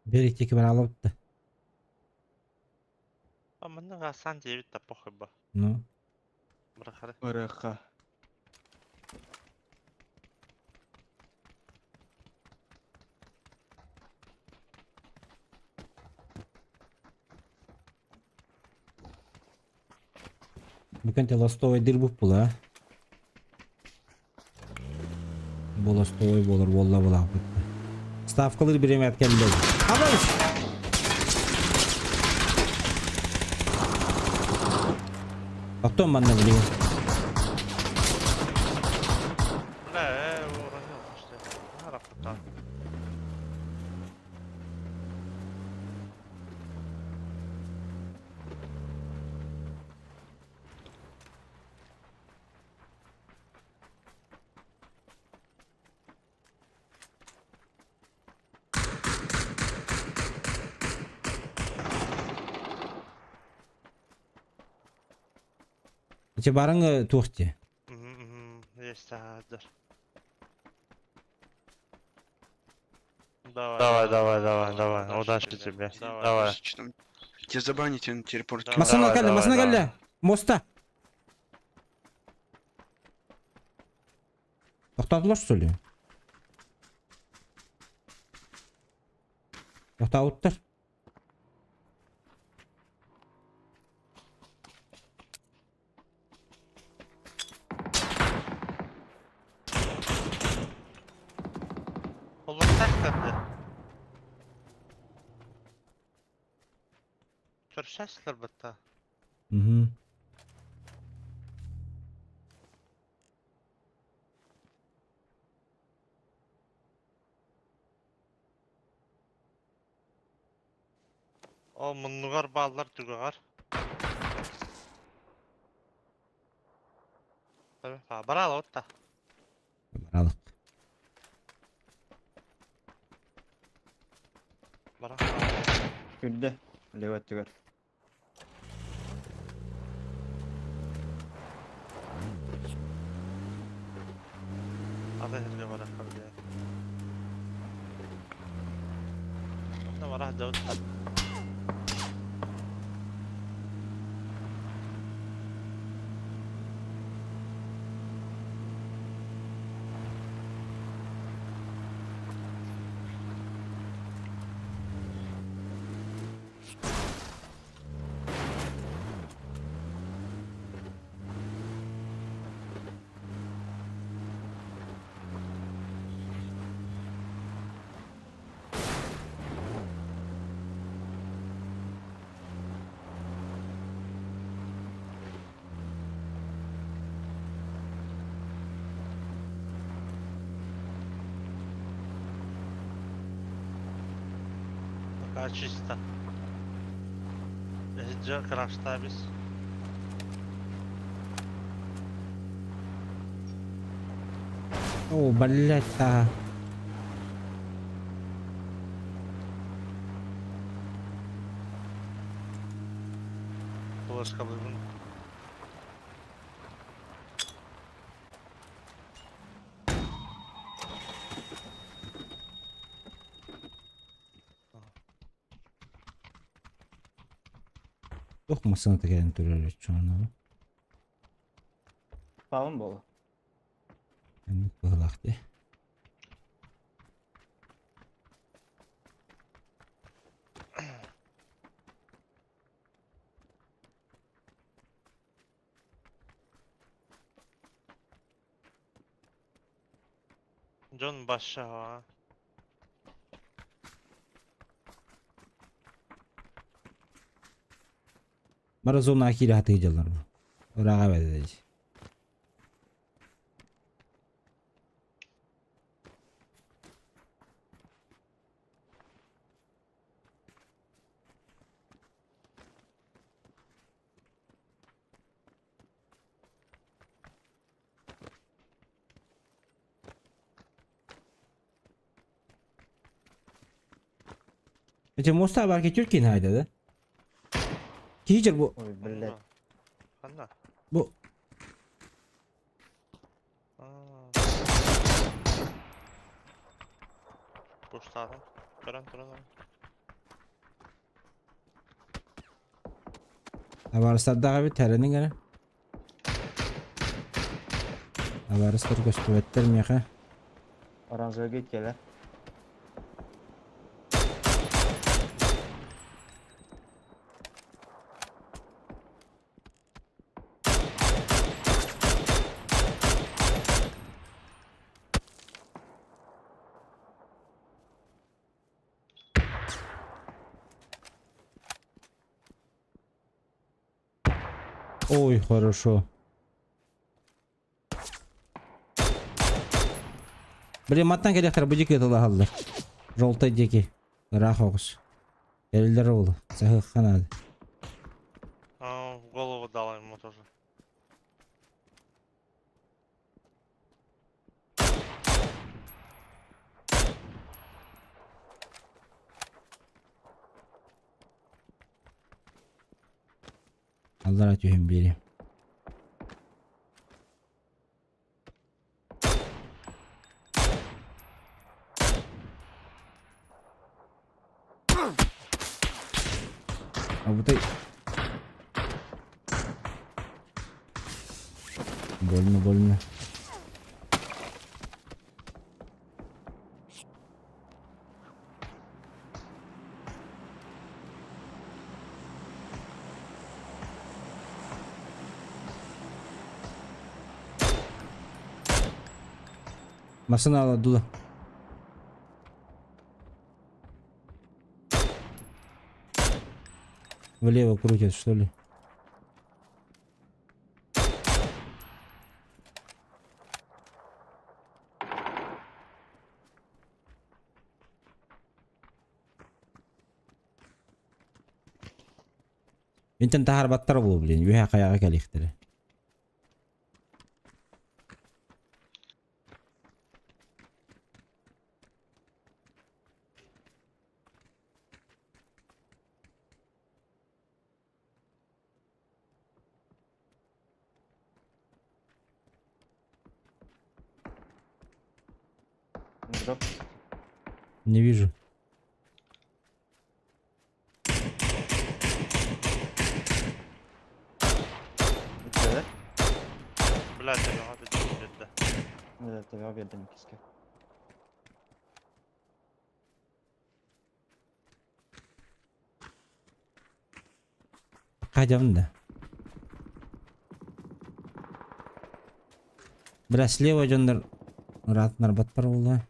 Speaker 1: Беректеки бар алабытта.
Speaker 8: А манна асан диэбит да похуй ба.
Speaker 1: Ну.
Speaker 8: Бырахары.
Speaker 3: Ырыха.
Speaker 1: Бүгүн те ластовой дыр була. Бу ластовой болар болла була. Ставкалыр биремет келди. Абаш! Оттон манна билигин.
Speaker 8: Бля, уронил, что Арахта.
Speaker 1: Эти барыңы туохти.
Speaker 8: Есть адар. Давай, давай, давай, давай, давай. Удачи тебе. Давай.
Speaker 9: Тебя забанить на телепорт.
Speaker 1: Масына келди, масына келди. Моста. Тоқтатылар что ли? Тоқтауыттар.
Speaker 8: Олар так Көрсөслөр бытта.
Speaker 1: Угу.
Speaker 8: Ол муннугар бааллар түгэҕэр. Бараал отта.
Speaker 1: Баралык.
Speaker 8: Бара.
Speaker 3: Күрдэ. Лево өттүгэр.
Speaker 8: Ата сиргэ барахха билээ. Онно барах дьабыттар. Пока чисто. Эһиджа краштабис.
Speaker 1: О, блядь, та.
Speaker 8: Флешка бүгүн.
Speaker 1: Туох массыыната кэлэн турар чоно.
Speaker 3: Павын болу.
Speaker 1: Энник быһылаах дии.
Speaker 8: Дьон башшаҕа.
Speaker 1: Бары зонаҕа киирэ сатыы дьаллар бу. Ырааҕа эбэтэ Эти моста бар ки Түркин хайда да? Киһи бу
Speaker 3: Ой, блядь.
Speaker 8: Ханна?
Speaker 1: Бу
Speaker 8: Буштаадым. Көрөн туран.
Speaker 1: Табаарыстардаах эбит тэрэниҥ эрэ. Табаарыстар көстүбэттэр миэхэ.
Speaker 3: Оранжевый кэлэр.
Speaker 1: Ой, хорошо. Блин, маттан кэлиэхтэр бу диэки ытылаһаллар. Желтай диэки. Ыраах оҕус. Кэлэллэр ол. Саһыахха наада.
Speaker 8: А, в голову дал ему тоже.
Speaker 1: Аллара түһэн биэриэм. Абытай Больно, больно. Массыына аладдыла. Влево крутят, что ли? Интен таһарбаттар буолу, блин, үһэ хайаҕа кэлиэхтэрэ.
Speaker 6: Дроп.
Speaker 1: Не вижу.
Speaker 6: Бүттүлэр.
Speaker 8: Бля, төбөҕө биэрдэ.
Speaker 6: Бля, төбөҕө биэрдим иккискэ.
Speaker 1: Хайдабын да. Бля, слева дьоннор ыраатынарбаттар буолла.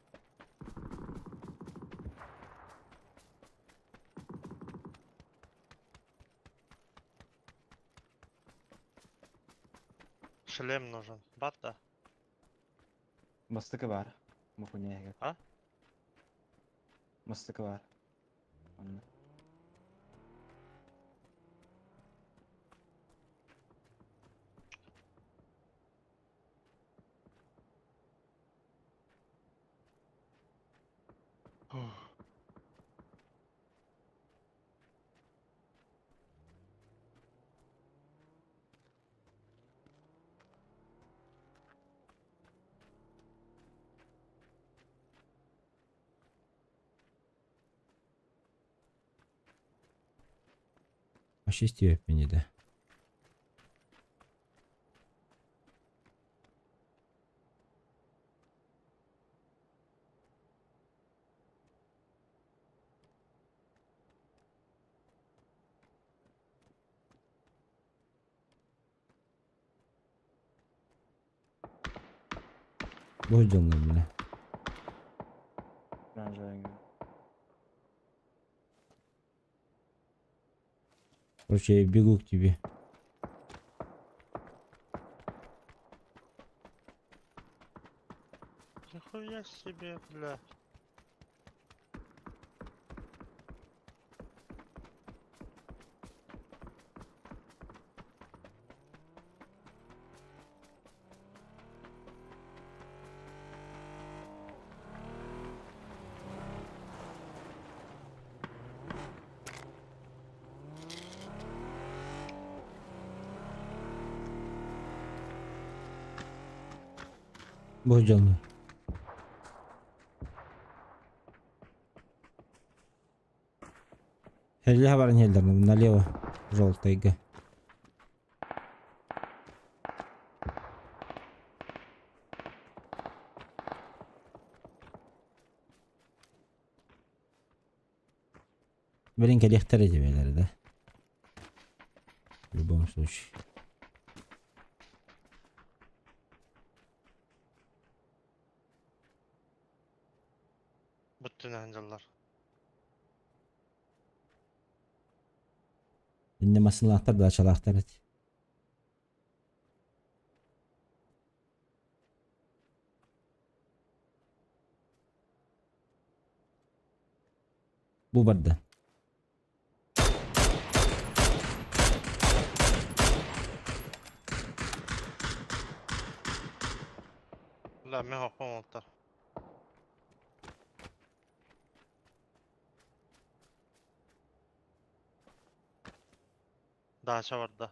Speaker 8: Шлем нужен. Бар да.
Speaker 6: Мастыкы бар. Мухуня
Speaker 8: А?
Speaker 6: Мастыкы бар. Онно.
Speaker 1: Вообще мені да. Бу дьоннор бile. Короче, я бегу к тебе.
Speaker 8: Нихуя себе, бля.
Speaker 1: Бу дьоннор. Хелле баран хеллер налево. Желтыйга. Блин, кэлиэхтэрэ дебелер да. В любом случае.
Speaker 8: Бүттүн дьаллар.
Speaker 1: Инне масылаахтар да чалаахтар эти. Бу барда.
Speaker 8: Бля, мен хоппон оттар. Дача барда.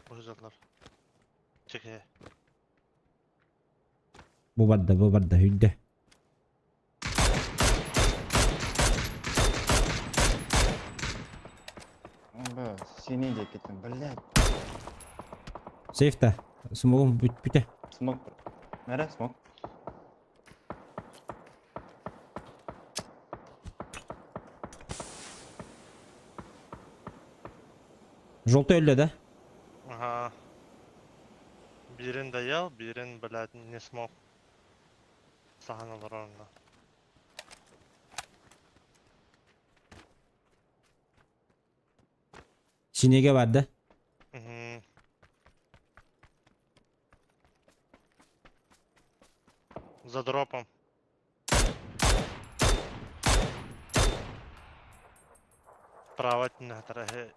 Speaker 8: Быһыжаллар. Чеке.
Speaker 1: Бу барда, бу барда, хүдде.
Speaker 6: Бля, синий диэкиттэн, блядь.
Speaker 1: Сейфта. Смогум бүтпүтэ.
Speaker 6: Смок. Мэрэ, смок.
Speaker 1: Желтый өллө да?
Speaker 8: Ага. Биирин доел, биирин, блядь, не смог. Саһан олорор онно.
Speaker 1: Синеге бар да?
Speaker 8: Угу. За дропом. Право түнэхтэрэ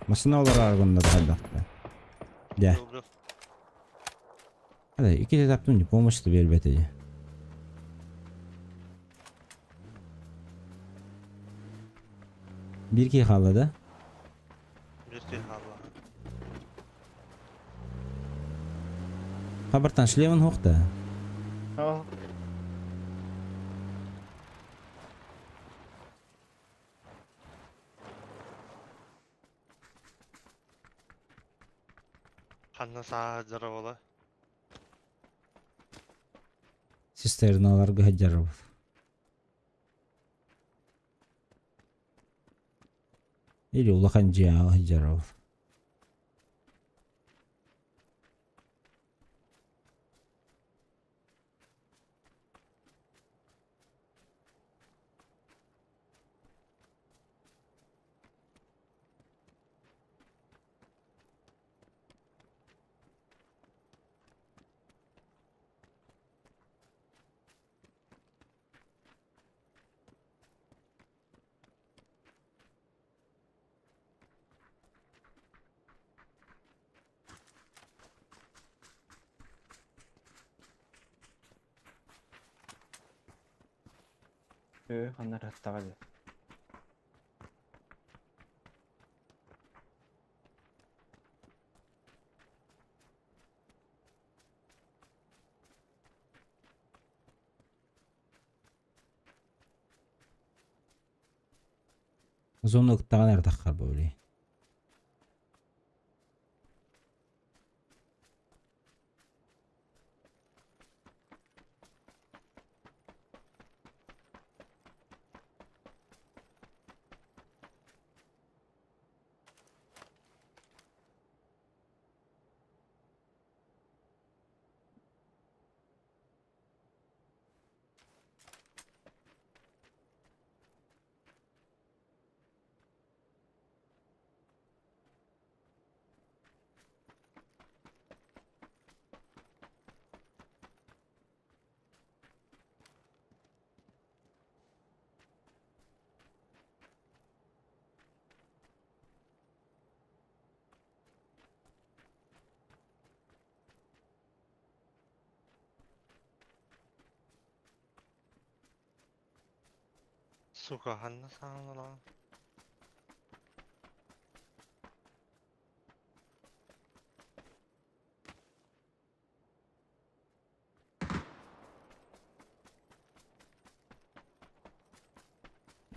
Speaker 1: Масына олорор гынна хайдахта. Дьэ. Hadi iki etapta помощь биэрбэтэ дии. Биир киһи хаалла да?
Speaker 8: Биир киһи хаалла.
Speaker 1: Хабартан шлемын суох да?
Speaker 6: Оо.
Speaker 8: Ханна сааһа дьара буола?
Speaker 1: Цистерналарга сылдьарбыт. Или улахан дьиэҕэ сылдьарбыт.
Speaker 6: Ээ, ханна ырыттаҕа дии.
Speaker 1: Зона ыктаҕын эрэ таххар буолуй.
Speaker 8: Сука, ханна саҥалаан?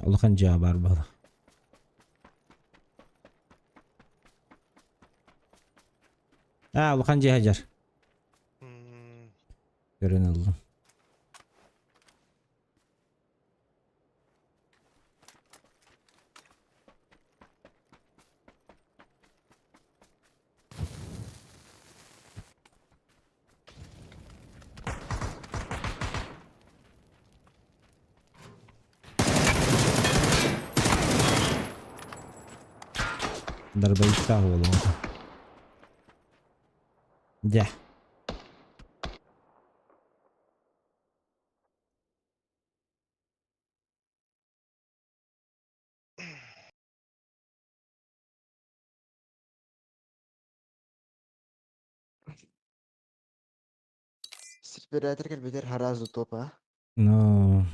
Speaker 1: Улахан дьиэ баар буолла. Аа, улахан дьиэ сылдьар. Көрөн ыллым. Дарбайыктаах буолуоҕа. Дьэ.
Speaker 6: Сирбэрээтэр кэлбитэр хараас утопа.
Speaker 1: Ну,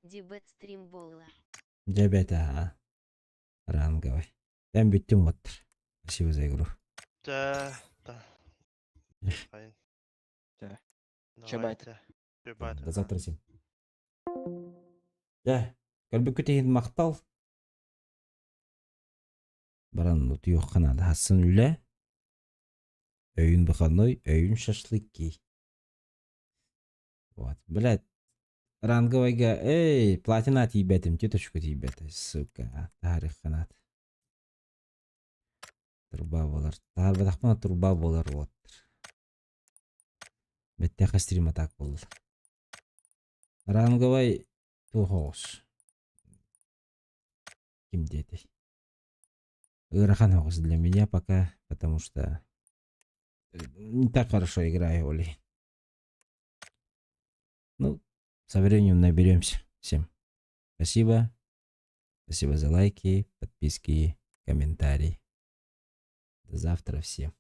Speaker 5: Дебет стрим буолла.
Speaker 1: дьэ бэт аа. Ранговый. Эн бүттүм уоттар. Спасибо за игру.
Speaker 8: Дьэ, да. Хайын.
Speaker 6: Дьэ. Чабайт.
Speaker 8: Давайте. Чабайт.
Speaker 1: До завтра всем. Дьэ, көрбүккүт иһин махтал. Баран утуйуохха наада. Хассын үлэ. Өйүн выходной, өйүн шашлыки. Вот, блядь, ранговайга, эй, платина тиийбэтим, тетушка тиийбэтэ, сука, тарихханат. Труба буолар. Таһаарбатахпына труба буолар вот. Бэттэхэ стрим атак буолла. Ранговай туох оҕус. Ким диэтэй? Ыарахан оҕус для меня пока, потому что не так хорошо играю, Оли. Ну, со временем наберемся. Всем спасибо. Спасибо за лайки, подписки, комментарии. До завтра всем.